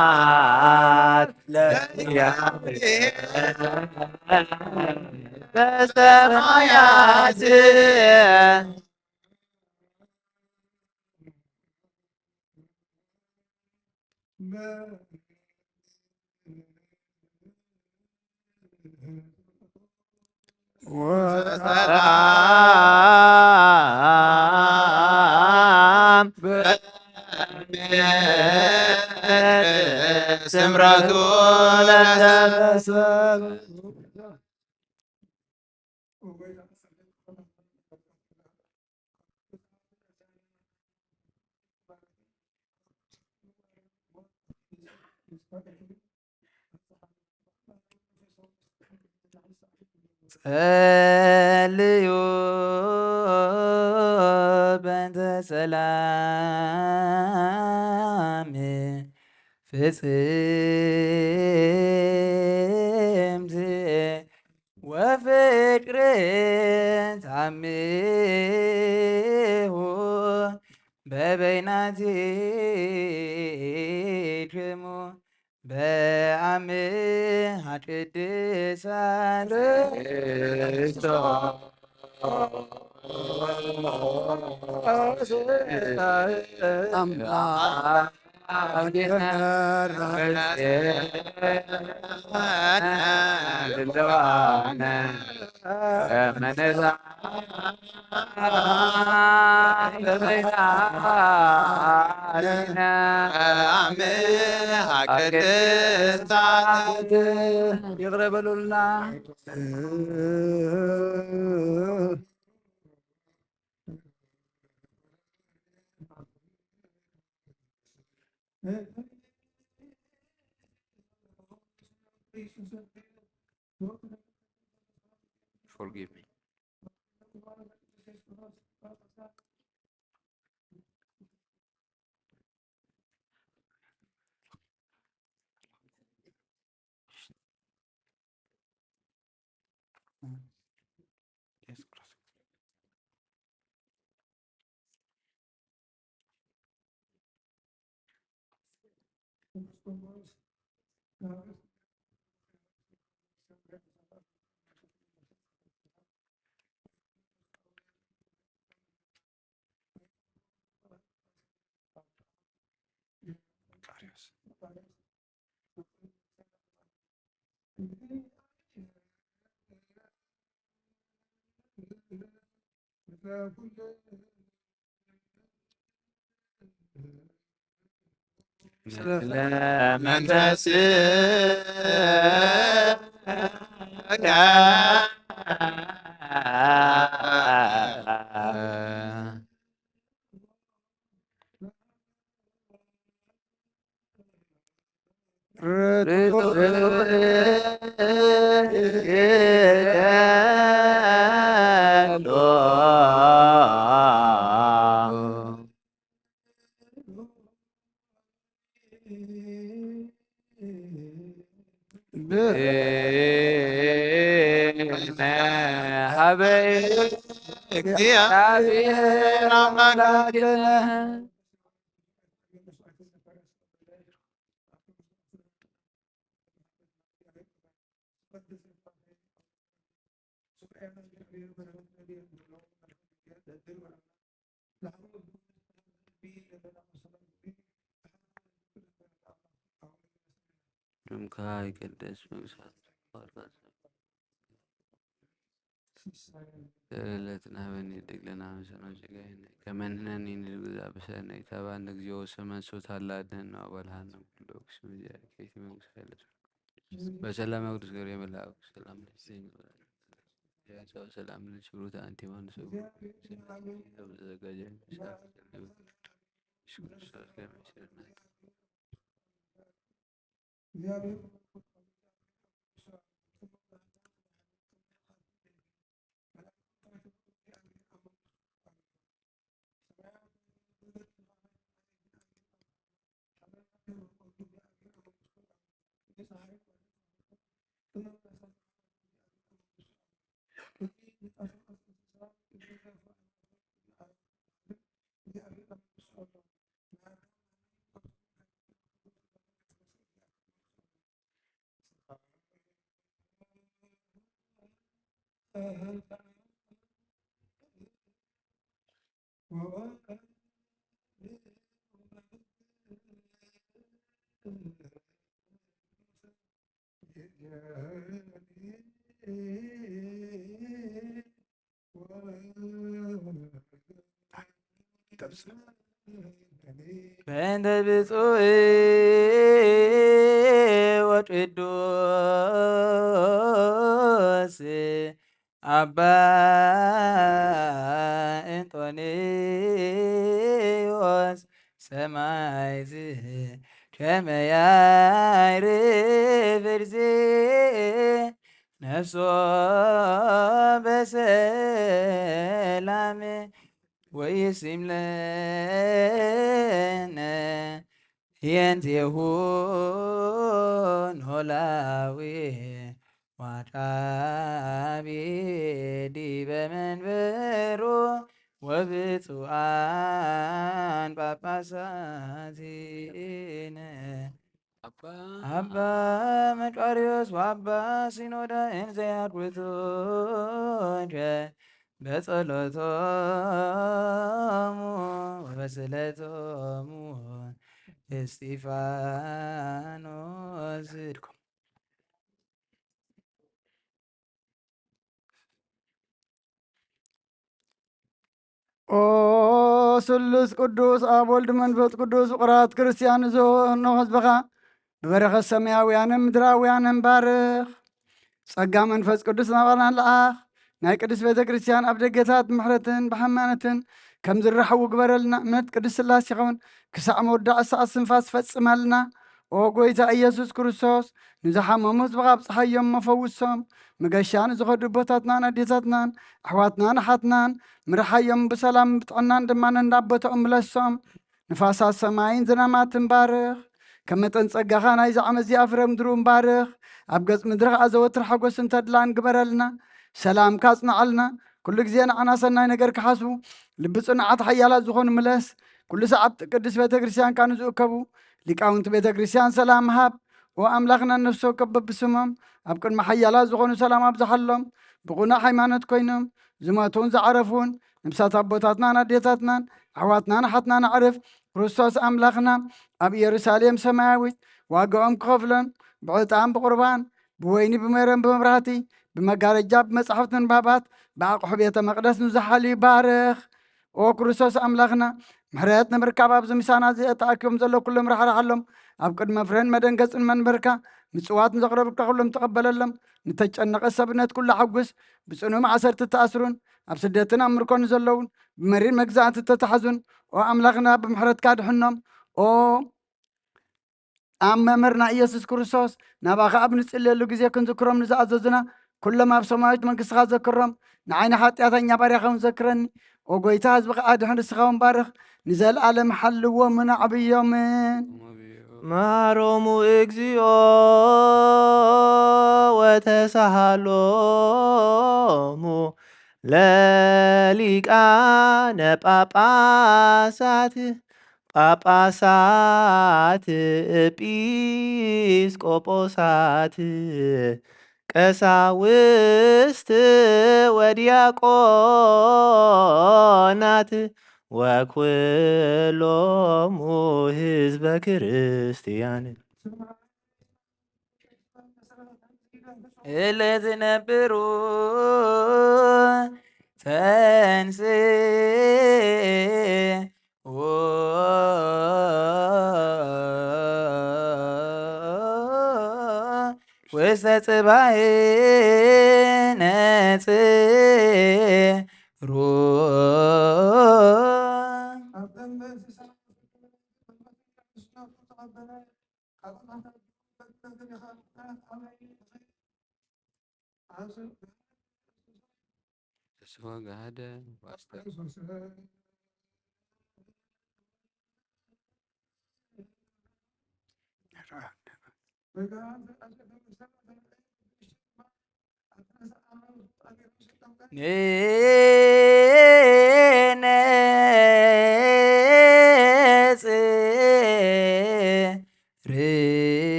ስብሐት ለእግዚአብሔር በሰማያት። ወሰላም ስምረቱ ለሰብ ጸልዩ በእንተ ሰላም ፍጽምቲ ወፍቅር ታምሁ በበይናቲክሙ በአምሃ ቅድሳት ይቅረ በሉልና። Forgive me. ሀበ እግዚአብሔር አምላክነ። ስምካ ይቀደስ፣ መንግስትካ ትምጻእ፣ ፍቃድካ በከመ በሰማይ ከማሁ በምድር። ዘለለዕለትነ ሀበነ ሀድግ ለነ አበሳነ ወጌጋየነ ከመ ንሕነኒ ንሕድግ ለዘአበሰለነ ኢታብአነ እግዚኦ፣ ውስተ መንሱት ሀላ አድነነ ወአድህነነ ኩሉ ኩስ መዚያ ከይቲ መንግስት ኃይለ በሰላም ቅዱስ ገብርኤል መልአኩ ሰላም ለኪ ዘይንበል ሰላም ለኪ ብሩክ አንቲ እምአንስት ተዘጋጀ ኢየሱስ ክርስቶስ ከመ ይስዕር ናት። በእንተ ብፁዕ ወቅዱስ ኣባ እንጦንዮስ ሰማይ ዝከመ ያዕርፍ ርዜ ነፍሶ በሰላም ወይሲም ለነ የንቴሁ ኖላዊ ዋቃቢ ዲበ መንበሩ ወብፁዓን ጳጳሳቲነ ኣባ መቃርዮስ ወኣባ ሲኖዳ እንዘያድውቱ በጸሎቶሙ ወበስእለቶሙ እስጢፋኖስ ዝድኩም። ኦ ስሉስ ቅዱስ ኣብ ወልድ መንፈስ ቅዱስ ፍቕራት ክርስቲያን ንዝሆኖ ህዝብኻ ብበረኸት ሰማያውያንን ምድራውያንን ባርኽ። ጸጋ መንፈስ ቅዱስ ናባና ልኣኽ። ናይ ቅድስት ቤተ ክርስቲያን ኣብ ደገታት ብምሕረትን ብሃይማኖትን ከም ዝረሓዉ ግበረልና። እምነት ቅድስት ስላሴ ይኸውን ክሳዕ መወዳእታ ሰዓት ስንፋስ ፈጽመልና። ኦ ጎይታ ኢየሱስ ክርስቶስ፣ ንዝሓመሙ ህዝብኻ ኣብጽሓዮም፣ መፈውሶም። መገሻ ንዝኸዱ ኣቦታትናን ኣዴታትናን ኣሕዋትናን ኣሓትናን ምርሓዮም፣ ብሰላም ብጥዕናን ድማ ነንዳ ቦታኦም ምለሶም። ንፋሳት ሰማይን ዝናማትን ባርኽ። ከም መጠን ጸጋኻ ናይዚ ዓመት እዚኣ ፍረ ምድርውን ባርኽ። ኣብ ገጽ ምድሪ ኸኣ ዘወትር ሓጎስን ተድላን ግበረልና። ሰላምካ ኣጽንዓልና። ኩሉ ግዜ ንዓና ሰናይ ነገር ክሓስቡ፣ ልቢ ጽኑዓት ሓያላት ዝኾኑ ምለስ። ኩሉ ሰዓብ ቅድስት ቤተ ክርስቲያንካ ንዝእከቡ ሊቃውንቲ ቤተ ክርስቲያን ሰላም ሃብ። ኦ ኣምላኽና፣ ነፍሲ ወከፍ በብስሞም ኣብ ቅድሚ ሓያላት ዝኾኑ ሰላም ኣብዝሓሎም። ብቕኑዕ ሃይማኖት ኮይኖም ዝሞቱን ዝዓረፉን ነብሳት ኣቦታትናን ኣዴታትናን ኣሕዋትናን ኣሓትናን ኣዕርፍ። ክርስቶስ ኣምላኽና ኣብ ኢየሩሳሌም ሰማያዊት ዋጋኦም ክኸፍሎም ብዕጣን ብቑርባን ብወይኒ ብሜሮን ብመብራህቲ ብመጋረጃ ብመጻሕፍቲ ንባባት ብኣቑሑ ቤተ መቕደስ ንዝሓሉ ይባርኽ። ኦ ክርስቶስ ኣምላኽና፣ ምሕረት ንምርካብ ኣብዚ ምሳና እዚ ተኣኪቦም ዘለዉ ኩሎም ራሕርሓሎም። ኣብ ቅድሚ ፍረን መደንገጽን መንበርካ ምጽዋት ንዘቕረብካ ኩሎም ተቐበለሎም። ንተጨነቐ ሰብነት ኩሉ ሓጉስ። ብጽኑ ማእሰርቲ ተኣስሩን ኣብ ስደትን ኣብ ምርኮን ዘለዉን ብመሪር መግዛእቲ ተታሕዙን፣ ኦ ኣምላኽና፣ ብምሕረትካ ድሕኖም። ኦ ኣብ መምህርና ኢየሱስ ክርስቶስ፣ ናባኻ ኣብ ንጽልየሉ ግዜ ክንዝክሮም ንዝኣዘዙና፣ ኩሎም ኣብ ሰማያዊት መንግስትኻ ዘክሮም። ንዓይ ንሓጢኣተኛ ባርያኻ እውን ዘክረኒ። ኦ ጎይታ፣ ህዝብኻ ኣድሕን፣ ንስኻ እውን ባርኽ። ንዘለኣለም ሓልዎምን ኣዕብዮምን። ማሮሙ እግዚኦ ወተሳሃሎሙ ለሊቃነ ጳጳሳት ጳጳሳት፣ ኤጲስቆጶሳት፣ ቀሳውስት ወዲያቆናት ወኩሎሙ ህዝበ ክርስቲያን። እለ ዝነብሩ ተንስ ውስተ ጽባሕ ነጽሩ። ተስፋ ገሃደ ዋስተ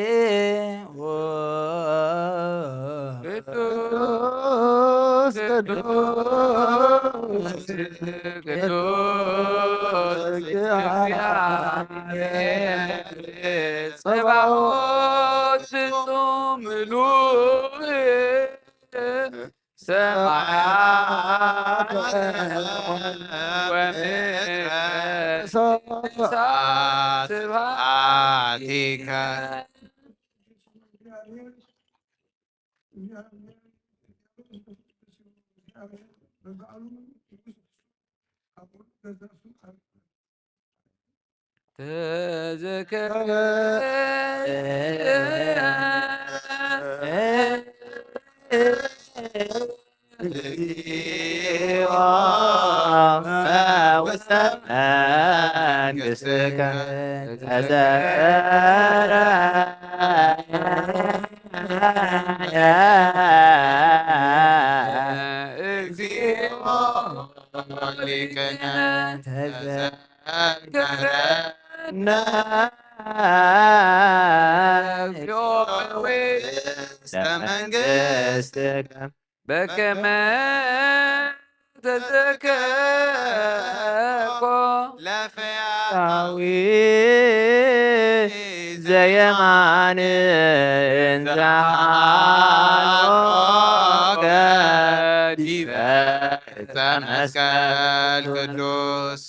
አውፅዎ ቅዱስ ቅዱስ ቅዱስ እግዚአብሔር ጸባኦት ፍጹም ምሉእ ሰማያት ወምድር ስብሐቲከ። ተዘከረ እግዚኦ ውስተ መንግሥትከ ተዘከረ እግዚኦ ሊቅነ ተዘከረነ እግዚኦ ውስተ መንግሥትከ በከመ ተዘከርኮ ለፈያታዊ ዘየማን እንዘ ሀሎከ ዲበ ዕፀ መስቀል ቅዱስ።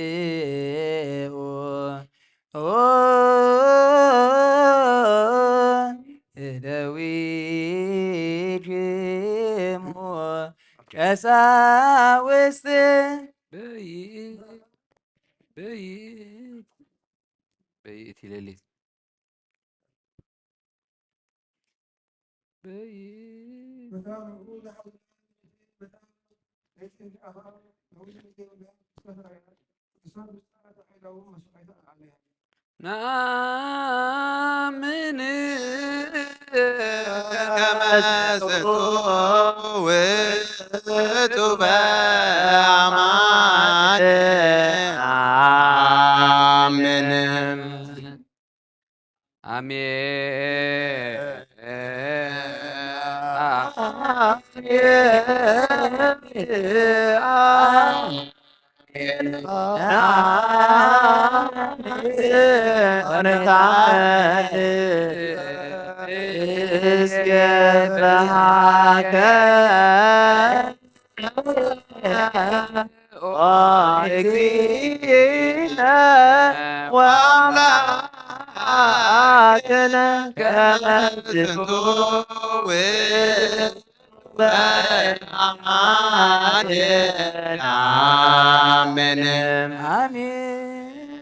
አንስኡ እደዊክሙ ቀሳውስት። በይ-፣ በይ-፣ በይእቲ ሌሊት። በይ-፣ ነአምን ከመ ዝንቱ ውእቱ በአማን። አምን። አሜን። እስየበሃከ ኦ እግዚእነ ወአምላክነ ከመ ዝንቱ ውእቱ በአማን። አሜን። አሜን።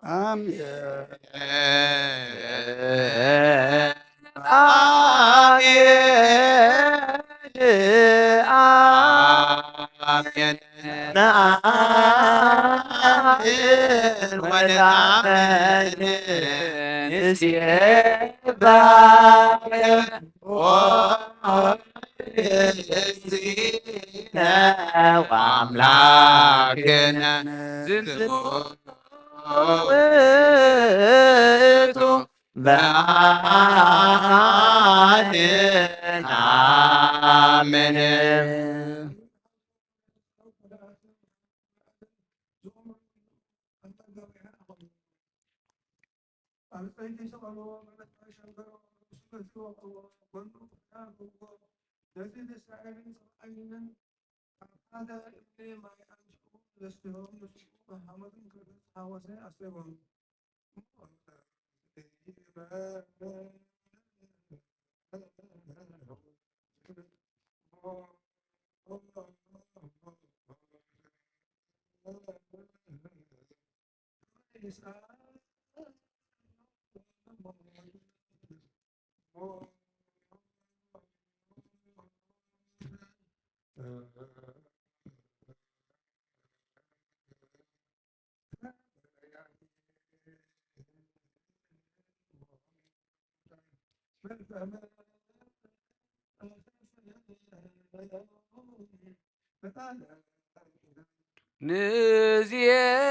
አሜን። አሜን። አሜን። ነአምን ወነአምን ንሴብሐከ ኦ እግዚእነ ወአምላክነ ዝንቱ ውእቱ በአሐቲ ነአምን። ነዚ ንእስራኤልን ሰብኣይንን ኣብ ሓደ እምኒ ማይ ኣምጽኡ ዘስትዮም፣ ንሱ ሓመዱን ክልተ ዝሓወሰ ኣስሌዎም።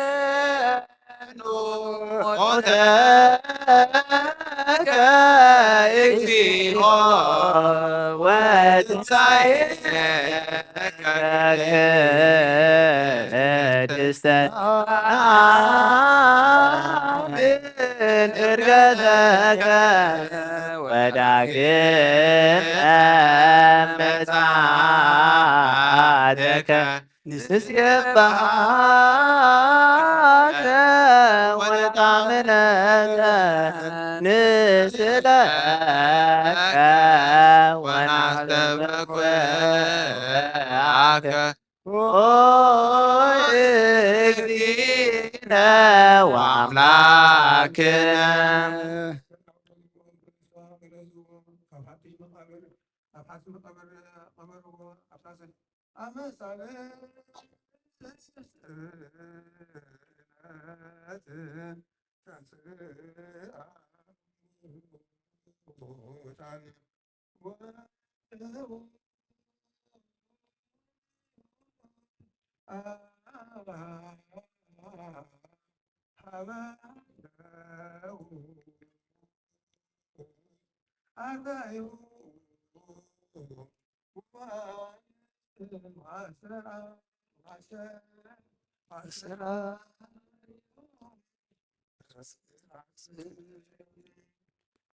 ንዜኑ ሞተከ እግዚኦ ወትንሳኤከ ቅድስተ አሜን። እርገተከ ወዳግም ምጽአትከ ንሴብሐከ ወነአምን ንስግደከ ወናስተብቅዓከ ኦ እግዚእነ ወአምላክነ።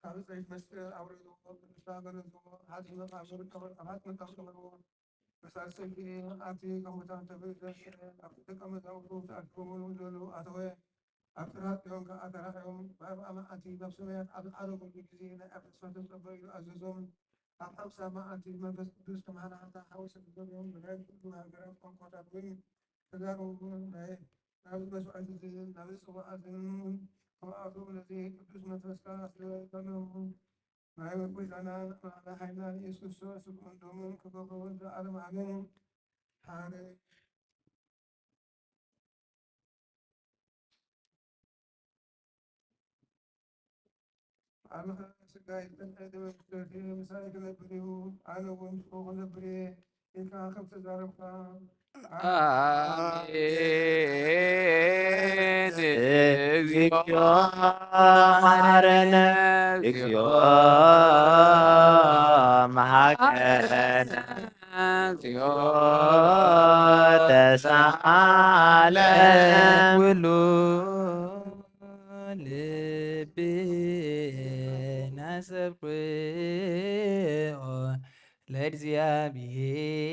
ካብ ጸይፍ መስቀል ኣውረድዎ፣ ቅዱስ መቃብር ቀበርዎ፣ ቅዱሳት ሰይፍ ኣብቲ ከም ቦታ እንተበይዘ ኣብቲ ደቀ መዛሙርቱ ተኣኪቦምሉ ዘለዉ ኣተወ። ኣብ ጥራጥዮን ከኣ ተራእዮም። ብኣርብዓ መዓልቲ ናብ ሰማያት ኣብ ዝዓረገሉ ግዜ ናይ ኣፍልስፋ ተጸበ ኢሉ ኣዘዞም። ኣብ ሓምሳ መዓልቲ መንፈስ ቅዱስ ከም ሃናሃታ ሓወሰ፣ ገበዮም ናይ ኩሉ ሃገራት ቋንቋታት እውን ተዛረቡ። ናይ ናብዚ መስዋዕቲ እዚ ናብዚ ጽዋእ እዚ እውን ከመኣቱ ነዚ ቅዱስ መንፈስካ ስለ ዘመሙ ናይ ጎይታናን ኣምላኽና ሓይልናን ኢየሱስ ክርስቶስ ስግኡን ደሙን ክገብሩ ዘለዓለም ኣሜን። ሓደ ኣምላኽ ስጋ ይትንዕድ መንግስቲ ምሳሌ ክነብር እዩ። ኣነ እውን ምስኡ ክነብር እየ ኢልካ ከም ተዛረብካ ኣሜን። እግዚኦ መሐረነ፣ እግዚኦ መሐረነ፣ እግዚኦ ተሳሃለ። ኩሉ ልቤ ናሰብኩ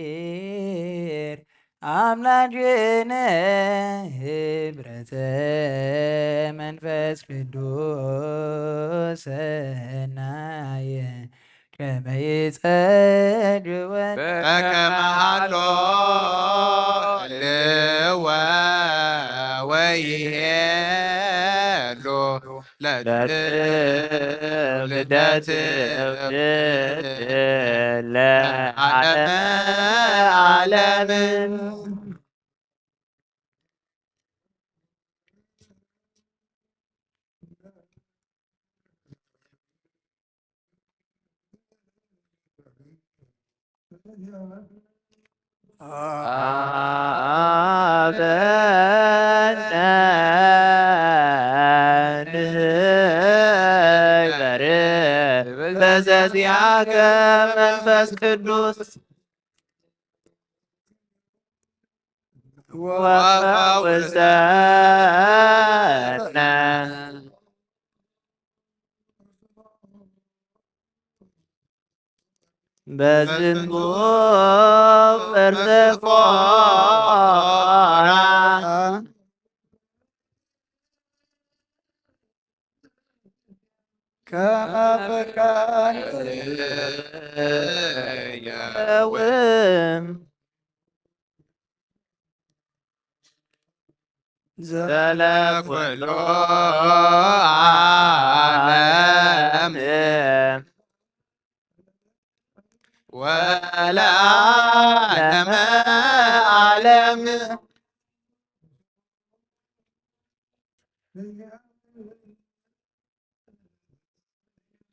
ለእግዚኣብሔር ኣምላክነ ህብረተ መንፈስ ቅዱስ ሰናየ ከመ ይጸግወን በከመ ሃሎ እልወ ወይሄሉ ለትእዛዝ ልደት ለዓለመ ዓለም። በዘዚአከ መንፈስ ቅዱስ ወፈውሰነ። በዝንቱ እርዝቆና ከመ ፍቃድከ ይከውን። ዘለኩሉ ዓለም ወለዓለመ ዓለም።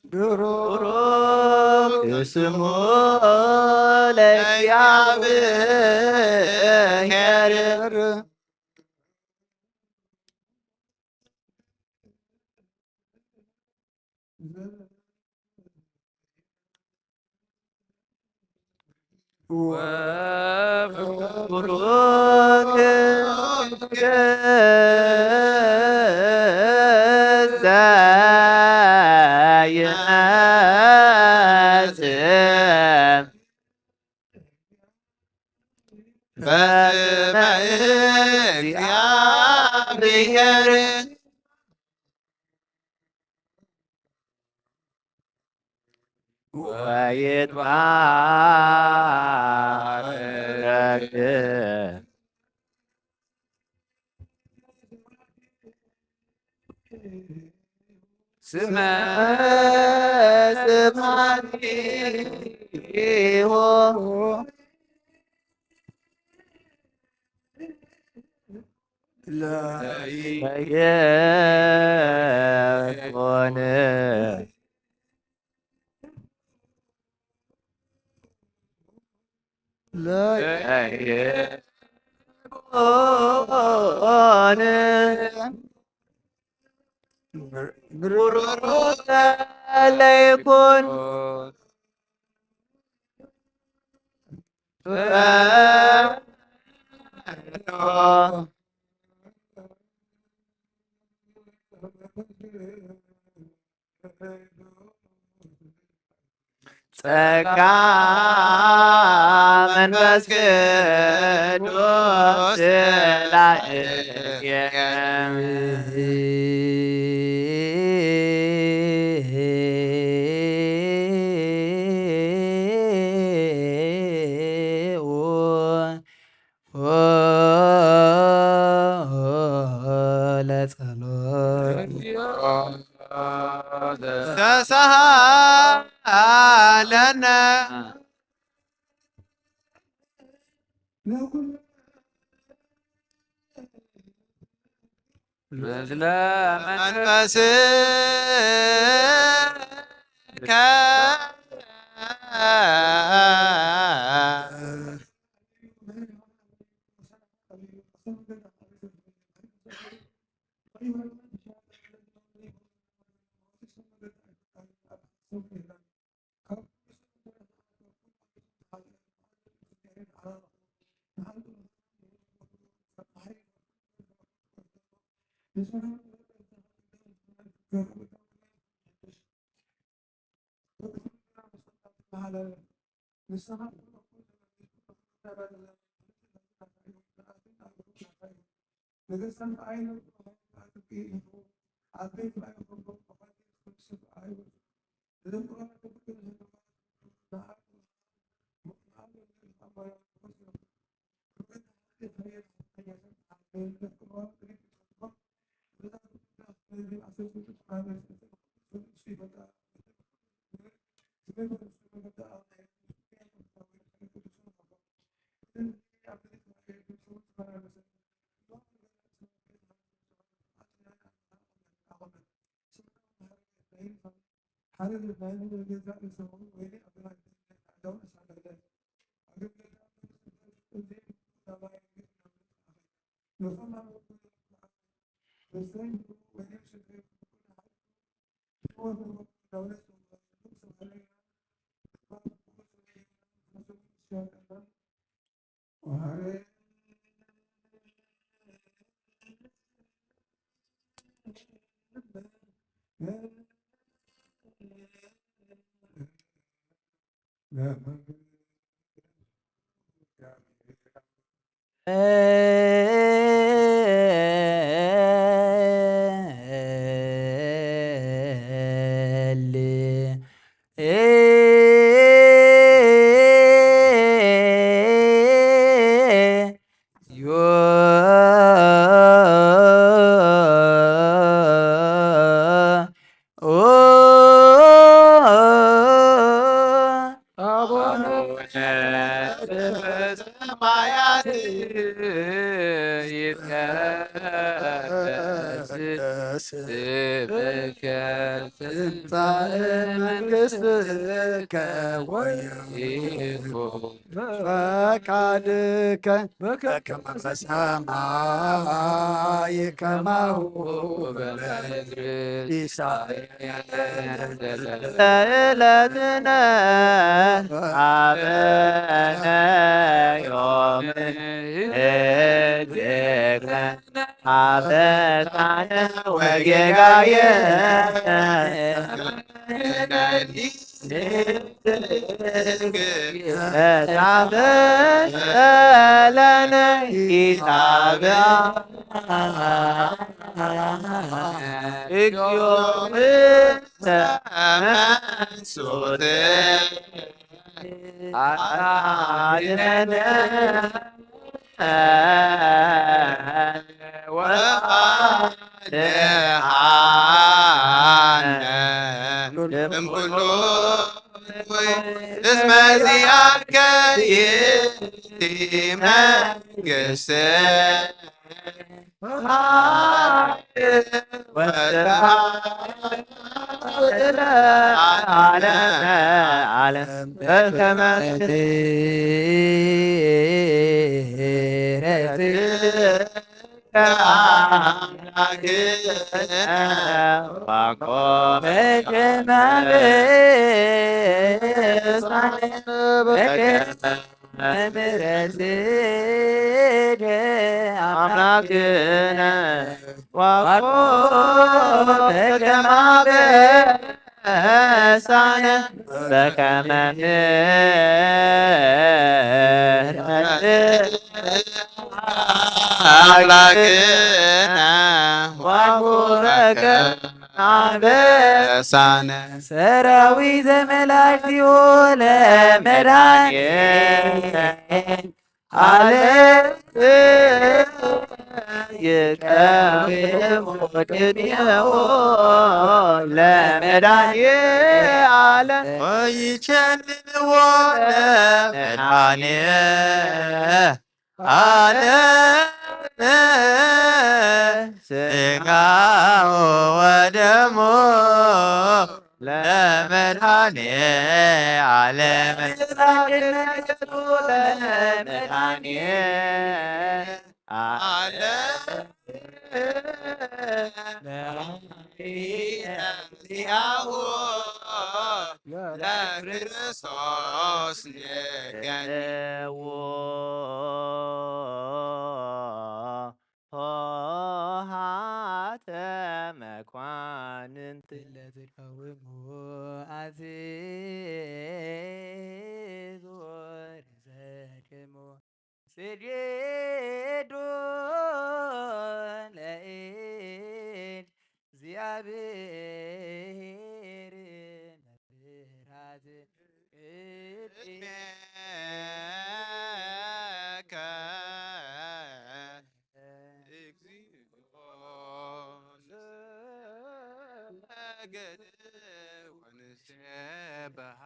ብሩክ ስሙ ለእግዚአብሔር። ወብሩክ ዘይመጽእ በስመ እግዚአብሔር። ወይትባረክ ስመ ስብሐቲሁ። ለይኩን ለይኩን ብሩክ ለይኩን። ጸጋ መንፈስ ቅዱስ ላእየ። ለጸሎት ተሳሃለነ። ምስለ መንፈስከ። ሓደ ናይ ገዛእ ርእሶም ወይ ኣብ ናይ ኣዳውን ኣሳዳዳይ ኣገልገልታ እዚ ቁጠባ የግድ ናብ ንጥቃኸ ንኸማዊ አቡነ ዘበሰማያት ይትቀደስ ስምከ ትምጻእ መንግሥትከ ወይኩን ፈቃድከ በከመ በሰማይ ከማሁ በምድር። ዕለትነ ሀበነ ዮም ህድግ አበሳነ ወጌጋየ ተጻፈ ለነ ኢታብያ እግዚኦ ተመንሱት አድነነ ወአድሃነ እምኩሉ እስመ ዚአከ ይእቲ መንግስት ምሕረትከ አምላክነ ዋኮ በከመ አበሳነ በከመ ምሕረትከ አምላክነ ዋኮ በከመ አበሳነ ሰራዊተ መላእክቲሁ ለመድኃኒነ ዓለም ይቀውሙ ቅድሜሁ ለመድኃኒነ ዓለም ወይቸንንዎ ለመድኃኒነ ዓለም ሥጋሁ ወደሙ ለመድኃኔ ዓለም ለመድኃኔ ዓለም ዚአሁ ለክርስቶስ ንገንዎ ኆኃተ መኳንንት ለትቃወሙ አዜዞ ለዘድክሙ ስዴዶ ለእግዚአብሔር መብራት ቅድሜከ እግዚኦ ንሰግድ ወንሴብሐ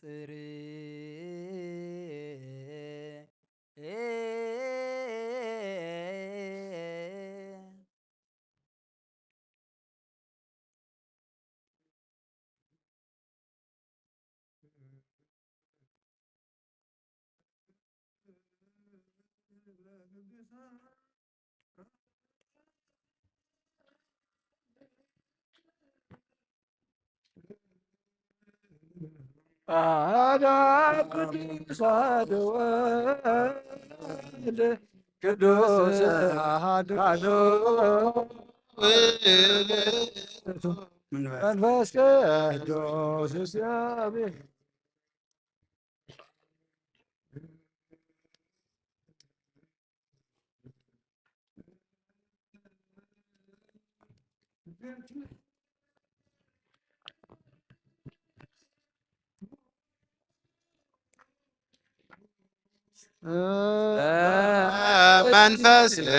ጽርየ አሐዱ ቅዱስ አሐዱ ወልድ ቅዱስ አሐዱ መንፈስ ቅዱስ እግዚአብሔር። መንፈስከ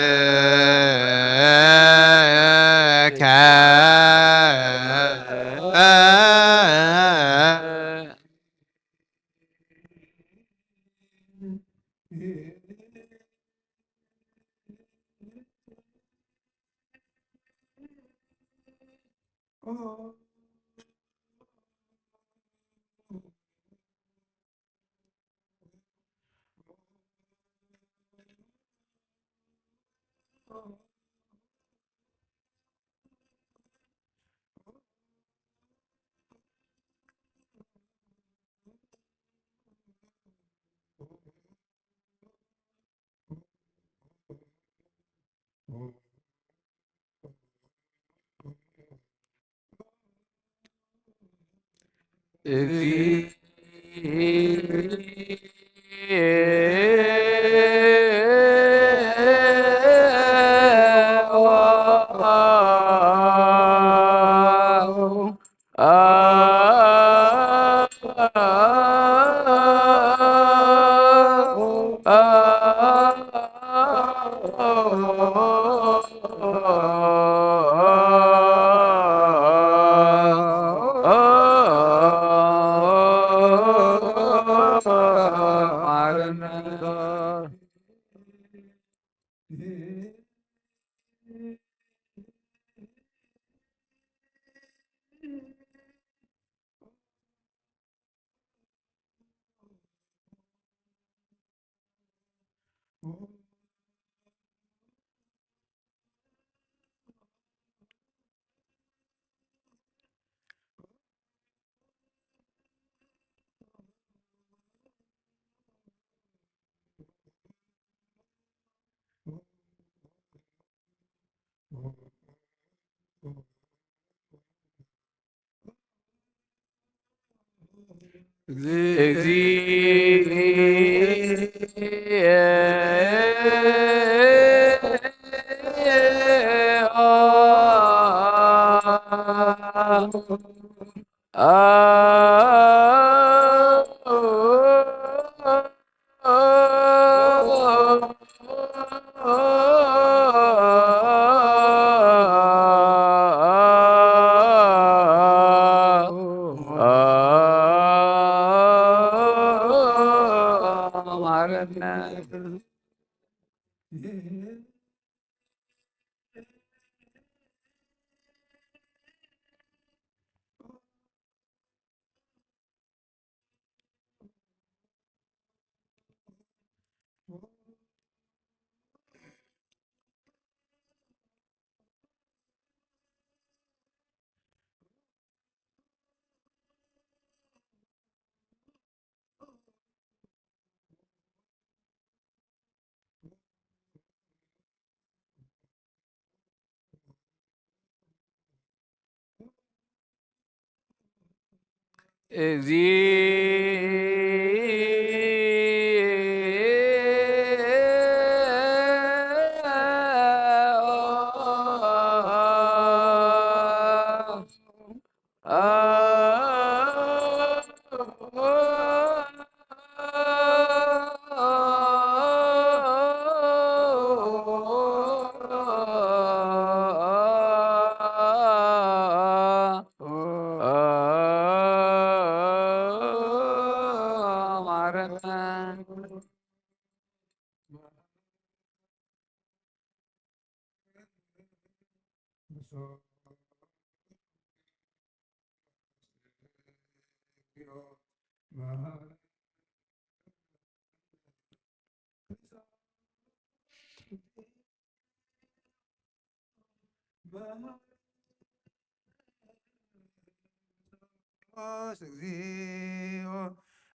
ክርስቶስ እግዚኦ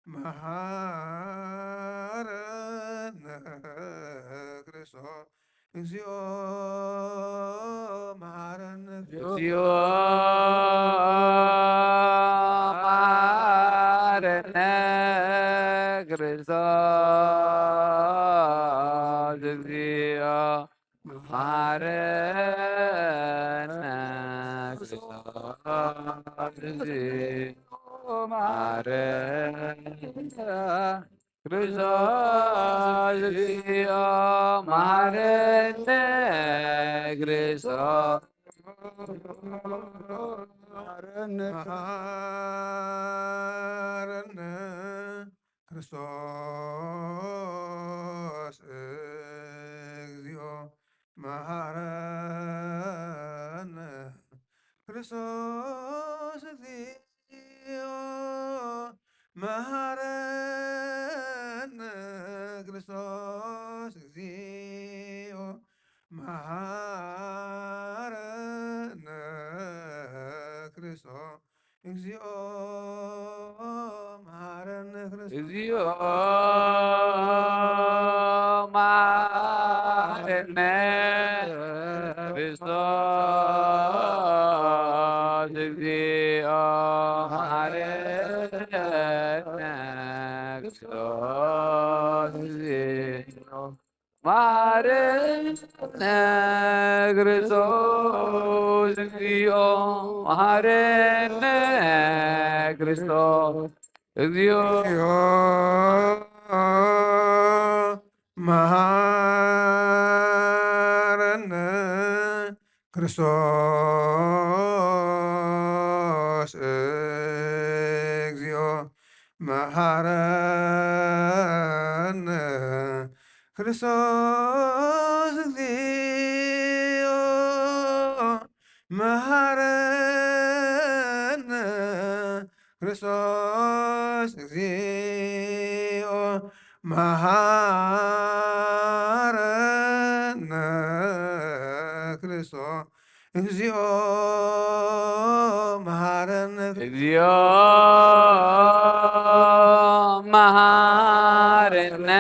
መሐረነ። ክርስቶስ እግዚኦ መሐረነ። እግዚኦ መሐረነ። ክርስቶስ እግዚኦ መሐረነ። ክርስቶስ እግዚኦ መሐረነ። ክርስቶስ እግዚኦ መሐረነ። ክርስቶስ መሐረነ። መሐረነ። ክርስቶስ እግዚኦ መሐረነ። ክርስቶስ እግዚኦ መሐረነ። ክርስቶስ እግዚኦ መሐረነ። ክርስቶስ እግዚኦ መሐረነ። ክርስቶስ እግዚኦ መሐረነ። ክርስቶስ እግዚኦ መሐረነ። ክርስቶስ እግዚኦ መሐረነ። ክርስቶስ እግዚኦ መሐረነ። ክርስቶስ እግዚኦ መሐረነ። ክርስቶስ እግዚኦ መሐረነ። ክርስቶስ እግዚኦ መሐረነ። ክርስቶስ እግዚኦ መሐረነ። ክርስቶስ እግዚኦ መሐረነ። እግዚኦ መሐረነ።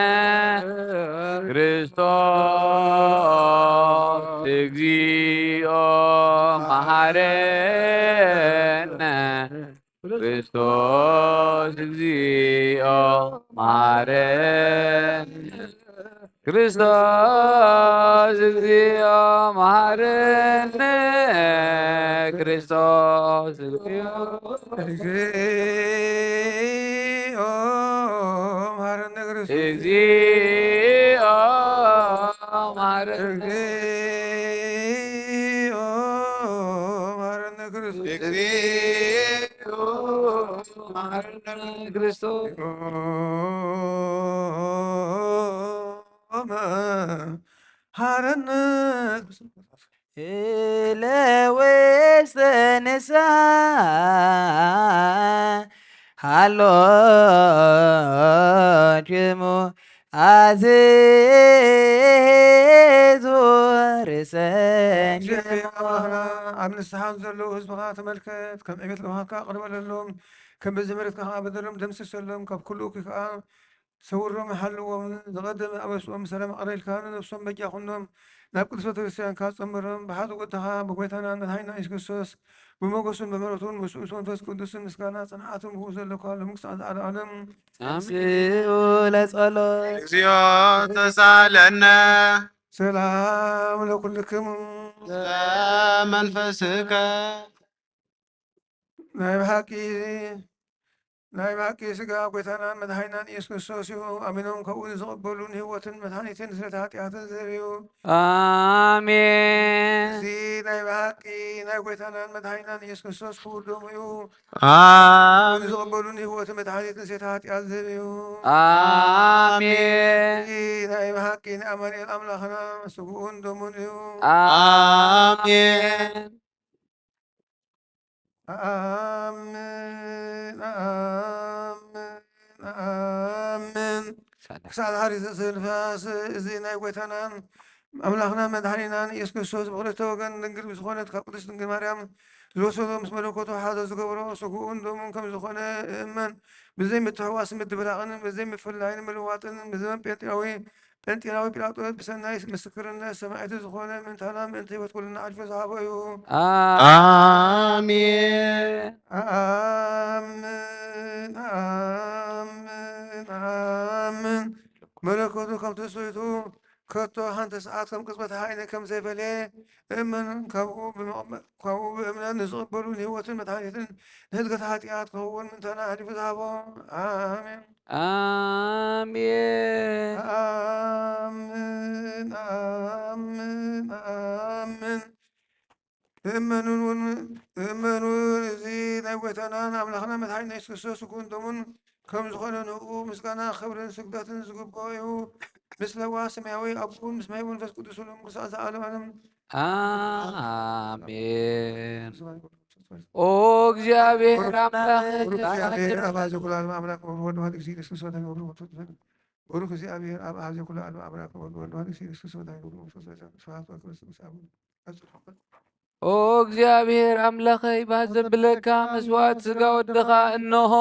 ክርስቶስ እግዚኦ መሐረነ። ክርስቶስ እግዚኦ መሐረነ። ክርስቶስ እግዚኦ መሐረነ። ክርስቶስ እግዚኦ እግዚኦ መሐረነ። ክርስቶስ እግዚኦ መሐረነ። እግዚኦ መሐረነ። ክርስቶስ እግዚኦ መሐረነ። ክርስቶስ መሐረነ። እለ ውስተ ንስሐ ሃሎ ጅሙ አዜዞ ርእሰን። ኣብ ንስሓ ዘለዉ ህዝብኻ ተመልከት፣ ከም ዕቤት ልብኻ ከኣ ቅር በለሎም፣ ከም ብዝሒ ምሕረትካ ከኣ በደሎም ደምስሰሎም፣ ካብ ኩሉ እኩይ ከኣ ሰውሮም ይሓልዎም። ዝቐደመ ኣበስኦም ብሰላም ኣቕረልካ፣ ንነብሶም በጃ ኩኖም፣ ናብ ቅዱስ ቤተክርስትያንካ ጸምሮም። ብሓቂ ወድኻ ብጎይታና መድሓኒና የሱስ ክርስቶስ ብሞገሱን ብምሕረቱን ምስኡ ምስ መንፈስ ቅዱስን ምስጋና ጽንዓትን ብኡ ዘለካ ሎሚ ክሳዕ ዘለዓለም። ኣምስኡ ለጸሎት። እግዚኦ ተሳለነ። ሰላም ለኩልክሙ። ለመንፈስከ። ናይ ብሓቂ ናይ ብሓቂ ስጋ ጎይታናን መድሓኒናን ኢየሱስ ክርስቶስ እዩ። ኣሚኖም ካብኡ ንዝቕበሉ ንህይወትን መድሓኒትን ስርየት ሓጢኣትን ዝህብ እዩ። ኣሜን። እዚ ናይ ብሓቂ ናይ ጎይታናን መድሓኒናን ኢየሱስ ክርስቶስ ክቡር ደሙ እዩ። ኣሜን። ንዝቕበሉ ንህይወትን መድሓኒትን ስርየት ሓጢኣት ዝህብ እዩ። ኣሜን። እዚ ናይ ብሓቂ ናይ ኣማኑኤል ኣምላኽና ስግኡን ደሙን እዩ። ኣሜን። ኣምን፣ ኣምን፣ ኣምን። ክሳዕ ድሓር ዝተንፋስ እዚ ናይ ጎይታናን ኣምላኽና መድሓኒናን ኢየሱስ ክርስቶስ ብኽልተ ወገን ድንግል ብዝኾነት ካብ ቅድስት ድንግል ማርያም ዝወሰዶ ምስ መለኮቱ ሓደ ዝገብሮ ስግኡን ደሙን ከም ዝኾነ እእመን። ብዘይ ምትሕዋስ ምድብላቕን ብዘይ ምፍላይን ምልዋጥን ብዘመን ጴንጤናዊ ጴንጤናዊ ጲላጦስ ብሰናይ ምስክርነት ሰማዕቲ ዝኾነ ምእንታና ምእንቲ ህይወት ኩልና ኣልፎ ዝሃቦ እዩ። ኣሜን። ኣምን፣ ኣምን፣ ኣምን። መለኮቱ ከም ትስብእቱ ከቶ ሓንቲ ሰዓት ከም ቅጽበት ዓይኒ ከም ዘይፈለየ እመን። ካብኡ ብመ-፣ ካብኡ ብእምነት ንዝቕበሉ ንህይወትን መድሓኒትን ንህድገት ሓጢኣት ክኸውን ምእንታና ኣሕሊፉ ዝሃቦ። ኣሜን። ኣሜን። ኣምን፣ ኣምን፣ ኣምን። እመኑን እውን፣ እመኑን እዚ ናይ ጎይታናን ኣምላኽና መድሓኒና የሱስ ክርስቶስ ስግኡን ደሙን ከም ዝኾነ ንእኡ ምስጋና ክብርን ስግደትን ዝግብኦ እዩ። ምስ ለዋ ሰማያዊ ኣቦኡን ምስ ማይ መንፈስ ቅዱስን ክሳዕ ዘኣለም ኣለም። ኣሜን። ኦ እግዚኣብሔር ኣምላኽ፣ ብሩክ እግዚኣብሔር ኣብ ኣዘ ኩሉ ዓለም ኣምላኽ ወወልድ ዋሕድ እግዚኣብሔር ኢየሱስ ክርስቶስ ወዳይ ወብሩ መንፈስ ቅዱስ። ብሩክ እግዚኣብሔር ኣብ ኣዘ ኩሉ ዓለም ኣምላኽ ወወልድ ዋሕድ እግዚኣብሔር ኢየሱስ ክርስቶስ ወዳይ ወብሩ መንፈስ ቅዱስ። ስብሐት ወክብር ስሉስ ኣብ ቀጽል ሐቆ። ኦ እግዚኣብሔር ኣምላኸይ፣ ባህ ዘብለካ መስዋዕት ስጋ ወድኻ፣ እንሆ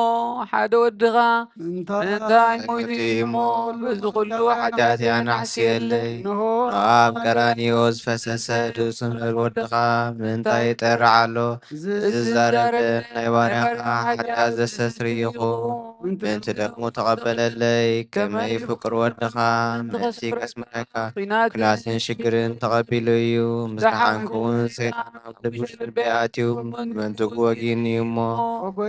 ሓደ ወድኻ ምእንታይ ምእንታይ ሞይቱ ሞይቱ እዩ እሞ፣ እሞ፣ በዚ ኩሉ ኃጢአቴ ኃጢአቴ ኣናሕስየለይ። ኣናሕስየለይ። እንሆ ኣብ ቀራንዮ ዝፈሰሰ ድጹ ምህር ወድኻ ምእንታይ ይጠርዕ ኣሎ። ዝዛረብ ዝዛረብ ናይ ባርያኻ ናይ ባርያኻ ኃጢአት ኃጢአት ዘስተስርይ ይኹን። ምእንቲ ምእንቲ ደሙ ተቐበለለይ። ከመይ ፍቅር ወድኻ ምእንቲ ከስምረካ ኲናትን ሽግርን ተቐቢሉ እዩ። ምስ ደሓንኩ እውን ሰይጣን ኣብ ልቡ ልበይ ኣትዩ። ምእንቲ ክወጊእኒ እዩ እሞ፣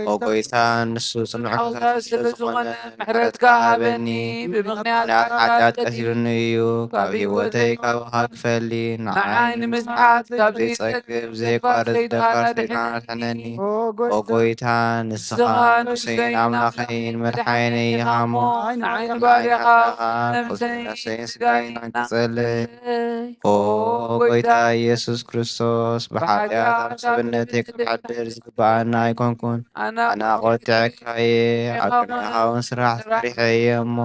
ኦ ጎይታ፣ ንሱ ጽኑዕ ክሳሲ ስለ ዝኾነ፣ ምሕረትካ ሃበኒ። ብምኽንያት ኃጢኣት ቀቲሉኒ እዩ። ካብ ህይወተይ ካባኻ ክፈሊ። ንዓይ ንምስሓት ካብ ዘይጸግብ ዘይቋርጽ ደፋር ሰይጣን ኣድሕነኒ። ኦ ጎይታ፣ ንስኻ ንጉሰይን ኣምላኸይን መድሓኒየይን ኢኻ እሞ፣ ንዓይ ንባርያኻ ነፍሰይን ስጋይን ኣንቅጸለይ። ኦ ጎይታ ኢየሱስ ክርስቶስ፣ ብሓጢኣት ኣብ ሰብነተይ ክሕድር ዝግብኣኒ ኣይኮንኩን። ኣነ ቆጢዐካየ፣ ኣብ ቅድሜኻ እውን ስራሕ ሰሪሐየ እሞ፣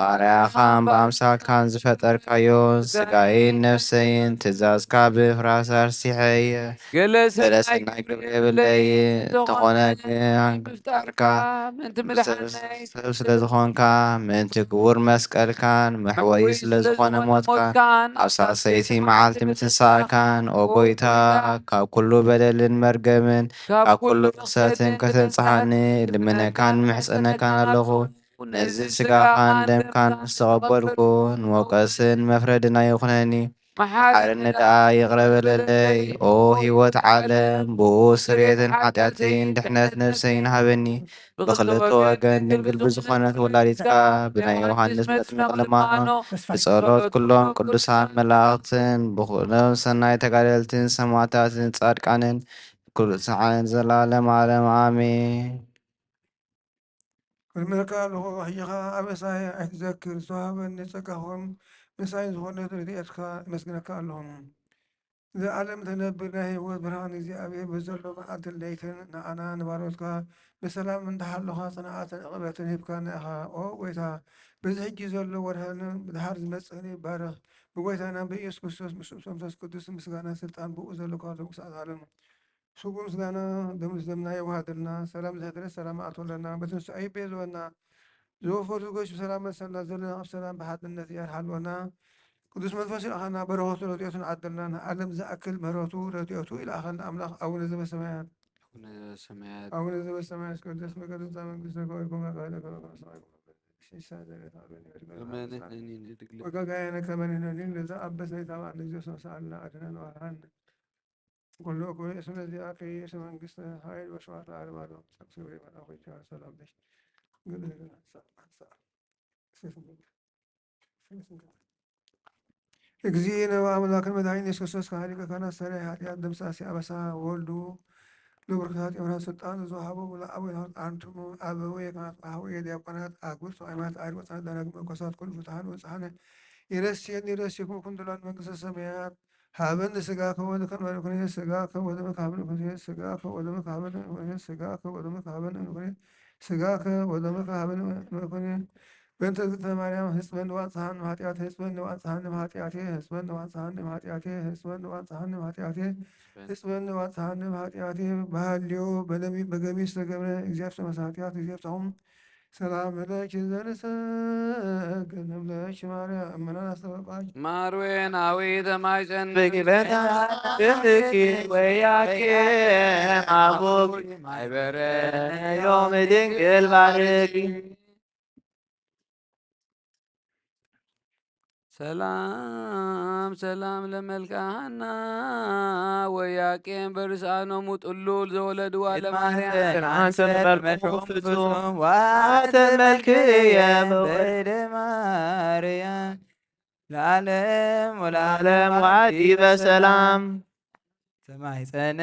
ባርያኻን ብኣምሳልካን ዝፈጠርካዮ ስጋይን ነፍሰይን ትእዛዝካ ብምፍራስ ኣርሲሐየ። ገለ ገለ ሰናይ ሰናይ ግብሪ ግብሪ የብለይን። የብለይን። እንተኾነ እንተኾነ ግን ግን ምፍጣርካ ምፍጣርካ ምእንቲ ምእንቲ ምድሓነይ ሰብ ስለ ዝኾንካ፣ ምእንቲ ክቡር መስቀልካን መሕወዪ መሕወዪ ስለ ስለ ዝኾነ ዝኾነ ሞትካን፣ ሞትካን፣ ኣብ ሳልሰይቲ መዓልቲ ምትንሳእካን፣ ኦ ጎይታ፣ ካብ ኩሉ በደልን መርገምን፣ ካብ ካብ ኩሉ ኩሉ ርኽሰትን ርኽሰትን ከተንጽሃኒ ከተንጽሃኒ ልምነካን ልምነካን ምሕጸነካን ኣለኹ። ኣለኹ። ነዚ ነዚ ስጋኻን ስጋኻን ደምካን ደምካን ምስ ተቐበልኩ፣ ምስ ተቐበልኩ፣ ንሞገስን መፍረድን ኣይኹነኒ። መሓረኒ ደኣ ይቕረ በለለይ። ኦ ህይወት ዓለም፣ ብኡ ስርየትን ሓጢኣተይን ድሕነት ነፍሰይን ሃበኒ። ብኽልተ ወገን ድንግል ብዝኾነት ወላዲትካ ብናይ ዮሃንስ መጥምቕ ልማኖ፣ ብጸሎት ኩሎም ቅዱሳን መላእኽትን ብኹሎም ሰናይ ተጋደልትን ሰማዕታትን ጻድቃንን ኩሉ ሰዓን ዘላለም ዓለም ኣሜን። ክልምነካ ኣለኹ፣ ሕጂ ኸኣ ኣበሳይ ኣይትዘክር፣ ዝተዋህበኒ ጸጋኹም ምሳይ ዝኾነት ረድኤትካ እመስግነካ ኣለኹ። ዘኣለም ተነብር ናይ ህይወት ብርሃን እግዚኣብሔር በዘሎ መዓልትን ለይትን ንኣና ንባሮትካ ብሰላም እንዳሃለኻ ጽንዓትን ዕቕበትን ሂብካና ኢኻ። ኦ ጎይታ፣ በዚ ሕጂ ዘሎ ወርሕን ብድሓር ዝመጽእን ይባረኽ። ብጎይታና ብኢየሱስ ክርስቶስ ምስ መንፈስ ቅዱስ ምስጋና ስልጣን ብኡ ዘሎ ካብ ክሳዕ ዓለም ስጉም ምስጋና ደም ዝደምና የዋህደልና። ሰላም ዝሕድረት ሰላም ኣእትወለና። በትንሳኤ ይቤዝወና። ዘወፈቱ ጎሽ ብሰላም መሰልና ዘለና ኣብ ሰላም ብሓድነት ያርሓልወና። ቅዱስ መንፈስ ይልኣኸና። በረኸቱ ረድኤቱ ንዓድልና። ንዓለም ዝኣክል ምህረቱ ረድኤቱ ይልኣኸና። ኣምላኽ ኣቡነ ዘበሰማያት ኣቡነ ዘበሰማያት ኣቡነ ዘበሰማያት ይትቀደስ ስምከ ትምጻእ መንግስትከ ወይኩን ፈቃድከ በከመ በሰማይ ከማሁ በምድር። ሲሳየነ ዘለለዕለትነ ሀበነ ዮም ህድግ ለነ አበሳነ ወጌጋየነ ከመ ንሕነኒ ለዘ አበሰ ኢታብአነ እግዚኦ ሰአልና አድነን ወአድኃን ኩሉ እኩይ እስመ ዚአከ ይእቲ መንግስት ኃይል ወስብሐት ለዓለመ ዓለም። ሰላም ለኪ። እግዚእነ ወአምላክነ መድኃኒነ ኢየሱስ ክርስቶስ ከሃሊቀ ካህናት ሰራይ ኃጢአት ደምሳሴ አበሳ ወልዱ ለብሩካት የምራን ስልጣን ዘወሃቦ ለአበዊነ አንትሙ አበዊ ካህናት ወአበዊ ዲያቆናት አግብርት ወአይማት አሪ ወፃን ደናግል መነኮሳት ኩሉ ፍትሐን ወንጽሐነ ይረስየን ይረስየኩም ኩንድላን መንግስተ ሰማያት ሀበነ ሥጋከ ወደምከ እምነ ኩነኔ፣ ሥጋከ ወደምከ ሀበነ ኩነኔ፣ ሥጋከ ወደምከ ሀበነ ኩነኔ፣ ሥጋከ ወደምከ ሀበነ ኩነኔ፣ ሥጋከ ወደምከ ሀበነ ኩነኔ። በእንተ እግዝእትነ ማርያም ህጽበን ዋጽሃን ኃጢአት፣ ህጽበን ዋጽሃን ኃጢአቴ፣ ህጽበን ዋጽሃን ኃጢአቴ፣ ህጽበን ዋጽሃን ኃጢአቴ፣ ህጽበን ዋጽሃን ኃጢአቴ። በሃልዮ በነቢ-፣ በገቢር ዝተገብረ እግዚአብሔር መሳጢአት እግዚአብሔር ሰላም ለኪ ዘንሰግድ ለኪ ማርያም እመናን አስተበቃች። ማርዌን አዊ ተማይፀን ብግበታ ብልኪ ወያኬ አቡኪ ማይበረ ዮም ድንግል ባርኪ። ሰላም ሰላም ለመልክዓ ሐና ወያቄም በርሳኖሙ ጥሉል ዘወለድዋ ለማርያም። ጽንዓን ሰንበር መድሕኑ ፍጹም ዋተመልክየ በወልደ ማርያም ለዓለም ወለዓለም ዋዲ በሰላም። ተማይጸነ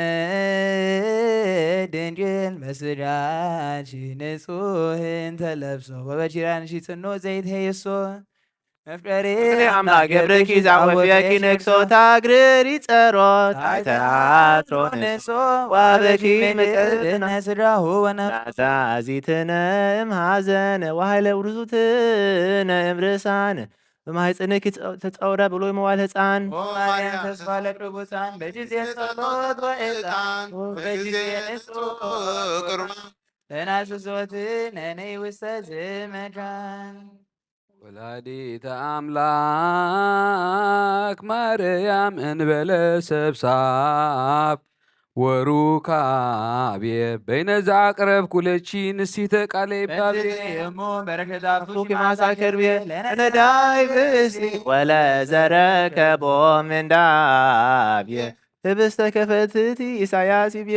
ድንግል መስዳንሺ ንጹህ እንተለብሶ ወበኪዳንሺ ጽኖ ዘይትሄይሶ። መፍቀሪ አምላክ ገብርኪ ዛወፍያኪ ነግሶ ታግርሪ ጸሮት አይተአትሮ ንሶ ዋበኪ ምቅርብነ ስድራሁ ወነ ናዛዚትነ እምሃዘነ ወሃይለ ውርዙትነ እምርሳነ በማህፀንኪ ተጸውረ ብሎ መዋል ህፃን። ኦ ማርያም ተስፋ ለቅዱሳን በጊዜ ጸሎት ወዕጣን ወበጊዜ ንጹሕ ቁርባን ተናስሶት ነነይ ውስተ ዝመካን። ወላዲተ አምላክ ማርያም እንበለ ሰብሳብ ወሩካቤ በይነ ዘአቅረብኩ ለኪ ንሲተ ቃለ ይባቤ። በእንትእሙ በረከት አፉኪ ማሳ ከርቤ ለነዳይ ብእሲ ወለዘረከቦ ምንዳቤ ህብስተ ከፈትቲ ኢሳያስ ይቤ።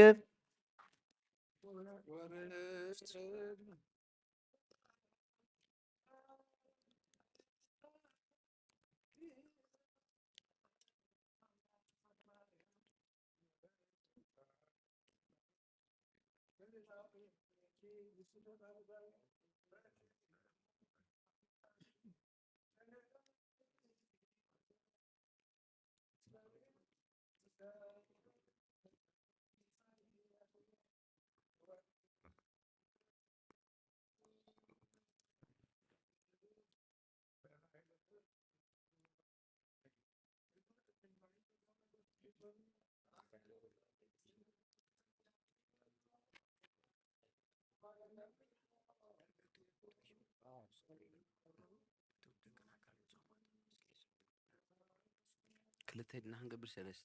ክልተ ኢድና ክንገብር ሰለስተ።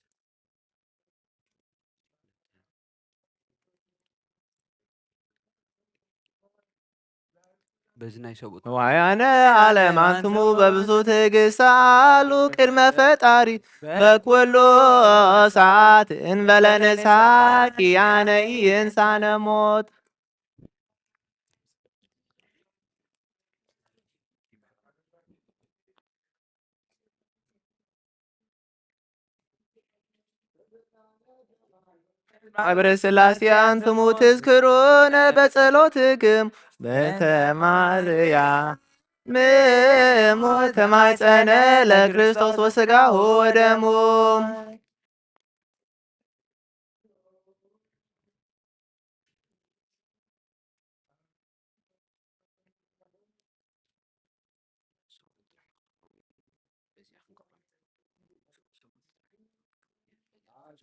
በዚ ናይ ሰብኡት መዋያነ ዓለም አንትሙ በብዙ ትዕግስት አሉ ቅድመ ፈጣሪ በኩሉ ሰዓት እንበለ ንስሐ ኪያነ ኢይንሳነ ሞት። ማህበረ ሥላሴ አንትሙ ትዝክሩነ በጸሎትክም በእንተ ማርያም እሙ ተማይጸነ ለክርስቶስ ወሥጋሁ ወደሙ።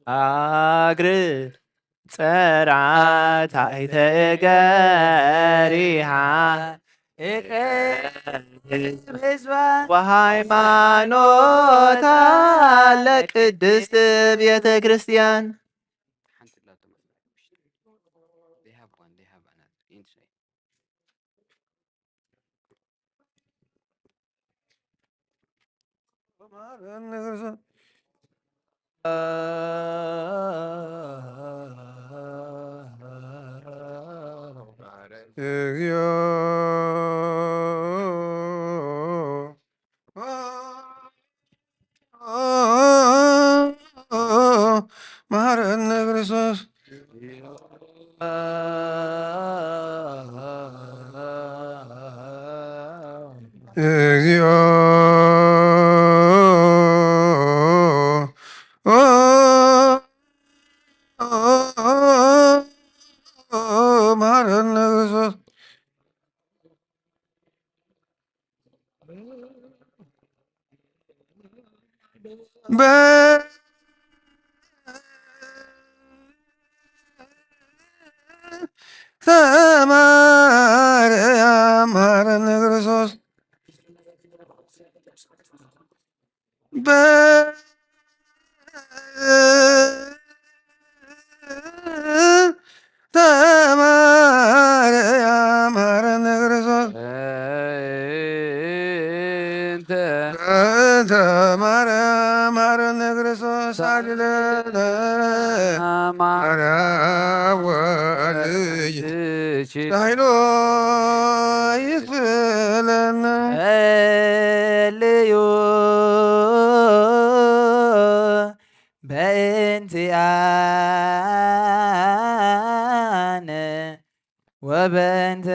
አግር ጸራ ታሕተ እገሪሃ ወሃይማኖታ ለቅድስት ቤተ ክርስቲያን። እግዚኦ መሐረነ ክርስቶስ። እግዚኦ በእንተ ማርያም መሐረነ ክርስቶስ። በእንተ ማርያም መሐረነ ክርስቶስ። በእንተ ማርያም መሐረነ ክርስቶስ አድነነ። ማርያም ወልጅ ኃይሎ ይክፍለነ። ጸልዩ በእንቲአነ ወበእንተ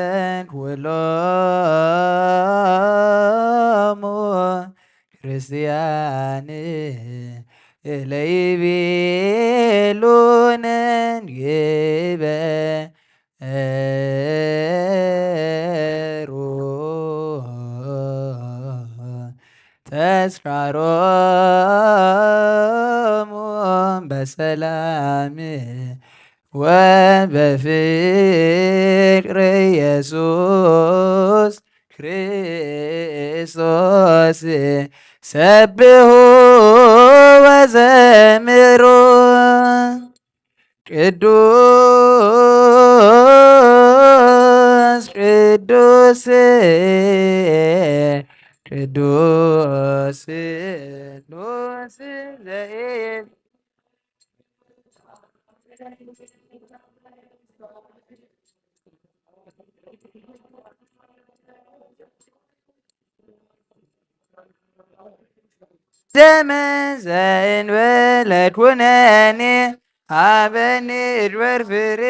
ኩሎሙ ክርስቲያን እለ ይቤሉ ንንግበ ሩ ተስካሮሙ በሰላም ወበፍቅር ኢየሱስ ክርስቶስ ሰብሑ ወዘምሩ። ቅዱስ ቅዱስ ቅዱስ ቅዱስ ዘኤል ዘመን ዘእንበለ ኩነኔ ሀበኒ እድበር ፍሬ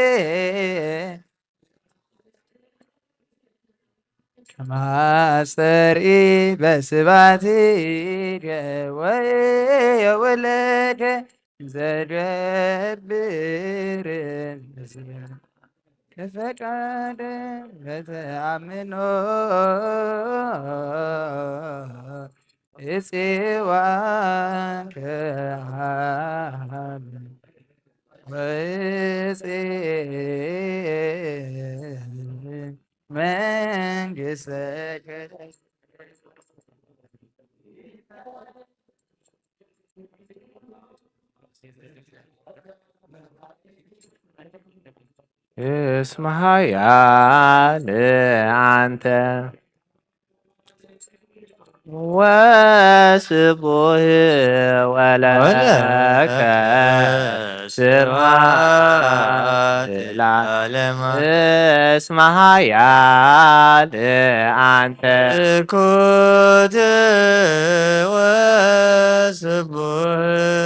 ከማስተርኢ በስባትከ ወየውለከ ዘገብር ከፈቃደ በተአምኖ እጽዋከ ወእጽ መንግሥተከ። እስመ ኃያል አንተ ወስቡህ ወለከ ስብሐት ለዓለመ። እስመ ኃያል አንተ ትኩት ወስቡህ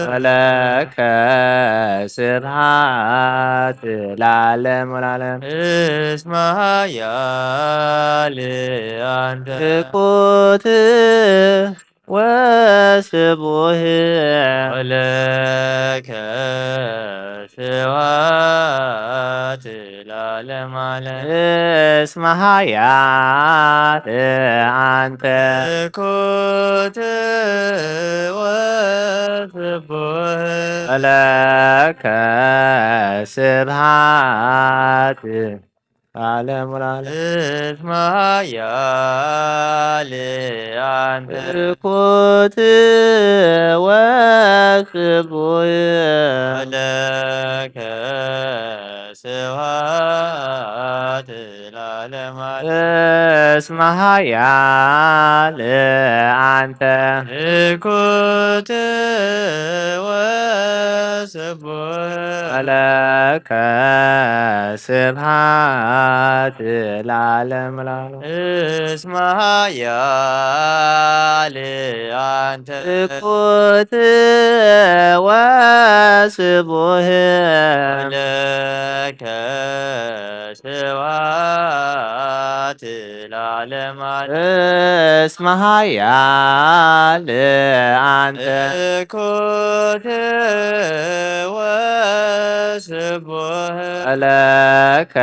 ወለከ ስብሐት ለዓለም ወለዓለም። እስመ ኃያል አንተ ትኩት ወስቡህ ወለከ ስብሐት ለዓለመ ዓለም። እስመ ኃያል አንተ ትኩት ወስቡህ ወለከ ስብሐት ለዓለመ ዓለም። እስመ ኃያል አንተ ትኩት ወስቡህ ወለከ ስብሐት ለዓለመ ዓለም። እስመ ኃያል አንተ ትኩት ወስቡህ ወለከ ስብሐት ለዓለመ ዓለም። እስመ ኃያል አንተ ትኩት ወስቡህ ወለከ ስብሐት ለዓለመ ዓለም። እስመ ኃያል አንተ ትኩት ወስቡህ ወለከ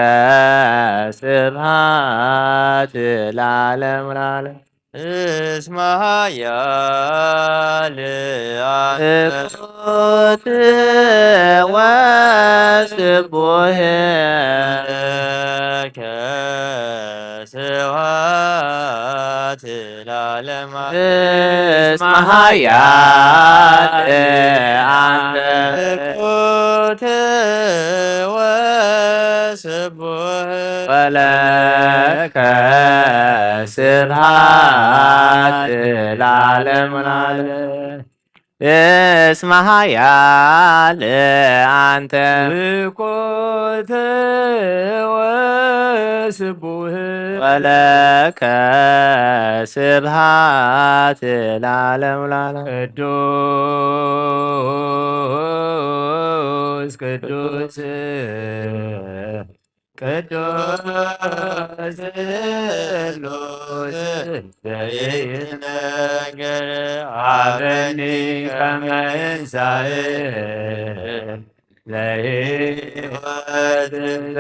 ስብሐት ለዓለመ ዓለም። እስመ ኃያል አንተ ትኩት ወስቡሕ ለከ ስብሐት ለዓለመ ዓለም። እስመ ኃያል አንተ ትኩት ወስቡሕ ወለከ ስብሐት ለዓለመ ዓለም። እስመ ኃያል አንተ ትኩት ወስቡሕ ወለከ ስብሐት ለዓለመ ዓለም። ቅዱስ ቅዱስ ቅዱስ ስሉስ ዘይነገር ሀበኒ ከመ እንሳእ ለሕይወት ዘእንተ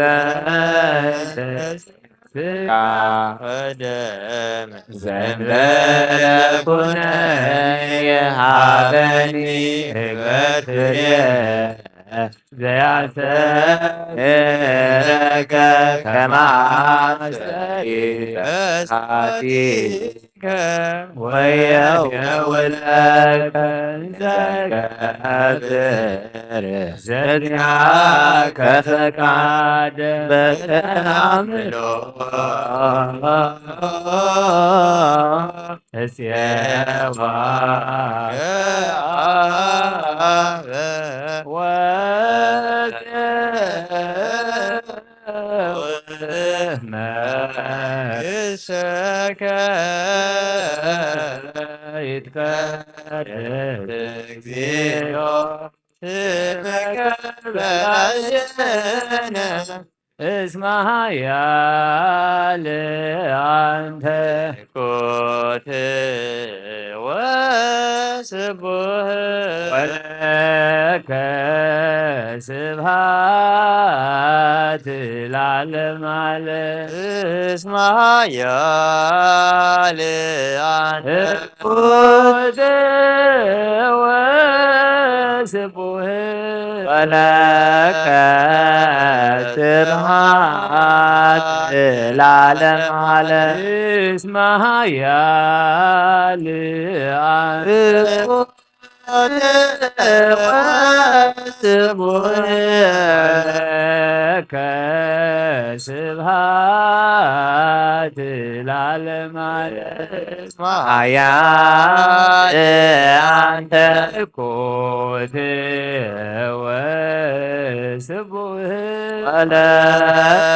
ሥጋ ወደም ዘእንበለ ኩነኒ ሀበኒ እግበር ፍሬ ዘያስተብህለከ ከመ አስተብህል በሳቲከ ወየውየውለከ እንዘ ገብር ዘዚአከ ፈቃድ በተአምኖ እሴዋ ወገ ወመንግሥከ ይትቀደስ እግዚኦ ስምከ በላዕሌነ እስመ ኃያል አንተ ትኩት ወስቡሕ ወለከ ስብሐት ለዓለመ ዓለም። እስመ ኃያል አንተ ትኩት ወስቡሕ ወለከ ስብሐት ለዓለመ ዓለም። እስመ ኃያል አንተ ትኩት ወስቡሕ ወለከ ስብሐት ለዓለመ ዓለም። እስመ ኃያል አንተ ትኩት ወስቡሕ ወለከ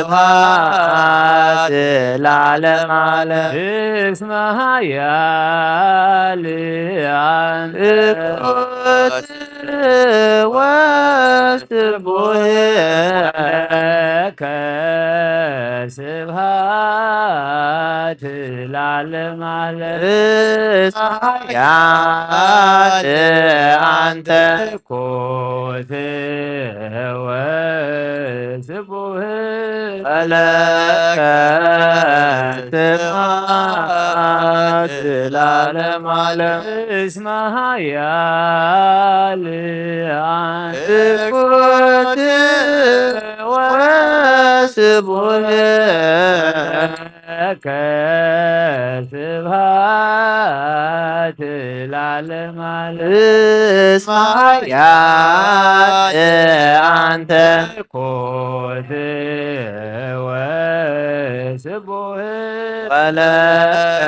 ስብሐት ለዓለመ ዓለም። እስመ ኃያል አንተ ትኩት ወስቡሕ ወለከ ስብሐት ለዓለመ ዓለም። እስመ ኃያል አንተ ትኩት ወስቡሕ ወለከ ስብሐት ለዓለመ ዓለም። እስመ ኃያል አንተ ትኩት ወስቡሕ ለከ ስብሐት ለዓለመ ዓለም። እስመ ኃያል አንተ ትኩት ወስቡሕ ወለከ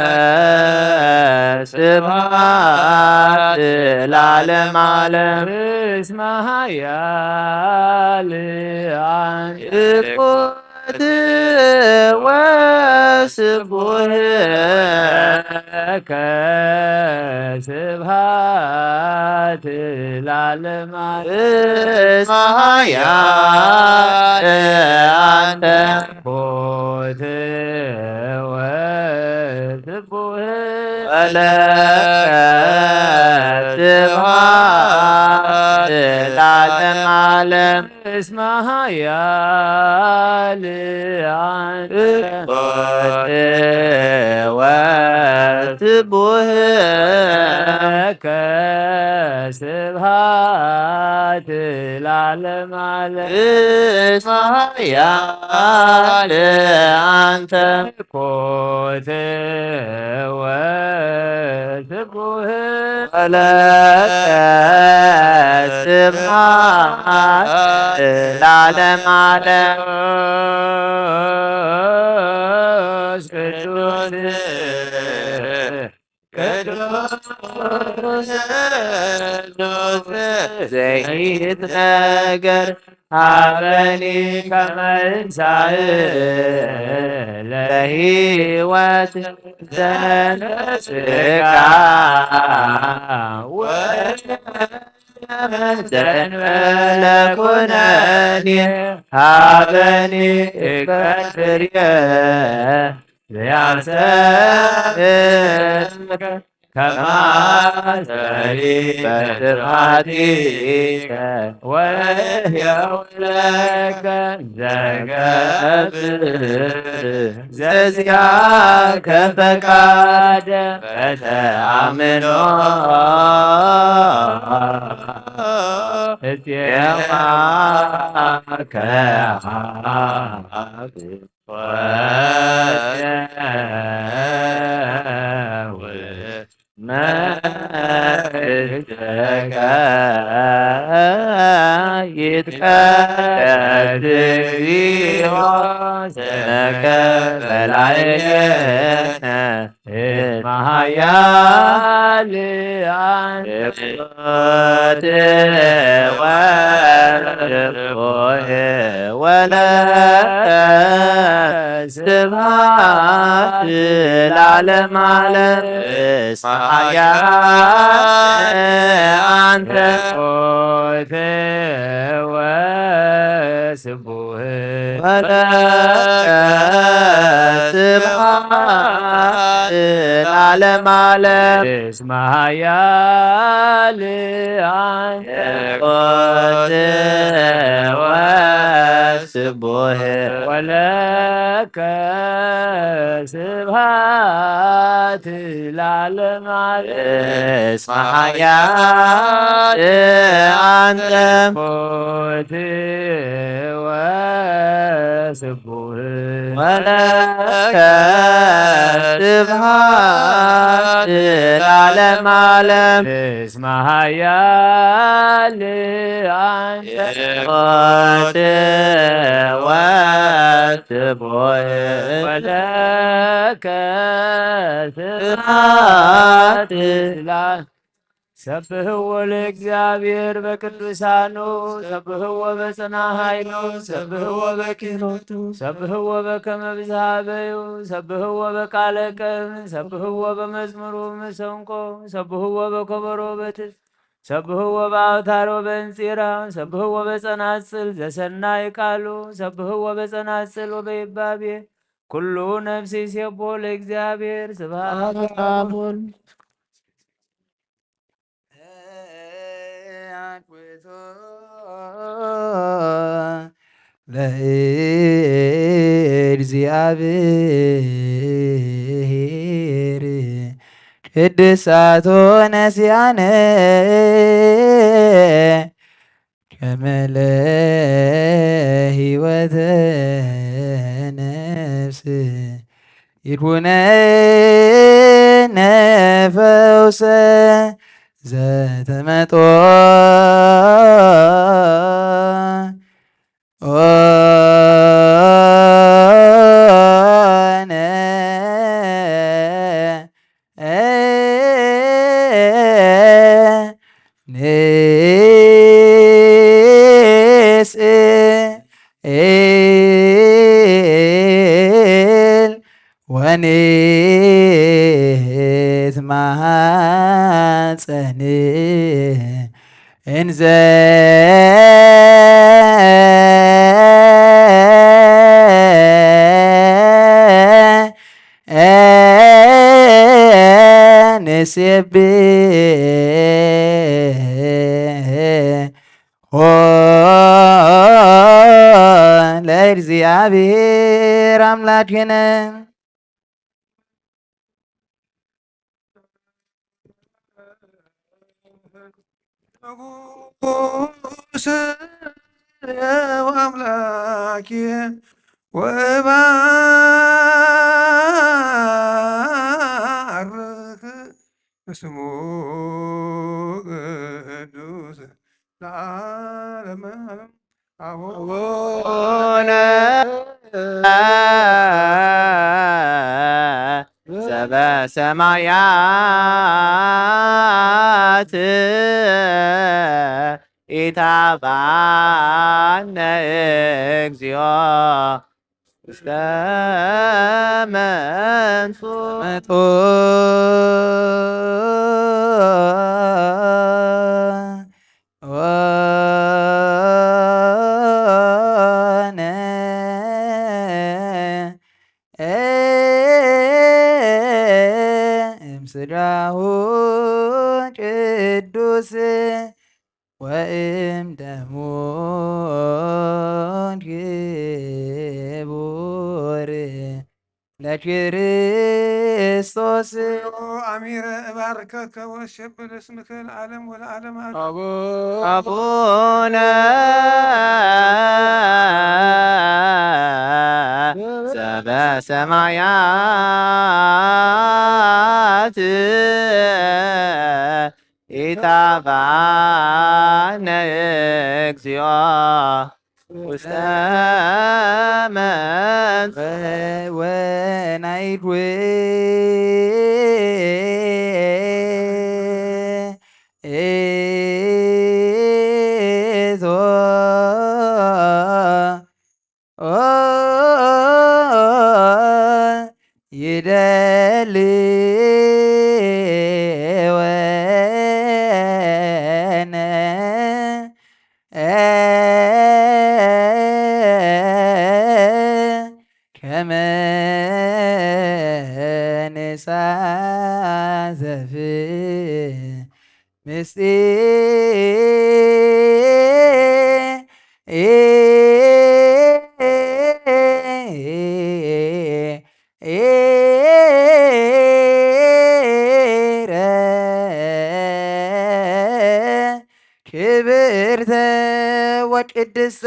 ስብሐት ለዓለመ ዓለም። እስመ ኃያል አንተ ትኩት ወስቡሕ ለከ ስብሐት ለዓለመ ዓለም። እስመ ኃያል አንተ ትኩት ወስቡሕ ወለከ ስብሐት ለዓለመ ዓለም። እስመ ኃያል አንተ ወስቡህ ለከ ስብሐት ለዓለመ ዓለም። እስመ ኃያል አንተ ኮት ወስቡህ ወለከ ስብሐት ለዓለመ ዓለም። ቅዱስ ቅዱስ ቅዱስ ዘይትነገር ሀበኒ ከመ እንሳእ ለሕይወት ዘንተ ሥጋ ወዘንበለ ኩነኔ ሀበኒ እከል ፍሬ ዘያሰብከ ከመ አስተሪ በስብሐቲከ ወእሕየው ለከ ዘገብር ዘዚአከ ፈቃደ በተአምኖ እፄዋከ ወሰውእ መቅደስከ ይትቀደስ እግዚኦ ስምከ በላዕሌነ እስመ ኃያል አንተ። ወለከ ስብሐት ለዓለመ ዓለም። እስመ ኃያል አንተ ወስቡህ ወለከ ስብሐት ለዓለመ ዓለም። እስመ ኃያል አንተ ወስቡህ ወለከ ስብሐት ለዓለመ ዓለም። እስመ ኃያል አንተ ወስቡህ ወለከ ስብሐት ለዓለመ ዓለም። እስመ ኃያል አንተ ወስቡህ ወለከ ስብሐት ላ ሰብህዎ ለእግዚአብሔር በቅዱሳኑ፣ ሰብህዎ በጽና ኃይሉ፣ ሰብህዎ በኪሮቱ፣ ሰብህዎ በከመ ብዝሃ በዩ፣ ሰብህዎ በቃለ ቅም፣ ሰብህዎ በመዝሙሩ መሰንቆ፣ ሰብህዎ በኮበሮ በትስ፣ ሰብህዎ በአውታሮ በእንጺራ፣ ሰብህዎ በጸናጽል ዘሰናይ ቃሉ፣ ሰብህዎ በጸናጽል ወበይባቤ ኩሉ ነፍሲ ሴቦ ለእግዚአብሔር ስብሐት ለአብ ወልድ። ለእግዚአብሔር ቅድሳቶ ነሲያነ ከመለ ሕይወተ ነፍስ ይኩነነ ፈውሰ ዘተመጦ ኦነ ወንትማጸን እንዘ ንሴብሖ እግዚአብሔር አምላክነ። ንጉስ ወአምላኪ ወባርክ ስሙ ቅዱስ ለዓለመ ዓለም። አቡነ ዘበሰማያት ኢታብአነ እግዚኦ ውስተ መንሱ መጡ። ኦነ እምስጋሁ ቅዱስ ወእም ደሙ ክቡር ለክርስቶስ። አሚረ እባርከከ ወሸብር እስምከ ለዓለም ወለዓለም። አቡ- አቡነ ዘበሰማያት ኢታብአነ እግዚኦ ውስተ መንፈስ ወናይት ይደሊ ወነ ከመ ንሳዘፍ ምስጢር ክብርተ ወቅድስተ።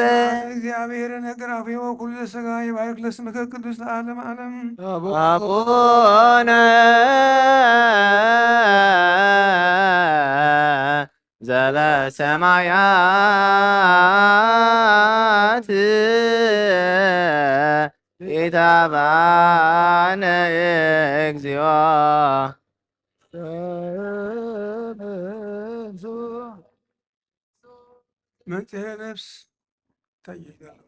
እግዚአብሔር ነገር አፌ ወኩሉ ስጋ ይባርክ ለስምከ ቅዱስ ለዓለም ዓለም። አቡነ ዘበሰማያት ኢታብአነ እግዚኦ። መንጽሔ ነፍስ ታይዛለሁ።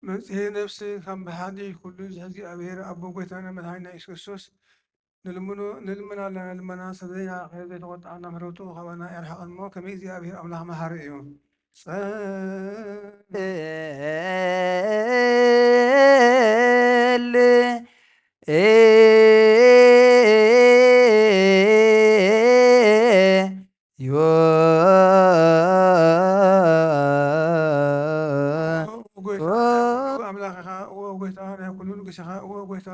መጽሔ ነፍስ ከም ብሓዲ ኩሉ ዝሕዚ እግዚኣብሔር ኣቦ ጐይታና መድሓኒና የሱስ ክርስቶስ ንልምኖ፣ ንልምን ኣለና ልመና፣ ሰብ ዘይናቕ፣ ዘይተቖጥዓና ምሕረቱ ካባና ኣይርሕቐን እሞ፣ ከመይ እግዚኣብሔር ኣምላኽ መሓሪ እዩ። ጸል ዮ ኦ ጎይታ፣ ኣምላኽ ኢኻ፣ ኦ ጎይታ፣ ናይ ኩሉ ንጉስ ኢኻ፣ ኦ ጎይታ፣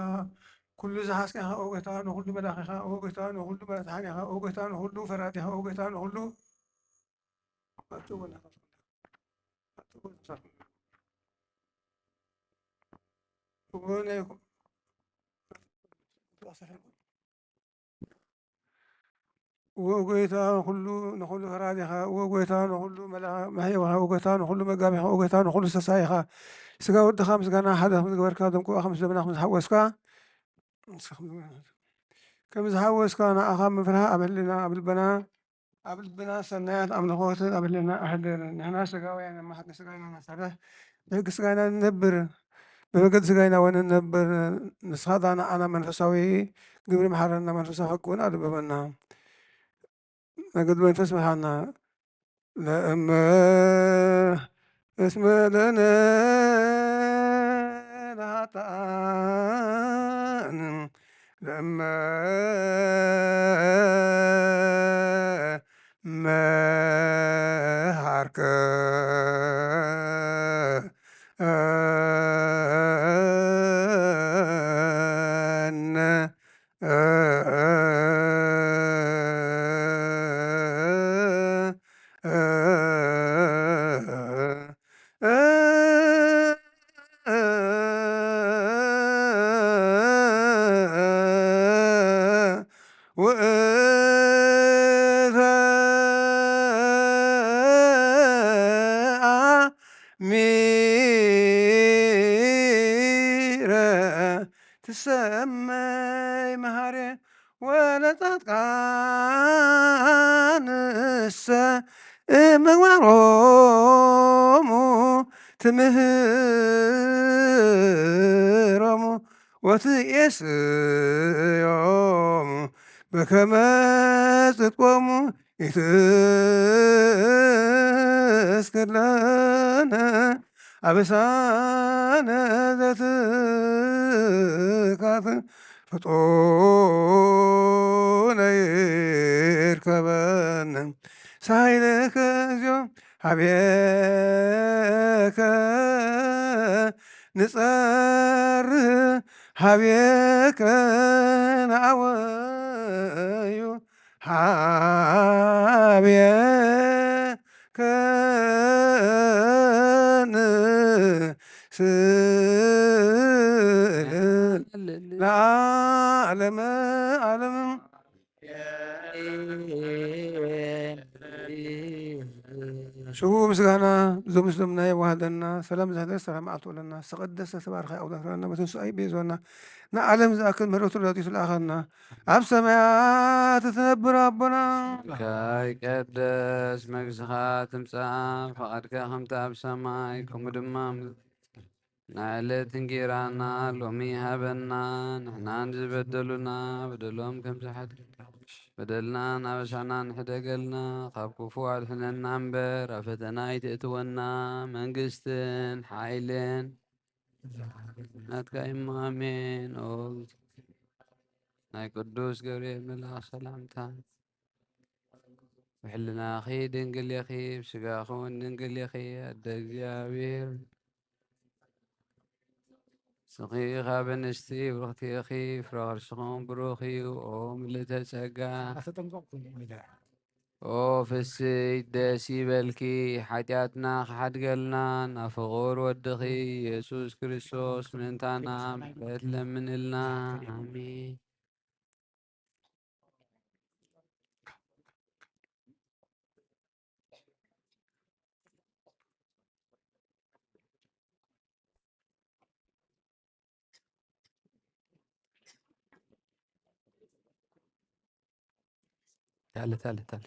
ኩሉ ዝሓዝካ ኢኻ፣ ኦ ጎይታ፣ ንኹሉ መላኽ ኢኻ፣ ኦ ጎይታ፣ ንኹሉ መድሓኒ ኢኻ፣ ኦ ጎይታ፣ ንኹሉ ፈራዲ ኢኻ፣ ኦ ጎይታ፣ ንኹሉ ኦ ጎይታ፣ ንኹሉ፣ ንኹሉ ፈራዲኻ፣ ኦ ጎይታ፣ ንኹሉ መላ-፣ መሕየዊኻ፣ ኦ ጎይታ፣ ንኹሉ መጋቢኻ፣ ኦ ጎይታ፣ ንኹሉ ሰሳይኻ፣ ስጋ ወድኻ ምስጋና ሓደ ከም ዝገበርካ፣ ደም ቅቡኣ ከም ዝደመና ከም ዝሓወስካ፣ ከም ዝሓወስካ፣ ንኣኻ ምፍራህ ኣብ ህልና፣ ኣብ ልበና፣ ኣብ ልብና ሰናያት ኣምልኾትን ኣብ ህልና ኣሕድር። ንሕና ስጋውያን እምሓት ንስጋና ንሰርሕ፣ ብሕጊ ስጋና ንነብር፣ ብመገዲ ስጋና እውን ንነብር። ንስኻ ኸኣ ንዓና መንፈሳዊ ግብሪ መሓረና፣ መንፈሳዊ ሕጊ እውን ኣድብበና። መገዲ መንፈስ ምሓና። ለእመ እስመ ለነ ለኃጥኣን ለእመ መሃ ባርከነ ውእተ አሚረ ትሰመይ መሃሬ ወለጻድቃንሰ እምግባሮሙ ትምህሮሙ ወትኤስዮሙ በከመ ጽድቆሙ ኢትስክር ለነ አበሳነ ዘትካት ፍጡነ ይርከበነ ሳይለከ እግዚኦ ሀቤከ ንጸርህ ሀቤከ ንአወዩ ሀቤከ ንስእል ለዓለመ ዓለም። ሽቡ ምስጋና እዞም ምስሎም ናይ ዋህደና ሰላም ዝሕደር ሰላም ኣትወለና ዝተቀደሰ ተባርኸ ኣውዳት ረና በትንስኣይ ቤዞና ንዓለም ዝኣክል ምህረቱ ረድኤቱ ለኣኸና ኣብ ሰማያት እትነብር ኣቦና ይትቀደስ መንግስትኻ ትምጻእ ፈቃድካ ከምቲ ኣብ ሰማይ ከምኡ ድማ ኣብ ናይ ዕለት እንጌራና ሎሚ ሃበና። ንሕናን ዝበደሉና በደሎም ከም ዝሓድግ በደልናን ኣበሳናን ሕደገልና፣ ካብ ክፉ ኣድሕነና እምበር ኣብ ፈተና ኣይትእትወና። መንግስትን ሓይልን ናትካ እዩ እሞ ኣሜን። ኦ ናይ ቅዱስ ገብርኤል መልኣኽ ሰላምታ ብሕልናኺ ድንግል ኢኺ፣ ብስጋኺ እውን ድንግል ኢኺ። ኣደ እግዚኣብሔር ንስኺ ካብ ኣንስቲ ብርኽቲ ኢኺ፣ ፍረ ከርስኺ እውን ብሩኽ እዩ። ኦ ምልእተ ጸጋ፣ ኣተጠንቀቕኩም ኢለ። ኦ ፍስሕቲ ደስ ይበልኪ፣ ሓጢኣትና ክሓድገልና ናብ ፍቑር ወድኺ ኢየሱስ ክርስቶስ ምእንታና ምሕረት ለምንልና። ኣሜን። تعال، تعال، تعال.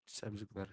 ሰብ ዝግበር።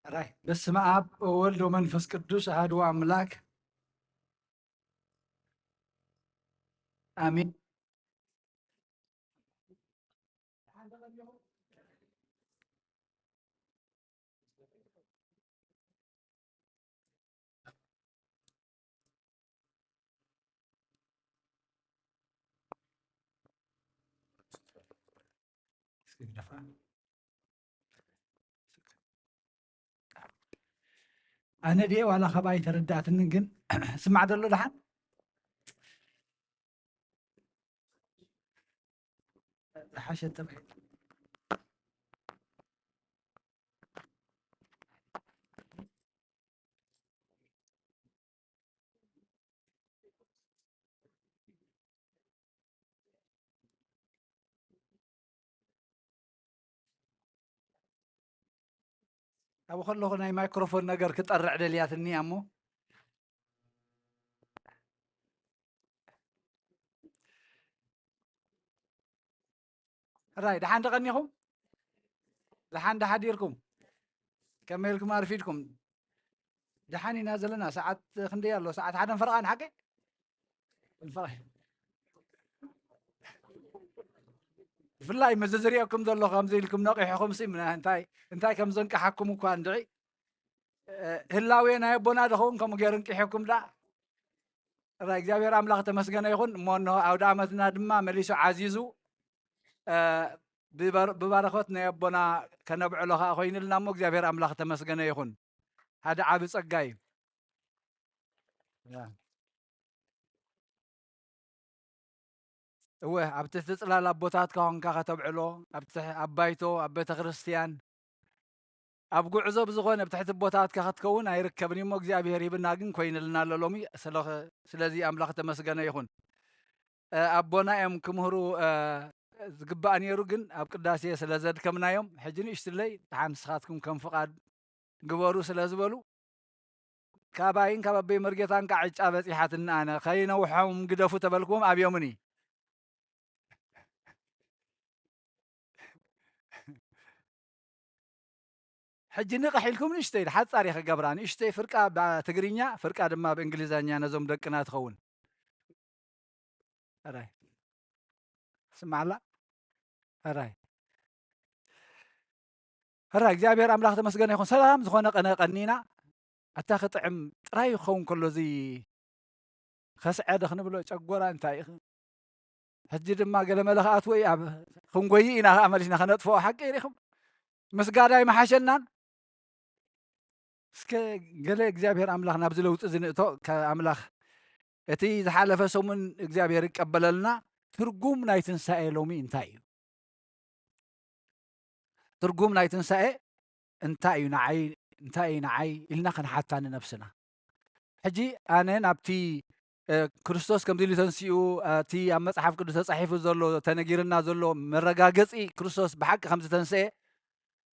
ራይ በስመ ኣብ ወወልድ ወመንፈስ ቅዱስ ኣሐዱ ኣምላክ ኣሜን። ኣነ ድየ ዋላ ካብ ኣይተረዳእትንን ግን ስማዕ ዘሎ ደሓን ዝሓሸ ተባሂሉ። ኣብኡ ከለኹ ናይ ማይክሮፎን ነገር ክጠርዕ ደልያትኒ እያ እሞ ሕራይ ደሓን ደቐኒኹም ደሓን ደሓዲርኩም ከመይ ኢልኩም ኣርፊድኩም ደሓን ኢና ዘለና ሰዓት ክንደይ ኣሎ ሰዓት ሓደን ፈረቓን ሓቂ ብፍላይ ምስ ዝሪኦኩም ዘሎ ከምዚ ኢልኩም ነቂሕኹም ሲ እንታይ እንታይ ከም ዘንቀሓኩም እኳ እንድዒ ህላዌ ናይ ኣቦና ድኸውን ከምኡ ገይሩ እንቂሕኩም ዳ ራ እግዚኣብሔር ኣምላኽ ተመስገነ ይኹን እሞ እንሆ ኣውደ ዓመትና ድማ መሊሱ ዓዚዙ ብባረኸት ናይ ኣቦና ከነብዕሎ ከዓ ኮይንልና እሞ እግዚኣብሔር ኣምላኽ ተመስገነ ይኹን ሓደ ዓብ ፀጋ እዩ እወ ኣብ ትሕቲ ጽላል ኣቦታትካ ኾንካ ከተብዕሎ ኣብ ትሕ- ኣብ ባይቶ ኣብ ቤተ ክርስቲያን ኣብ ጉዕዞ ብዝኾነ ኣብ ትሕቲ ኣቦታትካ ክትከውን ኣይርከብን እዩ እሞ እግዚኣብሔር ሂብና ግን ኮይንልና ኣሎ ሎሚ ስለኸ- ስለዚ ኣምላኽ ተመስገነ ይኹን እ፣ ኣቦና እዮም ክምህሩ እ፣ ዝግባእ ነይሩ ግን ኣብ ቅዳሴ ስለ ዘድከምናዮም ሕጂ ንእሽትለይ ደሓን ንስኻትኩም ከም ፍቓድ ግበሩ ስለ ዝበሉ ካባይን ካብ ኣቦይ መርጌታን ከዓ ዕጫ በፂሓትኒ ኣነ ከይነውሖም ግደፉ ተበልክዎም ኣብዮምኒ ሕጂ ንቕሕ ኢልኩም ንእሽተይ ሓፃር እየ ክገብራ ንእሽተይ ፍርቃ ብትግርኛ ፍርቃ ድማ ብእንግሊዘኛ ነዞም ደቅና ትኸውን ሕራይ ስማዕ ኣላ ሕራይ ሕራይ እግዚኣብሔር ኣምላኽ ተመስገነ ይኹን ሰላም ዝኾነ ቀነ ቀኒና ኣታ ክጥዕም ጥራይ ክኸውን ከሎ እዚ ከስዐ ዶ ክንብሎ ጨጎራ እንታይ እዩ ሕጂ ድማ ገለመለ ክኣትዎ እዩ ኣብ ክንጎይ ኢና ከዓ መሊስና ከነጥፍኦ ሓቂ ርኢኹም ምስጋዳ ይመሓሸናን እስከ ገለ እግዚኣብሔር ኣምላኽ ናብዚ ለውጢ እዚ ንእቶ ኣምላኽ እቲ ዝሓለፈ ሰሙን እግዚኣብሔር ይቀበለልና ትርጉም ናይ ትንሳኤ ሎሚ እንታይ እዩ ትርጉም ናይ ትንሳኤ እንታይ እዩ ንዓይ እንታይ እዩ ንዓይ ኢልና ክንሓታ ንነብስና ሕጂ ኣነ ናብቲ ክርስቶስ ከምዚ ኢሉ ተንስኡ እቲ ኣብ መፅሓፍ ቅዱስ ተፃሒፉ ዘሎ ተነጊርና ዘሎ መረጋገፂ ክርስቶስ ብሓቂ ከምዝተንስአ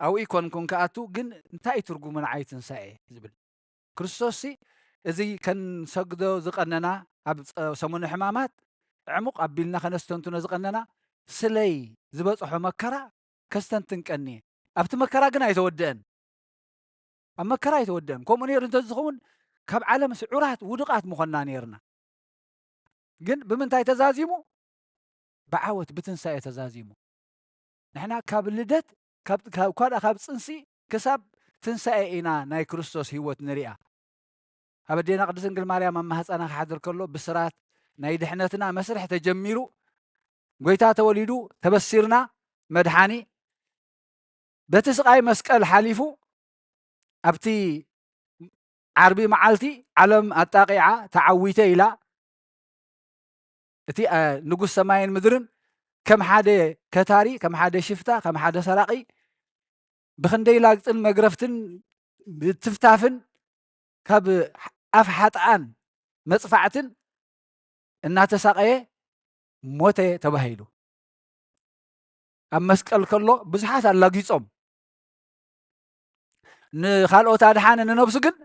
ኣብኡ ይኮንኩን ክኣቱ ግን እንታይ እዩ ትርጉሙ ንዓይ ትንሳኤ ዝብል ክርስቶስ እዚ ከንሰግዶ ዝቀነና ኣብ ሰሙነ ሕማማት ዕሙቕ ኣቢልና ከነስተንትኖ ዝቀነና ስለይ ዝበፅሖ መከራ ከስተንትን ቀንየ ኣብቲ መከራ ግን ኣይተወደአን ኣብ መከራ ኣይተወደአን ከምኡ ነይሩ እንተዝኸውን ካብ ዓለም ስዑራት ውዱቃት ምኾንና ነይርና ግን ብምንታይ ተዛዚሙ ብዓወት ብትንሳኤ ተዛዚሙ ንሕና ካብ ልደት እኳ ካብ ፅንሲ ክሳብ ትንሳኤ ኢና ናይ ክርስቶስ ህይወት ንሪኣ ኣብ ኣዴና ቅድስት ድንግል ማርያም ኣብ ማህፀና ክሓድር ከሎ ብስራት ናይ ድሕነትና መስርሕ ተጀሚሩ ጎይታ ተወሊዱ ተበሲርና መድሓኒ በቲ ስቓይ መስቀል ሓሊፉ ኣብቲ ዓርቢ መዓልቲ ዓለም ኣጣቒዓ ተዓዊተ ኢላ እቲ ንጉስ ሰማይን ምድርን ከም ሓደ ከታሪ ከም ሓደ ሽፍታ ከም ሓደ ሰራቒ ብኽንደይ ላግፅን መግረፍትን ብትፍታፍን ካብ ኣፍ ሓጥኣን መፅፋዕትን እናተሳቐየ ሞተ ተባሂሉ ኣብ መስቀል ከሎ ብዙሓት ኣላጊፆም ንኻልኦት ኣድሓነ ንነብሱ ግን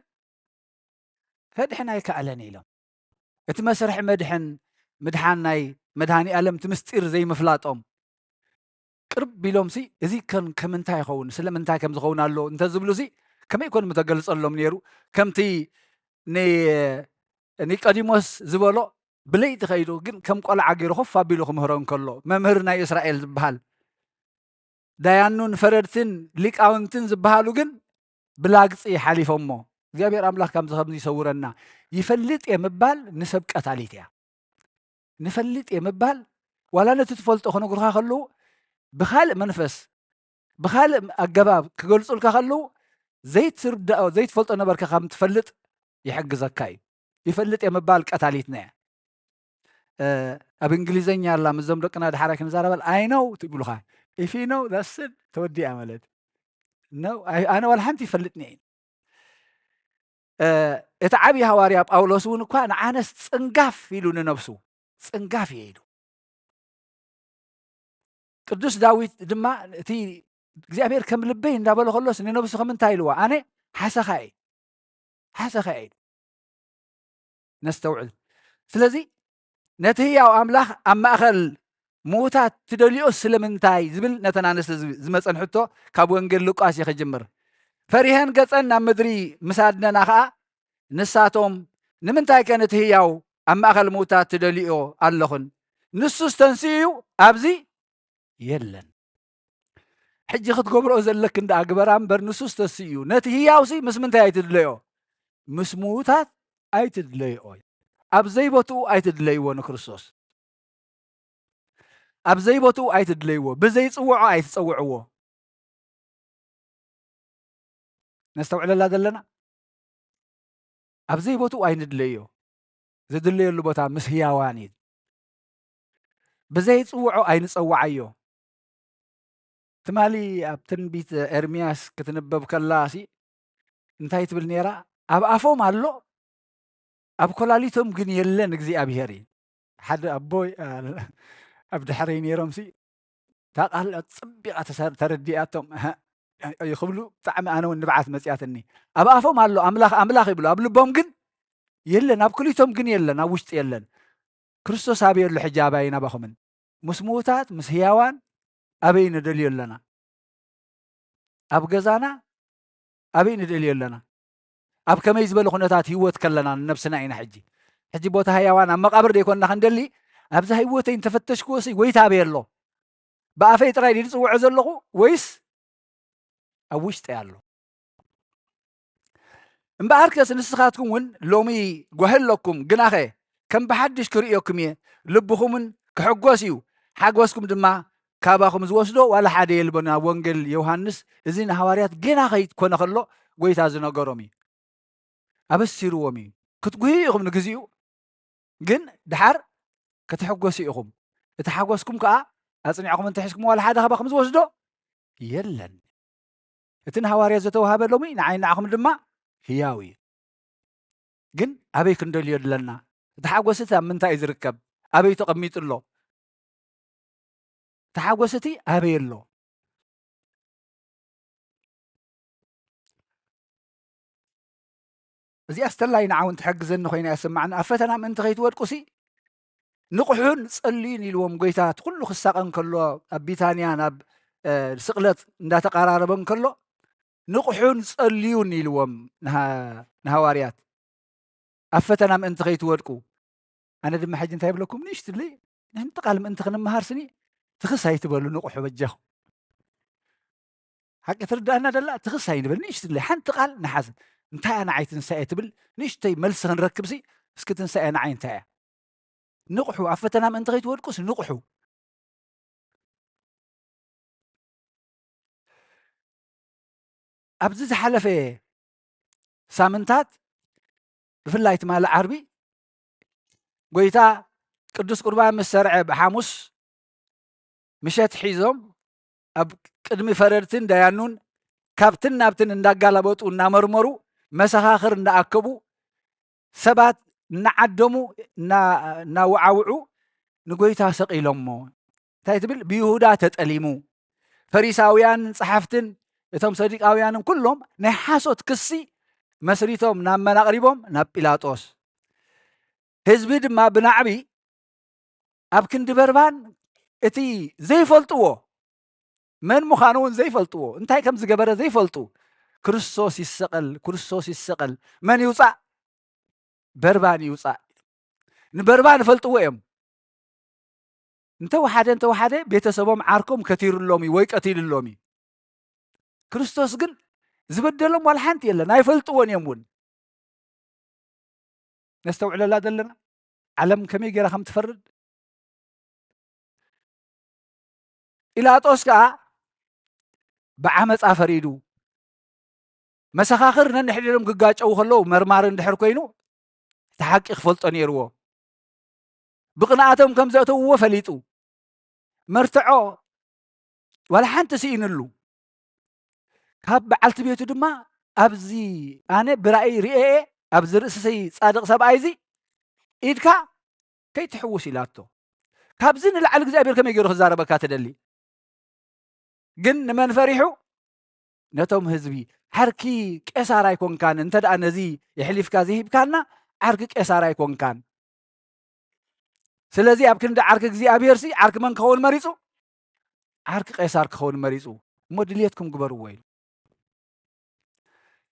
ከድሕን ኣይከኣለን ኢሎም እቲ መስርሒ መድሕን ምድሓን ናይ መድሃኒ ኣለም እቲ ምስጢር ዘይምፍላጦም ቅርብ ኢሎም ሲ እዚ ከም ከምንታይ ይኸውን ስለምንታይ ከም ዝኸውን ኣሎ እንተዝብሉ ሲ ከመይ ኮን ምተገልጸሎም ነይሩ? ከምቲ ኒ-፣ ኒቆዲሞስ ዝበሎ ብለይቲ ከይዱ ግን ከም ቆልዓ ገይሩ ኮፍ ኣቢሉ ክምህሮ እንከሎ፣ መምህር ናይ እስራኤል ዝበሃል፣ ዳያኑን ፈረድትን ሊቃውንትን ዝበሃሉ ግን ብላግጺ ሓሊፎሞ። እግዚኣብሔር ኣምላኽ ካብዚ ከም ይሰውረና። ይፈልጥ እየ ምባል ንሰብ ቀታሊት እያ። ንፈልጥ እየ ምባል፣ ዋላ ነቲ ትፈልጦ ክነግሩኻ ከለዉ፣ ብኻልእ መንፈስ፣ ብኻልእ ኣገባብ ክገልጹልካ ከለዉ፣ ዘይትርዳኦ፣ ዘይትፈልጦ ነበርካ ከም ትፈልጥ ይሕግዘካ እዩ። ይፈልጥ እየ ምባል ቀታሊትና እያ። እ፣ ኣብ እንግሊዘኛ ኣላ፣ ምስዞም ደቅና ድሓራይ ክንዛረበል፣ "I know" ትብሉኻ። "If you know, that's it፣ ተወዲኣ" ማለት። "No፣ ኣይ-፣ ኣነ ዋላ ሓንቲ ይፈልጥኒ እየ።" እ፣ እቲ ዓብዪ ሃዋርያ ጳውሎስ እውን እኳ ንዓነስ ጽንጋፍ ኢሉ ንነብሱ፣ "ጽንጋፍ እየ" ኢሉ። ቅዱስ ዳዊት ድማ እቲ እግዚኣብሔር ከም ልበይ እንዳበለ ከሎስ ንነብሱ ከም እንታይ ኢልዋ? "ኣነ ሓሰኻ እየ፣ ሓሰኻ እየ" ኢሉ። ነስተውዕል። ስለዚ ነቲ ህያው ኣምላኽ ኣብ ማእከል ምዉታት ትደልዮ ስለምንታይ? ዝብል ነተን ኣንስቲ ዝ-፣ ዝመጸን ሕቶ ካብ ወንጌል ሉቃስ እየ ክጅምር። ፈሪሀን ገጸን ናብ ምድሪ ምስ ኣድነና ኸኣ ንሳቶም፣ "ንምንታይ ከ ነቲ ህያው ኣብ ማእከል ምዉታት ትደልዮ ኣለኽን? ንሱስ ተንሲኡ እዩ፣ ኣብዚ የለን። ሕጂ ክትገብርኦ ዘለክን ደኣ ግበራ እምበር፣ ንሱስ ተንሲኡ እዩ። ነቲ ህያውሲ ምስ ምንታይ ኣይትድለዮ? ምስ ምዉታት ኣይትድለይኦ። ኣብ ዘይቦትኡ ኣይትድለይዎ ንክርስቶስ። ኣብ ዘይቦትኡ ኣይትድለይዎ። ብዘይጽውዖ ኣይትጸውዕዎ።" ነስተውዕለላ ዘለና? ኣብ ዘይቦትኡ ኣይንድለዮ። ዝድለየሉ ቦታ ምስ ህያዋን እዩ። ብዘይጽውዖ ኣይንጸውዓዮ። ትማሊ ኣብ ትንቢት ኤርምያስ ክትንበብ ከላ ሲ እንታይ ትብል ነይራ? "ኣብ ኣፎም ኣሎ፣ ኣብ ኮላሊቶም ግን የለን እግዚኣብሄር" እዩ። ሓደ ኣቦይ፣ ኣ፣ ኣብ ድሕረይ ነይሮም ሲ እታ ቃል ኣጸቢቓ ተሰ-፣ ተረዲኣቶም፣ "እህ፣ እዩ" ክብሉ ብጣዕሚ ኣነ እውን ንብዓት መጺኣትኒ። ኣብ ኣፎም ኣሎ ኣምላኽ ኣምላኽ ይብሉ፣ ኣብ ልቦም ግን የለን፣ ኣብ ክሊቶም ግን የለን፣ ኣብ ውሽጢ የለን። ክርስቶስ ኣበይ ኣሎ ሕጂ ኣባይን ኣባኹምን? ምስ ምዉታት፣ ምስ ህያዋን ኣበይ ንደልዮ ኣለና? ኣብ ገዛና ኣበይ ንደልዮ ኣለና? ኣብ ከመይ ዝበለ ኩነታት ህይወት ከለና ንነብስና ኢና ሕጂ? ሕጂ ቦታ ህያዋን ኣብ መቓብር ደይኮንና ክንደሊ፣ ኣብዛ ህይወተይ እንተፈተሽክዎ ሲ ጎይታ ኣበይ ኣሎ? ብኣፈይ ጥራይ ድየ ዝጽውዖ ዘለኹ ወይስ ኣብ ውሽጠይ ኣሎ? እምበኣርከስ ንስኻትኩም እውን ሎሚ ጓሂ ኣለኩም፣ ግናኸ ከም ብሓድሽ ክርእየኩም እየ፣ ልብኹምን ክሕጎስ እዩ፣ ሓጎስኩም ድማ ካባኹም ዝወስዶ ዋላ ሓደ የልቦን። ኣብ ወንጌል ዮሃንስ እዚ ንሃዋርያት ገና ከይኮነ ከሎ ጎይታ ዝነገሮም እዩ። ኣበሲርዎም እዩ። ክትጉህዩ ኢኹም ንግዚኡ፣ ግን ድሓር ክትሕጎሱ ኢኹም። እቲ ሓጎስኩም ከኣ ኣጽኒዕኩም እንተሒዝኩም ዋላ ሓደ ካባኹም ዝወስዶ የለን። እቲ ንሃዋርያት ዝተዋህበ ሎሚ ንዓይ ንዓኹም ድማ ህያው እዩ። ግን ኣበይ ክንደልዮ ኣለና? እቲ ሓጎስ እቲ ኣብ ምንታይ እዩ ዝርከብ? ኣበይ ተቐሚጡ ኣሎ? እቲ ሓጎስ እቲ ኣበይ ኣሎ? እዚኣ ስተላይ ንዓውን ትሕግዘኒ ኮይና እያ ትስምዓኒ። ኣብ ፈተና ምእንቲ ከይትወድቁሲ ንቕሑን ጸልዩን ኢልዎም ጎይታ፣ እቲ ኩሉ ክሳቐ እንከሎ ኣብ ቢታንያ ናብ፣ እ፣ ስቕለት እንዳተቐራረበ እንከሎ ንቕሑን ጸልዩን ኢልዎም ንሃ-፣ ንሃዋርያት። ኣብ ፈተና ምእንቲ ከይትወድቁ። ኣነ ድማ ሕጂ እንታይ ይብለኩም? ንእሽትለይ ንሕንቲ ቃል ምእንቲ ክንመሃር ስኒ ትኽስ ኣይትበሉ፣ ንቕሑ በጃኹም። ሓቂ ትርዳእና ደላ ትኽስ ኣይንበል፣ ንእሽትለይ ሓንቲ ቃል ንሓዝ። እንታይ እያ ንዓይ ትንሳኤ ትብል ንእሽተይ መልሲ ክንረክብሲ፣ እስኪ ትንሳኤ ንዓይ እንታይ እያ? ንቕሑ፣ ኣብ ፈተና ምእንቲ ከይትወድቁስ ንቕሑ። ኣብዚ ዝሓለፈ ሳምንታት ብፍላይ ትማሊ ዓርቢ ጎይታ ቅዱስ ቁርባን ምስ ሰርዐ ብሓሙስ ምሸት ሒዞም ኣብ ቅድሚ ፈረድትን ዳያኑን ካብትን ናብትን እንዳጋላበጡ እናመርመሩ መሰኻኽር እንዳኣከቡ ሰባት እናዓደሙ እና-፣ እናወዓውዑ ንጎይታ ሰቒሎሞ። እንታይ ትብል? ብይሁዳ ተጠሊሙ። ፈሪሳውያንን ጸሓፍትን እቶም ሰዱቃውያንን ኩሎም ናይ ሓሶት ክሲ መስሪቶም ናብ መን ኣቕሪቦም? ናብ ጲላጦስ። ህዝቢ ድማ ብናዕቢ ኣብ ክንዲ በርባን እቲ ዘይፈልጥዎ፣ መን ምዃኑ እውን ዘይፈልጥዎ፣ እንታይ ከም ዝገበረ ዘይፈልጡ፣ ክርስቶስ ይሰቐል፣ ክርስቶስ ይሰቐል። መን ይውጻእ? በርባን ይውጻእ። ንበርባን ይፈልጥዎ እዮም። እንተወሓደ፣ እንተወሓደ ቤተሰቦም ዓርኮም ከቲሩሎም እዩ ወይ ቀቲሉሎም እዩ። ክርስቶስ ግን ዝበደሎም ዋላ ሓንቲ የለን፣ ኣይፈልጥዎን እዮም እውን። ነስተውዕለላ ዘለና ዓለም ከመይ ገይራ ከም ትፈርድ። ጲላጦስ ከኣ ብዓመጻ ፈሪዱ። መሰኻኽር ነንሕድሕዶም ክጋጨዉ ከለዉ መርማሪ እንድሕር ኮይኑ፣ እቲ ሓቂ ክፈልጦ ነይርዎ። ብቕንኣቶም ከም ዘእተውዎ ፈሊጡ። መርትዖ ዋላ ሓንቲ ስኢንሉ። ካብ በዓልቲ ቤቱ ድማ፣ "ኣብዚ ኣነ ብራእይ ርእየ እየ፣ ኣብዚ ርእስሰይ ጻድቕ ሰብኣይ እዚ ኢድካ ከይትሕውስ" ኢላቶ። ካብዚ ንላዕሊ እግዚኣብሔር ከመይ ገይሩ ክዛረበካ ትደሊ? ግን ንመን ፈሪሑ? ነቶም ህዝቢ። "ዓርኪ ቄሳር ኣይኮንካን፣ እንተ ደኣ ነዚ የሕሊፍካ ዘይሂብካና፣ ዓርኪ ቄሳር ኣይኮንካን። ስለዚ ኣብ ክንዲ ዓርኪ እግዚኣብሔር ሲ፣ ዓርኪ መን ክኸውን መሪጹ? ዓርኪ ቄሳር ክኸውን መሪጹ። እሞ ድልየትኩም ግበርዎ" ኢሉ።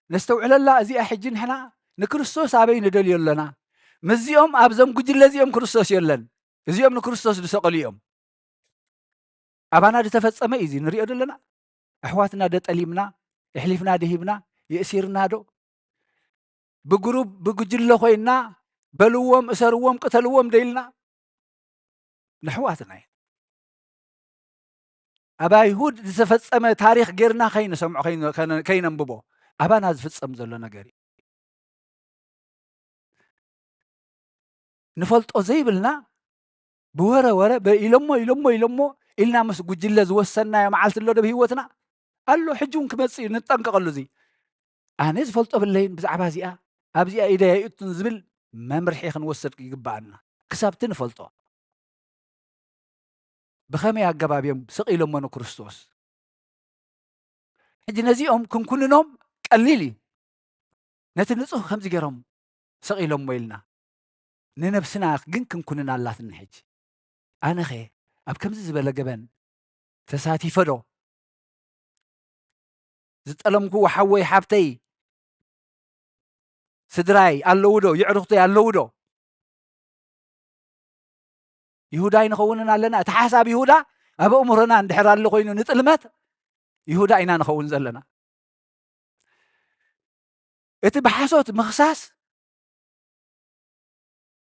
ነስተውዕለላ እዚኣ። ሕጂ ንሕና ንክርስቶስ ኣበይ ንደልዮ ኣለና? ምስዚኦም ኣብዞም ጉጅለ እዚኦም ክርስቶስ የለን። እዚኦም ንክርስቶስ ዝሰቐሉ እዮም። ኣባና ዝተፈጸመ እዩ እዚ ንሪኦ ዘለና። ኣሕዋትና ዶ ጠሊምና፣ ኣሕሊፍና ዶ ሂብና፣ የእሲርና ዶ? ብግሩብ፣ ብጉጅለ ኮይንና፣ "በልዎም፣ እሰርዎም፣ ቅተልዎም" ዶ ኢልና? ንኣሕዋትና እዩ። ኣብ ኣይሁድ ዝተፈጸመ ታሪኽ ጌርና ከይንሰምዖ፣ ከይን-፣ ከነ-፣ ከይነንብቦ፣ ኣባና ዝፍጸም ዘሎ ነገር እዩ። ንፈልጦ ዘይብልና ብወረ ወረ፣ በ-፣ ኢሎሞ፣ ኢሎሞ፣ ኢሎሞ ኢልና ምስ ጉጅለ ዝወሰንናዮ መዓልቲ ኣሎ ዶ ብህይወትና? ኣሎ፣ ሕጂ እውን ክመጽእ እዩ፣ ንጠንቀቐሉ። እዚ ኣነ ዝፈልጦ ብለይን ብዛዕባ እዚኣ፣ ኣብዚኣ ኢደይ ኣይእቱን ዝብል መምርሒ ክንወስድ ይግብኣና። ክሳብቲ ንፈልጦ። ብኸመይ ኣገባብ እዮም ስቕ ኢሎሞ ንክርስቶስ? ሕጂ ነዚኦም ክንኩንኖም ቀሊል እዩ። ነቲ ንጹህ ከምዚ ገይሮም ስቕ ኢሎሞ ኢልና፣ ንነብስና ግን ክንኩንን ኣላትና። ሕጂ ኣነኸ ኣብ ከምዚ ዝበለ ገበን ተሳቲፈ ዶ? ዝጠለምክዎ ሓወይ ሓብተይ፣ ስድራይ ኣለዉ ዶ? የዕሩኽተይ ኣለዉ ዶ? ይሁዳ ኣይንኸውንን ኣለና። እቲ ሓሳብ ይሁዳ ኣብ ኣእምሮና እንድሕር ኣሎ ኮይኑ ንጥልመት፣ ይሁዳ ኢና ንኸውን ዘለና። እቲ ብሓሶት ምኽሳስ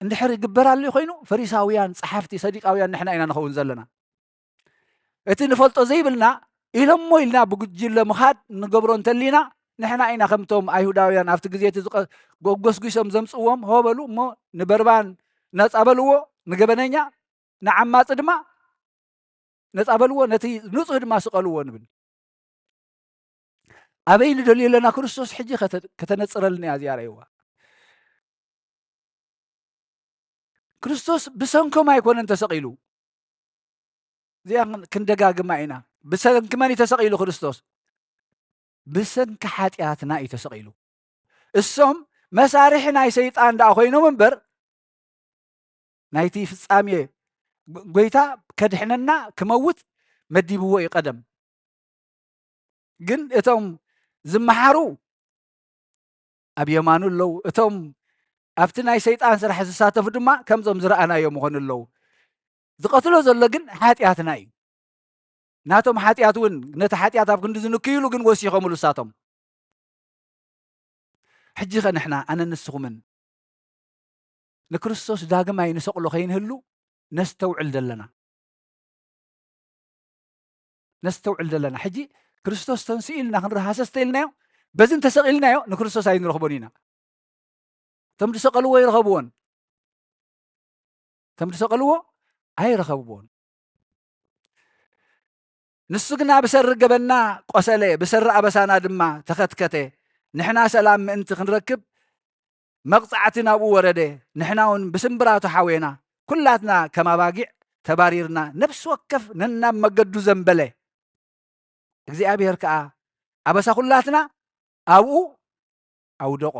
እንድሕር ይግበር ኣሎ ኮይኑ፣ ፈሪሳውያን፣ ጸሓፍቲ፣ ሰዲቃውያን ንሕና ኢና ንኸውን ዘለና። እቲ ንፈልጦ ዘይብልና ኢሎሞ ኢልና ብጉጅለ ምኻድ ንገብሮ እንተሊና፣ ንሕና ኢና ከምቶም ኣይሁዳውያን ኣብቲ ግዜ እቲ ዝቐ-፣ ጎ-፣ ጎስጒሶም ዘምጽእዎም፣ "ሆ በሉ እሞ ንበርባን ነጻ በልዎ፣ ንገበነኛ፣ ንዓማጺ ድማ ነጻ በልዎ፣ ነቲ ንጹህ ድማ ስቐልዎ" ንብል። ኣበይ ንደልዮ ኣለና? ክርስቶስ ሕጂ ከተ-፣ ከተነጽረልና እያ እዚኣ፣ ረእይዋ። ክርስቶስ ብሰንኮም ኣይኮነን ተሰቒሉ። እዚኣ ክንደጋግማ ኢና። ብሰንኪ መን እዩ ተሰቒሉ ክርስቶስ? ብሰንኪ ሓጢኣትና እዩ ተሰቒሉ። እሶም መሳርሒ ናይ ሰይጣን ደኣ ኮይኖም እምበር፣ ናይቲ ፍጻሜ ጎ-፣ ጎይታ ከድሕነና ክመውት መዲብዎ እዩ ቀደም። ግን እቶም ዝመሓሩ ኣብ የማኑ ኣለዉ። እቶም ኣብቲ ናይ ሰይጣን ስራሕ ዝሳተፉ ድማ ከምዞም ዝረኣናዮም ይኾኑ ኣለዉ። ዝቐትሎ ዘሎ ግን ሓጢኣትና እዩ። ናቶም ሓጢኣት እውን ነቲ ሓጢኣት ኣብ ክንዲ ዝንክዩሉ ግን ወሲኾምሉ እሳቶም። ሕጂ ኸ ንሕና፣ ኣነ ንስኹምን ንክርስቶስ ዳግማይ ንሰቕሎ ከይንህሉ ነስተውዕል ደለና። ነስተውዕል ደለና። ሕጂ ክርስቶስ ተንስኡ ኢልና ክንርኢ ሃሰስ ተኢልናዮ፣ በዚ እንተሰቒልናዮ ንክርስቶስ ኣይንረኽቦን ኢና። እቶም ዝሰቐልዎ ኣይረኸብዎን። እቶም ዝሰቐልዎ ኣይረኸብዎን። ንሱ ግና ብሰሪ ገበንና ቆሰለ፣ ብሰሪ ኣበሳና ድማ ተኸትከተ። ንሕና ሰላም ምእንቲ ክንረክብ መቕጻዕቲ ናብኡ ወረደ። ንሕና እውን ብስምብራቱ ሓዌና። ኩላትና ከም ኣባጊዕ ተባሪርና፣ ነፍሲ ወከፍ ነናብ መገዱ ዘንበለ። እግዚኣብሔር ከኣ ኣበሳ ኩላትና ኣብኡ ኣውደቖ።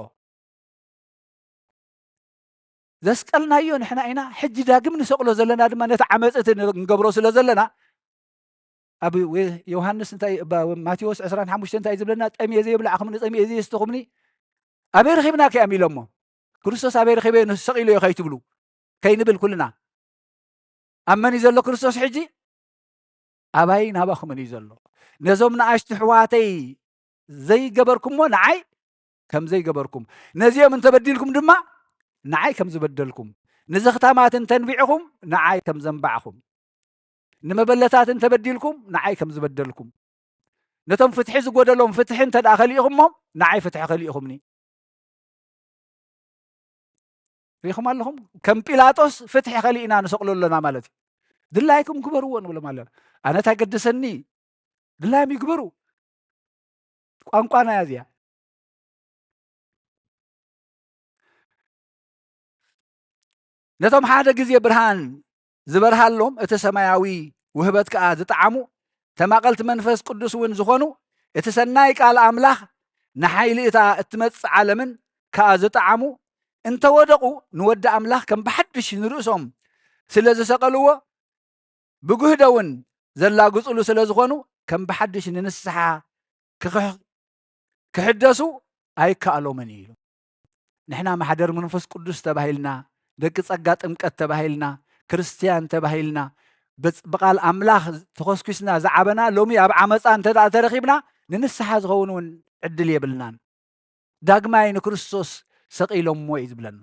ዘስቀልናዮ ንሕና ኢና፣ ሕጂ ዳግም ንሰቕሎ ዘለና ድማ ነቲ ዓመጽ እቲ ንገብሮ ስለ ዘለና፣ ኣብ ዮሃንስ እንታይ፣ ማቴዎስ ዕስራን ሓሙሽተን እንታይ ዝብለና? "ጠምየ ዘይብላዕኹምኒ፣ ጠምየ ዘየስተኹምኒ ኣበይ ረኺብናኪ?" እዮም ኢሎሞ። ክርስቶስ ኣበይ ረኺበ ንሰቒሉ እዮ ከይትብሉ፣ ከይንብል ኩልና። ኣብ መን እዩ ዘሎ ክርስቶስ ሕጂ? ኣባይ ናባኹምን እዩ ዘሎ። ነዞም ንኣሽቱ ኣሕዋተይ ዘይገበርኩሞ ንዓይ ከም ዘይገበርኩም፣ ነዚኦም እንተበዲልኩም ድማ ንዓይ ከም ዝበደልኩም፣ ንዘኽታማት እንተንቢዕኹም ንዓይ ከም ዘንባዕኹም፣ ንመበለታት እንተበዲልኩም ንዓይ ከም ዝበደልኩም፣ ነቶም ፍትሒ ዝጎደሎም ፍትሒ እንተ ደኣ ከሊእኹሞም ንዓይ ፍትሒ ከሊእኹምኒ። ርኢኹም ኣለኹም? ከም ጲላጦስ ፍትሒ ከሊእና ንሰቕሎ ኣለና ማለት እዩ። ድላይኩም ግበርዎ ንብሎም ኣለና። ኣነ እንታይ ገደሰኒ? ድላዮም ይግበሩ። ቋንቋና እያ እዚኣ። ነቶም ሓደ ግዜ ብርሃን ዝበርሃሎም፣ እቲ ሰማያዊ ውህበት ከኣ ዝጠዓሙ፣ ተማቐልቲ መንፈስ ቅዱስ እውን ዝኾኑ፣ እቲ ሰናይ ቃል ኣምላኽ ንሓይሊ እታ እትመጽእ ዓለምን ከኣ ዝጠዓሙ፣ እንተወደቑ ንወዲ ኣምላኽ ከም ብሓድሽ ንርእሶም ስለ ዝሰቐልዎ፣ ብጉህደ እውን ዘላግጹሉ ስለ ዝኾኑ፣ ከም ብሓድሽ ንንስሓ ክኽሕ-፣ ክሕደሱ ኣይከኣሎምን እዩ ኢሉ። ንሕና ማሕደር መንፈስ ቅዱስ ተባሂልና፣ ደቂ ጸጋ ጥምቀት ተባሂልና፣ ክርስትያን ተባሂልና፣ ብጽ-፣ ብቓል ኣምላኽ ተኾስኲስና ዝዓበና፣ ሎሚ ኣብ ዓመጻ እንተ ደኣ ተረኺብና፣ ንንስሓ ዝኸውን እውን ዕድል የብልናን። ዳግማይ ንክርስቶስ ሰቒሎምዎ እዩ ዝብለና።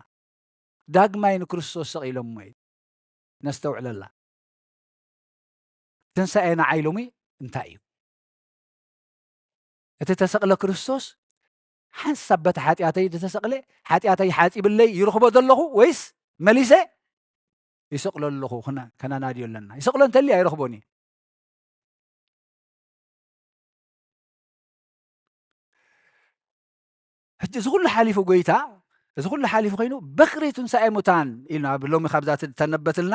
ዳግማይ ንክርስቶስ ሰቒሎምዎ እዩ። ነስተውዕለላ። ትንሳኤ ንዓይ ሎሚ እንታይ እዩ? እቲ ተሰቕለ ክርስቶስ ሓንሳብ በቲ ሓጢኣተይ ዝተሰቕለ፣ ሓጢኣተይ ሓጺብለይ ይረኽቦ ዘለኹ፣ ወይስ መሊሰ ይሰቕሎ ኣለኹ? ክነ-፣ ከነናድዮ ኣለና። ይሰቕሎ እንተልዩ ኣይረኽቦን እዩ። ሕጂ እዚ ኩሉ ሓሊፉ ጎይታ፣ እዚ ኩሉ ሓሊፉ ኮይኑ በክሪ ትንሳኤ ሙታን ኢልና ኣብ ሎሚ ካብዛ ት-፣ ተነበትልና።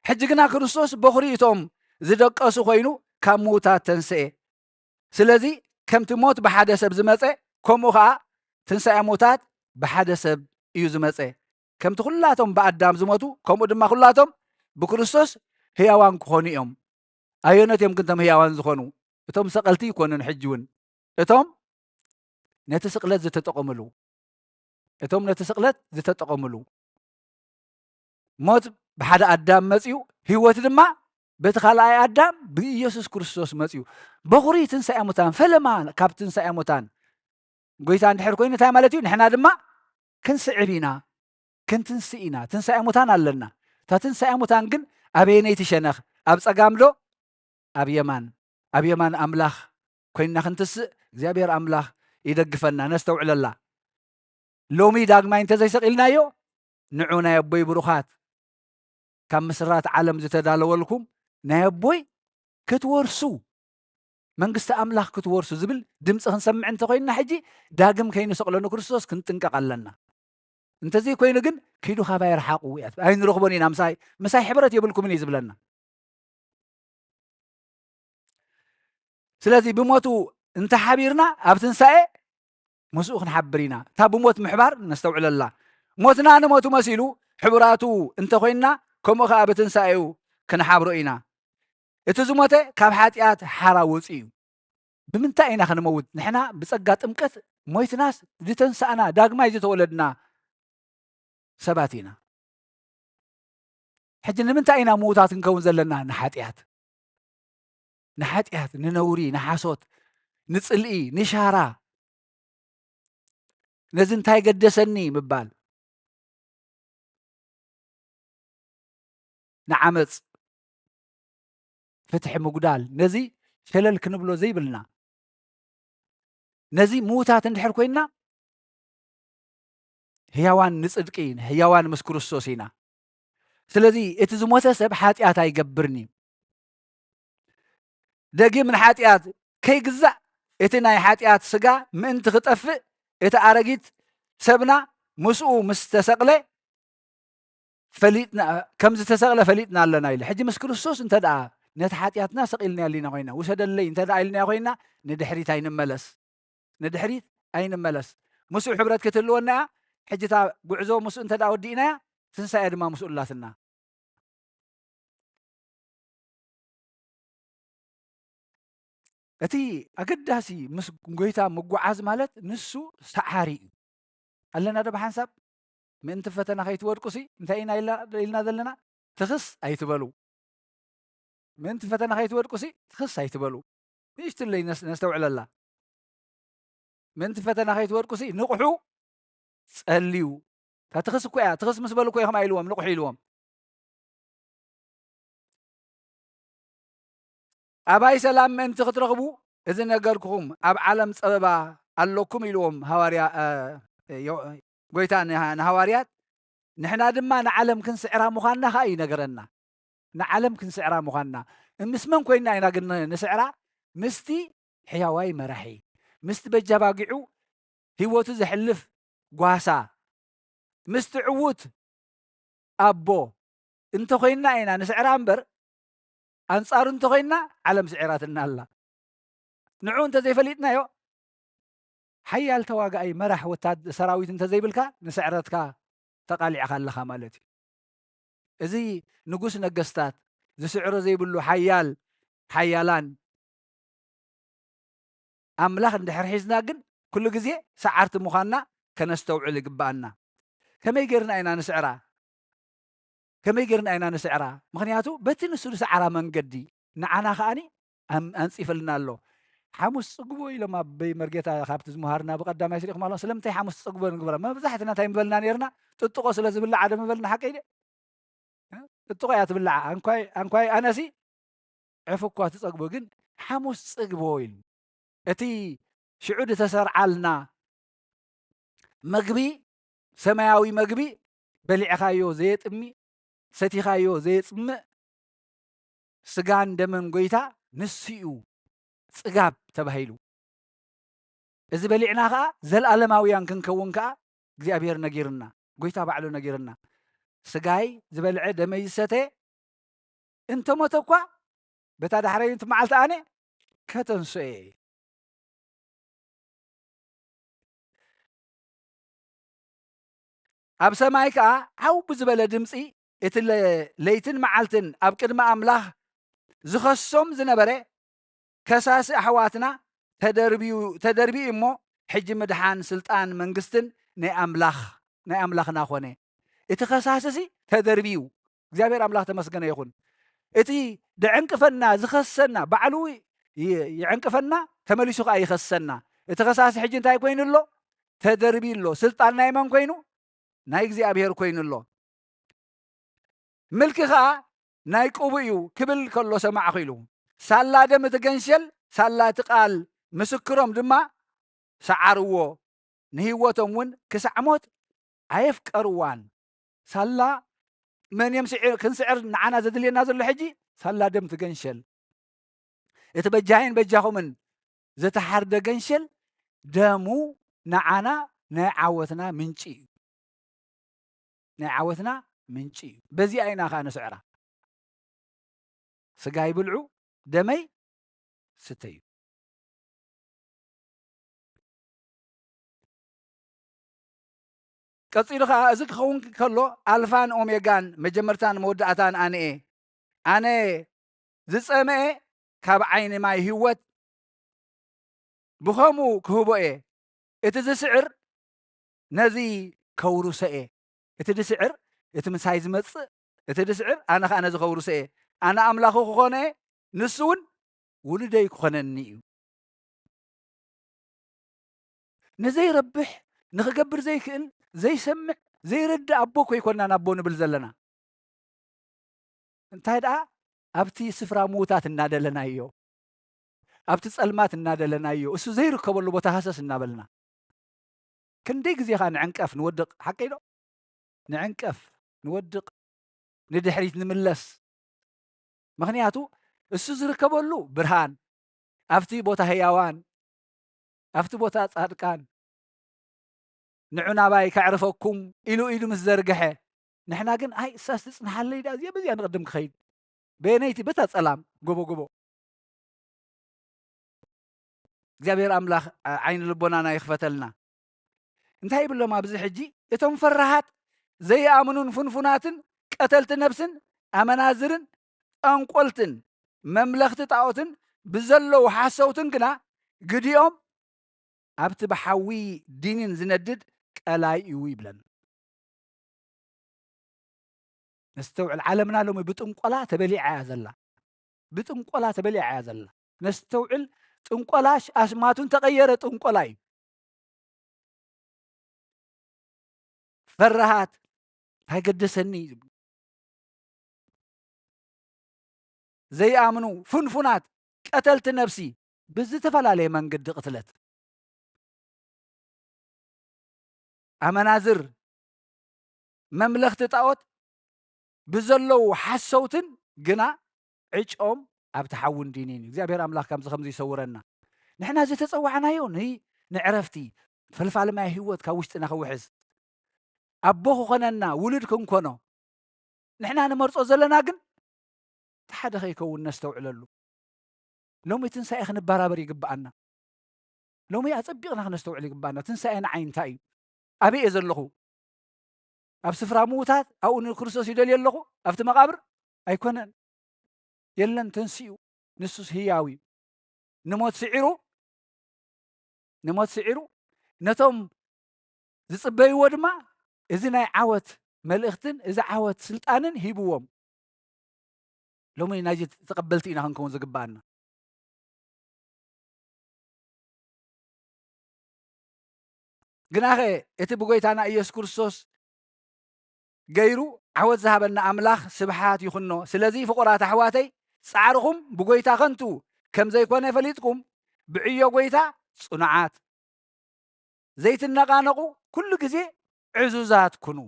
ሕጂ ግና ክርስቶስ በኹሪ እቶም ዝደቀሱ ኮይኑ ካብ ምዉታት ተንስኤ። ስለዚ ከምቲ ሞት ብሓደ ሰብ ዝመጸ፣ ከምኡ ኸኣ ትንሳኤ ሙታት ብሓደ ሰብ እዩ ዝመጸ። ከምቲ ኩላቶም ብኣዳም ዝሞቱ፣ ከምኡ ድማ ኩላቶም ብክርስቶስ ህያዋን ክኾኑ እዮም። ኣየኖት እዮም ግን እቶም ህያዋን ዝኾኑ? እቶም ሰቐልቲ ኣይኮኑን። ሕጂ እውን እቶም ነቲ ስቕለት ዝተጠቐምሉ፣ እቶም ነቲ ስቕለት ዝተጠቐምሉ፣ ሞት ብሓደ ኣዳም መጽዩ፣ ህይወት ድማ በቲ ካልኣይ ኣዳም ብኢየሱስ ክርስቶስ መጽዩ። በኹሪ ትንሳኤ ሙታን፣ ፈለማ ካብ ትንሳኤ ሙታን ጎይታ እንድሕር ኮይኑ እንታይ ማለት እዩ? ንሕና ድማ ክንስዕብ ኢና፣ ክንትንስእ ኢና። ትንሳኤ ሙታን ኣለና። እታ ትንሳኤ ሙታን ግን ኣበየነይቲ ሸነኽ? ኣብ ጸጋም ዶ ኣብ የማን? ኣብ የማን ኣምላኽ ኮይንና ክንትስእ እግዚኣብሔር ኣምላኽ ይደግፈና። ነስተውዕለላ። ሎሚ ዳግማይ እንተዘይሰቒልናዮ፣ ንዑ ናይ ኣቦይ ብሩኻት፣ ካብ ምስራት ዓለም ዝተዳለወልኩም ናይ ኣቦይ ክትወርሱ፣ መንግስቲ ኣምላኽ ክትወርሱ ዝብል ድምፂ ክንሰምዕ እንተኮይንና፣ ሕጂ ዳግም ከይንሰቕሎ ንክርስቶስ ክንጥንቀቕ ኣለና። እንተዘይኮይኑ ግን፣ "ኪዱ ካባይ ርሓቑ፣ ኣይንረኽቦን ኢና፣ ምሳይ፣ ምሳይ ሕብረት የብልኩምን" እዩ ዝብለና። ስለዚ ብሞቱ እንተሓቢርና፣ ኣብ ትንሳኤ ምስኡ ክንሓብር ኢና። እታ ብሞት ምሕባር ነስተውዕለላ። ሞትና ንሞቱ መሲሉ ሕቡራቱ እንተኾይንና፣ ከምኡ ኸኣ ብትንሳኤኡ ክንሓብሮ ኢና። እቲ ዝሞተ ካብ ሓጢኣት ሓራ ወፂኡ እዩ። ብምንታይ ኢና ክንመውት? ንሕና ብጸጋ ጥምቀት ሞይትናስ ዝተንሳእና፣ ዳግማይ ዝተወለድና ሰባት ኢና። ሕጂ ንምንታይ ኢና ምዉታት ክንከውን ዘለና? ንሓጢኣት፣ ንሓጢኣት፣ ንነውሪ፣ ንሓሶት፣ ንጽልኢ፣ ንሻራ፣ ነዚ እንታይ ገደሰኒ ምባል፣ ንዓመጽ፣ ፍትሒ ምጉዳል፣ ነዚ ሸለል ክንብሎ ዘይብልና። ነዚ ምዉታት እንድሕር ኮይንና፣ ህያዋን ንጽድቂ፣ ህያዋን ምስ ክርስቶስ ኢና። ስለዚ እቲ ዝሞተ ሰብ ሓጢኣት ኣይገብርን እዩ። ደጊም ንሓጢኣት ከይግዛእ፣ እቲ ናይ ሓጢኣት ስጋ ምእንቲ ክጠፍእ፣ እቲ ኣረጊት ሰብና ምስኡ ምስ ተሰቕለ፣ ፈሊጥና፣ ከም ዝተሰቕለ ፈሊጥና ኣለና ኢሉ። ሕጂ ምስ ክርስቶስ እንተ ደኣ ነቲ ሓጢኣትና ሰቒልናዮ ኣሊና ኮይና፣ "ውሰደለይ" እንተ ደኣ ኢልናዮ ኮይና፣ ንድሕሪት ኣይንመለስ። ንድሕሪት ኣይንመለስ። ምስኡ ሕብረት ክትህልወና እያ። ሕጂ እታ ጉዕዞ ምስኡ እንተ ደኣ ወዲእናያ፣ ትንሳኤ ድማ ምስኡ ኣላትና። እቲ ኣገዳሲ ምስ ጎይታ ምጉዓዝ ማለት ንሱ ሰዓሪ እዩ። ኣለና ዶ ብሓንሳብ? ምእንቲ ፈተና ከይትወድቁሲ እንታይ ኢና ኢልና፣ ኢልና ዘለና? ትኽስ ኣይትበሉ። ምእንቲ ፈተና ከይትወድቁሲ ትኽስ ኣይትበሉ። ንእሽትለይ ነስ-፣ ነስተውዕለላ። ምእንቲ ፈተና ከይትወድቁሲ ንቕሑ፣ ጸልዩ። እታ ትኽስ እኮ እያ። ትኽስ ምስ በሉ እኮ እዮም ከምኣ ኢልዎም፣ ንቕሑ ኢልዎም። ኣባይ ሰላም ምእንቲ ክትረኽቡ እዚ ነገርኩኹም፣ ኣብ ዓለም ጸበባ ኣለኩም ኢልዎም ሃዋርያ፣ እ፣ ዮ-፣ ጎይታ ንሃ-፣ ንሃዋርያት። ንሕና ድማ ንዓለም ክንስዕራ ምዃንና ኸኣ ይነገረና። ንዓለም ክንስዕራ ምዃንና። ምስ መን ኮይንና ኢና ግን ንስዕራ? ምስቲ ሕያዋይ መራሒ፣ ምስቲ በጃ ባጊዑ ህይወቱ ዘሕልፍ ጓሳ፣ ምስቲ ዕዉት ኣቦ እንተኾይንና ኢና ንስዕራ እምበር፣ ኣንጻሩ እንተኾይንና ዓለም ስዒራትና ኣላ። ንዕኡ እንተዘይፈሊጥናዮ፣ ሓያል ተዋጋኣይ መራሕ ወታደ-፣ ሰራዊት እንተዘይብልካ፣ ንስዕረትካ ተቓሊዕካ ኣለኻ ማለት እዩ። እዚ ንጉስ ነገስታት፣ ዝስዕሮ ዘይብሉ ሓያል ሓያላን ኣምላኽ እንድሕር ሒዝና ግን፣ ኩሉ ግዜ ሰዓርቲ ምዃንና ከነስተውዕል ይግብኣና። ከመይ ጌርና ኢና ንስዕራ? ከመይ ጌርና ኢና ንስዕራ? ምኽንያቱ በቲ ንሱ ዝሰዓራ መንገዲ ንዓና ከኣኒ ኣም-፣ ኣንጺፈልና ኣሎ። ሓሙስ ጽግቦ ኢሎም ኣቦይ መርጌታ ካብቲ ዝመሃርና ብቐዳማይ ስሪቕኩም ኣለኹም። ስለምንታይ ሓሙስ ጽግቦ ንግበራ? መብዛሕትና እንታይ ምበልና ኔርና? ጥጥቖ ስለ ዝብላዕ ዶ ምበልና፣ ሓቀይ ድየ? እ? ጥጥቖ እያ ትብላዓ። ኣንኳይ፣ ኣንኳይ ኣነሲ ዕፍ እኳ ትጸግቦ፣ ግን ሓሙስ ጽግቦ ኢሉ። እቲ ሽዑ ዝተሰርዓልና መግቢ፣ ሰማያዊ መግቢ፣ በሊዕኻዮ ዘየጥሚ፣ ሰቲኻዮ ዘየጽምእ፣ ስጋን ደምን ጎይታ ንሱ እዩ ጽጋብ ተባሂሉ። እዚ በሊዕና ኸኣ ዘለኣለማውያን ክንከውን ከኣ እግዚኣብሔር ነጊርና፣ ጎይታ ባዕሉ ነጊርና። "ስጋይ ዝበልዐ ደመይ ዝሰተ እንተሞተ እኳ፣ በታ ዳሕረይቲ መዓልቲ ኣነ ከተንስኦ እየ." ኣብ ሰማይ ከኣ ዓው ብዝበለ ድምጺ፣ እቲ ለ-፣ ለይትን መዓልትን ኣብ ቅድሚ ኣምላኽ ዝኸሶም ዝነበረ ከሳሲ ኣሕዋትና ተደርብዩ፣ ተደርብዩ እሞ፣ ሕጂ ምድሓን፣ ስልጣን፣ መንግስትን ናይ ኣምላኽ፣ ናይ ኣምላኽና ኾነ። እቲ ከሳሲሲ ተደርብዩ። እግዚኣብሔር ኣምላኽ ተመስገነ ይኹን። እቲ ደዕንቅፈና፣ ዝኸሰና፣ ባዕሉ ይ-፣ ይዕንቅፈና፣ ተመሊሱ ኸኣ ይኸሰና። እቲ ከሳሲ ሕጂ እንታይ ኮይኑ ኣሎ? ተደርብዩ ኣሎ። ስልጣን ናይ መን ኮይኑ? ናይ እግዚኣብሔር ኮይኑ ኣሎ። ምልኪ ኸኣ ናይ ቅቡእ እዩ ክብል ከሎ ሰማዕኹ ኢሉ። ሳላ ደም እቲ ገንሸል፣ ሳላ እቲ ቃል ምስክሮም ድማ ሰዓርዎ። ንህይወቶም እውን ክሳዕ ሞት ኣየፍቀርዋን። ሳላ መን እዮም ስዒ-፣ ክንስዕር ንዓና ዘድልየና ዘሎ ሕጂ? ሳላ ደም እቲ ገንሸል። እቲ በጃይን በጃኹምን ዝተሓርደ ገንሸል ደሙ ንዓና ናይ ዓወትና ምንጪ እዩ። ናይ ዓወትና ምንጪ እዩ። በዚኣ ኢና ኸኣ ንስዕራ። "ስጋይ ብልዑ፣ ደመይ ስተዩ." ቀጺሉ ኸኣ፣ "እዚ ክኸውን ከሎ፣ ኣልፋን ኦሜጋን፣ መጀመርታን መወዳእታን ኣነ እየ። ኣነ ዝጸምኤ ካብ ዓይኒ ማይ ህይወት ብኸምኡ ክህቦ እየ። እቲ ዝስዕር ነዚ ከውርሶ እየ። እቲ ዝስዕር፣ እቲ ምሳይ ዝመጽእ፣ እቲ ዝስዕር፣ ኣነ ኸኣ ነዚ ከውርሶ እየ። ኣነ ኣምላኹ ክኾነ እየ፣ ንሱ እውን ውሉደይ ክኾነኒ እዩ." ንዘይረብሕ፣ ንኽገብር ዘይክእል፣ ዘይሰምዕ፣ ዘይረድእ ኣቦ እኮ ኣይኮንናን ኣቦ ንብል ዘለና። እንታይ ደኣ፣ ኣብቲ ስፍራ ምዉታት እናደለናዮ፣ ኣብቲ ጸልማት እናደለናዮ፣ እሱ ዘይርከበሉ ቦታ ሃሰስ እናበልና፣ ክንደይ ግዜ ኸኣ ንዕንቀፍ፣ ንወድቕ፣ ሓቀይ ዶ? ንዕንቀፍ፣ ንወድቕ፣ ንድሕሪት ንምለስ። ምኽንያቱ እሱ ዝርከበሉ ብርሃን፣ ኣብቲ ቦታ ህያዋን፣ ኣብቲ ቦታ ጻድቃን፣ "ንዑ ናባይ ከዕርፈኩም" ኢሉ ኢዱ ምስ ዘርግሐ፣ ንሕና ግን፣ "ኣይ፣ እሳስ ትጽንሓለይ ድያ? እዚኣ በዚኣ ንቕድም ክኸይድ። በየነይቲ?" በታ ጸላም፣ ጎቦ ጎቦ። እግዚኣብሔር ኣምላኽ ዓ-፣ ዓይኒ ልቦናና ይኽፈተልና። እንታይ ይብሎም ኣብዚ ሕጂ? "እቶም ፈራሃት፣ ዘይኣምኑን ፍንፉናትን፣ ቀተልቲ ነብስን፣ ኣመናዝርን፣ ጠንቆልትን፣ መምለኽቲ ጣኦትን፣ ብዘለዉ ሓሰውትን ግና ግዲኦም ኣብቲ ብሓዊ ዲኒን ዝነድድ ቀላይ እዩ ይብለና። ነስተውዕል፣ ዓለምና ሎሚ ብጥንቆላ ተበሊዓ እያ ዘላ። ብጥንቆላ ተበሊዓ እያ ዘላ። ነስተውዕል፣ ጥንቆላ ኣሽማቱ እንተቐየረ ጥንቆላ እዩ። ፈራሃት፣ እንታይ ገደሰኒ ዝብሉ፣ ዘይኣምኑ፣ ፍንፉናት፣ ቀተልቲ ነብሲ፣ ብዝተፈላለየ መንገዲ ቅትለት፣ ኣመናዝር፣ መምለኽቲ ጣኦት ብዘለዉ ሓሰውትን ግና ዕጭኦም ኣብቲ ሓውን ዲኒን እዩ። እግዚኣብሔር ኣምላኽ ከምዚ ከምዚ ይሰውረና። ንሕና ዝተጸዋዕናዮ ን-፣ ንዕረፍቲ፣ ፈልፋሊ ማይ ህይወት ካብ ውሽጥና ክውሕዝ፣ ኣቦ ክኾነና፣ ውሉድ ክንኮኖ፣ ንሕና ንመርጾ ዘለና ግን እቲ ሓደ ከይከውን ነስተውዕለሉ። ሎሚ ትንሳኤ ክንበራበር ይግብኣና። ሎሚ ኣጸቢቕና ክነስተውዕል ይግብኣና። ትንሳኤ ንዓይ እንታይ እዩ? ኣበይ እየ ዘለኹ? ኣብ ስፍራ ምዉታት ኣብኡ ንክርስቶስ ይደልዮ ኣለኹ? ኣብቲ መቓብር? ኣይኮነን። የለን፣ ተንሲኡ። ንሱስ ህያው እዩ። ንሞት ስዒሩ፣ ንሞት ስዒሩ፣ ነቶም ዝጽበይዎ ድማ እዚ ናይ ዓወት መልእኽትን እዚ ዓወት ስልጣንን ሂብዎም። ሎሚ ናይዚ ተቐበልቲ ኢና ክንከውን ዝግብኣና። ግናኸ እቲ ብጎይታና ኢየሱስ ክርስቶስ ገይሩ ዓወት ዝሃበና ኣምላኽ ስብሓት ይኹኖ። ስለዚ ፍቑራት ኣሕዋተይ፣ ጻዕርኹም ብጎይታ ከንቱ ከም ዘይኮነ ፈሊጥኩም፣ ብዕዮ ጎይታ ጽኑዓት፣ ዘይትነቓነቑ፣ ኩሉ ግዜ ዕዙዛት ኩኑ።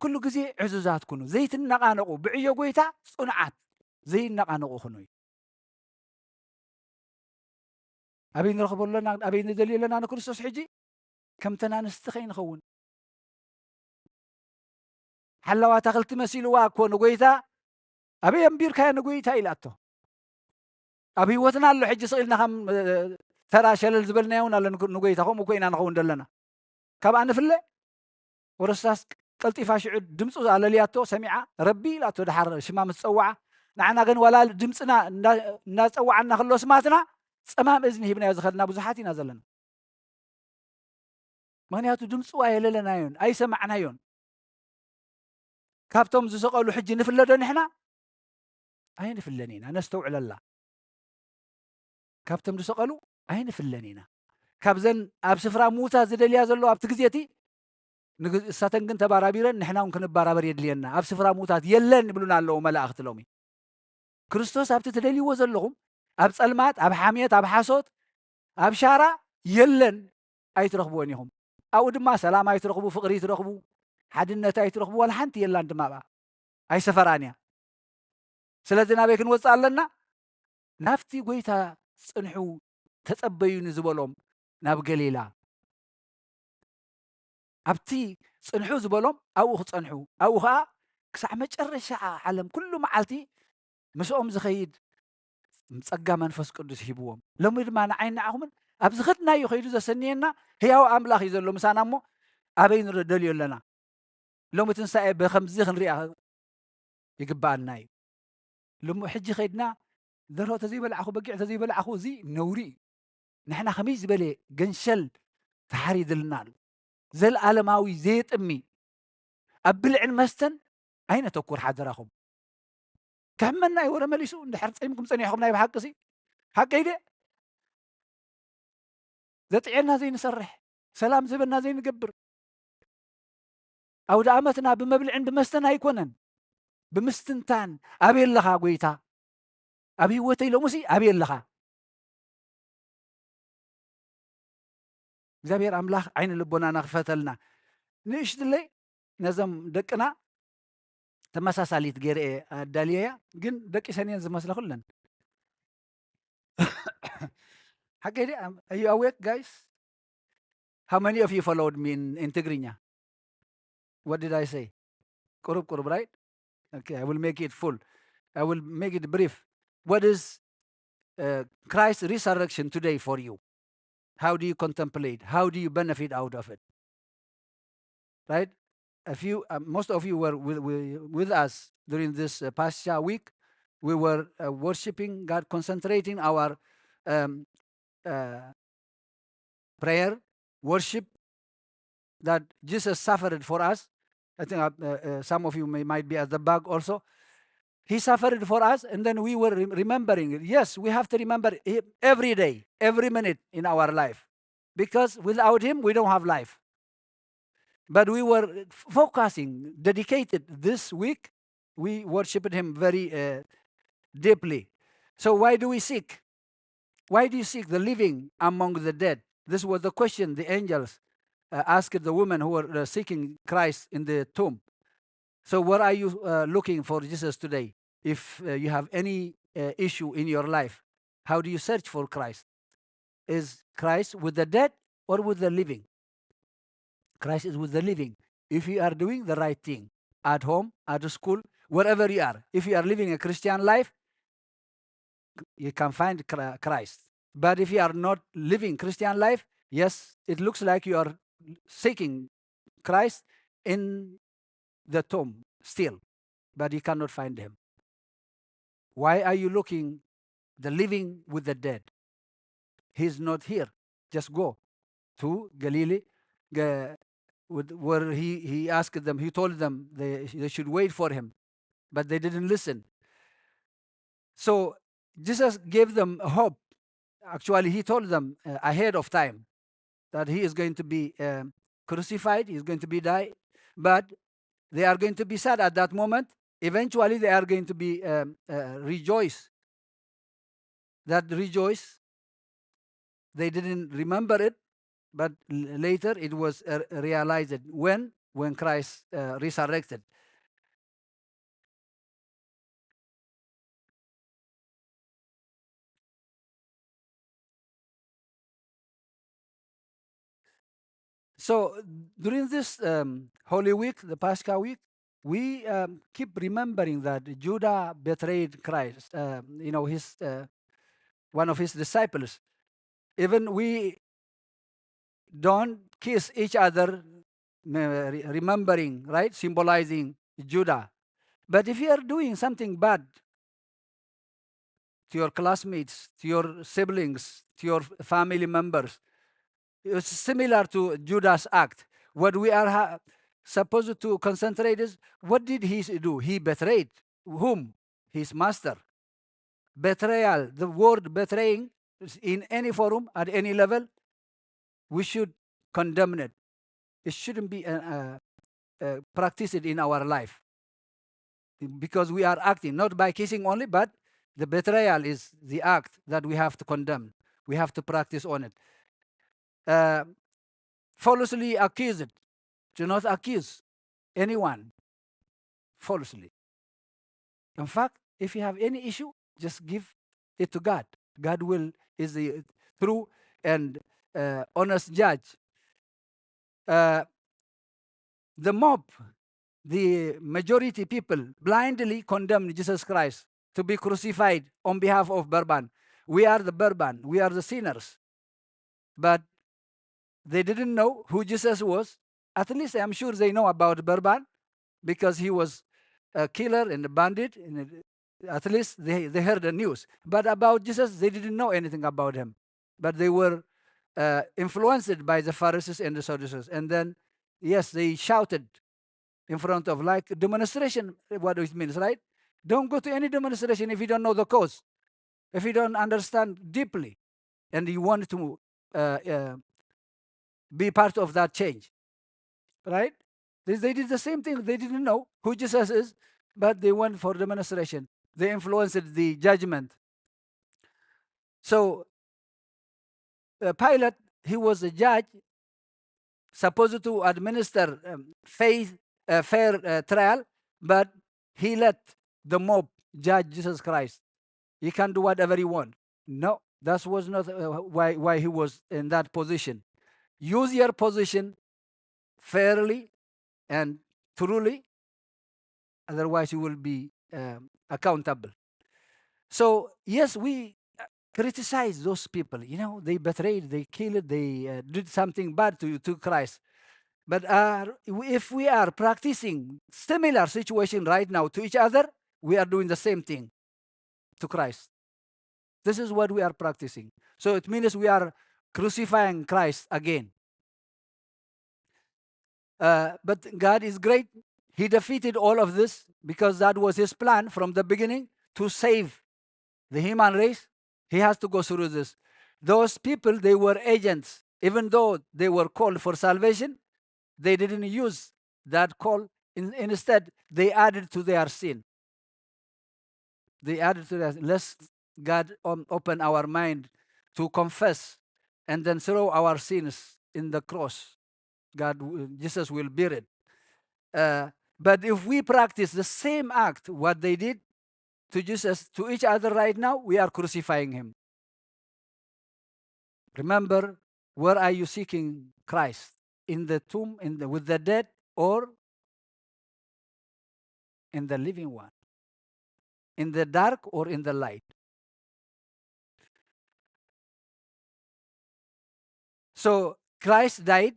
ኩሉ ግዜ ዕዙዛት ኩኑ፣ ዘይትነቓነቑ፣ ብዕዮ ጎይታ ጽኑዓት፣ ዘይነቓነቑ ኩኑ እዩ። ኣበይ ንረኽቦ ኣለና? ኣበይ ንደልዮ ኣለና ንክርስቶስ? ሕጂ ከምተን ኣንስቲ ከይንኸውን። ሓላዋ ኣታኽልቲ መሲልዋ እኮ ንጎይታ፣ ኣበይ ኣንቢርካዮ ንጎይታ ኢላቶ። ኣብ ህይወትና ኣሎ ሕጂ ስቕ ኢልና ከም፣ እ፣ ተራ ሸለል ዝበልናዮ እውን ኣሎ ንግ-፣ ንጎይታ። ከምኡ እኮ ኢና ንኸውን ዘለና። ካብኣ ንፍለ? ወረስታስ ቀልጢፋ ሽዑ ድምፁ ኣለልያቶ ሰሚዓ፣ ረቢ ኢላቶ። ደሓር ሽማ ምስ ጸውዓ፣ ንዓና ግን ዋላ ድምፅና እንዳ-፣ እንዳጸዋዓና ከሎ ስማትና ጸማም እዝኒ ሂብናዮ ዝኸድና ብዙሓት ኢና ዘለና። ምኽንያቱ ድምፁ ኣየለለናዮን ኣይሰማዕናዮን። ካብቶም ዝሰቐሉ ሕጂ ንፍለዶ ንሕና? ኣይንፍለን ኢና፣ ነስተውዕለላ። ካብቶም ዝሰቐሉ ኣይንፍለን ኢና። ካብዘን ኣብ ስፍራ ምዉታት ዝደልያ ዘለዋ ኣብቲ ግዜ እቲ፣ ንግ-፣ እሳተን ግን ተባራቢረን፣ ንሕና እውን ክንባራበር የድልየና። ኣብ ስፍራ ምዉታት የለን ይብሉና ኣለዉ መላእኽቲ ሎሚ። ክርስቶስ ኣብቲ ትደልይዎ ዘለኹም፣ ኣብ ጸልማት፣ ኣብ ሓምየት፣ ኣብ ሓሶት፣ ኣብ ሻራ የለን፣ ኣይትረኽብዎን ኢኹም። ኣብኡ ድማ ሰላም ኣይትረኽቡ፣ ፍቕሪ ኣይትረኽቡ፣ ሓድነት ኣይትረኽቡ፣ ዋላ ሓንቲ የላን ድማ ኣብኣ። ኣይሰፈራን እያ። ስለዚ ናበይ ክንወጽእ ኣለና? ናብቲ ጐይታ ጽንሑ፣ ተጸበዩኒ ዝበሎም ናብ ገሊላ። ኣብቲ ጽንሑ ዝበሎም ኣብኡ ክጸንሑ፣ ኣብኡ ኸኣ ክሳዕ መጨረሻ ዓለም ኩሉ መዓልቲ ምስኦም ዝኸይድ ጸጋ መንፈስ ቅዱስ ሂብዎም። ሎሚ ድማ ንዓይን ንዓኹምን ኣብ ዝኸድናዮ ከይዱ ዘሰንየና ህያው ኣምላኽ እዩ ዘሎ ምሳና እሞ ኣበይ ንደልዮ ኣለና? ሎሚ ትንሳኤ ብኸምዚ ክንሪኣ ይግብኣና እዩ። ሎሚ ሕጂ ከይድና ደርሆ ተዘይበላዕኹ፣ በጊዕ ተዘይበላዕኹ፣ እዚ ነውሪ እዩ። ንሕና ከመይ ዝበለ ገንሸል ተሓሪድልና ኣሎ። ዘለኣለማዊ ዘየጥሚ ኣብ ብልዕን መስተን ኣይነተኩር ሓደራኹም። ክሕመና እዩ ወረ መሊሱ፣ እንድሕር ጸሚምኩም ጸኒሕኩም ናይ ብሓቂ ሲ። ሓቀይ ድየ? ዘጥዕየና ዘይንሰርሕ፣ ሰላም ዝህበና ዘይንገብር፣ ኣውደ ዓመትና ብመብልዕን ብመስተን ኣይኮነን፣ ብምስትንታን። ኣበይ ኣለኻ ጐይታ? ኣብ ህይወተይ ሎምሲ ኣበይ ኣለኻ? እግዚኣብሔር ኣምላኽ ዓይኒ ልቦናና ክፈተልና። ንእሽትለይ ነዞም ደቅና ተመሳሳሊት ገይረ እየ ኣዳልየያ፣ ግን ደቂሰን እየን ዝመስላ ኩለን። ሓቀይ ድየ? Are you awake, guys? How many of you followed me in, in ትግርኛ? What did I say? ቁሩብ ቁሩብ፣ right? Okay, I will make it full. I will make it brief. What is, uh, Christ's resurrection today for you? How do you contemplate? How do you benefit out of it? Right? A few, uh, most of you were with, with, with us during this, uh, Pascha week. We were uh, worshiping God, concentrating our um, uh, prayer, worship that Jesus suffered for us. I think uh, uh, some of you may, might be at the back also. He suffered for us, and then we were re- remembering it. Yes, we have to remember Him every day, every minute in our life, because without Him, we don't have life. But we were focusing, dedicated this week. We worshipped Him very uh, deeply. So why do we seek? Why do you seek the living among the dead? This was the question the angels uh, asked the women who were uh, seeking Christ in the tomb. So where are you uh, looking for Jesus today? If uh, you have any uh, issue in your life, how do you search for Christ? Is Christ with the dead or with the living? Christ is with the living. If you are doing the right thing at home, at school, wherever you are, if you are living a Christian life, you can find Chri- Christ. But if you are not living Christian life, yes, it looks like you are seeking Christ in the tomb still, but you cannot find Him. Why are you looking the living with the dead? He's not here. Just go to Galilee, where he, he asked them, he told them they, they should wait for Him, but they didn't listen. So Jesus gave them a hope. Actually, He told them uh, ahead of time that He is going to be um, crucified, He's going to be died, but they are going to be sad at that moment. Eventually, they are going to be um, uh, rejoice. That rejoice, they didn't remember it, but later it was uh, realized when when Christ uh, resurrected. So during this um, Holy Week, the Pascha week, we um, keep remembering that Judah betrayed Christ, uh, you know, his uh, one of his disciples. Even we don't kiss each other, remembering, right, symbolizing Judah. But if you are doing something bad to your classmates, to your siblings, to your family members, it's similar to Judah's act. What we are ha- supposed to concentrate is, what did he do? He betrayed whom? His master. Betrayal, the word betraying, in any forum, at any level, we should condemn it. It shouldn't be uh, uh, uh, practiced in our life, because we are acting not by kissing only, but the betrayal is the act that we have to condemn. We have to practice on it. Uh, falsely accused. Do not accuse anyone falsely. In fact, if you have any issue, just give it to God. God will is the true and uh, honest judge. Uh, the mob, the majority people blindly condemned Jesus Christ to be crucified on behalf of Barban. We are the Barban. We are the sinners. But they didn't know who Jesus was. At least I'm sure they know about Barban, because he was a killer and a bandit. And at least they, they heard the news. But about Jesus, they didn't know anything about him. But they were uh, influenced by the Pharisees and the Sadducees. And then, yes, they shouted in front of, like, demonstration, what it means, right? Don't go to any demonstration if you don't know the cause, if you don't understand deeply, and you want to uh, uh, be part of that change, right? They, they did the same thing. They didn't know who Jesus is, but they went for demonstration. They influenced the judgment. So uh, Pilate, he was a judge supposed to administer um, faith, uh, fair uh, trial, but he let the mob judge Jesus Christ. He can do whatever he wants. No, that was not uh, why, why he was in that position. Use your position fairly and truly, otherwise you will be um, accountable. So yes, we uh, criticize those people. You know, they betrayed, they killed, they uh, did something bad to, to Christ. But uh, if we are practicing similar situation right now to each other, we are doing the same thing. to Christ. This is what we are practicing. So it means we are crucifying Christ again. Uh, but God is great. He defeated all of this because that was his plan from the beginning to save the human race. He has to go through this. Those people, they were agents. Even though they were called for salvation, they didn't use that call. In, instead, they added to their sin. They added to that. Let's God um, open our mind to confess and then throw our sins in the cross. God, w- Jesus will bear it. Uh, but if we practice the same act, what they did to Jesus, to each other right now, we are crucifying him. Remember, where are you seeking Christ? In the tomb, in the, with the dead, or in the living one? In the dark or in the light? So Christ died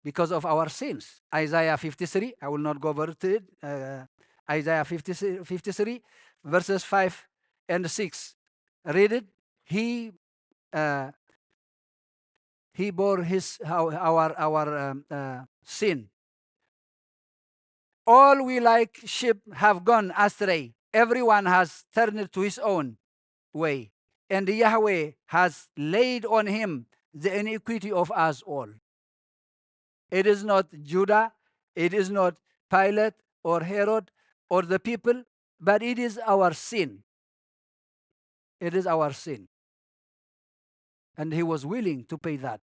because of our sins. Isaiah fifty-three, I will not go over to it. Uh, Isaiah fifty-three, fifty-three, verses five and six. Read it. He uh, he bore his our our, our um, uh, sin. All we like sheep have gone astray. Everyone has turned to his own way, and Yahweh has laid on him the iniquity of us all. It is not Judah, it is not Pilate or Herod or the people, but it is our sin. It is our sin. And he was willing to pay that.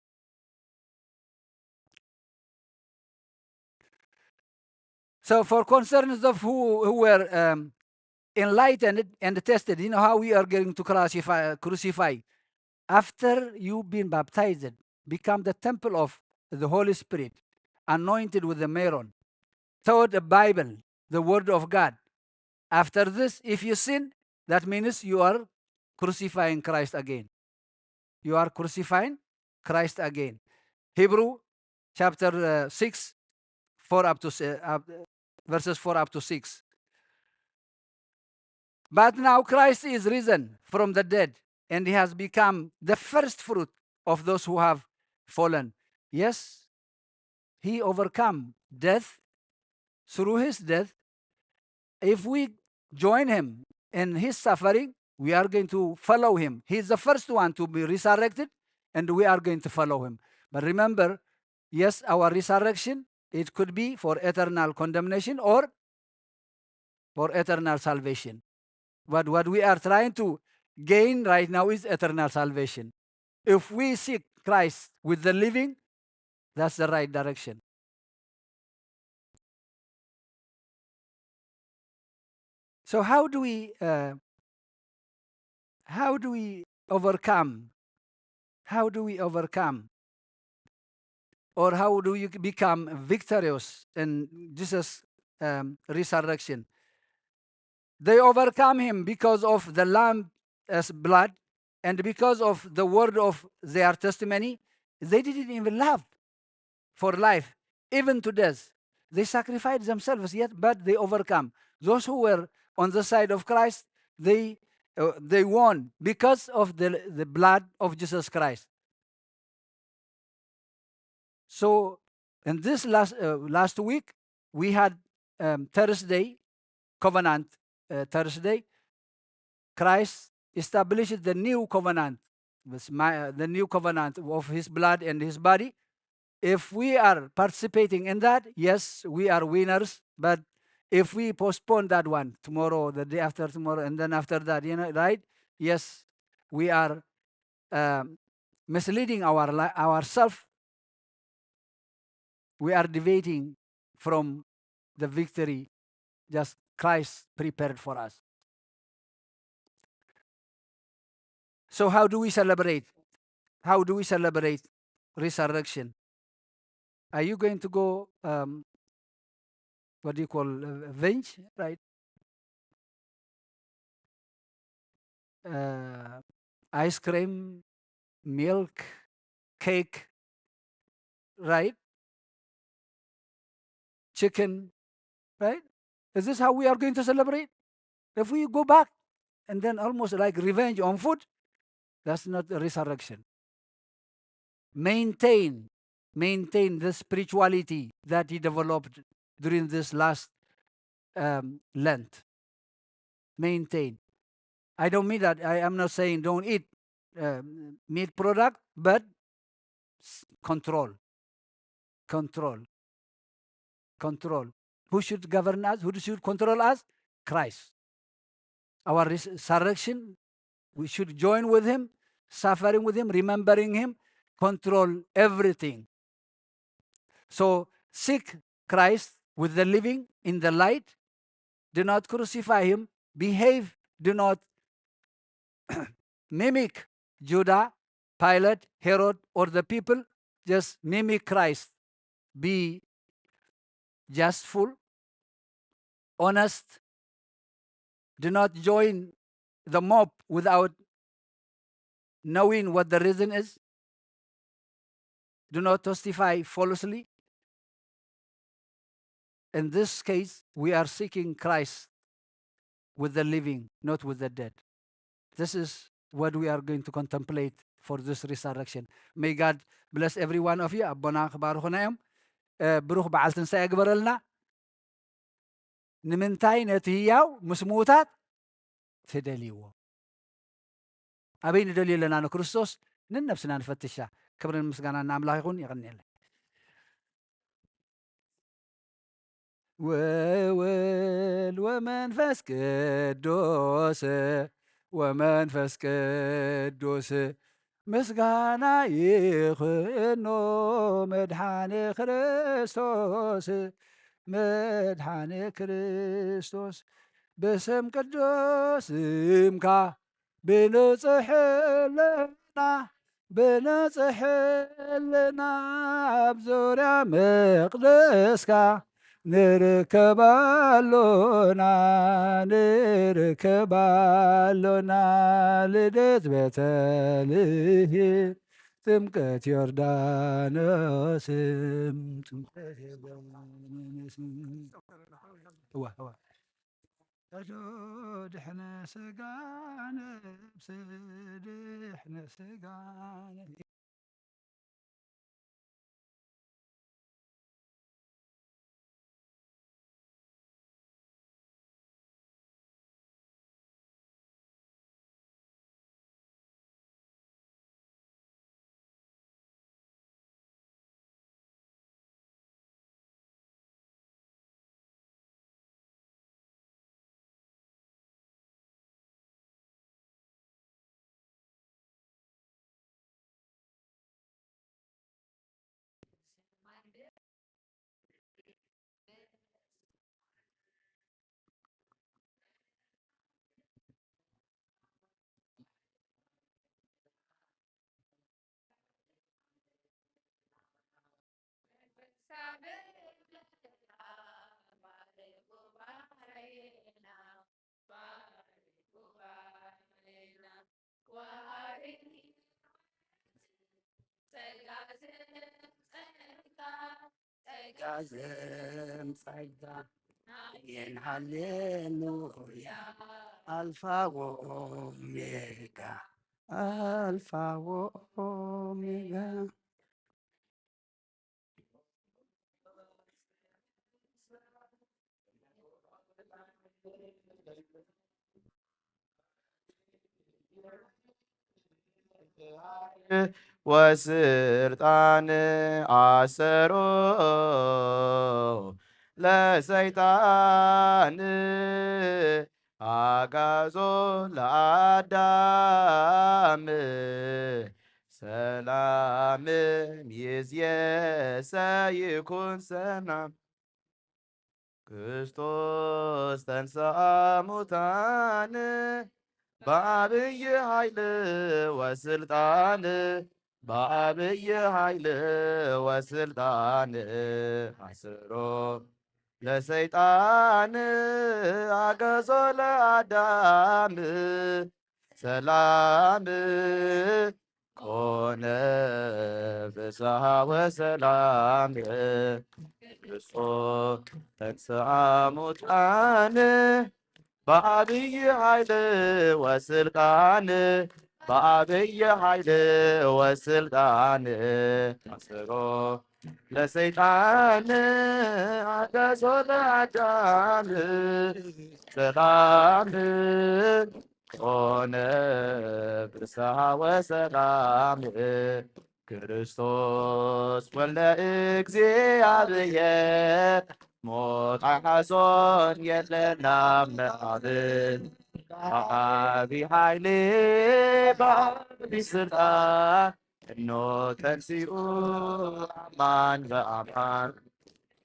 So, for concerns of who, who were um, enlightened and tested, you know how we are going to crucify, crucify. After you've been baptized, become the temple of the Holy Spirit, anointed with the meron, taught the Bible, the word of God. After this, if you sin, that means you are crucifying Christ again. You are crucifying Christ again. Hebrew chapter uh, six, four up to se- uh, verses four up to six. But now Christ is risen from the dead, and he has become the first fruit of those who have fallen. Yes, he overcome death through his death. If we join him in his suffering, we are going to follow him. He is the first one to be resurrected, and we are going to follow him. But remember, yes, our resurrection, it could be for eternal condemnation or for eternal salvation. But what we are trying to gain right now is eternal salvation. If we seek Christ with the living, that's the right direction. So how do we uh, how do we overcome? How do we overcome? Or how do you become victorious in Jesus' um, resurrection? They overcome him because of the Lamb's blood and because of the word of their testimony. They didn't even love for life, even to death. They sacrificed themselves yet, but they overcome. Those who were on the side of Christ, they uh, they won because of the, the blood of Jesus Christ. So in this last uh, last week, we had um, Thursday, covenant uh, Thursday. Christ established the new covenant, this my, uh, the new covenant of his blood and his body. If we are participating in that, yes, we are winners. But if we postpone that one tomorrow, the day after tomorrow, and then after that, you know, right? Yes, we are um, misleading our li- ourselves. We are deviating from the victory just Christ prepared for us. So how do we celebrate? How do we celebrate resurrection? Are you going to go um, what do you call uh, venge, right? Uh, ice cream, milk, cake, right? Chicken, right? Is this how we are going to celebrate? If we go back and then almost like revenge on food, that's not a resurrection. Maintain, maintain the spirituality that he developed during this last, um, Lent. Maintain. I don't mean that. I am not saying don't eat, uh, meat product, but s-, control, control, control. Who should govern us? Who should control us? Christ. Our resurrection, we should join with him, suffering with him, remembering him, control everything. So seek Christ with the living in the light. Do not crucify him. Behave. Do not mimic Judah, Pilate, Herod, or the people. Just mimic Christ. Be justful, honest. Do not join the mob without knowing what the reason is. Do not testify falsely. In this case, we are seeking Christ with the living, not with the dead. This is what we are going to contemplate for this resurrection. May God bless every one of you. ኣቦና ክባርኹና እዮም። እ፣ ብሩኽ በዓል ትንሳኤ ግበረልና። ንምንታይ ነቲ ህያው ምስ ምዉታት ትደልይዎ? ኣበይ ንደልዮ ኣለና ንክርስቶስ? ንነብስና ንፈትሻ። ክብርን ምስጋናን ንኣምላኽ ይኹን። የቐንየለይ። ወወልድ ወመንፈስ ቅዱስ፣ ወመንፈስ ቅዱስ ምስጋና ይኹኖ፣ መድሓኒ ክርስቶስ፣ መድሓኒ ክርስቶስ። ብስም ቅዱስ ስምካ ብንጽሕ ህልና፣ ብንጽሕ ህልና ኣብ ዙርያ መቕደስካ ንርከብ ኣሎና፣ ንርከብ ኣሎና። ልደት ቤተልሔም፣ ጥምቀት ዮርዳኖስ፣ ጥምቀት ዮርዳኖስ። እዋ፣ እዋ። እዶ ድሕነ ስጋ ነብሲ፣ ድሕነ ስጋ ነብሲ። ጸጋን ጸጋ። ኣሜን ሃሌሉያ። ኣልፋ ወኦሜጋ፣ ኣልፋ ወኦሜጋ። ወስልጣን ኣሰሮ ለሰይጣን ኣጋዞ ለኣዳም ሰላም ሚዝየሰ ይኩን ሰላም። ክርስቶስ ተንሥአ እሙታን በአብይ ኃይል ወስልጣን፣ በአብይ ኃይል ወስልጣን አስሮ ለሰይጣን አገዞ ለአዳም ሰላም ኮነ ፍስሐ ወሰላም። ክርስቶስ ተንሥአ እሙታን ብዓብይ ሓይሊ ወስልጣን፣ ብዓብይ ሓይሊ ወስልጣን፣ ኣሰሮ ለሰይጣን፣ ኣጋዞ ለኣዳም፣ ሰላም ኮነ፣ ፍስሓ ወሰላም። ክርስቶስ ወልደ እግዚኣብሔር፣ ሞት ኣይሓዞን የለን ናብ መቓብር። ብዓቢ ሓይሊ ብዓቢ ስልጣን፣ እኖ ተንሲኡ ኣማን ብኣማን።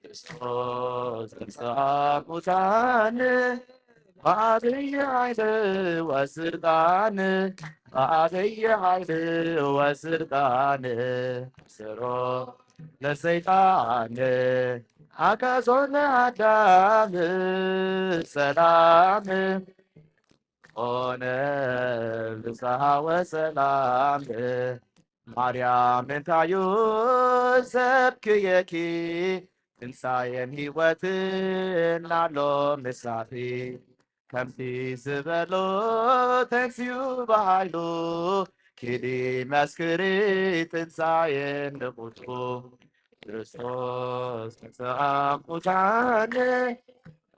ክርስቶስ ተንሥአ እሙታን፣ ብዓብይ ሓይሊ ወስልጣን፣ ብዓብይ ሓይሊ ወስልጣን፣ ኣሰሮ ለሰይጣን፣ ኣጋዞ ለኣዳም፣ ሰላም ኮነ፣ ፍስሓ ወሰላም። ማርያም እንታዩ ዘብክየኪ፣ ትንሳኤን ህይወትን ኣሎ ምሳኺ። ከምቲ ዝበሎ ተንሲኡ ብሃይሉ፣ ኪዲ መስክሪ ትንሳኤን ንቑቱ። ክርስቶስ ተንሥአ እሙታን፣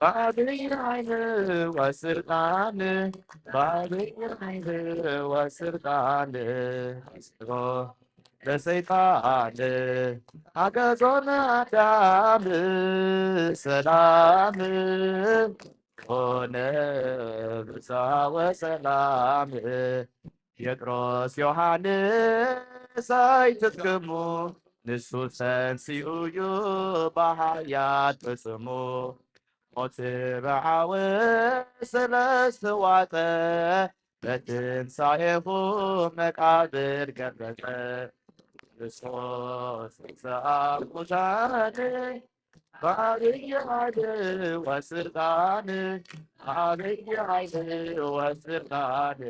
ብዓብይ ሓይሊ ወስልጣን፣ ብዓብይ ሓይሊ ወስልጣን፣ ኣስሮ ለሰይጣን፣ ኣጋዞ ለኣዳም፣ ሰላም ኮነ፣ ፍስሓ ወሰላም። ጴጥሮስ ዮሃንስ ኣይትድክሙ፣ ንሱ ተንሲኡ እዩ ብሓያል ፍጹሙ። ሞት ብዓወት ስለ ዝተዋጠ፣ በትንሳኤኹ መቃብር ገልበጠ። ክርስቶስ ተንሥአ እሙታን፣ ብዓብይ ሓይሊ ወስልጣን፣ ብዓብይ ሓይሊ ወስልጣን፣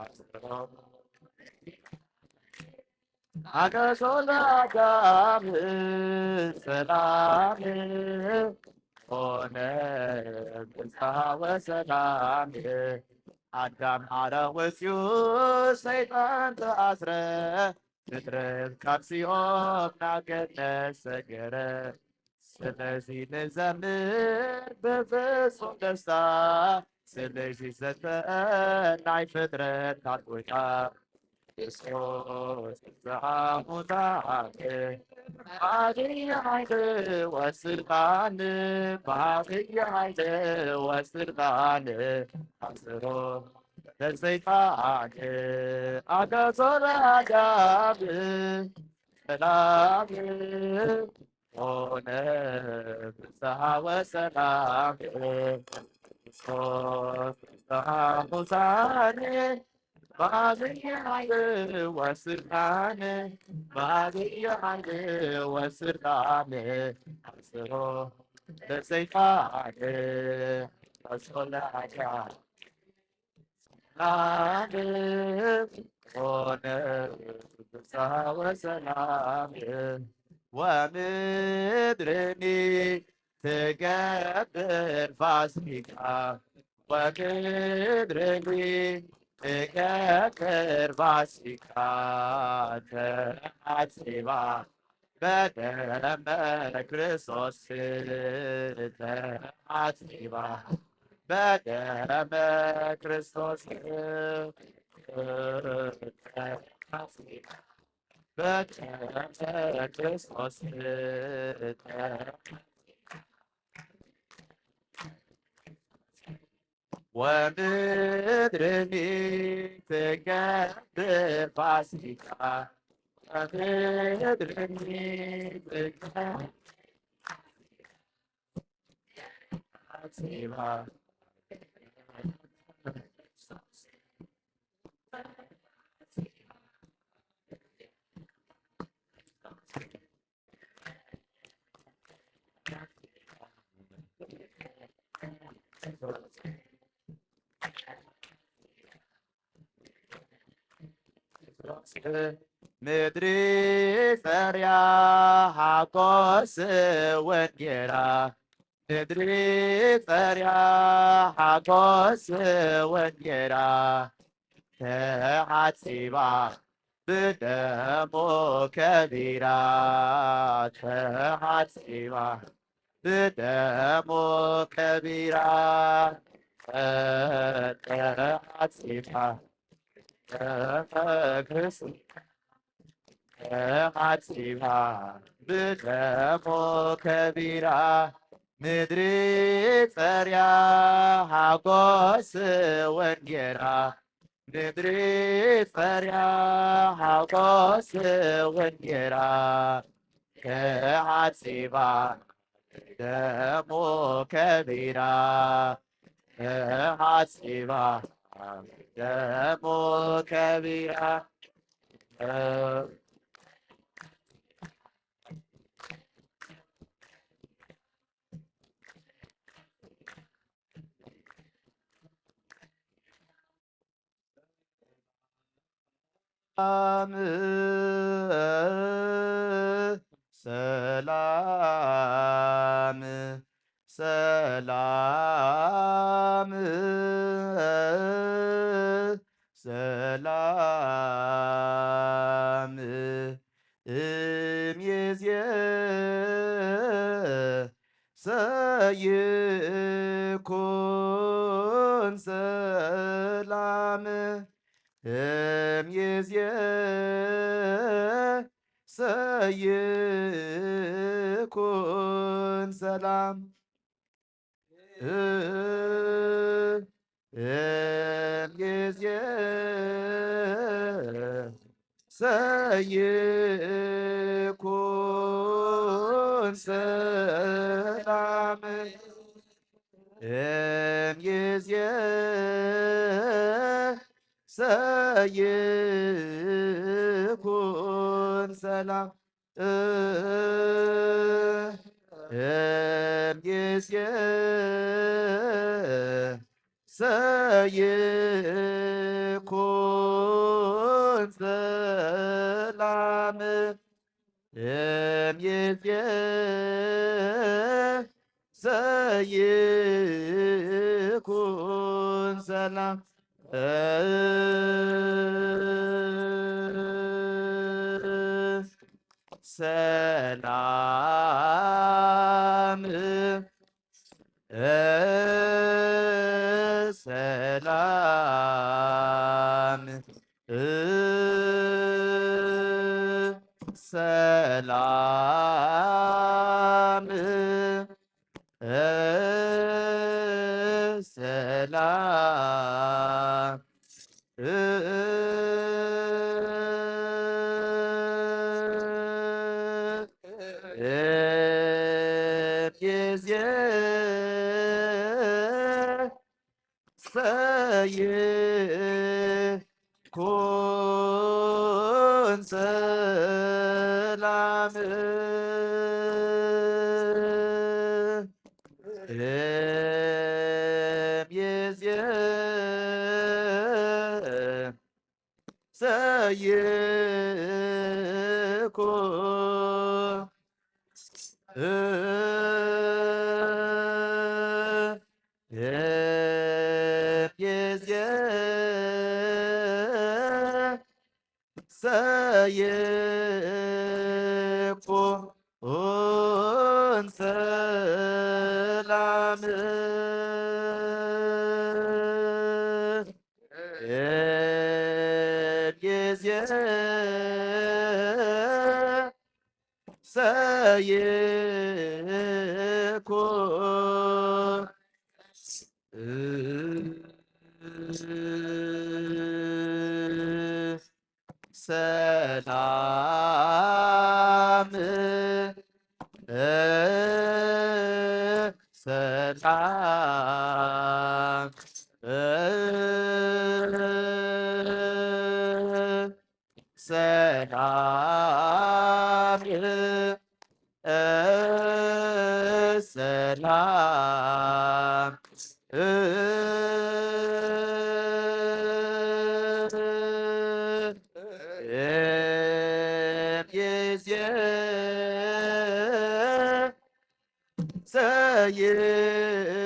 ኣስሮ ኣጋዞ ለአዳም፣ ሰላም ኮነ፣ ፍስሐ ወሰላም። ኣዳም ሓራ ወፅዩ፣ ሰይጣን ተኣስረ፣ ፍጥረት ካብ ሲኦል ናብ ገነት ሰገረ። ስለዚ ንዘምር ብፍጹም ደስታ፣ ስለዚ ዘጥፍአና ናይ ፍጥረታት ጐይታ። ክርስቶስ ተንሥአ እሙታን፣ ብዓብይ ኃይል ወስልጣን፣ ብዓብይ ኃይል ወስልጣን፣ ኣስሮ ለሰይጣን፣ ኣግዓዞ ለአዳም፣ ሰላም ኮነ፣ ፍስሐ ወሰላም። ክርስቶስ ተንሥአ እሙታን፣ ብዓብይ ኃይል ወስልጣን፣ ብዓብይ ኃይል ወስልጣን፣ ኣስሮ ለሰይጣን፣ ኣግዓዞ ለአዳም። ሰላም ኮነ፣ ፍስሐ ወሰላም። ወምድርኒ ትገብር ፋሲካ፣ ወምድርኒ ትገብር ፋሲካ፣ ተሐጺባ በደመ ክርስቶስ፣ ተሐጺባ በደመ ክርስቶስ፣ በደመ ክርስቶስ። ወምድርኒ ትገብር ፋሲካ፣ ወምድርኒ ትገብር ፋሲካ። ምድሪ ጸርያ ሓጎስ ወንጌላ፣ ምድሪ ጸርያ ሓጎስ ወንጌራ ተሓጺባ ብደሙ ከቢራ ተሓጺባ ብደሙ ከቢራ ተሓጺባ ተመክስ ተሓጺባ ብደሙ ከቢራ ምድሪ ጸርያ ሓጎስ ወንጌራ ምድሪ ጸርያ ሓጎስ ወንጌራ ተሓጺባ ደሙ ከቢራ ተሓጺባ ደሙ ከቢራ ሰላም ሰላም ሰላም ሰላም እምይእዜሰ ይኩን ሰላም እምይእዜሰ ይኩን ሰላም እምይእዜሰ ይኩን ሰላም እምይእዜሰ ይኩን ሰላም እምይእዜሰ ይኩን ሰላም እምይእዜሰ ይኩን ሰላም ሰላም ሰላም ሰላም ሰላም እምይእዜሰ ይኩን ሰላም እምይእዜሰ ይኩን እምይእዜሰ ይኩን ሰላም እምይእዜሰ ይኩን ሰላም ሰላም ሰላም ሰላም እምይእዜሰ ይኩን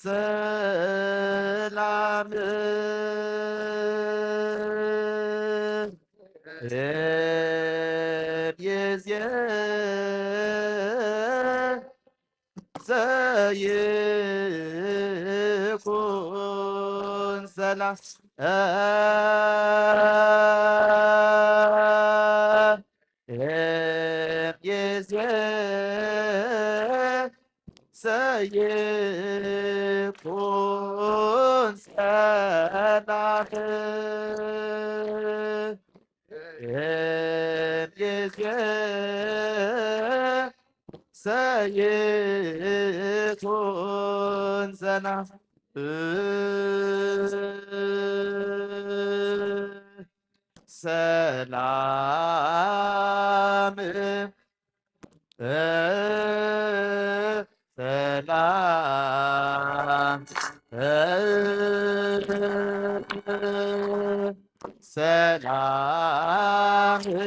ሰላም እምይእዜሰ ይኩን ሰላም እምይእዜሰ ይኩን ሰላም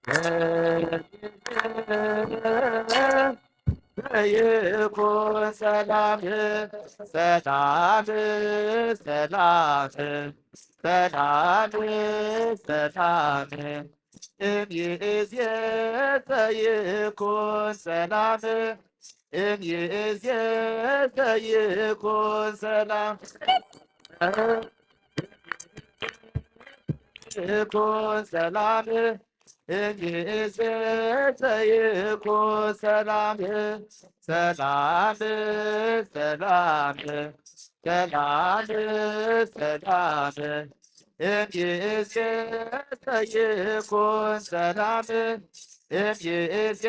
እምይእዜሰ ይኩን ሰላም ሰላም ሰላም ሰላም ሰላም እምይእዜሰ ይኩን ሰላም እምይእዜሰ ይኩን ሰላም እምይእዜሰ ይኩን ሰላም ይኩን ሰላም ሰላም ሰላም ሰላም ሰላም እምይእዜሰ ይኩን ሰላም እምይእዜሰ ይኩን ሰላም ይኩን ሰላም እምይእዜሰ ይኩን ሰላም ሰላም ሰላም ሰላም ሰላም እምይእዜሰ ይኩን ሰላም እምይእዜሰ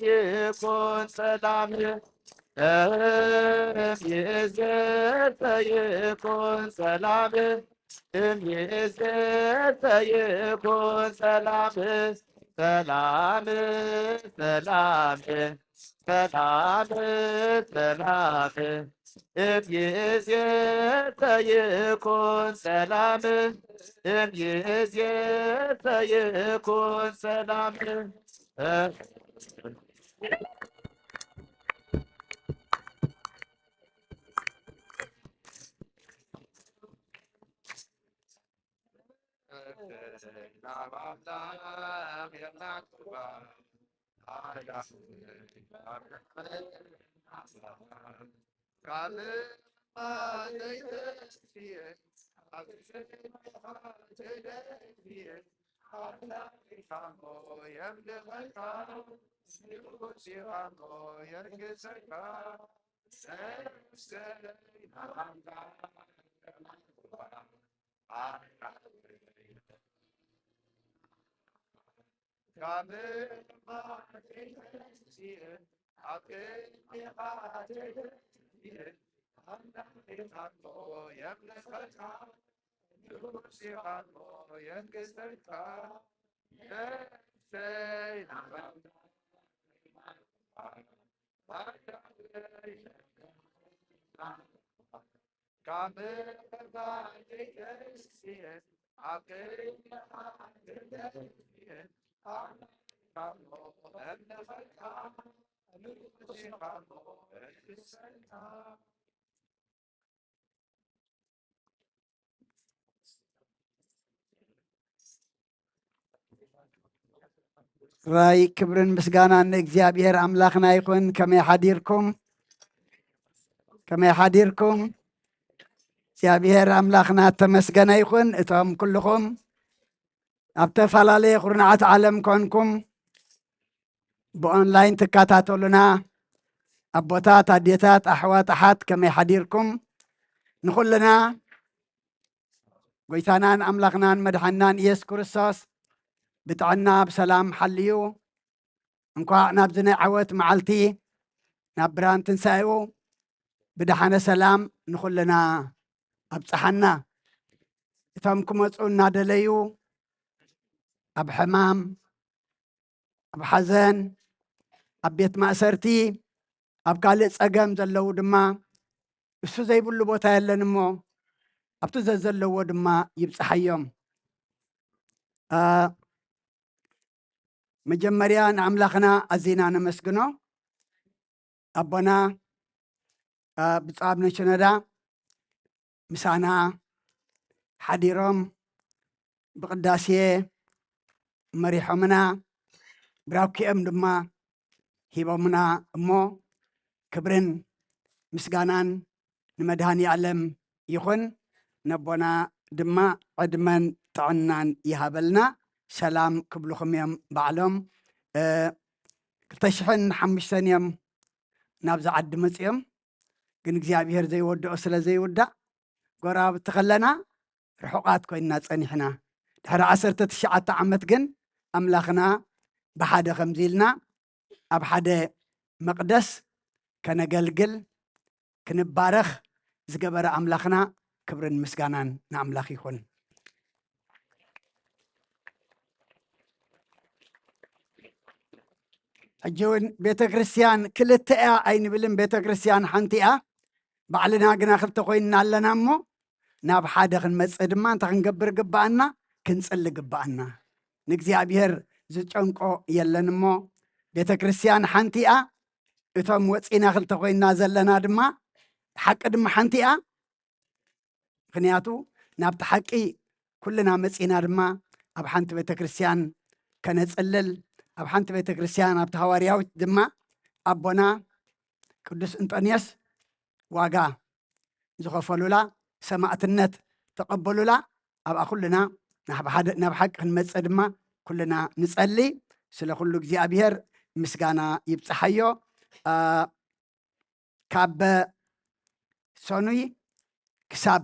ይኩን ሰላም እምይእዜሰ ይኩን ሰላም እምይእዜሰ ይኩን ሰላም ሰላም ሰላም ሰላም ሰላም እምይእዜሰ ይኩን ሰላም እምይእዜሰ ይኩን ሰላም ራይ ክብርን ምስጋናን ንእግዚኣብሔር ኣምላኽና ይኹን። ከመይ ሓዲርኩም? ከመይ ሓዲርኩም? እግዚኣብሔር ኣምላኽና እተመስገነ ይኹን። እቶም ኩልኹም ኣብ ተፈላለየ ኩርናዓት ዓለም ኮንኩም ብኦንላይን ትከታተሉና ኣቦታት፣ ኣዴታት፣ ኣሕዋት፣ ኣሓት ከመይ ሓዲርኩም? ንኹልና ጎይታናን ኣምላኽናን መድሓንናን ኢየሱስ ክርስቶስ ብጥዕና ብሰላም ሓልዩ እንኳዕ ናብዚ ናይ ዓወት መዓልቲ ናብ ብርሃን ትንሳኤኡ ብደሓነ ሰላም ንኹልና ኣብፀሓና። እቶም ክመፁ እናደለዩ ኣብ ሕማም፣ ኣብ ሓዘን፣ ኣብ ቤት ማእሰርቲ፣ ኣብ ካልእ ፀገም ዘለዉ ድማ እሱ ዘይብሉ ቦታ የለን እሞ ኣብቲ ዘዘለዎ ድማ ይብፅሓዮም። አ፣ መጀመርያ ንኣምላኽና ኣዚና ነመስግኖ። ኣቦና አ፣ ብፁዕ ኣቡነ ሽኖዳ ምሳና ሓዲሮም ብቅዳሴ መሪሖምና፣ ብራኪኦም ድማ ሂቦምና እሞ ክብርን ምስጋናን ንመድሃኒ ዓለም ይኹን። ነቦና ድማ ዕድመን ጥዕናን ይሃበልና። ሰላም ክብልኹም እዮም ባዕሎም። እ፣ ክልተ ሽሕን ሓሙሽተን እዮም ናብዚ ዓዲ መፂኦም፣ ግን እግዚኣብሔር ዘይወድኦ ስለ ዘይውዳእ ጎረባብቲ ከለና ርሑቓት ኮይንና ጸኒሕና። ድሕሪ ዓሰርተ ትሽዓተ ዓመት ግን ኣምላኽና ብሓደ ከምዚ ኢልና ኣብ ሓደ መቕደስ ከነገልግል ክንባረኽ ዝገበረ ኣምላኽና ክብርን ምስጋናን ንኣምላኽ ይኹን። ሕጂ እውን ቤተ ክርስቲያን ክልተ እያ ኣይንብልን፣ ቤተ ክርስቲያን ሓንቲ እያ። ባዕልና ግና ክልተ ኮይንና ኣለና እሞ ናብ ሓደ ክንመጽእ ድማ እንታይ ክንገብር ግባኣና? ክንጽሊ ግባኣና። ንእግዚኣብሔር ዝጨንቆ የለን እሞ ቤተ ክርስቲያን ሓንቲ እያ። እቶም ወጺና ክልተ ኮይንና ዘለና ድማ ሓቂ ድማ ሓንቲ እያ። ምኽንያቱ ናብቲ ሓቂ ኩልና መጺና ድማ ኣብ ሓንቲ ቤተ ክርስቲያን ከነጽልል፣ ኣብ ሓንቲ ቤተ ክርስቲያን ኣብቲ ሃዋርያዊት ድማ ኣቦና ቅዱስ እንጦንዮስ ዋጋ ዝኸፈሉላ ሰማእትነት ተቐበሉላ። ኣብኣ ኩልና ናብ ሓደ-፣ ናብ ሓቂ ክንመጽእ ድማ ኩልና ንጸሊ። ስለ ኩሉ እግዚኣብሔር ምስጋና ይብጽሓዮ። አ፣ ካብ ሰኑይ ክሳብ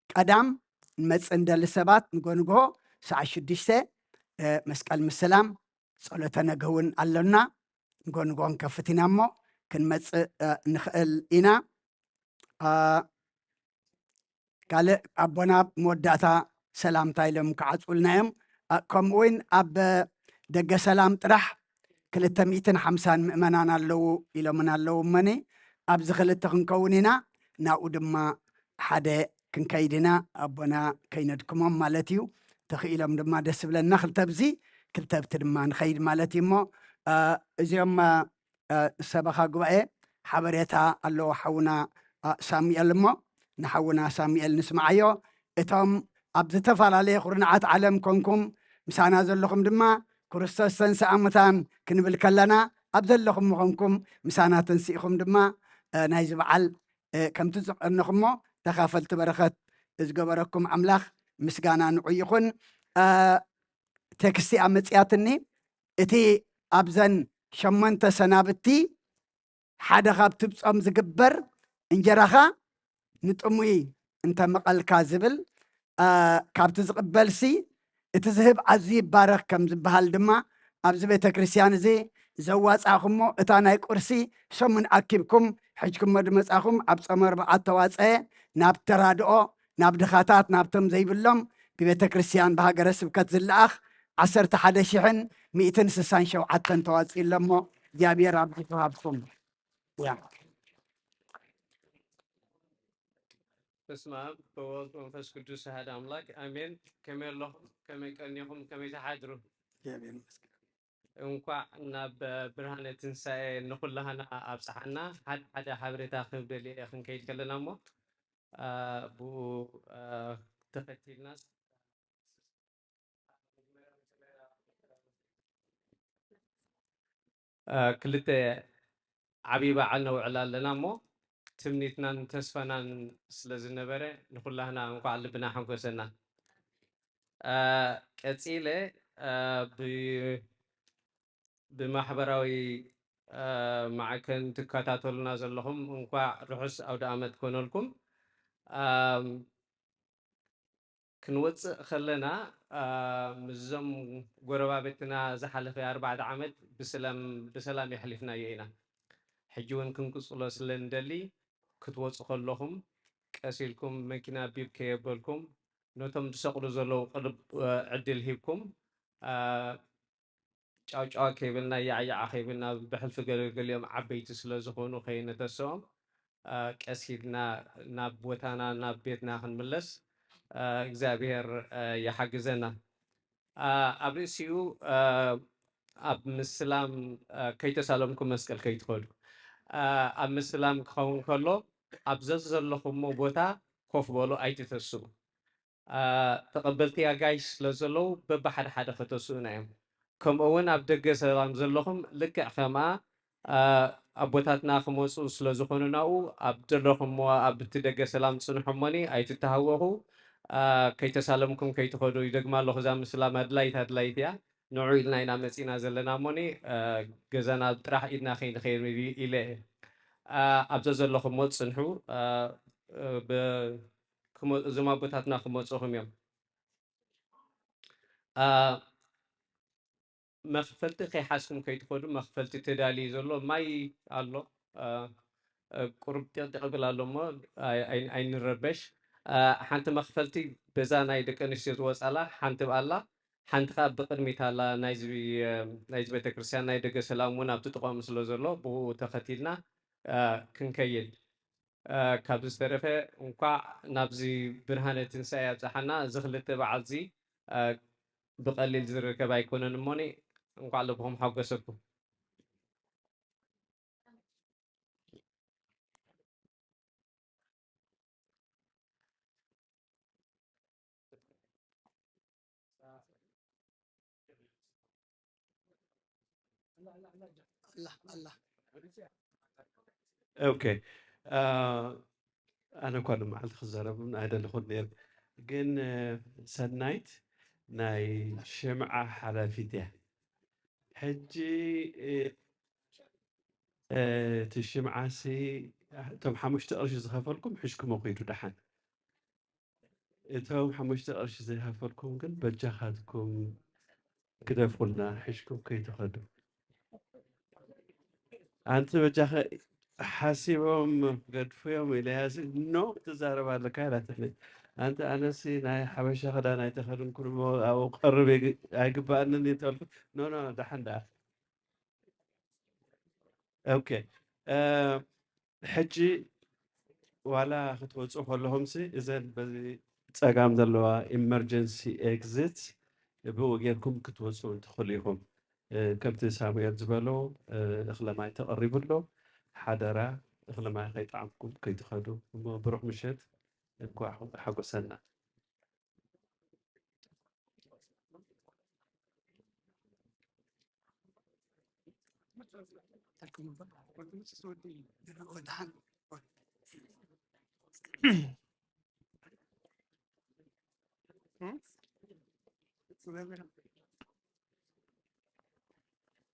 ቀዳም ንመጽእ እንደሊ ሰባት ንጎንጎ ሰዓት ሽዱሽተ፣ እ፣ መስቀል ምስላም ጸሎተ ነግህ እውን ኣሎና። ንጎንጎ ክንከፍት ኢና እሞ ክንመጽእ፣ እ፣ ንኽእል ኢና። አ፣ ካልእ ኣቦና መወዳእታ ሰላምታ ኢሎም ክዓጽውልና እዮም። አ፣ ከምኡ እውን ኣብ ደገ ሰላም ጥራሕ ክልተ ሚእትን ሓምሳን ምእመናን ኣለዉ ኢሎምን ኣለዉ እመኒ፣ ኣብዚ ክልተ ክንከውን ኢና፣ ናብኡ ድማ ሓደ ክንከይድ ኢና። ኣቦና ከይነድክሞም ማለት እዩ። ተኽኢሎም ድማ ደስ ዝብለና ክልተ ብዚ ክልተ ብቲ ድማ ንኸይድ ማለት እዩ። እሞ፣ አ፣ እዚኦም፣ አ፣ አ፣ ሰበኻ ጉባኤ ሓበሬታ ኣለዎ ሓውና፣ አ፣ ሳሙኤል። እሞ ንሓውና ሳሙኤል ንስምዓዮ። እቶም ኣብ ዝተፈላለየ ኩርናዓት ዓለም ኮንኩም ምሳና ዘለኹም ድማ ክርስቶስ ተንሥአ እሙታን ክንብል ከለና ኣብ ዘለኹም ምኾንኩም ምሳና ተንሲእኹም ድማ፣ እ፣ ናይዚ በዓል፣ እ፣ ከምቲ ዝቐነኹሞ ተኻፈልቲ በረኸት ዝገበረኩም ኣምላኽ ምስጋና ንዑ ይኹን። እ፣ ቴክስቲ ኣመጽያትኒ፣ እቲ ኣብዘን ሸሞንተ ሰናብቲ ሓደ ካብ ትብጾም ዝግበር እንጀራኻ ንጥሙይ እንተመቐልካ ዝብል፣ አ፣ ካብቲ ዝቕበልሲ እቲ ዝህብ ኣዝዩ ይባረኽ ከም ዝበሃል ድማ ኣብዚ ቤተ ክርስቲያን እዚ ዘዋጻእኹሞ እታ ናይ ቁርሲ ሰሙን ኣኪብኩም ሕጅኩሞ ድመጻኹም ኣብ ጾመ ኣርብዓ እተዋጸአ ናብ ተራድኦ፣ ናብ ድኻታት፣ ናብቶም ዘይብሎም ብቤተ ክርስቲያን ብሃገረ ስብከት ዝለኣኽ ዓሰርተ ሓደ ሽሕን ሚእትን ስሳን ሸውዓተን ተዋጺኡ ኣሎ እሞ እግዚኣብሔር ኣብዚሑ ሃብኩም። ያ። በስመ ኣብ ወወልድ ወመንፈስ ቅዱስ ኣሐድ ኣምላክ ኣሜን። ከመይ ኣለኹም? ከመይ ቀኒኹም? ከመይ ትሓድሩ? እግዚኣብሔር ይመስገን። እንኳዕ ናብ ብርሃነ ትንሳኤ ንኹላህና ኣብፀሓና። ሓደ ሓደ ሓበሬታ ክህብ ደልየ እየ ክንከይድ ከለና እሞ፣ አ፣ ብኡ፣ አ፣ ተኸቲልናስ አ፣ ክልተ ዓብዪ በዓል ነውዕል ኣለና እሞ፣ ትምኒትናን ተስፋናን ስለ ዝነበረ፣ ንኹላህና እንኳዕ ልብና ሓጎሰና። አ፣ ቀጺለ፣ አ፣ ብ-፣ ብማሕበራዊ፣ አ፣ ማዕከን ትከታተሉና ዘለኹም እንኳዕ ርሑስ ኣውደ ኣመት ኮነልኩም። ኣም፣ ክንወጽእ ከለና፣ አ፣ ምስዞም ጎረባብትና ዝሓለፈ ኣርባዕተ ዓመት ብሰላም፣ ብሰላም የሕሊፍናዮ ኢና። ሕጂ እውን ክንቅጽሎ ስለ እንደሊ፣ ክትወጹ ከለኹም ቀስ ኢልኩም መኪና ቢብ ከየበልኩም፣ ነቶም ዝሰቕሉ ዘለዉ ቅርብ፣ አ፣ ዕድል ሂብኩም፣ አ፣ ጫውጫዋ ከይበልና፣ ያዕያዓ ከይበልና፣ ብሕልፊ ገለገሊኦም ዓበይቲ ስለ ዝኾኑ ከይነተስኦም፣ አ፣ ቀስ ኢልና ናብ ቦታና፣ ናብ ቤትና ክንምለስ፣ አ፣ እግዚኣብሔር፣ አ፣ ይሓግዘና። አ፣ ኣብ ርእሲኡ፣ አ፣ ኣብ ምስላም፣ አ፣ ከይተሳለምኩም መስቀል ከይትኸዱ። አ፣ ኣብ ምስላም ክኸውን ከሎ፣ ኣብ ዘዘለኹሞ ቦታ ኮፍ በሉ፣ ኣይትተስኡ። አ፣ ተቐበልቲ ኣጋይሽ ስለ ዘለዉ በብሓደ ሓደ ከተስኡና እዮም። ከምኡ እውን ኣብ ደገ ሰላም ዘለኹም ልክዕ ከምኣ፣ አ፣ ኣቦታትና ክመፁ ስለ ዝኾኑ ናብኡ ኣብ ዘለኹምዎ ኣብ እቲ ደገ ሰላም ፅንሑ እሞኒ ኣይትተሃወኹ። አ፣ ከይተሳለምኩም ከይትኸዱ ይደግማ ኣለኹ። እዛ ምስላም ኣድላይት ኣድላይት እያ። ንዑ ኢልና ኢና መፂና ዘለና እሞኒ፣ አ፣ ገዛና ጥራሕ ኢድና ከይንኸይድ ኢለ እየ። አ፣ ኣብ ዘዘለኹምዎ ፅንሑ። አ፣ ብ-፣ ክመ-፣ እዞም ኣቦታትና ክመፁኹም እዮም። አ፣ መኽፈልቲ ከይሓዝኩም ከይትኸዱ፣ መኽፈልቲ ተዳልዩ ዘሎ ማይ ኣሎ። አ፣ አ፣ ቁሩብ ጢቕጢቕ ይብል ኣሎ እሞ ኣይ-፣ ኣይ-፣ ኣይንረበሽ። አ፣ ሓንቲ መኽፈልቲ በዛ ናይ ደቂ ኣንስትዮ ዝወጻላ ሓንቲ ኣላ፣ ሓንቲ ኸኣ ብቕድሚት ኣላ። ናይዚ፣ ናይዚ ቤተክርስትያን ናይ ደገ ሰላም እውን ኣብቲ ጥቓኦም ስለ ዘሎ ብኡ ተኸቲልና፣ አ፣ ክንከይድ። አ፣ ካብ ዝተረፈ እንኳዕ ናብዚ ብርሃነ ትንሳኤ ኣብጽሓና። እዚ ክልተ በዓል እዚ፣ አ፣ ብቐሊል ዝርከብ ኣይኮነን እሞኒ፣ እንኳዕ ልብኹም ሓጎሰኩም። ኦኬ። አ፣ ኣነ እኳ ንመዓልቲ ክዛረብ እውን ኣይደለኹን ነይር፣ ግን፣ እ፣ ሰናይት ናይ ሽምዓ ሓላፊት እያ። ሕጂ፣ እ፣ እ፣ እቲ ሽምዓሲ እቶም ሓሙሽተ ቅርሺ ዝኸፈልኩም ሒዝኩሞ ኺዱ ደሓን። እቶም ሓሙሽተ ቅርሺ ዘይሃፈልኩም ግን በጃኻትኩም ግደፉልና፣ ሒዝኩም ከይትኸዱ። ኣንቲ በጃኸ ሓሲቦም ገድፍዮም ኢለያሲ ኖ ትዛረብ ኣለካ ኢላትኒ። ኣንቲ ኣነሲ ናይ ሓበሻ ክዳን ኣይተኸድንኩን እሞ ኣብኡ ክቐርብ ኣይግ-፣ ኣይግባኣንን እየ እንተበልኩ፣ ኖ ኖ ደሓን ደኣ። ኦኬ። እ፣ ሕጂ ዋላ ክትወፁ ከለኹምሲ እዘን በዚ ፀጋም ዘለዋ ኢመርጀንሲ ኤግዚት ብኡ ጌርኩም ክትወፁ እንትኽእሉ ኢኹም። እ፣ ከምቲ ሳሙኤል ዝበሎ፣ እ፣ እኽለ ማይ ተቐሪቡ ኣሎ። ሓደራ እኽለ ማይ ከይጠዓምኩም ከይትኸዱ። እሞ ብሩኽ ምሸት፣ እንኳዕ ሓጎሰና።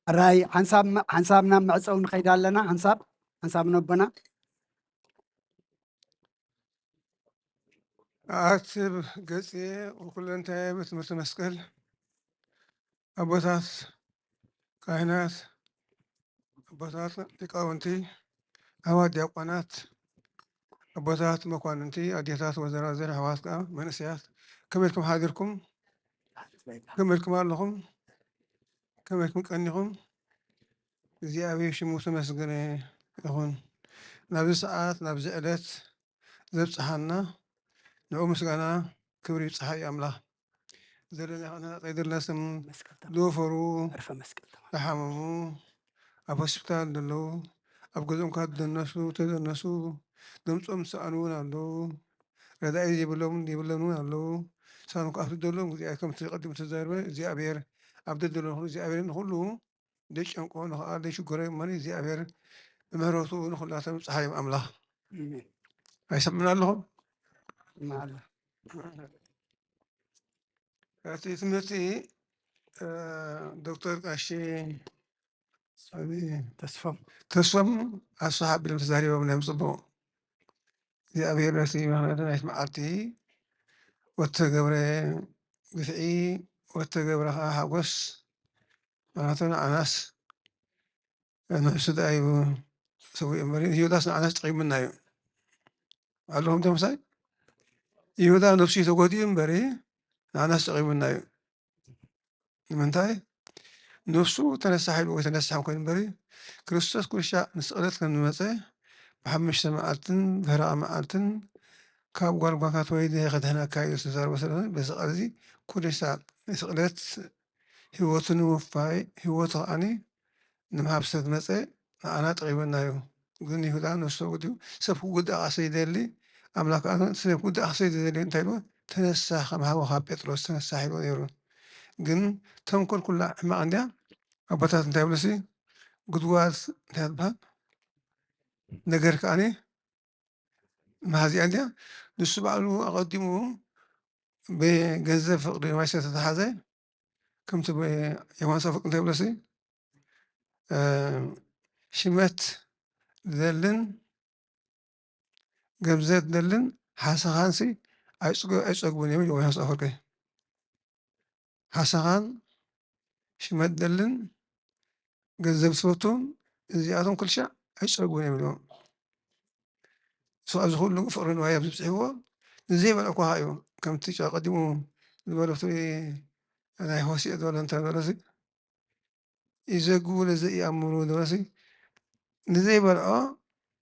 ራይ ሓንሳብ ሓንሳብ ናብ መዕፀዊ ንኸይድ ኣለና። ሓንሳብ ሓንሳብ ነቦና። ኣትብ ገጽየ ወኩለንታየ ብትምህርቲ መስቀል ኣቦታት ካህናት ኣቦታት ሊቃውንቲ ኣሕዋት ዲያቆናት ኣቦታት መኳንንቲ ኣዴታት ወዘራዝር ኣሕዋት ከኣ መንእሰያት ከመይ ኢልኩም ሓዲርኩም? ከመይ ኢልኩም ኣለኹም? ከመይ ኢልኩም ቀኒኹም? እግዚኣብሔር ሽሙ ተመስገነ ይኹን። ናብዚ ሰዓት ናብዚ ዕለት ዘብጽሓና ንዑ ምስጋና ክብሪ ይብጽሓ እዩ ኣምላኽ። ዘለና ኸነናጸ ይድለስም ዝወፈሩ ዝሓመሙ ኣብ ሆስፒታል ዘለዉ ኣብ ገዝኦም ካብ ዝደነሱ ተደነሱ ድምፆም ዝሰኣኑ እውን ኣለዉ። ረዳኢ ዘይብሎም የብለን እውን ኣለዉ። ሳኑ ከኣ ኣብቲ ዘለዎም እግዚኣብሔር ከምቲ ቀዲሙ ተዛርበ እግዚኣብሔር ኣብ ደደሎ ንኹሉ እግዚኣብሔር ንኹሉ ዘይጨንቆ ንኸኣ ዘይሽገሮ እመኒ እግዚኣብሔር ብምህረቱ ንኹላቶም ይብጽሓዮም ኣምላኽ። ኣይሰምዑን ኣለኹም? እቲ ትምህርቲ ዶክተር ቀሺ ተስፎም ኣስፍሓ ኣቢሎም ተዛሪቦም ናይ ምፅቡቕ እግዚኣብሔር ነቲ ምኽንያቱ ናይቲ መዓልቲ ወተገብረ ግፍዒ ወተገብረ ከዓ ሓጎስ ማለቱ ንዓናስ ንሱ ደኣ እዩ ሰዊኡ እምበር ይሁዳስ ንዓናስ ጠቒሙና እዩ ኣለኹም ተምሳይ ይሁዳ ነፍሱ ተጎዲኡ እምበሪ ንዓናስ ጠቒሙና እዩ ንምንታይ ነፍሱ ተነሳሕ ኢሉ ወይ ተነሳሕ ኮይኑ እምበሪ ክርስቶስ ኩልሻዕ ንስቕለት ከም ዝመፀ ብሓሙሽተ መዓልትን ብህራቕ መዓልትን ካብ ጓልጓፋት ወይ ከድሕነካ እዩ ዝተዛረበ ስለ በዚ ቃል እዚ ኩልሻዕ ንስቕለት ህይወቱ ንምውፋይ ህይወቱ ከዓኒ ንምሃብ ስለ ዝመፀ ንዓና ጠቒሙና እዩ ግን ይሁዳ ንሱ ተጎዲኡ ሰብ ክጉዳእ ከኣ ሰይደሊ ኣምላክ ከኣ ሰብ ክጉዳእ ከኣ ሰይደሊ እንታይ ኢልዎ ተነሳሕ ከም ሃቦ ካብ ጴጥሮስ ተነሳሕ ኢልዎ ነይሩ ግን ተንኮል ኩላ ሕማቕ እንድያ ኣቦታት እንታይ ይብሉ ሲ ጉድጓድ እንታይ ትበሃል ነገር ከዓኒ መሃዚኣ እንድያ ንሱ ባዕሉ ኣቐዲሙ ብገንዘብ ፍቕሪ ማይ ዝተተሓዘ ከምቲ ዮሃንስ ኣፈወርቂ እንታይ ይብሎ ሲ ሽመት ዝደልን ገንዘብ ዝደልን ሓሰኻንሲ ኣይፀግቡን እዮም ይብሎ ዮሃንስ ኣፈወርቂ ሓሰኻን ሽመት ዝደልን ገንዘብ ዝፈቱን እዚኣቶም ኩልሻዕ ኣይፀግቡን እዮም ይብሎ እሱ ኣብዚ ኩሉ ፍቕሪ ንዋይ ኣብ ዝብፅሕዎ ንዘይበልዖ እኳ እዩ ከምቲ ቀዲሙ ዝበሎ ናይ ሆሲዕ ዝበሎ እንታይ ዝበሎ ይዘግቡ ለዘኢኣምሩ ዝበሎ ንዘይበልዖ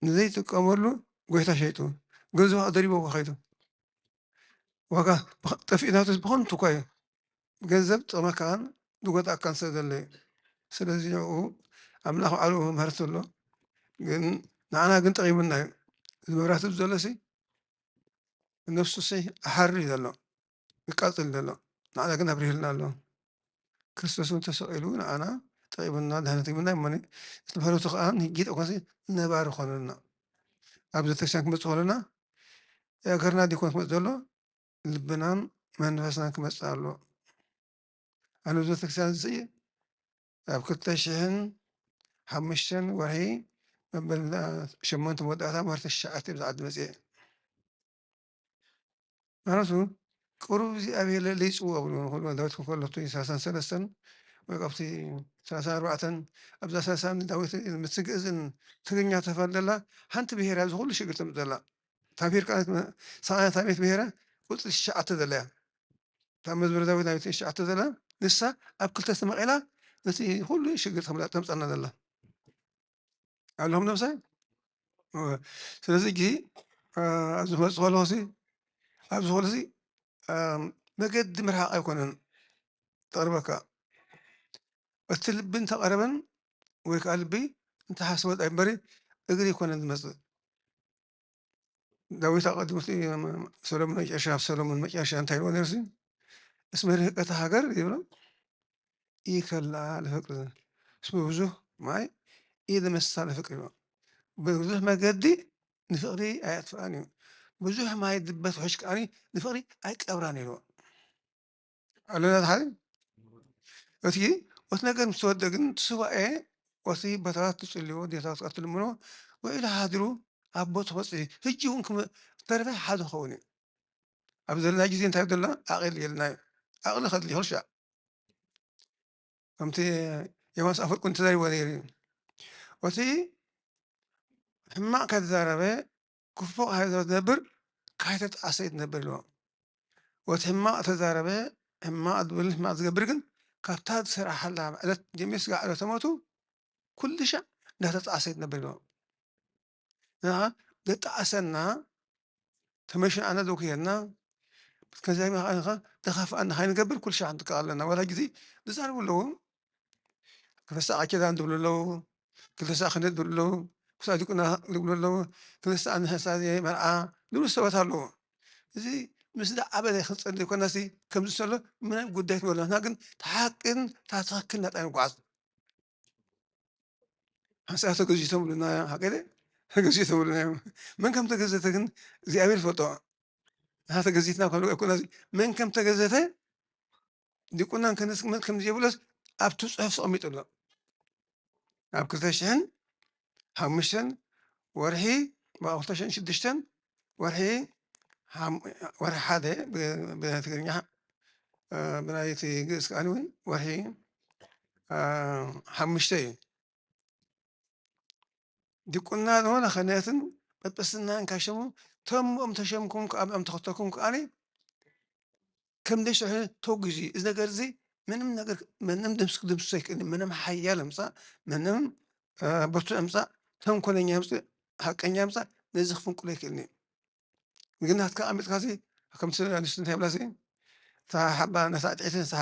ንዘይጥቀመሉ ጎይታ ሸይጡ ገንዘቡ ደሪቦ እኳ ከይዱ ዋጋ ጠፊእናቱ ብኸንቱ እኳ እዩ ገንዘብ ጥቕመካን ዝጎዳእካን ሰብ ዘሎ እዩ ስለዚ ንኡ ኣምላኽ ባዕሉ መምህርቲ ኣሎ ግን ንዓና ግን ጠቒሙና እዩ እዚ መብራህቲ ዘሎ ሲ ነፍሱ ሲ ኣሓሪ ዘሎ ይቃፅል ዘሎ ንዓና ግን ኣብሪህልና ኣሎ ክርስቶስ እውን ተሰቒሉ ንዓና ጠቒሙና ድሕነት ይብና እሞ እቲ ምህረቱ ከዓ ንጊጥ እኳ ነባሪ ኮነና ኣብ ቤተክርስትያን ክመፅእ ከለና የእገርና ዲኮን ክመፅእ ዘሎ ልብናን መንፈስናን ክመፅእ ኣሎ ኣነ ቤተክርስትያን እዚ ኣብ ክልተ ሽሕን ሓሙሽተን ወርሒ መበል ሸሞንተ መወዳእታ ወርሒ ተሽዓተ ብዝዓዲ መፅአ ማለቱ ቅሩብ እግዚኣብሔር ለይፅዎ ብሉ ንክሉ ዳዊት ክከለቱ ሰላሳን ሰለስተን ወይ ካብቲ ሰላሳን ኣርባዕተን ኣብዛ ሰላሳን ዳዊት ምስ ግእዝን ትግርኛ ተፈልደላ ሓንቲ ብሄር ኣብዚ ኩሉ ሽግር ተምፅእ ዘላ ታቢር ከዓ ሰማንያ ታቤት ብሄረ ቁፅሪ ትሽዓተ ዘለያ ካብ መዝሙረ ዳዊት ናይ ትሽዓተ ዘላ ንሳ ኣብ ክልተ ተመቂላ ነቲ ኩሉ ሽግር ተምፅኣና ዘላ ኣለኹም ነብሳይ ስለዚ ጊ ኣብዚ መፅእ ከለኹ ኣብዚ ከለሲ መገዲ ምርሓቕ ኣይኮነን ተቕርበካ እቲ ልቢ እንተቐረበን ወይ ከዓ ልቢ እንተሓስበ ጣይ እምበሪ እግሪ ኣይኮነን ዝመፅእ ዳዊት ኣቐድሙ ሰሎሞን መጨረሻ ሰሎሞን መጨረሻ እንታይ ኢልዎ ነርሲ እስመ ርህቀት ሃገር ይብሎ ኢከላ ለፍቅር እስመ ብዙህ ማይ ኢለመሳ ለፍቅር ይብሎ ብዙህ መገዲ ንፍቕሪ ኣየጥፍኣን እዩ ብዙህ ማይ ድበት ውሕሽ ከዓኒ ንፍቕሪ ኣይቀብራን ኢልዎ ኣለና ሓደ እቲ ወት ነገር ምስ ተወደ ግን እቲ ስዋኤ ወቲ በተራት ትጽልዎ ዴታት ትልምኖ ውዒሉ ሃድሩ ኣብ ቦት ወፅ ህጂ እውን ተረፈ ሓደ ክኸውን እዩ ኣብ ዘለና ግዜ እንታይ ደላ ኣቕል የልና እዩ ኣቕል ከድሊ ይኽልሻ ከምቲ ዮሃንስ ኣፈወርቂ እንተዛሪቦ ነይሩ እዩ። እቲ ሕማቕ ከይተዛረበ ክፉእ ሃይዞ ዝነብር ካይተጣእሰ እዩ ዝነብር ኢልዎ። ወቲ ሕማቕ ተዛረበ፣ ሕማቕ ዝብል ሕማቕ ዝገብር ግን ካብታ ዝሰርሓላ ዕለት ጀሚሩ ስጋዕ ዕለተ ሞቱ ኩሉ ሻዕ እንዳተጣእሰ እዩ ዝነብር ኢልዎ። ንዓ ዘጣእሰና ተመሽናዕና ዘውክየና ከዚያ መኻንኻ ተኻፍኣና ካይንገብር ኩሉ ሻዕ ንጥቀቕ ኣለና። ዋላ ግዜ ዝዛረቡ ኣለዉ። ክልተ ሰዓ ኪዳን ዝብሉ ኣለዉ። ክልተ ሰዓ ክህነት ዝብሉ ኣለዉ። ክሳብ ዲቁና ዝብሉ ኣለዉ። ክልተ ሰዓ ንሕሳዜ መርዓ ዝብሉ ሰባት ኣለዉ። እዚ ምስ ዝዓበደ ክንጸሊ ኮናሲ ከምዚ ዘሎ ምንም ጉዳይ ትበሎ። ንሕና ግን ተሓቅን ታትኽክል ናጣ ንጓዓዝ። ሓንሳብ ተገዚቶም ብሉና ሓቀደ ተገዚኡ ተብሉና እዮም። መን ከም ተገዘተ ግን እግዚኣብሔር ይፈልጦ። ንሕና ተገዚትና ከብሎ ኣይኮና፣ መን ከም ተገዘተ፣ ዲቁናን ክህነትን መን ከም ዘየብሎስ ኣብቲ ጽሑፍ ተቐሚጡ ኣሎ። ኣብ ክልተ ሽሕን ሓሙሽተን ወርሒ፣ ብ ክልተ ሽሕን ሽዱሽተን ወርሒ ሓም-፣ ወርሒ ሓደ ብ-፣ ብናይ ትግርኛ፣ እ፣ ብናይ እቲ ግእዝ ከኣ እውን ወርሒ፣ እ፣ ሓሙሽተ እዩ። ዲቁና ዝኾነ ክህነትን ጵጵስናን ካብ ሸሙ፣ ተምኦም ተሸምኩም ከኣ፣ ብኦም ተኸተልኩም ከኣ ከም ደሽሕ ተወግዙ እዩ። እዚ ነገር እዚ ምንም ነገር፣ ምንም ድምስ-፣ ድምስሶ ኣይክእልን እዩ። ምንም ሓያል ኣምጻእ፣ ምንም፣ እ፣ ብርቱዕ ኣምጻእ፣ ተንኮለኛ ኣምጻእ፣ ሓቀኛ ኣምጻእ፣ ነዚ ክፍንቅሎ ኣይክእልን እዩ። ግን ናትካ ኣሚጥካሲ፣ ከምቲ ኣንስቲ እንታይ ይብላሲ፣ እታ ሓባ ነታ ጥዒቲ፣ ነታ፣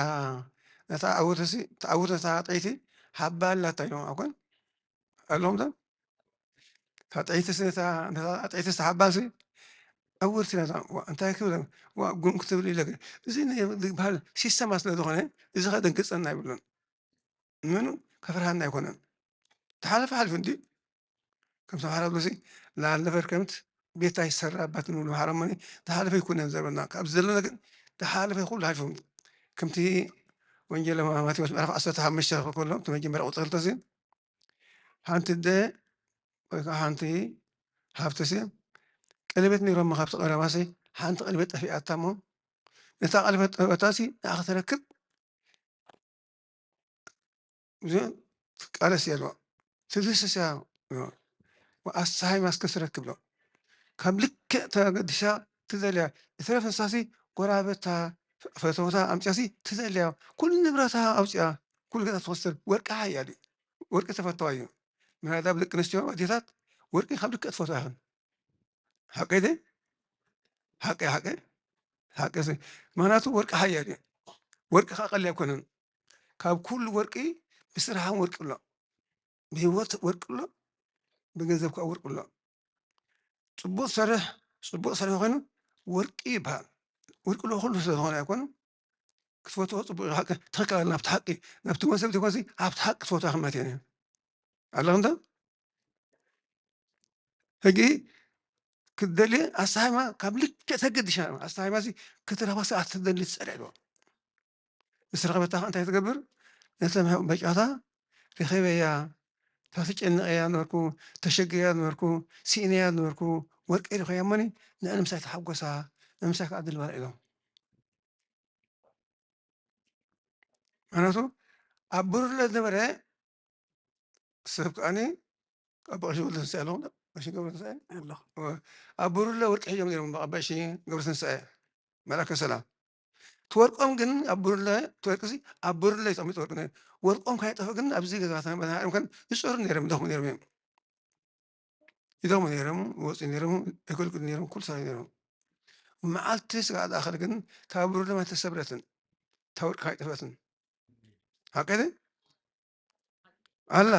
ነታ ኣውርሲ፣ እታ ኣውርሲ ነታ ጥዒቲ ሓባ ኣላታ ኢሎም ኣኮን ኣለዎም ዶ? እታ ጥዒትስ ነታ፣ ነታ ጥዒትስ ሓባሲ ኣውርቲ ነታ፣ ዋ፣ እንታይ ክብል፣ ዋ፣ ጉም ክትብል ኢለ፣ እዚ ናይ ዝበሃል ሲስተማ ስለ ዝኾነ፣ እዚ ከደንግጸና ኣይብሉን። ምኑ ከፍርሃና ኣይኮነን። ተሓለፈ ሓሊፉ እንዲ፣ ከም ተምሃራ ብሎሲ፣ ላለፈር ከምት ቤት ኣይሰራባትን ብሎ ሓረሞኒ፣ ተሓለፈ ኣይኮነን ዘርበና። ካብ ዘሎ ነገር ተሓለፈ ኩሉ ሓሊፉ። ከምቲ ወንጌል ማቴዎስ ምዕራፍ ዓሰርተ ሓሙሽተ ከሎ፣ እቲ መጀመርያ ቁጽሪ ክልተ ሲ፣ ሓንቲ ኣደ ወይ ከዓ ሓንቲ ሃብትሲ ቀለቤት ነይሮማ፣ ካብቲ ቀረባሲ ሓንቲ ቀለቤት ጠፊኣታ እሞ፣ ነታ ቀለቤት ጠፊኣታሲ ንዓ ክትረክብ ብዙ ትቃለስ እያ ኣለዋ። ትድህስስ እያ ኣለዋ። ኣሰሃይ ማስከ ትረክብ ኣለዋ። ካብ ልክዕ ተገዲሳ ትደልያ። እትረፍ እንስሳሲ ጎራበታ፣ ፈተውታ ኣምፅያሲ ትደልያ። ኩሉ ንብረታ ኣውፅያ። ኩሉ ገዛ ትወስድ። ወርቂ ሓያል እዩ። ወርቂ ተፈታዋ እዩ። ምናዳ ብደቂ ኣንስትዮ ኣዴታት ወርቂ ካብ ልክዕ ትፈትዋ ይኽን። ሓቀይ ደ? ሓቀይ፣ ሓቀይ፣ ሓቀይ። ምኽንያቱ ወርቂ ሓያል እዩ። ወርቂ ከዓ ቀሊል ኣይኮነን። ካብ ኩሉ ወርቂ ብስራሕን ወርቂ ኣሎ። ብህይወት ወርቂ ኣሎ፣ ብገንዘብ ከዓ ወርቂ ኣሎ። ጽቡቕ ዝሰርሕ፣ ጽቡቕ ዝሰርሕ ኮይኑ ወርቂ ይበሃል። ወርቂ ኣሎ ኩሉ ስለ ዝኾነ ኣይኮነ። ክትፈትዎ ጽቡቕ እዩ። ሓቂ ትኽክል ኣለ። ናብቲ ሓቂ፣ ናብቲ ወንሰብ ዘይኮነሲ ኣብቲ ሓቂ ክትፈትዋ ክመት እየ። ኣለኹም ዶ? ሕጂ ክትደሊ ኣሰሃይማ ካብ ልክዕ ተገዲሻ፣ ኣሰሃይማ ሲ ክትረኽባ ሰዓት ትደሊ ትጸልዕ ዶ? ምስ ረኸበታ ከ እንታይ ትገብር? ነቲ መ-፣ በጫታ ረኺበያ፣ ተጨንቐያ ነበርኩ፣ ተሸግረያ ነበርኩ፣ ስኢነያ ነበርኩ፣ ወርቂ ረኺበያ እሞኒ፣ ንዕን ምሳይ ተሓጎሳ፣ ንምሳይ ከዓ ድልባላ ኢሎም። ምኽንያቱ ኣብ ብሩለ ዝነበረ ሰብ ከኣኒ ኣብ ቀሺ ገብረትንሳኤ ኣለኹ፣ ቀሺ ገብረትንሳኤ ኣለኹ። ኣብ ብሩለ ወርቂ ሒዞም ነይሮም፣ ቀሺ ገብረትንሳኤ መልኣከ ሰላም። እቲ ወርቆም ግን ኣብ ብሩለ፣ እቲ ወርቂ ሲ ኣብ ብሩለ እዩ ተቐሚጡ ወርቂ ነይሩ። ወርቆም ካይጠፍእ ግን ኣብዚ ገዛታት መድሃኒኦም ከን ይጾሩ ነይሮም፣ ይደኽሙ ነይሮም እዮም። ይደኽሙ ነይሮም፣ ይወጽኡ ነይሮም፣ የገልግሉ ነይሮም፣ ኩሉ ሰራዩ ነይሮም። መዓልቲ ስጋ ዝኣኸለ ግን እታ ብሩለ ማይ ተሰብረትን፣ እታ ወርቂ ካይጠፍአትን። ሓቂ ድዩ? ኣላ።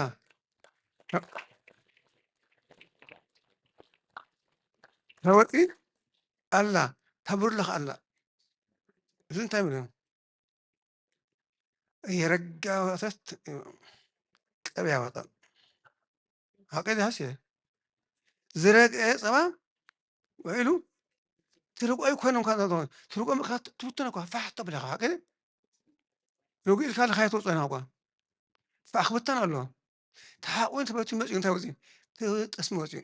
እታ ወርቂ ኣላ፣ እታ ብሩለ ከኣ ኣላ። እዚ እንታይ ማለት እዩ? የረጋወተት ቀብ ያወጣል። ሓቂ ድዩ ሃስየ? ዝረግአ ጸባ ውዒሉ ትርቆ ኣይኮነን፣ እኳ ትርቆ ምእካ ትብትነ እኳ ፋሕ ተብለኻ፣ ሓቂ ድዩ? ርጉእ ኢልካ ለኻዮ ትወጽኦ ኢና እኳ። ፋሕ ክብተን ኣለዎ። ተሓቆን ተበትዩ መጽዩ እንታይ ወጽዩ? እቲ ጠስሚ ወጽዩ።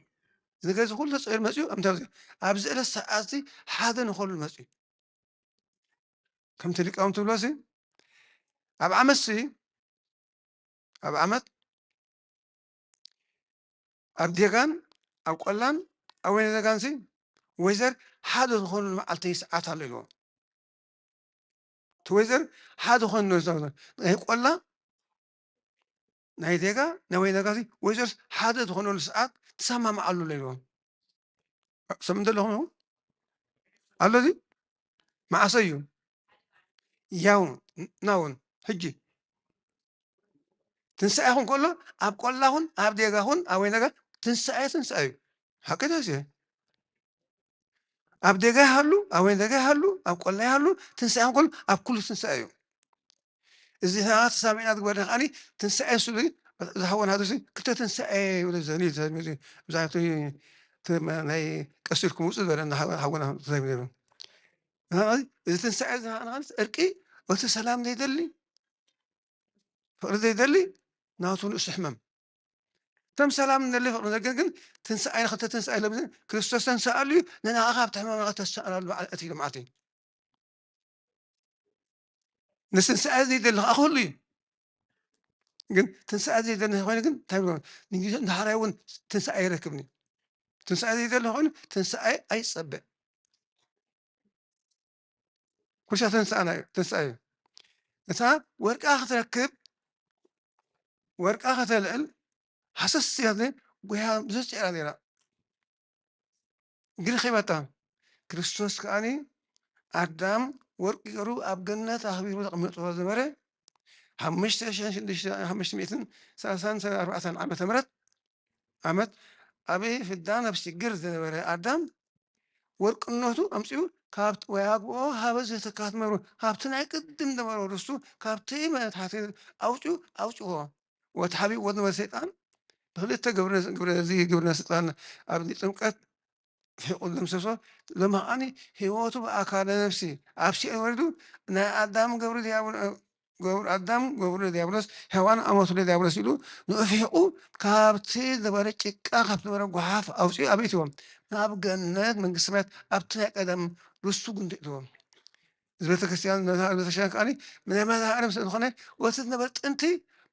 እዚ ነገር እዚ ኩሉ ተጸይሩ መጽዩ፣ ኣብ እንታይ ወጽዩ? ኣብዚ ዕለት ሰዓት እዚ ሓደ ንኸሉ መጽዩ። ከምቲ ሊቃውንቲ ትብሎ ሲ፣ ኣብ ዓመት ሲ፣ ኣብ ዓመት ኣብ ዴጋን ኣብ ቆላን ኣብ ወይነ ደጋን ሲ፣ ወይዘር ሓደ ዝኾኑሉ መዓልቲ ሰዓት ኣሎ ኢልዎ። እቲ ወይዘር ሓደ ዝኾኑ ናይ ቆላ፣ ናይ ዴጋ፣ ናይ ወይነ ደጋ ሲ፣ ወይዘር ሓደ ዝኾነሉ ሰዓት ትሰማማዓሉ ኣሎ ኢልዎ። ሰምዕ ዘለኹም ኣለዚ መዓሰ እዩ? ያው ናውን ሕጂ ትንሳኤ ይኹን ከሎ ኣብ ቆላ ኹን ኣብ ዴጋ ኹን ኣብ ወይነ ደጋ ትንሳኤ ትንሳኤ እዩ። ሓቂ ደስ እዩ። ኣብ ዴጋ ይሃሉ፣ ኣብ ወይነ ደጋ ይሃሉ፣ ኣብ ቆላ ይሃሉ፣ ትንሳኤ ይኹን ከሎ ኣብ ኩሉ ትንሳኤ እዩ። እዚ ኸዓ ተሳሚዕና ዝግበርና ከዓኒ ትንሳኤ ንሱ ዝሓወና ሓደ ክልተ ትንሳኤ ይብለ ዘኒ ብዛዕባ ናይ ቀሲልኩም ውፁ ዝበለና ሓወና ዘሚ። እዚ ትንሳኤ ዝሃናስ እርቂ፣ እቲ ሰላም ዘይደሊ፣ ፍቕሪ ዘይደሊ ናቱ ንእሱ ሕመም። እቶም ሰላም ንደሊ ፍቕሪ ነገር ግን ትንሳኤ ክልተ ትንሳኤ ለብዘ ክርስቶስ ተንሳኣሉ እዩ። ንና ካብ ሕማም ተሳኣሉ በዓል እቲ ልምዓት እዩ። ንትንሳኤ ዘይደሊ ከዓ ክህሉ እዩ። ግን ትንሳኤ ዘይደሊ ኮይኑ ግን እንታይ ብሎ ንግዜ እንዳሓራይ እውን ትንሳኤ ይረክብኒ። ትንሳኤ ዘይደሊ ኮይኑ ትንሳኤ ኣይጸበ። ኩሻ ትንሳኤ እዩ። እታ ወርቃ ክትረክብ ወርቃ ከተልዕል ሃሰስ ያለ ጉያ ብዙ ጭራ ነይራ። ግሪ ኺበታ ክርስቶስ ከኣኒ ኣዳም ወርቂ ገሩ ኣብ ገነት ኣኽቢሩ ተቐመጥዎ ዝነበረ ሓሙሽተ ሽሕን ሽዱሽተ ሓሙሽተ ሚእትን ሰላሳን ኣርባዕተን ዓመተ ምህረት ዓመት ኣብ ፍዳ ኣብ ሽግር ዝነበረ ኣዳም ወርቅነቱ ኣምጺኡ ካብ ወያግብኦ ሃበ ዘተካት መሩ ካብቲ ናይ ቅድም ዝነበረ ርስቱ ካብቲ መትሓቲ ኣውጺኡ ኣውጽዎ። ወትሓቢእዎ ዝነበረ ሰይጣን ብክልተ ግብረ ግብረ እዚ ግብረ ስልጣን ኣብ ጥምቀት ፊቑ ዝደምሰሶ። ሎሚ ከዓኒ ህይወቱ ብኣካለ ነፍሲ ኣብ ሲኦል ወሪዱ ናይ ኣዳም ገብሪ ዲያብሎ ገብሩ ኣዳም ገብሩ ዲያብሎስ ሔዋን ኣመቱ ዲያብሎስ ኢሉ ንእፊቑ ካብቲ ዝበረ ጭቃ ካብ ዝበረ ጓሓፍ ኣውፂኡ ኣበይትዎም ናብ ገነት መንግስቲ ሰማያት ኣብቲ ናይ ቀደም ርሱ ጉንዲእትዎም። እዚ ቤተክርስትያን መድሃር ቤተክርስትያን ከዓኒ ናይ መድሃርም ስለዝኾነ ወቲ ዝነበረ ጥንቲ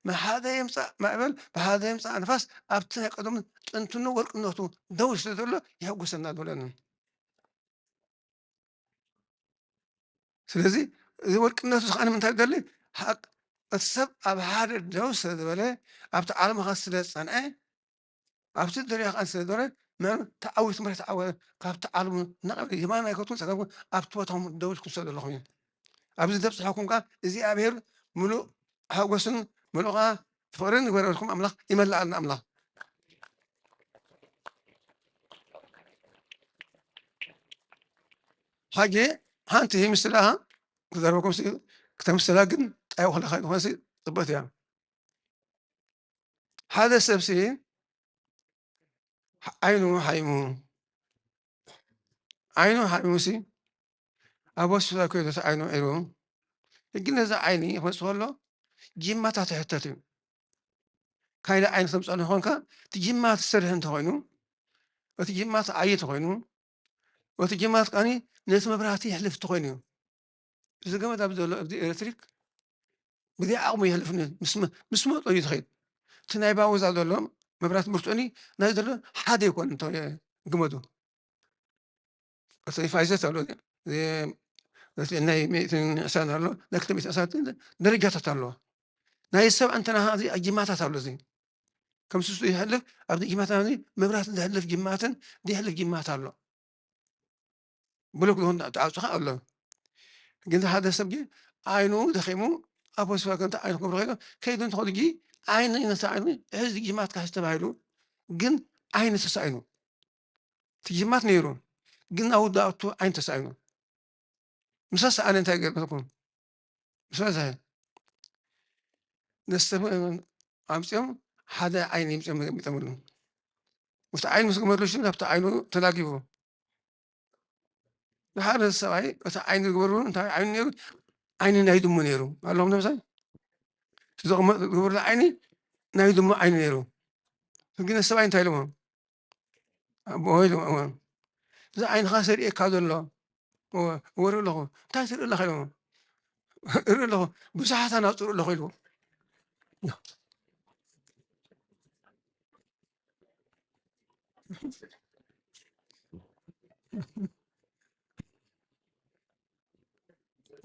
ብሓደ የምፃእ ማዕበል ብሓደ የምፃእ ንፋስ ኣብቲ ናይ ቀደሙ ጥንትኑ ወርቅነቱ ደው ስለ ዘሎ የሕጉሰና ዝበለኒ። ስለዚ እዚ ወርቅነቱ ዝኸኣነ ምንታይ ደሊ ሓቅ እቲ ሰብ ኣብ ሓደ ደው ስለ ዝበለ ኣብቲ ዓለም ኸ ስለ ዝፀንዐ ኣብቲ ደሪያ ኸ ስለ ዝበለ መን ተዓዊት ምረ ተዓወ ካብቲ ዓለሙ ነቐበ የማን ኣይከቱን ፀገምኩም ኣብቲ ቦታኹም ደው ኢልኩም ስለ ዘለኹም እዩ። ኣብዚ ዘብፅሐኩም ከዓ እግዚኣብሔር ምሉእ ሓጎስን ምሉእ ከዓ ፍቕርን ይግበረልኩም ኣምላኽ ይመልኣልና ኣምላኽ። ሓጂ ሓንቲ ምስላ ክዘረበኩም ክተምስላ ግን ጣይ ወክለ ካይ ዝኾነ ጽበት እያ። ሓደ ሰብሲ ዓይኑ ሓይሙ ዓይኑ ሓይሙሲ ኣብ ሆስፒታል ኮይዱ እቲ ዓይኑ ዒሩ ሕጂ ነዚ ዓይኒ ክመጽእ ከሎ ጅማታት ይሕተት እዩ። ካይለ ዓይኒ ክተምፅኦ ንኾንካ እቲ ጅማ ትሰርሕ እንተኾይኑ እቲ ጅማ ትዓይ ተኾይኑ እቲ ጅማ ትቃኒ ነቲ መብራህቲ ይሕልፍ እንተኾይኑ እዩ። እዚ ገመድ ኣብ ዘሎ ኣብዚ ኤሌክትሪክ ብዘይ ዓቕሙ ይሕልፍ ምስ መጦ እዩ ዝኸይድ። እቲ ናይ ባወዛ ዘሎ መብራት ብርቱኒ ናይ ዘሎ ሓደ ይኮን እንተ ግመዱ እቲ ፋይዘት ኣሎ ናይ ሚእትን ዕስራን ኣሎ ናይ ክልተ ሚእትን ዕስራን ደረጃታት ኣለዎ። ናይ ሰብ ኣንተና እዚ ጅማታት ኣሎ እዚ ከም ስሱ ይሕልፍ ኣብዚ ጅማታት እዚ መብራት ዝሕልፍ ጅማትን ዝሕልፍ ጅማት ኣሎ። ብሎክ ዝሆን ተዓፅኻ ኣሎ ግን ሓደ ሰብ ግን ዓይኑ ደኺሙ ኣብ ሆስፒታል ከምቲ ዓይኑ ክገብሩ ከይዱ ከይዱ እንተኸዱ ጂ ዓይኒ ነቲ ዓይኑ ሕዚ ጅማት ካሕስ ተባሂሉ ግን ዓይኒ ተሳኢኑ እቲ ጅማት ነይሩ ግን ኣወዳእቱ ዓይኒ ተሳኢኑ። ምሳስ ኣነ እንታይ ገርኩ? ምስ በዝሐ ነስተም ኣምፅኦም ሓደ ዓይኒ ምፅኦም ገሚጠምሉ። ምስቲ ዓይኒ ምስ ገመርሉ ሽን ኣብቲ ዓይኑ ተላጊቡ። ንሓደ ሰብኣይ እቲ ዓይኒ ዝገበርሉ እንታይ ዓይኑ ነይሩ? ዓይኒ ናይ ድሙ ነይሩ ኣለኹም ነብሳይ ዝገበርሉ ዓይኒ ናይ ድሙ ዓይኒ ነይሩ። ግን ሰብኣይ እንታይ ኢሎሞ? ኣቦ ኢሎም እወ እዚ ዓይንኻ ሰሪኤካ ዘሎ እወ እወ ርኢ ኣለኹ እንታይ ትርኢ ኣለኻ ኢሎሞ እርኢ ኣለኹ ብዙሓት ኣናፅሩ ኣለኹ ኢልዎ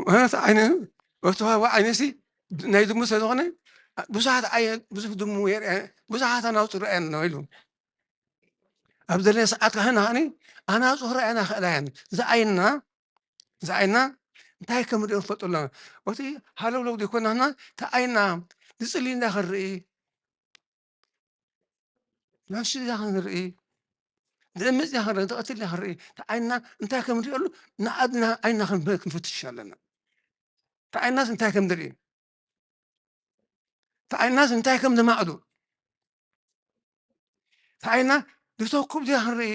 ማለት ዓይነ እቲ ዋባ ዓይነሲ ናይ ድሙ ስለ ዝኾነ ብዙሓት ዓየ ብዙሕ ድሙ የርአ ብዙሓት ኣናፅሩ ኣየን ነው ኢሉ ኣብ ዘለ ሰዓት ካህን ሃኒ ኣናፅሩ ኣየና ክእላየን ዝዓይና ዝዓይና እንታይ ከም ንሪኦ ንፈልጡ ኣለና እቲ ሃለውለው ዘይኮናና ተዓይና ዝፅሊ እንዳ ክንርኢ ናብ ሽዳ ክንርኢ ንእምፅ ኢና ክንርኢ ንቐትል ኢና ክንርኢ ተዓይና እንታይ ከም ንሪኦሉ ንዓድና ዓይና ክንፈትሽ ኣለና ተዓይናስ እንታይ ከም ንርኢ ተዓይናስ እንታይ ከም ንማዕዱ ተዓይና ድተኩብ ድያ ክንርኢ፣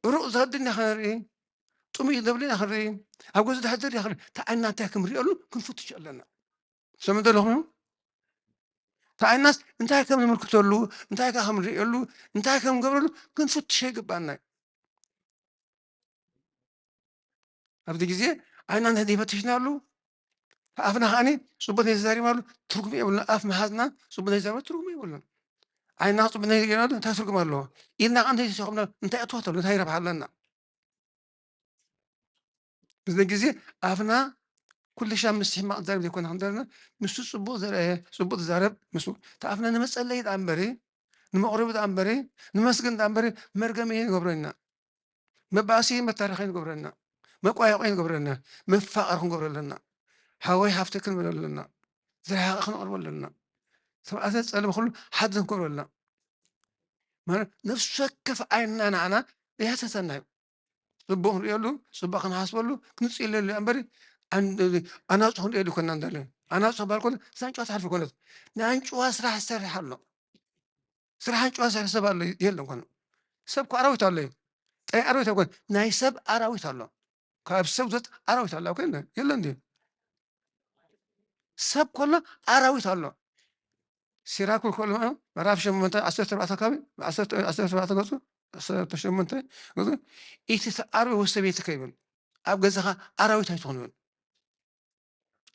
ሩቕ ዘድን ክንርኢ፣ ጥሙይ ዘብልን ክንርኢ፣ ኣብ ገዙ ድሕድር ክንርኢ፣ ተዓይና እንታይ ክንሪእሉ ክንፍትሽ ኣለና። ሰምዕ ዘለኹም? ተዓይናስ እንታይ ከም ንምልክተሉ፣ እንታይ ከ ከም ንርእየሉ፣ እንታይ ከም ንገብረሉ ክንፍትሽ ይግባና እዩ። ኣብዚ ግዜ ዓይና እንተ ዘይፈትሽናሉ፣ ኣፍና ከዓኒ ጽቡቕ ዘይተዛሪብናሉ ትርጉም የብሉን። ኣፍ መሃዝና ጽቡቕ ዘይዛረበ ትርጉም የብሉን። ዓይና ጽቡቕ ዘይገናሉ እንታይ ትርጉም ኣለዎ? ኢድና ከኣ እንተ ዘይሰኹምና እንታይ እትወት ኣሎ? እንታይ ረብሓ ኣለና? ብዚ ግዜ ኣፍና ኩሉ ሻብ ምስ ሕማቕ ዝዛረብ ዘይኮነ ክንደርና፣ ምስቲ ጽቡቕ ዝረኣየ ጽቡቕ ዝዛረብ ምስኡ። እቲ ኣፍና ንመጸለዪ ደኣ እምበሪ፣ ንመቕረቢ ደኣ እምበሪ፣ ንመስግን ደኣ እምበሪ፣ መርገሚ ይገብረና። መባእሲ መታረኺ ንገብረልና፣ መቋየቆ ንገብረልና፣ መፋቐር ክንገብረ ኣለና። ሓወይ ሓፍቲ ክንብል ኣለና። ዝረሓቐ ክንቕርቦ ኣለና። ተባዕተ ጸልም ኩሉ ሓድን ክንገብረ ኣለና። ማለት ነፍሲ ወከፍ ዓይንና ንዓና ይሕተተና እዩ። ጽቡቕ ክንርእየሉ፣ ጽቡቕ ክንሓስበሉ፣ ክንጽልየሉ እያ እምበሪ፣ ኣን-፣ ኣናጹ ክንርእየሉ ይኮንና ንደሊ። ኣናጹ ክበሃል ከሎ፣ እዛ ኣንጭዋ ትሓልፍ ይኮነት። ናይ ኣንጭዋ ስራሕ ዝሰርሕ ኣሎ። ስራሕ ኣንጭዋ ዝሰርሕ ሰብ ኣሎ የለን ኮነ። ሰብ እኮ ኣራዊት ኣሎ እዩ። ጥራይ ኣራዊት ኣይኮነ፣ ናይ ሰብ ኣራዊት ኣሎ። ካብ ሰብ ዘት ኣራዊት ኣሎ እኮ የለን፣ የለን ድዩ? ሰብ ከሎ ኣራዊት ኣሎ። ሲራክ ከሎ ምዕራፍ ሸሞንተ ዓሰርተ ኣርባዕተ ኣካባቢ፣ ዓሰርተ፣ ዓሰርተ ኣርባዕተ ገጹ፣ ዓሰርተ ሸሞንተ ገጹ፣ "ኢቲ ተኣርበ ወሰቤትከ" ይብል። ኣብ ገዛኻ ኣራዊት ኣይትኹን ይብል።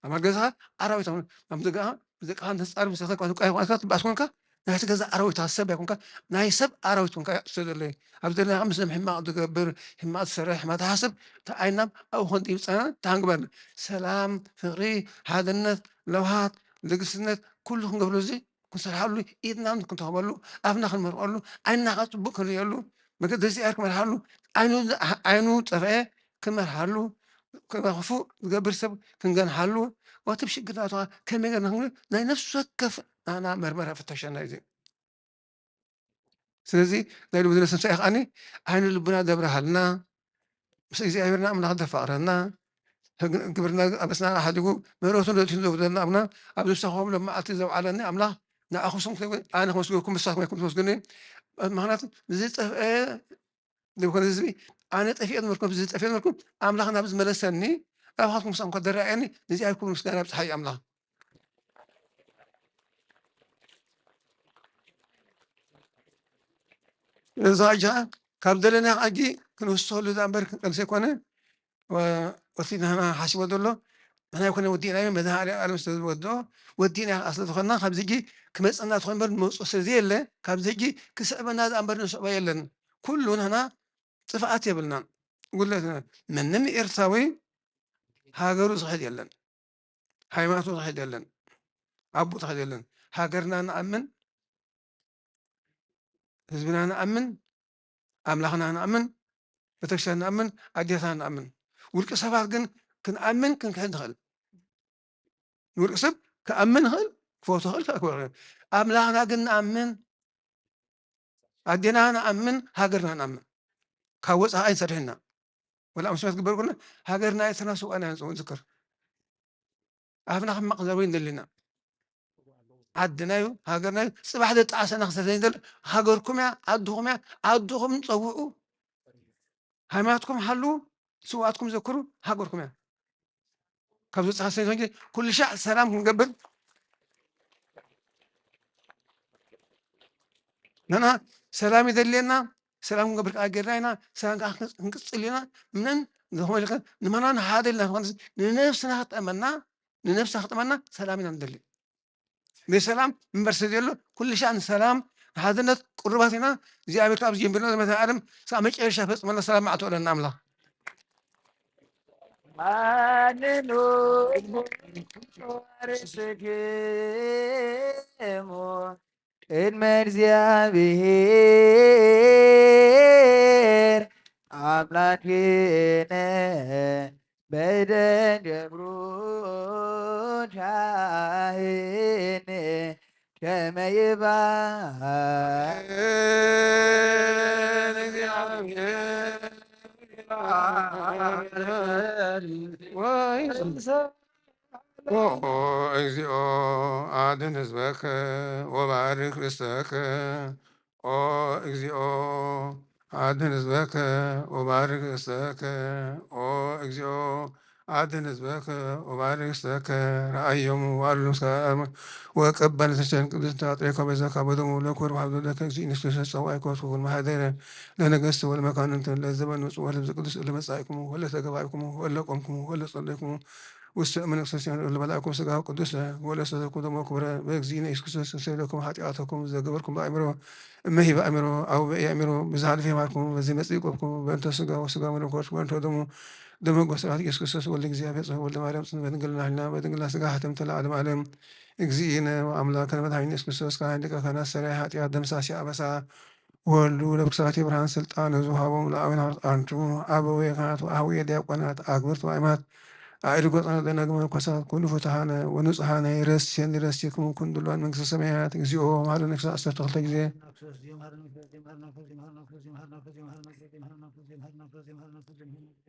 ኣብ ገዛኻ ኣራዊት ኣይትኹን። ኣብ ደገኻ፣ ብደቅኻ እንተትጻረፍ፣ ምስ ደቅኻ ቋንቋ፣ ቋንቋ ትበኣስ ኮንካ፣ ናይቲ ገዛ ኣራዊት ኢኻ፣ ሰብ ኣይኮንካ፣ ናይ ሰብ ኣራዊት ኮንካ እያ ትሰደለይ። ኣብ ዘለና ምስ ሕማቕ ዝገብር፣ ሕማቕ ዝሰርሕ፣ ሕማቕ ዝሓስብ፣ ተዓይናም ኣብኡ ክንዲ ይብጻና ተሃንግበል። ሰላም፣ ፍቕሪ፣ ሓድነት፣ ለውሃት፣ ልግስነት፣ ኩሉ ክንገብረሉ እዚ ክንሰርሓሉ፣ ኢድና ክንተኸበሉ፣ ኣፍና ክንመርቐሉ፣ ዓይንና ከዓ ጽቡቕ ክንርእየሉ፣ መገዲ እግዚኣብሔር ክመርሓሉ፣ ዓይኑ፣ ዓይኑ ጠፍአ ክመርሓሉ፣ ክፉእ ዝገብር ሰብ ክንገንሓሉ፣ እቲ ብሽግር ናቱ ከዓ ከመይ ጌርና ክንብል ናይ ነፍሲ ወከፍ ናና መርመራ ፍተሻና እዩ። ስለዚ ናይ ልቢ ዝነስንሳ እዩ ከዓኒ ዓይኒ ልብና ዘብርሃልና፣ ምስ እግዚኣብሔርና ኣምላኽ ዘፋቕረና፣ ግብርና ኣበስና ሓዲጉ ምሕረቱን ረድኤቱን ዘውርደልና ኣምላኽ፣ ኣብዚ ምሳኹም ሎም መዓልቲ ዘውዓለኒ ኣምላኽ ንኣኹም ስም ክብሪ፣ ኣነ ክመስግነኩም ንሳኹም ኢኹም ትመስግኑ። ምኽንያቱ ንዝጠፍአ ዝኾነ ህዝቢ ኣነ ጠፊኤ ነበርኩም፣ እዚ ጠፊኤ ነበርኩም፣ ኣምላኽ ናብ ዝመለሰኒ፣ ናባኻትኩም ምሳኹም ከደረኣየኒ፣ ንእግዚኣብሔር ክብሪ ምስጋና ይብጽሓ እዩ ኣምላኽ። እዚ ሕጂ ካብ ዘለናዮ ሕጂ ክንውስኸሉ እዛ እምበር ክንቀንስ ኣይኮነ። ወ-፣ እቲ ንሕና ሓሲቦ ዘሎ ንሕና ኣይኮነ ወዲእናዮ፣ መድኃኔ ዓለም ስለ ዝወድኦ ወዲእና ስለ ዝኾንና፣ ካብዚ ሕጂ ክመጽና ትኾን እምበር ንመውጽኦ ስለ ዘየለ፣ ካብዚ ሕጂ ክስዕበና እዛ እምበር ንስዕቦ የለን። ኩሉ ንሕና ጥፍኣት የብልናን፣ ጉድለት የብልናን። ምንም ኤርትራዊ ሃገሩ ዝኽሕድ የለን፣ ሃይማኖቱ ዝኽሕድ የለን፣ ኣቦኡ ዝኽሕድ የለን። ሃገርና ንኣምን፣ ህዝብና ንኣምን፣ ኣምላኽና ንኣምን፣ ቤተክርስትያን ንኣምን፣ ኣዴታትና ንኣምን። ውልቂ ሰባት ግን ክንኣምን ክንክሕድ ንኽእል። ንውልቂ ሰብ ክኣምን ይኽእል፣ ክፈቱ ይኽእል፣ ከየክብር ይኽእል። ኣምላኽና ግን ንኣምን፣ ኣዴና ንኣምን፣ ሃገርና ንኣምን። ካብ ወጻኢ ኣይንሰርሕና። ወላ ኣብ ስማት ክግበር ከሎ ሃገርና ኤርትራ ስውኣና ንጽውዕ ንዝክር። ኣፍና ሕማቕ ክንዛረብ ኣይንደልን ኢና። ዓድና እዩ፣ ሃገርና እዩ። ጽባሕ ዘጣዕሰና ክሰተ ዘይንደሊ። ሃገርኩም እያ፣ ዓድኹም እያ። ዓድኹም ጸውዑ። ሃይማኖትኩም ሓልዉ፣ ስውኣትኩም ዘክሩ፣ ሃገርኩም እያ። ካብ ዝወጽእ ሓሰን እንጂ ኩሉ ሻዕ ሰላም ክንገብር ንሕና ሰላም ይደልየና፣ ሰላም ክንገብር ከዓ ጌርና ኢና፣ ሰላም ከዓ ክንቅጽል ኢና። ምንን ዝኾነ ይኹን ንማና ንሓደ ኢልና ንኾንስ ንነብስና ክጠመና፣ ንነብስና ክጠመና ሰላም ኢና ንደሊ። ብሰላም እምበር ስለ ዘሎ ኩሉ ሻዕ ንሰላም ንሓድነት ቅሩባት ኢና። እግዚኣብሔር ካብ ዝጀምርና ዘመተ ዓለም ስጋብ መጨረሻ ፈጽመና ሰላም መዓልቲ ወለና ኣምላኽ። ማንኑ ርእስክሙ ቅድመ እግዚኣብሔር ኣምላክነ በደን ገብሩ ካህን ከመ ይባል እግዚኦ አድን ህዝበከ ወባርክ ርስተከ ኦ እግዚኦ፣ አድን ህዝበከ ወባርክ ርእሰከ። ኦ እግዚኦ፣ አድን ህዝበከ ወባርክ ርእሰከ። ረአዮም ወአሉ ሰላም ወቀበል ተሸን ቅዱስ ታጥሬኮ በዘካ በደሙ ለኩር ወሀብ ዘለከ እግዚእ ኢየሱስ ጸዋይ ኮስኩን ማህደረ ለነገስት ወለመካንንት ለዘበን ውጹ ወለብዝ ቅዱስ ለመጻኢኩሙ ወለተገባይኩሙ ወለቆምኩሙ ወለጸለይኩሙ ውስተ እምነ ክርስቲያን ለበላዕኩም ስጋ ቅዱስ ወለሰተኩም ደሞ ክቡረ በእግዚእነ ኢየሱስ ክርስቶስ ሰይለኩም ኃጢአተኩም ዘገበርኩም በአእምሮ እመሂ በአእምሮ አው በኢአእምሮ ብዝሓልፍ የማርኩም በዚህ መጽእ ቆብኩም በእንተ ስጋ ወስጋ መለኮት ወእንተ ደሙ ደመ ጎስራት ኢየሱስ ክርስቶስ ወልደ እግዚአብሔር ጽሑፍ ወልደ ማርያም ጽን በድንግልና ህልና በድንግልና ስጋ ሀተምተ ለዓለም ዓለም እግዚእነ ወአምላክነ መድኃኒነ ኢየሱስ ክርስቶስ ካህን ሊቀ ካህናት ሰራይ ኃጢአት ደምሳሲ አበሳ ወሉ ለብክሳት የብርሃን ስልጣን ህዝቡ ሀቦም ለአዊን ሀርት አንቱ አበው የካህናት ወአህው የዲያቆናት አግብርት ወአይማት አእድጎ ጸናተ ደናግል መነኮሳት ኩሉ ፍትሃነ ወንጹሃነ ይረስየን ይረስየክሙ ኩን ድሏን መንግስተ ሰማያት እግዚኦ መሐረነ ክሳብ ዓሰርተ ክልተ ግዜ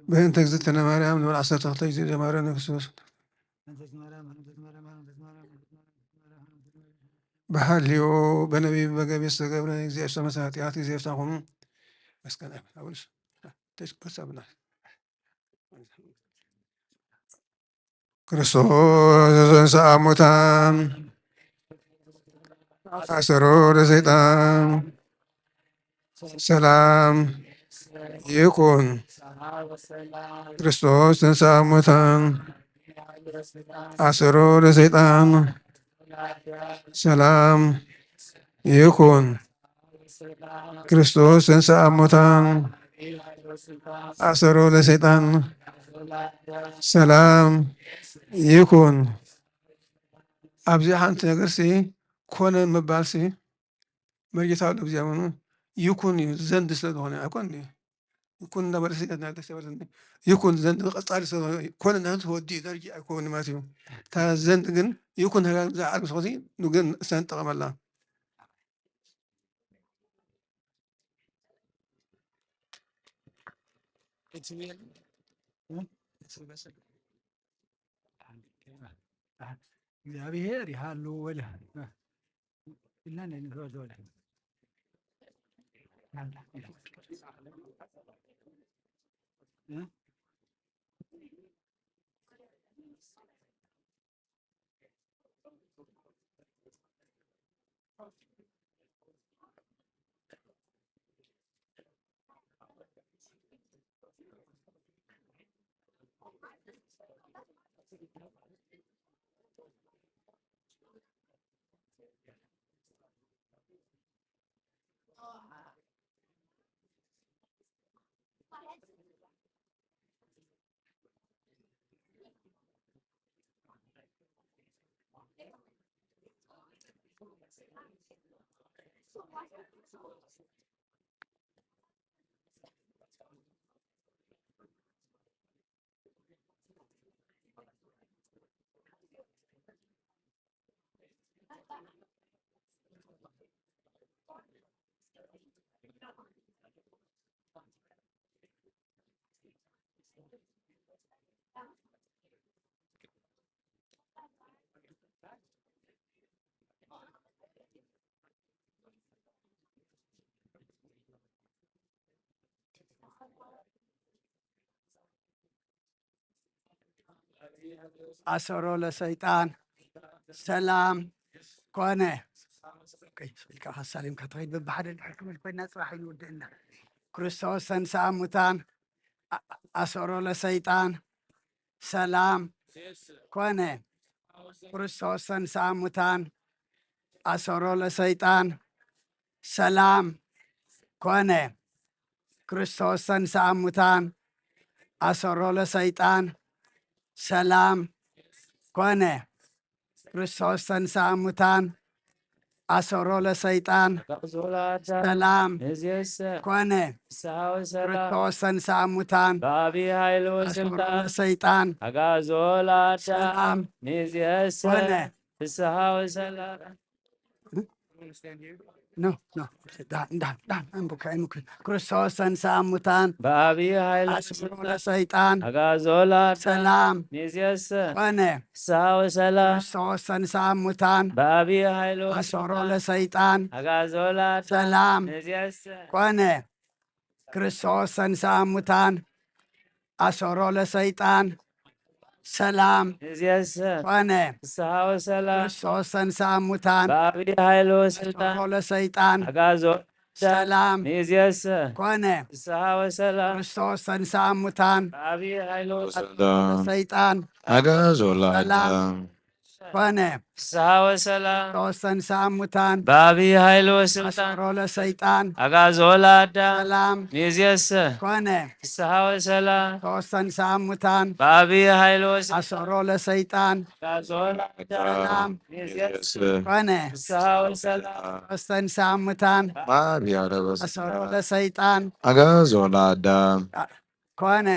በእንተ እግዝእትነ ማርያም ንብል ዓሰርተ ክልተ ግዜ ጀማረ ነፍሱስ ብሓልዮ በነቢብ በገቢር ዝተገብረ እግዚኣብሔር ሰማይ ኃጢአት እግዚኣብሔር ይፍታኹም። መስቀል አብ አቡልስ ተስቆሳብና ክርስቶስ ተንሥአ እሙታን አሰሮ ለሰይጣን ሰላም ይኩን። ክርስቶስ ተንሥአ እሙታን አሰሮ ለሰይጣን ሰላም ይኩን። ክርስቶስ ተንሥአ እሙታን አሰሮ ለሰይጣን ሰላም ይኩን። ኣብዚ ሓንቲ ነገርሲ ኮነ ምባልሲ መርጌታ ወልደ እግዚኣብሔር ይኩን እዩ። ዘንድ ስለ ዝኾነ ኣይኮን እዩ። ይኩን እናበለ ስደት ናይ ደስ ይበለኒ። ይኩን ዘንድ ቀጻሊ ስለ ዝኾነ ኮነ እናበለ ወዲ ደርጊ ኣይኮን ማለት እዩ። እታ ዘንድ ግን ይኩን ሃገር ዝዓል ምስ ኾሲ ግን እሳ ንጠቐመላ። እግዚኣብሔር ይሃሉ ወለ ኢልና ናይ ንግሮ ዘበለ ኣሰሮ ለሰይጣን ሰላም ኮነ። ኢልካ ሓሳሊምካ ትኸይድ በብሓደ ድሕር ክብል ኮይና ጽባሕ ይንውድእና። ክርስቶስ ተንሥአ እሙታን አ- ኣሰሮ ለሰይጣን ሰላም ኮነ። ክርስቶስ ተንሥአ እሙታን ኣሰሮ ለሰይጣን ሰላም ኮነ። ክርስቶስ ተንሥአ እሙታን ኣሰሮ ለሰይጣን ሰላም ኮነ። ክርስቶስ ተንሥአ እሙታን ኣሰሮ ለሰይጣን ሰላም ኮነ። ክርስቶስ ተንሥአ እሙታን በአቢ ኃይል ወስልጣን ለሰይጣን አግዓዞ ለአዳም ሰላም ሚእዝየሰ ኮነ። ፍስሐ ወሰላም። ኖ፣ ኖ፣ ዳን፣ ዳን፣ ዳን፣ ኣንቡካ፣ ኣይምኩን። ክርስቶስ ተንሥአ እሙታን፣ በአብይ ኃይል አስሮ ለሰይጣን፣ አግዓዞ ለአዳም ሰላም ሚእዜሰ ኮነ። ፍስሐ ወሰላም ክርስቶስ ተንሥአ እሙታን፣ በአብይ ኃይል አስሮ ለሰይጣን፣ አግዓዞ ለአዳም ሰላም ሚእዜሰ ኮነ። ክርስቶስ ተንሥአ እሙታን፣ አሰሮ ለሰይጣን፣ ሰላም ሚእዜሰ ኮነ። ፍስሐ ወሰላም ክርስቶስ ተንሥአ እሙታን፣ በአብይ ኃይል አሰሮ ወስልጣን ለሰይጣን፣ አግዓዞ ሰላም ሚእዜሰ ኮነ። ፍስሐ ወሰላም ክርስቶስ ተንሥአ እሙታን፣ በአብይ ኃይል አሰሮ ለሰይጣን፣ አግዓዞ ሰላም ለአዳም ኮነ። ፍስሐ ወሰላም ክርስቶስ ተንሥአ እሙታን፣ በአብይ ኃይል ወስልጣን አሰሮ ለሰይጣን፣ አግዓዞ ለአዳም ሰላም ሚእዜሰ ኮነ። ፍስሐ ወሰላም ክርስቶስ ተንሥአ እሙታን፣ በአብይ ኃይል ወስልጣን አሰሮ ለሰይጣን፣ አግዓዞ ለአዳም ሰላም ሚእዜሰ ኮነ። ፍስሐ ወሰላም ክርስቶስ ተንሥአ እሙታን፣ ማብ ያረበስ አሰሮ ለሰይጣን አግዓዞ ለአዳም ኮነ።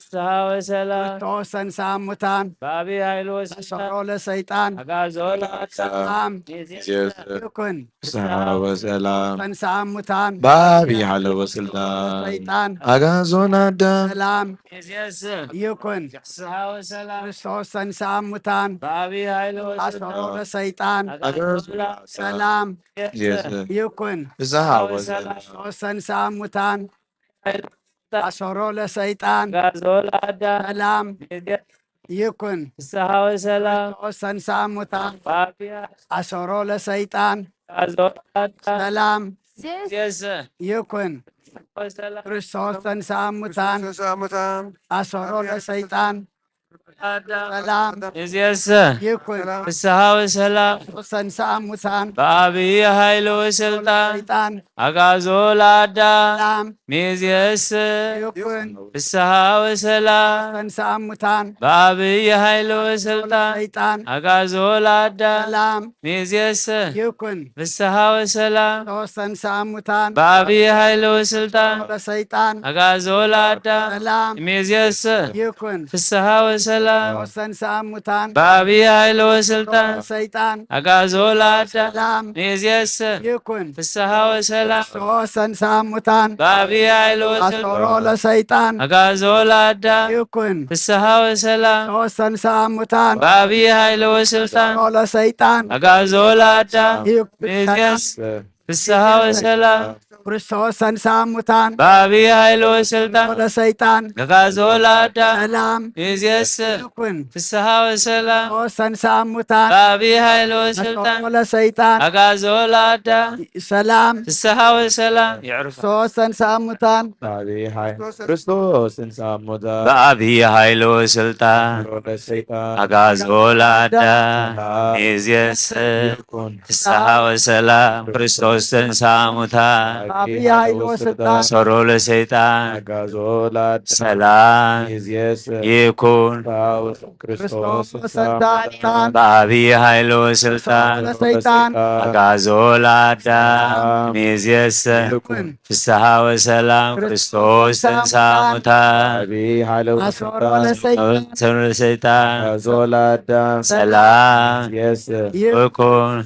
ፍስሐ ወሰላም ክርስቶስ ተንሥአ እሙታን፣ በአብይ ኃይል አሰሮ ወስልጣን ለሰይጣን አግዓዞ ለአዳም ሰላም ሚእዜሰ ኢየሱስ ይኩን። ፍስሐ ወሰላም ተንሥአ እሙታን፣ በአብይ ኃይል ወስልጣን ሰይጣን አግዓዞ ለአዳም ሰላም ሚእዜሰ ይኩን። ፍስሐ ወሰላም ክርስቶስ ተንሥአ እሙታን፣ በአብይ ኃይል አሰሮ ወስልጣን ለሰይጣን አግዓዞ ለአዳም ሰላም ኢየሱስ ይኩን። ፍስሐ ወሰላም ክርስቶስ ተንሥአ እሙታን፣ አሰሮ ለሰይጣን አግዓዞ ለአዳም ሰላም ሚእዜሰ ይኩን። ፍስሐ ወሰላም ክርስቶስ ተንሥአ እሙታን፣ በአብይ አሰሮ ለሰይጣን አግዓዞ ለአዳም ሰላም ሚእዜሰ ይኩን። ወሰላም ክርስቶስ ተንሥአ እሙታን፣ ተንሥአ እሙታን አሰሮ ለሰይጣን ለአዳም ሰላም ሚእዜሰ ይኩን። ፍስሐ ወሰላም ክርስቶስ ተንሥአ እሙታን፣ በአብይ ኃይል ወስልጣን ሰይጣን አግዓዞ ለአዳም ሰላም ሚእዜሰ ይኩን። ፍስሐ ወሰላም ተንሥአ እሙታን፣ በአብይ ኃይል ወስልጣን ሰይጣን አግዓዞ ለአዳም ሰላም ሚእዜሰ ይኩን። ፍስሐ ወሰላም ክርስቶስ ተንሥአ እሙታን፣ በአብይ ኃይል ወስልጣን ለሰይጣን አግዓዞ ለአዳም ሰላም ሚእዜሰ ይኩን። ፍስሐ ወሰላም ክርስቶስ ተንሥአ እሙታን፣ በአብይ ኃይል ወስልጣን ሰይጣን አግዓዞ ለአዳም ሰላም ሚእዜሰ ይኩን። ፍስሐ ወሰላም ክርስቶስ ተንሥአ እሙታን፣ በአብይ ኃይል አሰሮ ወስልጣን ለሰይጣን አግዓዞ ለአዳም ይኩን። ፍስሐ ወሰላም ክርስቶስ ተንሥአ እሙታን፣ በአብይ ኃይል ወስልጣን አሰሮ ለሰይጣን አግዓዞ ለአዳም ይኩን። ሚእዜሰ ፍስሐ ወሰላም ክርስቶስ ተንሥአ እሙታን፣ በአብይ ኃይል ወስልጣን ለሰይጣን አግዓዞ ለአዳም ሰላም ሚእዜሰ ይኩን። ፍስሐ ወሰላም ክርስቶስ ተንሥአ እሙታን፣ በአብይ ኃይል ወስልጣን አሰሮ ለሰይጣን አግዓዞ ለአዳም ሰላም ፍስሐ ወሰላም ይዕርፋ ክርስቶስ ተንሥአ እሙታን፣ በአብይ ኃይል ክርስቶስ ተንሥአ እሙታን በአብይ ኃይል ወስልጣን አሰሮ ለሰይጣን አግዓዞ ለአዳም ሚእዜሰ ይኩን። ፍስሐ ወሰላም ክርስቶስ ተንሥአ እሙታን በአብይ ኃይል ወስልጣን አሰሮ ለሰይጣን አግዓዞ ለአዳም ሰላም ሚእዜሰ ይኩን። ክርስቶስ ክርስቶስ ተንሥአ እሙታን፣ በአብይ ኃይል ወስልጣን ለሰይጣን አግዓዞ ለአዳም ሚእዜሰ ይኩን። ፍስሐ ወሰላም ክርስቶስ ተንሥአ እሙታን በአብይ ኃይል አሰሮ ለሰይጣን አሰሮ ለሰይጣን አግዓዞ ለአዳም ሰላም ሚእዜሰ ይኩን።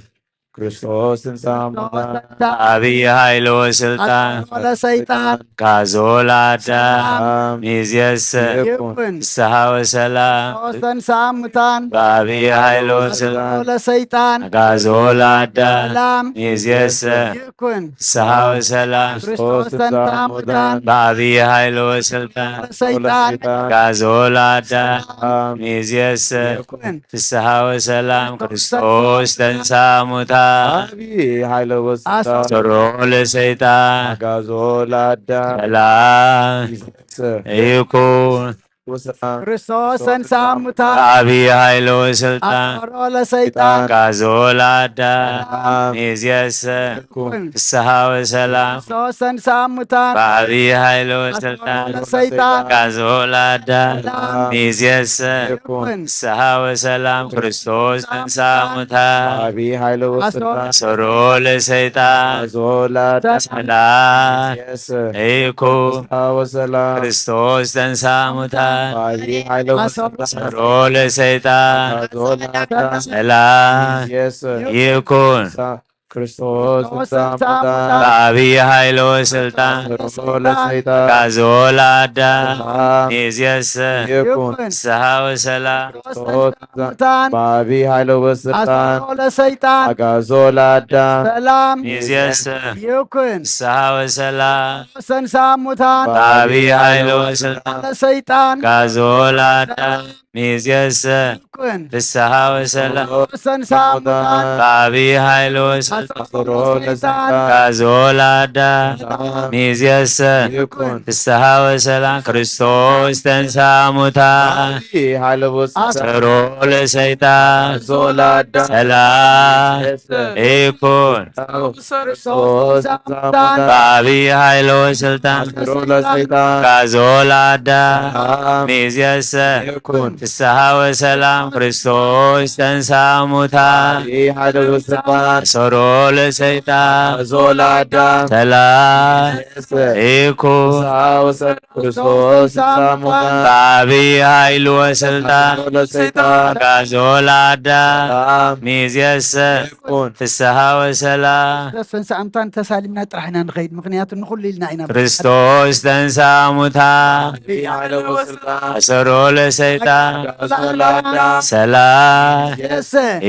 ክርስቶስ ተንሥአ እሙታን በአብይ ኃይል ወስልጣን አሰሮ ለሰይጣን አግዓዞ ለአዳም ሚእዜሰ ይኩን። ፍስሐ ወሰላም ክርስቶስ ተንሥአ እሙታን፣ በአብይ ኃይል አሰሮ ወስልጣን ለሰይጣን አግዓዞ ለአዳም ሰላም ሚእዜሰ ይኩን። ፍስሐ ወሰላም ክርስቶስ ተንሥአ እሙታን፣ በአብይ ኃይል ወስልጣን ለሰይጣን አግዓዞ ለአዳም ሚእዜሰ ይኩን። ፍስሐ ወሰላም ክርስቶስ ተንሥአ እሙታን በአብይ ኃይል ወስልጣን አሰሮ ለሰይጣን አግዓዞ ለአዳም ሰላም ሚእዜሰ ይኩን። ወሰላም ክርስቶስ ተንሥአ እሙታን፣ በአብይ ኃይል ወስልጣን አሰሮ ለሰይጣን አግዓዞ ለአዳም ሚእዜሰ ይኩን። ፍስሐ ወሰላም ክርስቶስ ተንሥአ እሙታን፣ በአብይ ኃይል አሰሮ ወስልጣን ለሰይጣን አግዓዞ ለአዳም ሚእዜሰ ይኩን። ፍስሐ ወሰላም ክርስቶስ ተንሥአ እሙታን በአብይ ኃይል ወስልጣን አሰሮ ለሰይጣን አግዓዞ ለአዳም ሰላም ሚእዜሰ ይኩን። ፍስሐ ወሰላም ክርስቶስ ተንሥአ እሙታን በአብይ ኃይል ወስልጣን አሰሮ ለሰይጣን አግዓዞ ለአዳም ሰላም ሚእዜሰ ይኩን። ክርስቶስ ተንሥአ እሙታን በአቢይ ኃይል ወስልጣን አሰሮ ለሰይጣን አግዓዞ ለአዳም ሰላም ሚእዜሰ ይኩን። ፍስሐ ወሰላም። ክርስቶስ ተንሥአ እሙታን በአቢይ ኃይል ወስልጣን አሰሮ ለሰይጣን አግዓዞ ለአዳም ሰላም ሚእዜሰ ይኩን። ፍስሐ ወሰላም። ተንሥአ እሙታን በአቢይ ኃይል ወስልጣን ለሰይጣን አግዓዞ ለአዳም ሚእዜሰ ይኩን። ፍስሐ ወሰላም። ተንሥአ እሙታን በአቢይ ኃይል ወስልጣን አሰሮ ለሰይጣን አግዓዞ ለአዳም ሚእዜሰ ይኩን። ፍስሐ ወሰላም። ክርስቶስ ተንሥአ እሙታን በአቢይ ኃይል ወስልጣን አሰሮ ለሰይጣን አግዓዞ ለአዳም ሰላም ይኩን። ክርስቶስ ተንሥአ እሙታን በአቢይ ኃይል ወስልጣን አሰሮ ለሰይጣን አግዓዞ ለአዳም ሰላም ሚእዜሰ ይኩን። ፍስሐ ወሰላም። ክርስቶስ ተንሥአ እሙታን በአቢይ ኃይል ወስልጣን አሰሮ ለሰይጣን አግዓዞ ለአዳም ሰላም ይኩን። ፍስሐ ወሰላም። ክርስቶስ ተንሥአ እሙታን በአቢይ ኃይል ወስልጣን አሰሮ ለሰይጣን አግዓዞ ለአዳም ሰላም ሚእዜሰ ይኩን። ፍስሐ ወሰላም። ክርስቶስ ተንሥአ እሙታን ተሳሊምና ጥራሕ ኢና ንኸይድ፣ ምኽንያቱ ንኹሉ ኢልና ኢና። ክርስቶስ ተንሥአ እሙታን በአቢይ ኃይል ወስልጣን አሰሮ ለሰይጣን አግዓዞ ለአዳም ሰላም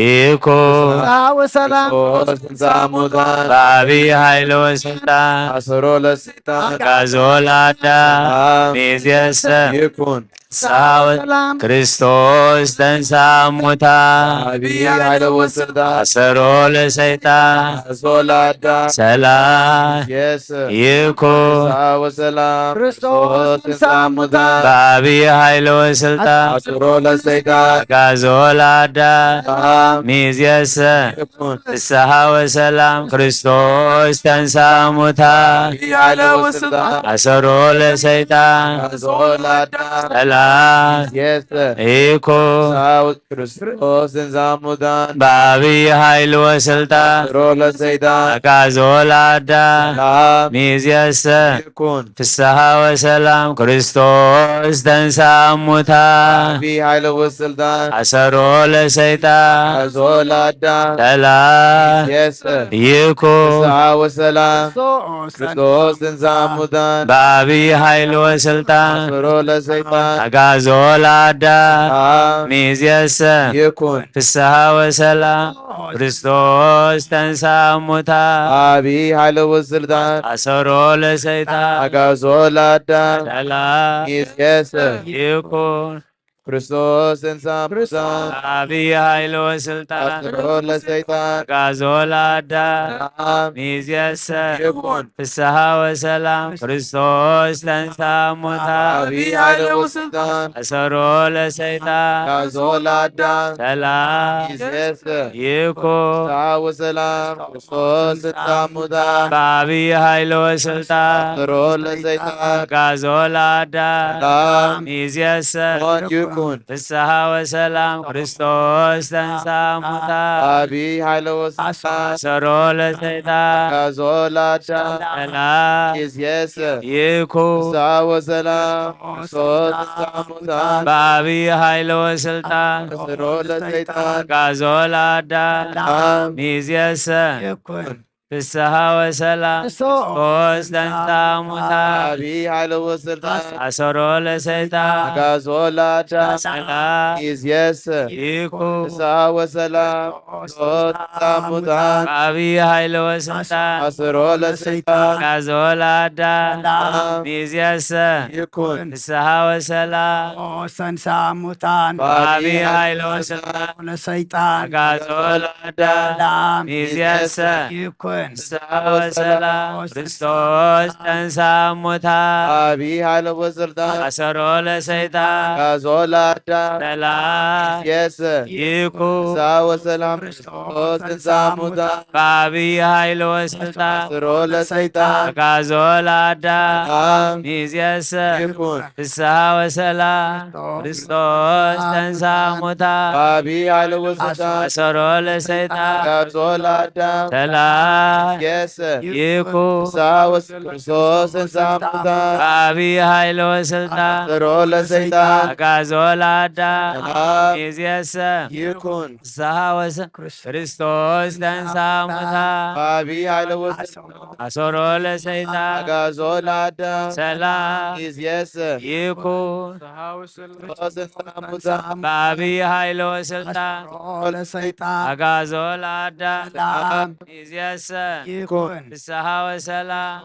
ይኩን። ፍስሐ ወሰላም። ክርስቶስ ተንሥአ እሙታን በአቢይ ኃይል ወስልጣን አሰሮ ለሰይጣን አግዓዞ ለአዳም ሚእዜሰ ይኩን። ሰላም። ክርስቶስ ተንሥአ እሙታን በአቢይ ኃይል ወስልጣን አሰሮ ለሰይጣን አግዓዞ ለአዳም ሰላም ይኩን። ወሰላም። ክርስቶስ ተንሥአ እሙታን በአቢይ ኃይል ወስልጣን አሰሮ ለሰይጣን አግዓዞ ለአዳም ሰላም ሚእዜሰ ይኩን። ፍስሐ ወሰላም። ክርስቶስ ተንሥአ እሙታን በአቢይ ኃይል ወስልጣን አሰሮ ለሰይጣን አግዓዞ ለአዳም ሰላም ይኩን። ፍስሐ ወ-፣ ክርስቶስ ተንሥአ እሙታን በአቢይ ኃይል ወስልጣን አሰሮ ለሰይጣን አግዓዞ ለአዳም ሰላም ሚእዜሰ ይኩን። ፍስሐ ወሰላም። ክርስቶስ ተንሥአ እሙታን በአቢይ ኃይል ወስልጣን አሰሮ ለሰይጣን አግዓዞ ለአዳም ሰላም ይኩን። ፍስሐ ወሰላም። ክርስቶስ ተንሥአ እሙታን በአቢይ ኃይል ወስልጣን አሰሮ ለሰይጣን አግዓዞ ለአዳም ሰላም ሚእዜሰ ይኩን። ፍስሐ ወሰላም። ክርስቶስ ተንሥአ እሙታን በአቢይ ኃይል ወስልጣን አሰሮ ለሰይጣን አግዓዞ ለአዳም ሰላም ሚእዜሰ ይኩን። ክርስቶስ ተንሥአ እሙታን በአቢይ ኃይል ወስልጣን አሰሮ ለሰይጣን አግዓዞ ለአዳም ሰላም ሚእዜሰ ይኩን። ፍስሐ ወሰላም። ክርስቶስ ተንሥአ እሙታን በአቢይ ኃይል ወስልጣን አሰሮ ለሰይጣን አግዓዞ ለአዳም ሰላም ሚእዜሰ ይኩን። ፍስሐ ወሰላም። ክርስቶስ ተንሥአ እሙታን በአቢይ ኃይል ወስልጣን አሰሮ ለሰይጣን አግዓዞ ለአዳም ሰላም ሚእዜሰ ይኩን። ፍስሐ ወሰላም። ክርስቶስ ተንሥአ እሙታን በአቢይ ኃይል ወስልጣን አሰሮ ለሰይጣን አግዓዞ ለአዳም ሰላም ሚእዜሰ ይኩን። ፍስሐ ወሰላም። ክርስቶስ ተንሥአ እሙታን በአቢይ ኃይል ወስልጣን አሰሮ ለሰይጣን አግዓዞ ለአዳም ሰላም ሚእዜሰ ይኩን። ፍስሐ ወሰላም። ክርስቶስ ተንሥአ እሙታን በአቢይ ኃይል ወስልጣን አሰሮ ለሰይጣን አግዓዞ ለአዳም ሰላም ሚእዜሰ ይኩን። ፍስሐ ወሰላም። ክርስቶስ ተንሥአ እሙታን በአቢይ ኃይል ወስልጣን አሰሮ ለሰይጣን አግዓዞ ለአዳም ሰላም ሚእዜሰ ይኩን። ፍስሐ ወሰላም። ክርስቶስ ተንሥአ እሙታን በአቢይ ኃይል ወስልጣን ለሰይጣን አግዓዞ ለአዳም ሰላም ሚእዜሰ ይኩን። ፍስሐ ወሰላም። ክርስቶስ ተንሥአ እሙታን በአቢይ ኃይል ወስልጣን አሰሮ ለሰይጣን አግዓዞ ለአዳም ሰላም ሚእዜሰ ይኩን። ፍስሐ ወሰላም። ክርስቶስ ተንሥአ እሙታን በአቢይ ኃይል ወስልጣን አሰሮ ለሰይጣን አግዓዞ ለአዳም ሰላም ሚእዜሰ ይኩን። ፍስሐ ወሰላም። ክርስቶስ ተንሥአ እሙታን በአቢይ ኃይል ወስልጣን አሰሮ ለሰይጣን አግዓዞ ለአዳም ሰላም ሚእዜሰ ይኩን። ፍስሐ ወሰላም። ክርስቶስ ተንሥአ እሙታን በአቢይ ኃይል ወስልጣን አሰሮ ለሰይጣን አግዓዞ ለአዳም ሰላም ሚእዜሰ ይኩን። ፍስሐ ወሰ- ክርስቶስ ተንሳ ሙታ። ባቢ ኃይለ ወስልጣን። አሰሮ ለሰይጣን። አጋዞ ለአዳም። ሰላም። ይዝየሰ። ይኩን። ክርስቶስ ተንሳ ሙታ። ባቢ ኃይለ ወስልጣን። አሰሮ ለሰይጣን። አጋዞ ለአዳም። ሰላም። ይዝየሰ። ይኩን። ፍስሐ ወሰላም።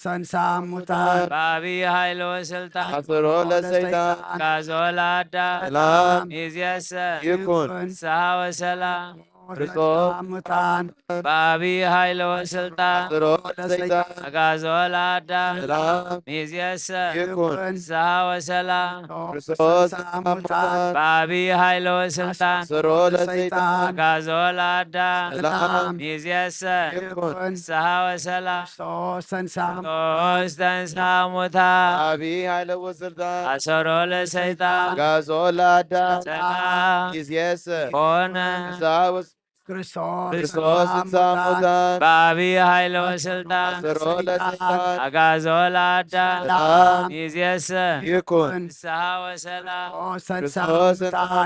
ተንሳ ሙታን። ባቢ ኃይለ ወስልጣን። አሰሮ ለሰይጣን። አጋዞ ለአዳም። ሰላም። ይዝየሰ። ይኩን። ፍስሐ ወሰላም። ክርስቶስ። ሙታን። ባቢ ኃይለ ወስልጣን። አሰሮ ለሰይጣን። አጋዞ ለአዳም። ሰላም። ይዝየሰ። ይኩን። ፍስሐ ወሰላም። ክርስቶስ። ተንሳ ሙታን። ባቢ ኃይለ ወስልጣን። አሰሮ ለሰይጣን። አጋዞ ለአዳም። ሰላም። ይዝየሰ። ይኩን። ፍስሐ ወሰላም። ክርስቶስ ተንሳ። ክርስቶስ ተንሳ ሙታን። ባቢ ኃይለ ወስልጣን። አሰሮ ለሰይጣን። አጋዞ ለአዳም። ሰላም። ይዝየሰ። ኮነ። ፍስሐ ወስ-፣ ክርስቶስ። ክርስቶስ ተንሳ ሙታን። ባቢ ኃይለ ወስልጣን። አሰሮ ለሰይጣን። አጋዞ ለአዳም። ሰላም። ይዝየሰ። ይኩን። ፍስሐ ወሰላም። ክርስቶስ ተንሳ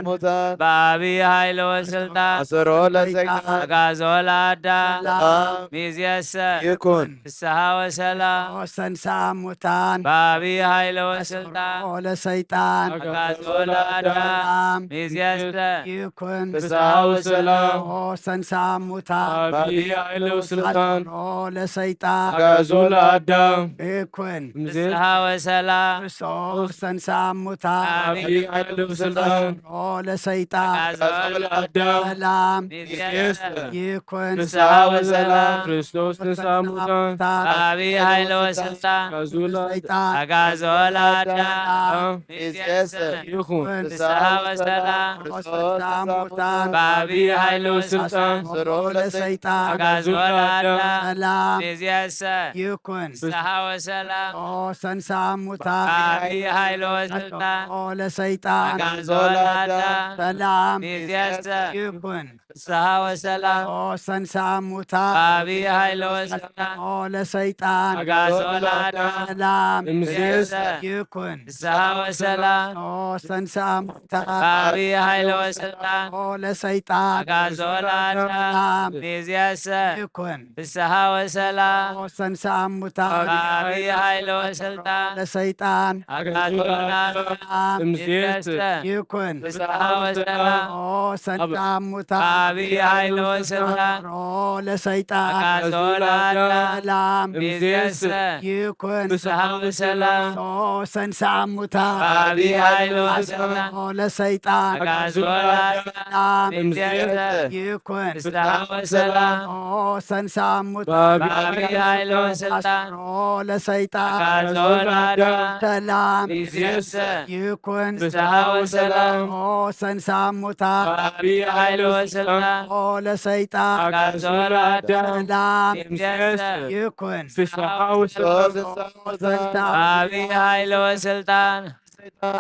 ሙታን። ባቢ ኃይለ ወስልጣን። አሰሮ ለሰይጣን። አጋዞ ለአዳም። ሰላም። ይዝየሰ። ይኩን። ፍስሐ ወሰላም። ተንሳ ሙታን። ባቢ ኃይለ ወስልጣን። አሰሮ ለሰይጣን። አጋዞ ለአዳም። ሰላም። ይዝየሰ። ይኩን። ፍስሐ ወሰላም። ተንሳ ሙታን። ባቢ ኃይለ ወስልጣን። አሰሮ ለሰይጣን። አጋዞ ለአዳም። ይኩን። እምዜ። ፍስሐ ወሰላም። ክርስቶስ ተንሳ ሙታን። ባቢ ኃይለ ወስልጣን። አሰሮ ለሰይጣን። አጋዞ ለአዳም። ሰላም። ይዝየሰ። ይኩን። ፍስሐ ወሰላም። ክርስቶስ ተንሳ ሙታን። ባቢ ኃይለ ወስልጣን። አጋዞ ለአዳም። ሰይጣን። አጋዞ ለአዳም። ይዝየሰ። ይኩን። ፍስሐ ወሰላም። ክርስቶስ ተንሳ ሙታን። ባቢ ኃይለ ወስልጣን። አሰሮ ለሰይጣን። አጋዞ ለአዳም። ሰላም። ይዝየሰ። ይኩን። ፍስሐ ወሰላም። ክርስቶስ ተንሳ ሙታን። ባቢ ኃይለ ወስልጣን። አሰሮ ለሰይጣን። አጋዞ ለአዳም። ሰላም። ይዝየሰ። ይኩን። ፍስሐ ወሰላም። ክርስቶስ ተንሳ ሙታን። ባቢ ኃይለ ወስልጣን። አሰሮ ለሰይጣን። አጋዞ ለአዳም። ሰላም። እምዜሰ። ይኩን። ፍስሐ ወሰላም። ክርስቶስ ተንሳ ሙታን። ባቢ ኃይለ ወስልጣን። አሰሮ ለሰይጣን። አጋዞ ለአዳም። ሰላም። ይዝየሰ። ይኩን። ፍስሐ ወሰላም። ክርስቶስ ተንሳ ሙታን። ባቢ ኃይለ ወስልጣን። ለሰይጣን። አጋዞ ለአዳም። ሰላም። እምዜሰ። ይኩን። ፍስሐ ወሰላም። ክርስቶስ ተንሳ ሙታን። ባቢ ኃይለ ወስልጣን። አሰሮ ለሰይጣን። አጋዞ ለአዳም። ሰላም። እምዜሰ። ይኩን። ፍስሐ ወሰላም። ክርስቶስ ተንሳ ሙታን። ባቢ ኃይለ ወስልጣን። አሰሮ ለሰይጣን። አጋዞ ለአዳም። ሰላም። እምዜሰ። ይኩን። ፍስሐ ወሰላም። ክርስቶስ ተንሳ ሙታን። ባቢ ኃይለ ወስልጣን። አሰሮ ለሰይጣን። አጋዞ ለአዳም። ሰላም። እምዜሰ። ይኩን። ፍስሐ ወሰላም። ክርስቶስ ተንሳ ሙታን። ባቢ ኃይለ ወስልጣን። አሰሮ ለሰይጣን። አጋዞ ለአዳም። ሰላም። እምዜሰ። ይኩን። ፍስሐ ወሰላም። ክርስቶስ ተንሳ ባቢ ኃይለ ወስልጣን።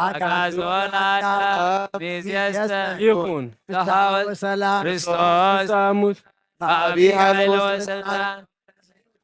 አጋዞ ለአዳም። እምዜሰ። ይኩን። ፍስሐ ወሰላም። ክርስቶስ ተንሳ ሙታን። ባቢ ኃይለ ወስልጣን።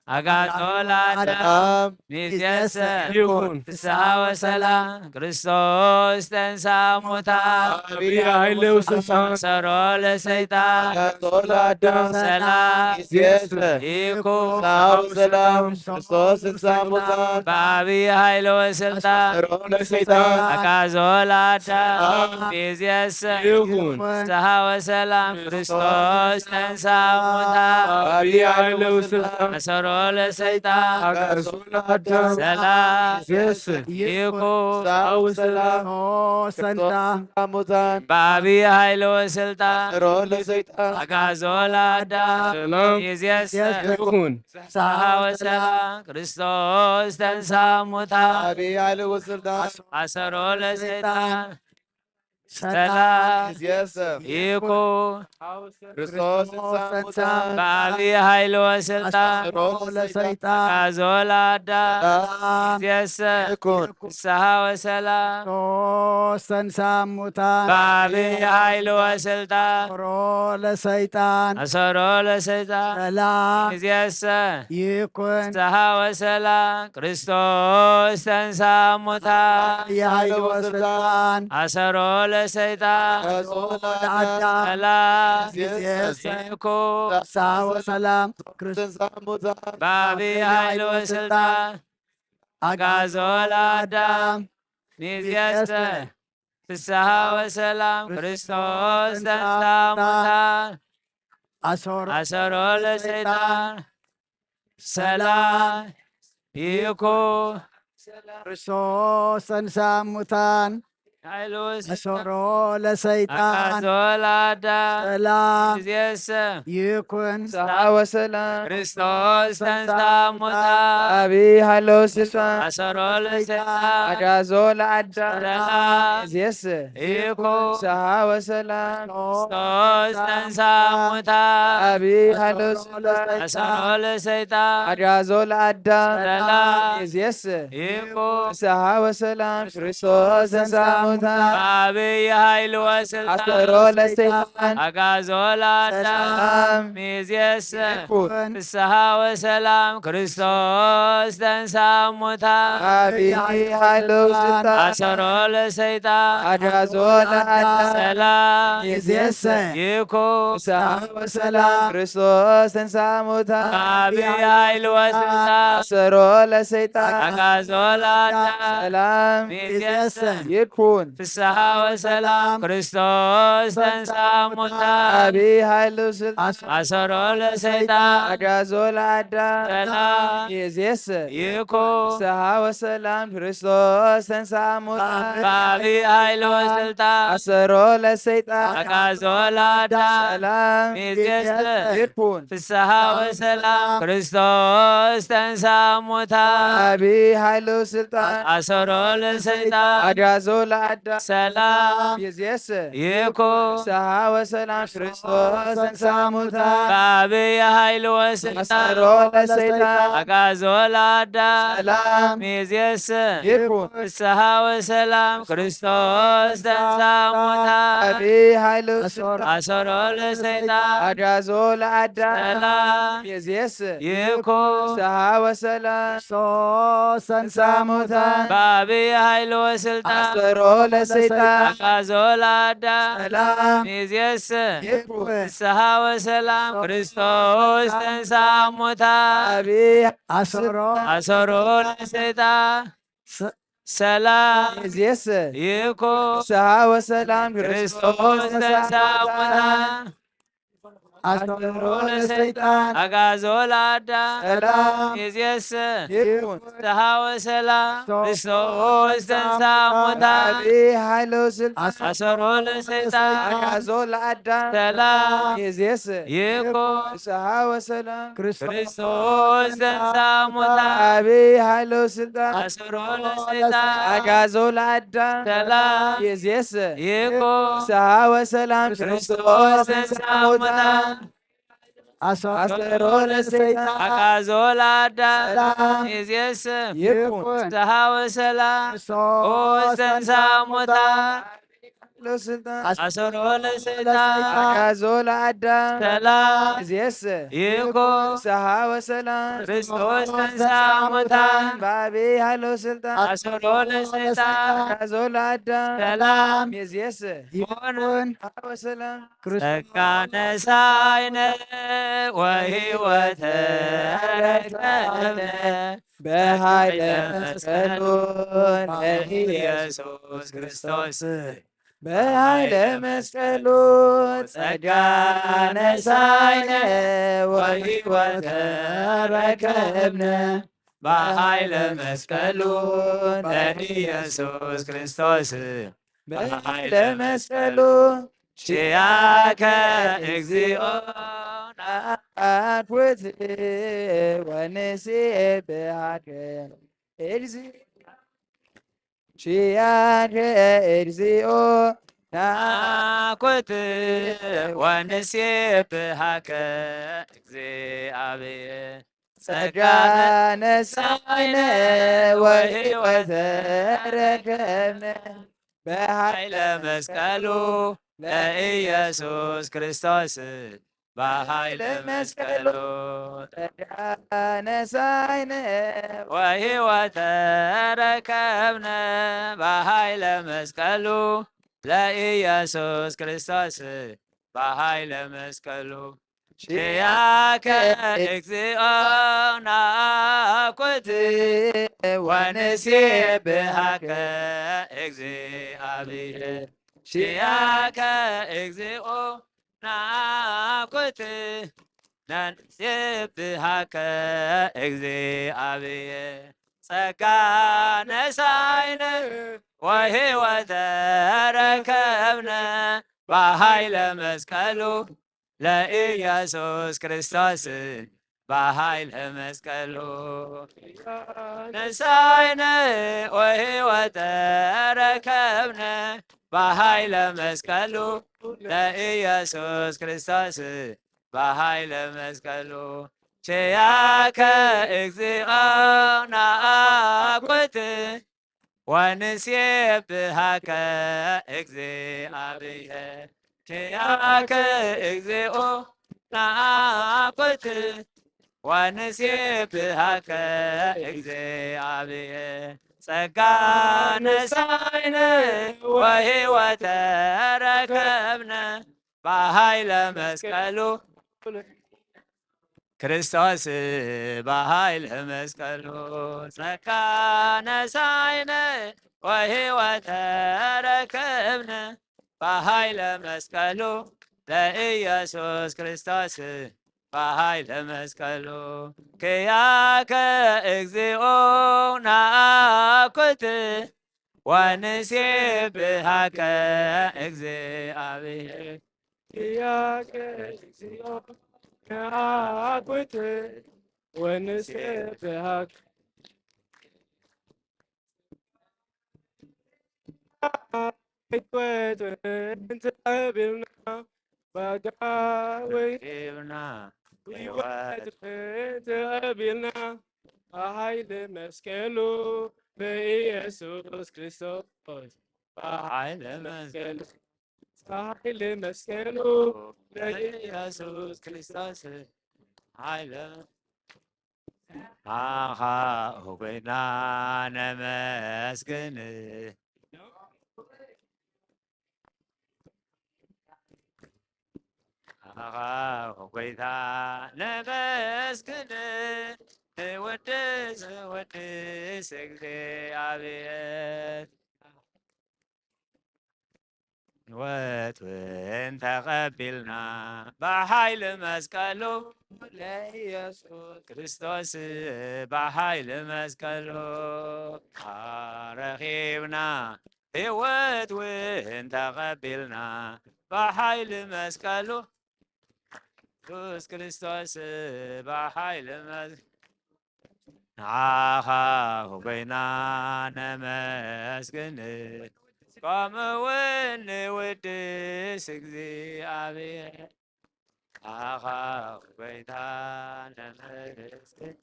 አጋዞ ለአዳም። ሰላም። እምዜሰ። ይኩን። ፍስሐ ወሰላም። ክርስቶስ ተንሳ ሙታን። ባቢ ኃይለ ወስልጣን። አሰሮ ለሰይጣን። አጋዞ ለአዳም። ሰላም። እምዜሰ። ይኩን። ፍስሐ ወሰላም። ክርስቶስ ተንሳ ሙታን። ባቢ ኃይለ ወስልጣን። አሰሮ ለሰይጣን። አጋዞ ለአዳም። ሰላም። እምዜሰ። ይኩን። ፍስሐ ወሰላም። ክርስቶስ ተንሳ ሙታን። ባቢ ኃይለ ወስልጣን። አሰሮ ለሰይጣን። አጋዞ ለአዳም። ሰላም። እምዜሰ። ይኩን። ፍስሐ ወሰላም። ክርስቶስ ተንሳ ሙታን። ባቢ ኃይለ ወስልጣን። አሰሮ ለሰይጣን። አጋዞ ለአዳም። ሰላም። እምዜሰ። ይኩን። ፍስሐ ወሰላም። ክርስቶስ ተንሳ ሙታን። ባቢ ኃይለ ወስልጣን። አሰሮ ለሰይጣን። ሰላም። እምዜሰ። ይኩን። ክርስቶስ ተንሳ ሙታን። ባቢ ኃይለ ወስልጣን። አሰሮ ለሰይጣን። አጋዞ ለአዳም። ሰላም። እምዜሰ። ይኩን። ፍስሐ ወሰላም። ክርስቶስ ተንሳ ሙታን። ባቢ ኃይለ ወስልጣን። አሰሮ ለሰይጣን። አሰሮ ለሰይጣን። ሰላም። እምዜሰ። ይኩን። ፍስሐ ወሰላም። ክርስቶስ ተንሳ ሙታን። ባቢ ኃይለ ወስልጣን። አሰሮ ለሰይጣን ሰላም ይኩን። በአቢ ኃይል ወስልጣን አግዓዞ ለአዳም ሚእዜሰ ፍስሐ ወሰላም ክርስቶስ ተንሥአ እሙታን አሰሮ ለሰይጣን ሰላም ይኩን። ክርስቶስ ተንሥአ እሙታን አሰሮ ለሰይጣን አግዓዞ ለአዳም ሰላም ይኩን። ሰላም ወሰላም ክርስቶስ ተንሥአ እሙታን አቢ ኃይሎ ስልጣን አሰሮ ለሰይጣን አግዓዞ ለአዳም ሰላም ይኩን። ሰላም ወሰላም ክርስቶስ ተንሥአ እሙታን አቢ ኃይሎ ስልጣን አሰሮ ለሰይጣን አግዓዞ ለአዳም ሰላም ይኩን። ሰላም ወሰላም ክርስቶስ ተንሥአ እሙታን በአቢ ኃይል ወስልጣን አሰሮ ለሰይጣን አግዓዞ ለአዳም ሰላም ይኩን። ፍስሐ ወሰላም ክርስቶስ ተንሥአ እሙታን አቢ ኃይሎ ስልጣን አሰሮ ለሰይጣን አግዓዞ ለአዳም ሰላም ይኩን። ሰላም ወሰላም ክርስቶስ ተንሥአ እሙታን አቢ ኃይል ወስልጣን አሰሮ ለሰይጣን አግዓዞ ለአዳም ሰላም ይኩን። ፍስሐ ወሰላም ክርስቶስ ተንሥአ እሙታን አቢ ኃይል ስልጣን አሰሮ ለሰይጣን አግዓዞ ለአዳም ሰላም ይኩን። ሰላም ክርስቶስ ተንሥአ እሙታን በአቢ ኃይል ወስልጣን አሰሮ ለሰይጣን አግዓዞ ለአዳም ሰላም ይኩን። ፍስሐ ወሰላም ክርስቶስ ተንሥአ እሙታን አቢ ኃይሎ ስልጣን አሰሮ ለሰይጣን አግዓዞ ለአዳም ሰላም ይኩን። ሰላም ወሰላም ክርስቶስ ተንሥአ እሙታን በአቢ ኃይል ወስልጣን አሰሮ ለሰይጣን አግዓዞ ለአዳም ሰላም ይኩን። ፍስሐ ወሰላም ክርስቶስ ተንሥአ እሙታን አቢ ኃይሎ ስልጣን አሰሮ ለሰይጣን አግዓዞ ለአዳም ሰላም ይኩን። ሰላም ወሰላም ክርስቶስ ተንሥአ እሙታን በአቢ ኃይል ወስልጣን አሰሮ ለሰይጣን አግዓዞ ለአዳም ሰላም ይኩን። ፍስሐ ወሰላም ክርስቶስ ተንሥአ እሙታን አቢ አሰሮ አሰሮ ለሰይጣን ሰ- ሰላም ይኩን። ሰላም ወሰላም ክርስቶስ ተንሥአ እሙታን አሰሮ ለሰይጣን አግዓዞ ለአዳም ሰላም ይኩን። ፍስሐ ወሰላም ክርስቶስ ተንሥአ እሙታን አቢ ኃይሎ ስልጣን አሰሮ ለሰይጣን አግዓዞ ለአዳም ሰላም ይኩን። ሰላም ወሰላም ክርስቶስ ተንሥአ እሙታን አቢ ኃይሎ ስልጣን አሰሮ ለሰይጣን አግዓዞ ለአዳም ሰላም ይኩን። ሰላም ወሰላም ክርስቶስ ተንሥአ እሙታን አሰሮ ለሰይጣን አግዓዞ ለአዳም ሰላም ይኩን። ሰላም ወሰላም ክርስቶስ ተንሥአ እሙታን አሰሮ ለሰይጣን አግዓዞ ለአዳም ሰላም ይኩን። ሰላም ወሰላም ክርስቶስ ተንሥአ እሙታን በአቢ ኃይሎ ስልጣን አሰሮ ለሰይጣን አግዓዞ ለአዳም ሰላም ይኩን። ሰላም ወሰላም ጸጋ ነሳይነ ወሕይወተ ረከብነ በኃይለ መስቀሉ ለኢየሱስ ክርስቶስ በኃይለ መስቀሉ ጸጋ ነሳይነ ወሕይወተ ረከብነ በኃይለ መስቀሉ ለኢየሱስ ክርስቶስ በኃይለ መስቀሉ ኪያከ እግዚኦ ናኩት ወንሴብሐከ እግዚኦ ኪያከ እግዚኦ ናኩት ወንሴብሐከ እግዚአብሔር ጸጋ ነሳይነ ወሕይወተ ረከብነ በኃይለ መስቀሉ ለኢየሱስ ክርስቶስ በኃይለ መስቀሉ ጸጋ ነሳይነ ወሕይወተ ረከብነ በኃይለ መስቀሉ ለኢየሱስ ክርስቶስ በኃይለ መስቀሉ። ኪያከ እግዚኦ ናኩት ወንሴብሃከ እግዚአብሔር። ኪያከ እግዚኦ ናኩት ነንሴብሃከ እግዚአብሔር። ጸጋ ነሳይነ ወሕይወተ ረከብነ በኃይለ መስቀሉ ለኢየሱስ ክርስቶስ በኃይለ መስቀሉ። ነሳይነ ወሕይወተ ረከብነ በኃይለ መስቀሉ ለኢየሱስ ክርስቶስ በኃይለ መስቀሉ። ኪያከ እግዚኦ ናኩት ወንሴብሃከ እግዚአብሔር። ኪያከ እግዚኦ ናኩት ወንሴብሃከ እግዚአብሔር። ጸጋ ነሳይነ ወሕይወተ ረከብነ በኃይለ መስቀሉ። ክርስቶስ በኃይለ መስቀሉ። ጸጋ ነሳይነ ወሕይወተ ረከብነ በኃይለ መስቀሉ ለኢየሱስ ክርስቶስ በኃይለ መስቀሉ። ኪያከ እግዚኦ ናኩት ወንሴብሃከ እግዚአብሔር። ኪያከ እግዚኦ ናኩት ወንሴብሃከ ሕይወት ተቐቢልና፣ ባጋ ወይ ረኺብና ሕይወት ተቐቢልና፣ ብኃይለ መስቀሉ በኢየሱስ ክርስቶስ፣ ብኃይለ መስቀሉ፣ ብኃይለ መስቀሉ በኢየሱስ ክርስቶስ ኃይለ ኣኻ ሆጎይና ነመስግን። ኣኻ ሆጎይታ ነመስግን። ንወድስ ወድስ እግዚኣብሔር። ሕይወት እውን ተቐቢልና ብኃይሊ መስቀሉ ለኢየሱስ ክርስቶስ ብኃይሊ መስቀሉ ኣረኺብና። ሕይወት እውን ተቐቢልና ብኃይሊ መስቀሉ ኢየሱስ ክርስቶስ ብኃይሊ መስ-፣ ንዓኻ ሆጎይና ነመስግን፣ ከምኡ እውን ንውድስ እግዚኣብሔር። ንዓኻ ሆጎይታ ነመስግን።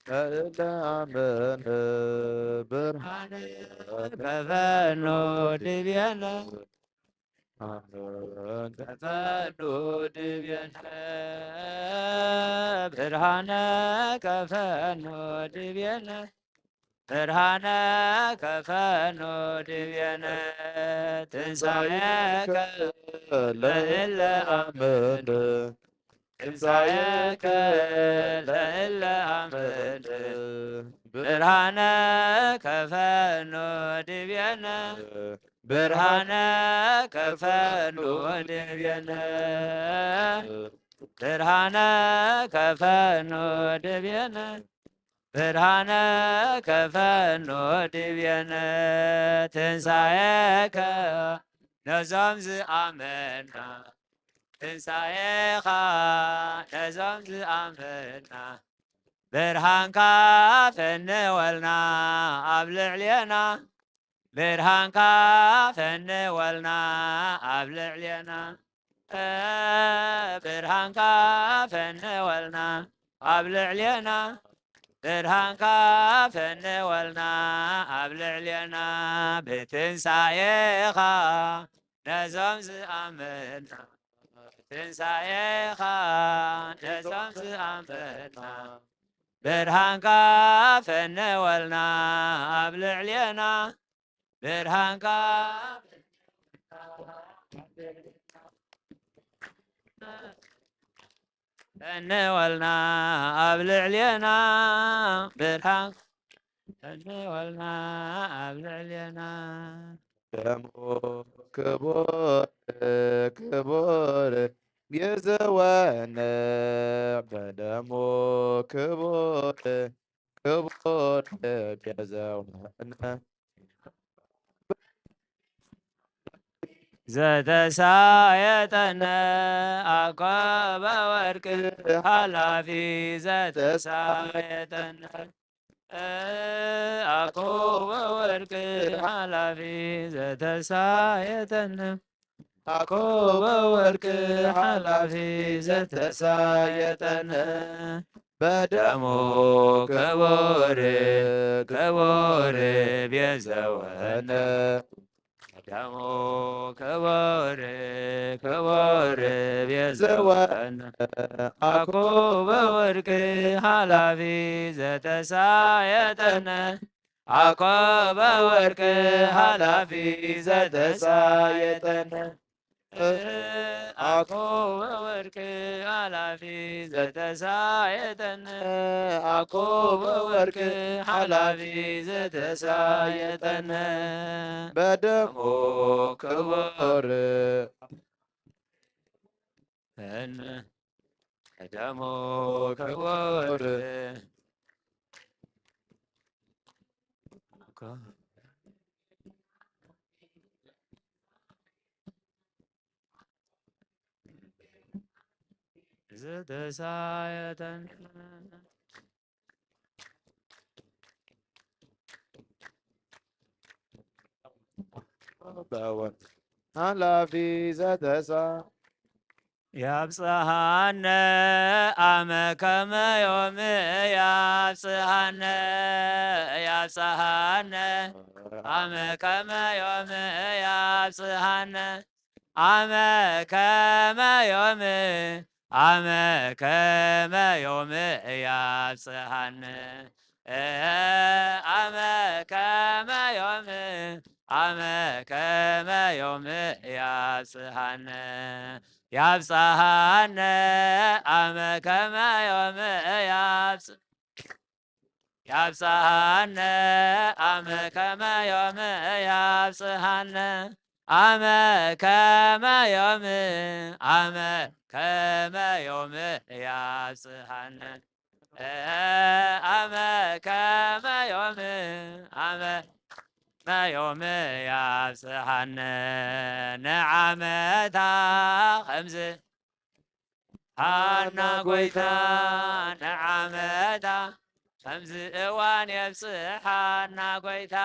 ለእለ አምን ብርሃን ከፈኖ ድቤነ ከፈኖ ድቤነ ብርሃነ ከፈኖ ድቤነ ብርሃነ ከፈኖ ድቤነ ትንሣኤከ ለእለ አምን ትንሣኤከ ለእለ አምን ብርሃነ ከፈኖ ድቤነ ብርሃነ ከፈኖ ድቤነ ብርሃነ ከፈኖ ድቤነ ብርሃነ ከፈኖ ድቤነ ትንሣኤከ ነዞም ዝኣመና ትንሣኤኻ ነዞም ዝኣመና ብርሃንካ ፈንወልና ኣብ ልዕሌና ብርሃንካ ፈንወልና ኣብ ልዕሌና ብርሃንካ ፈንወልና ኣብ ልዕሌና ብርሃንካ ፈንወልና ኣብ ልዕሌና ብትንሣኤኻ ነዞም ዝኣመና ትንሳኤኻ ነዞም ዝኣመንና፣ ብርሃንካ ፈነወልና ኣብ ልዕሌና። ብርሃንካ ፈነወልና ኣብ ልዕሌና። ብርሃን ፈነወልና ኣብ ልዕሌና። ደሙ ክቡር ክቡር ቤዘወነ፣ በደሙ ክቡር ክቡር ቤዘወነ። ዘተሳየጠነ ኣኮበ ወርቅ ሓላፊ፣ ዘተሳየጠነ ኣኮበ ወርቅ ሓላፊ፣ ዘተሳየጠነ ኣኮበ ወርቅ ሓላፊ፣ ዘተሳየጠነ በደሙ ክቡር ክቡር ቤዘወነ። በደሙ ክቡር ክቡር ቤዘወነ። ኣኮበ ወርቅ ሓላፊ፣ ዘተሳየጠነ ኣኮበ ወርቅ ሓላፊ፣ ዘተሳየጠነ ኣኮበ ወርቅ ሓላፊ፣ ዘተሳየጠነ ኣኮበ ወርቅ ሓላፊ፣ ዘተሳየጠነ በደሙ ክቡር እነ ደሙ ክቡር ዘተሳየጠነ በወ ሓላፊ ዘተሳ ያብጽሓነ ኣመ ከመ ዮም ያብጽሓነ ያብጽሓነ ኣመ ከመ ዮም ያብጽሓነ ኣመ ከመ ዮም ኣመ ከመ ዮም ያብጽሓነ ኣመ ከመ ዮም ኣመ ከመ ዮም ያብጽሓነ ያብጽሓነ ኣመ ከመ ዮም ያብጽ ያብጽሓነ ኣመ ከመ ዮም ያብጽሓነ ኣመ ከመ ዮም ኣመ ከመ ዮም ያብጽሓነ ኣመ ከመ ዮም ኣመ ከመ ዮም ያብጽሓነ ንዓመታ ከምዚ ሃና ጎይታ ንዓመታ ከምዚ እዋን የብጽሓና ጎይታ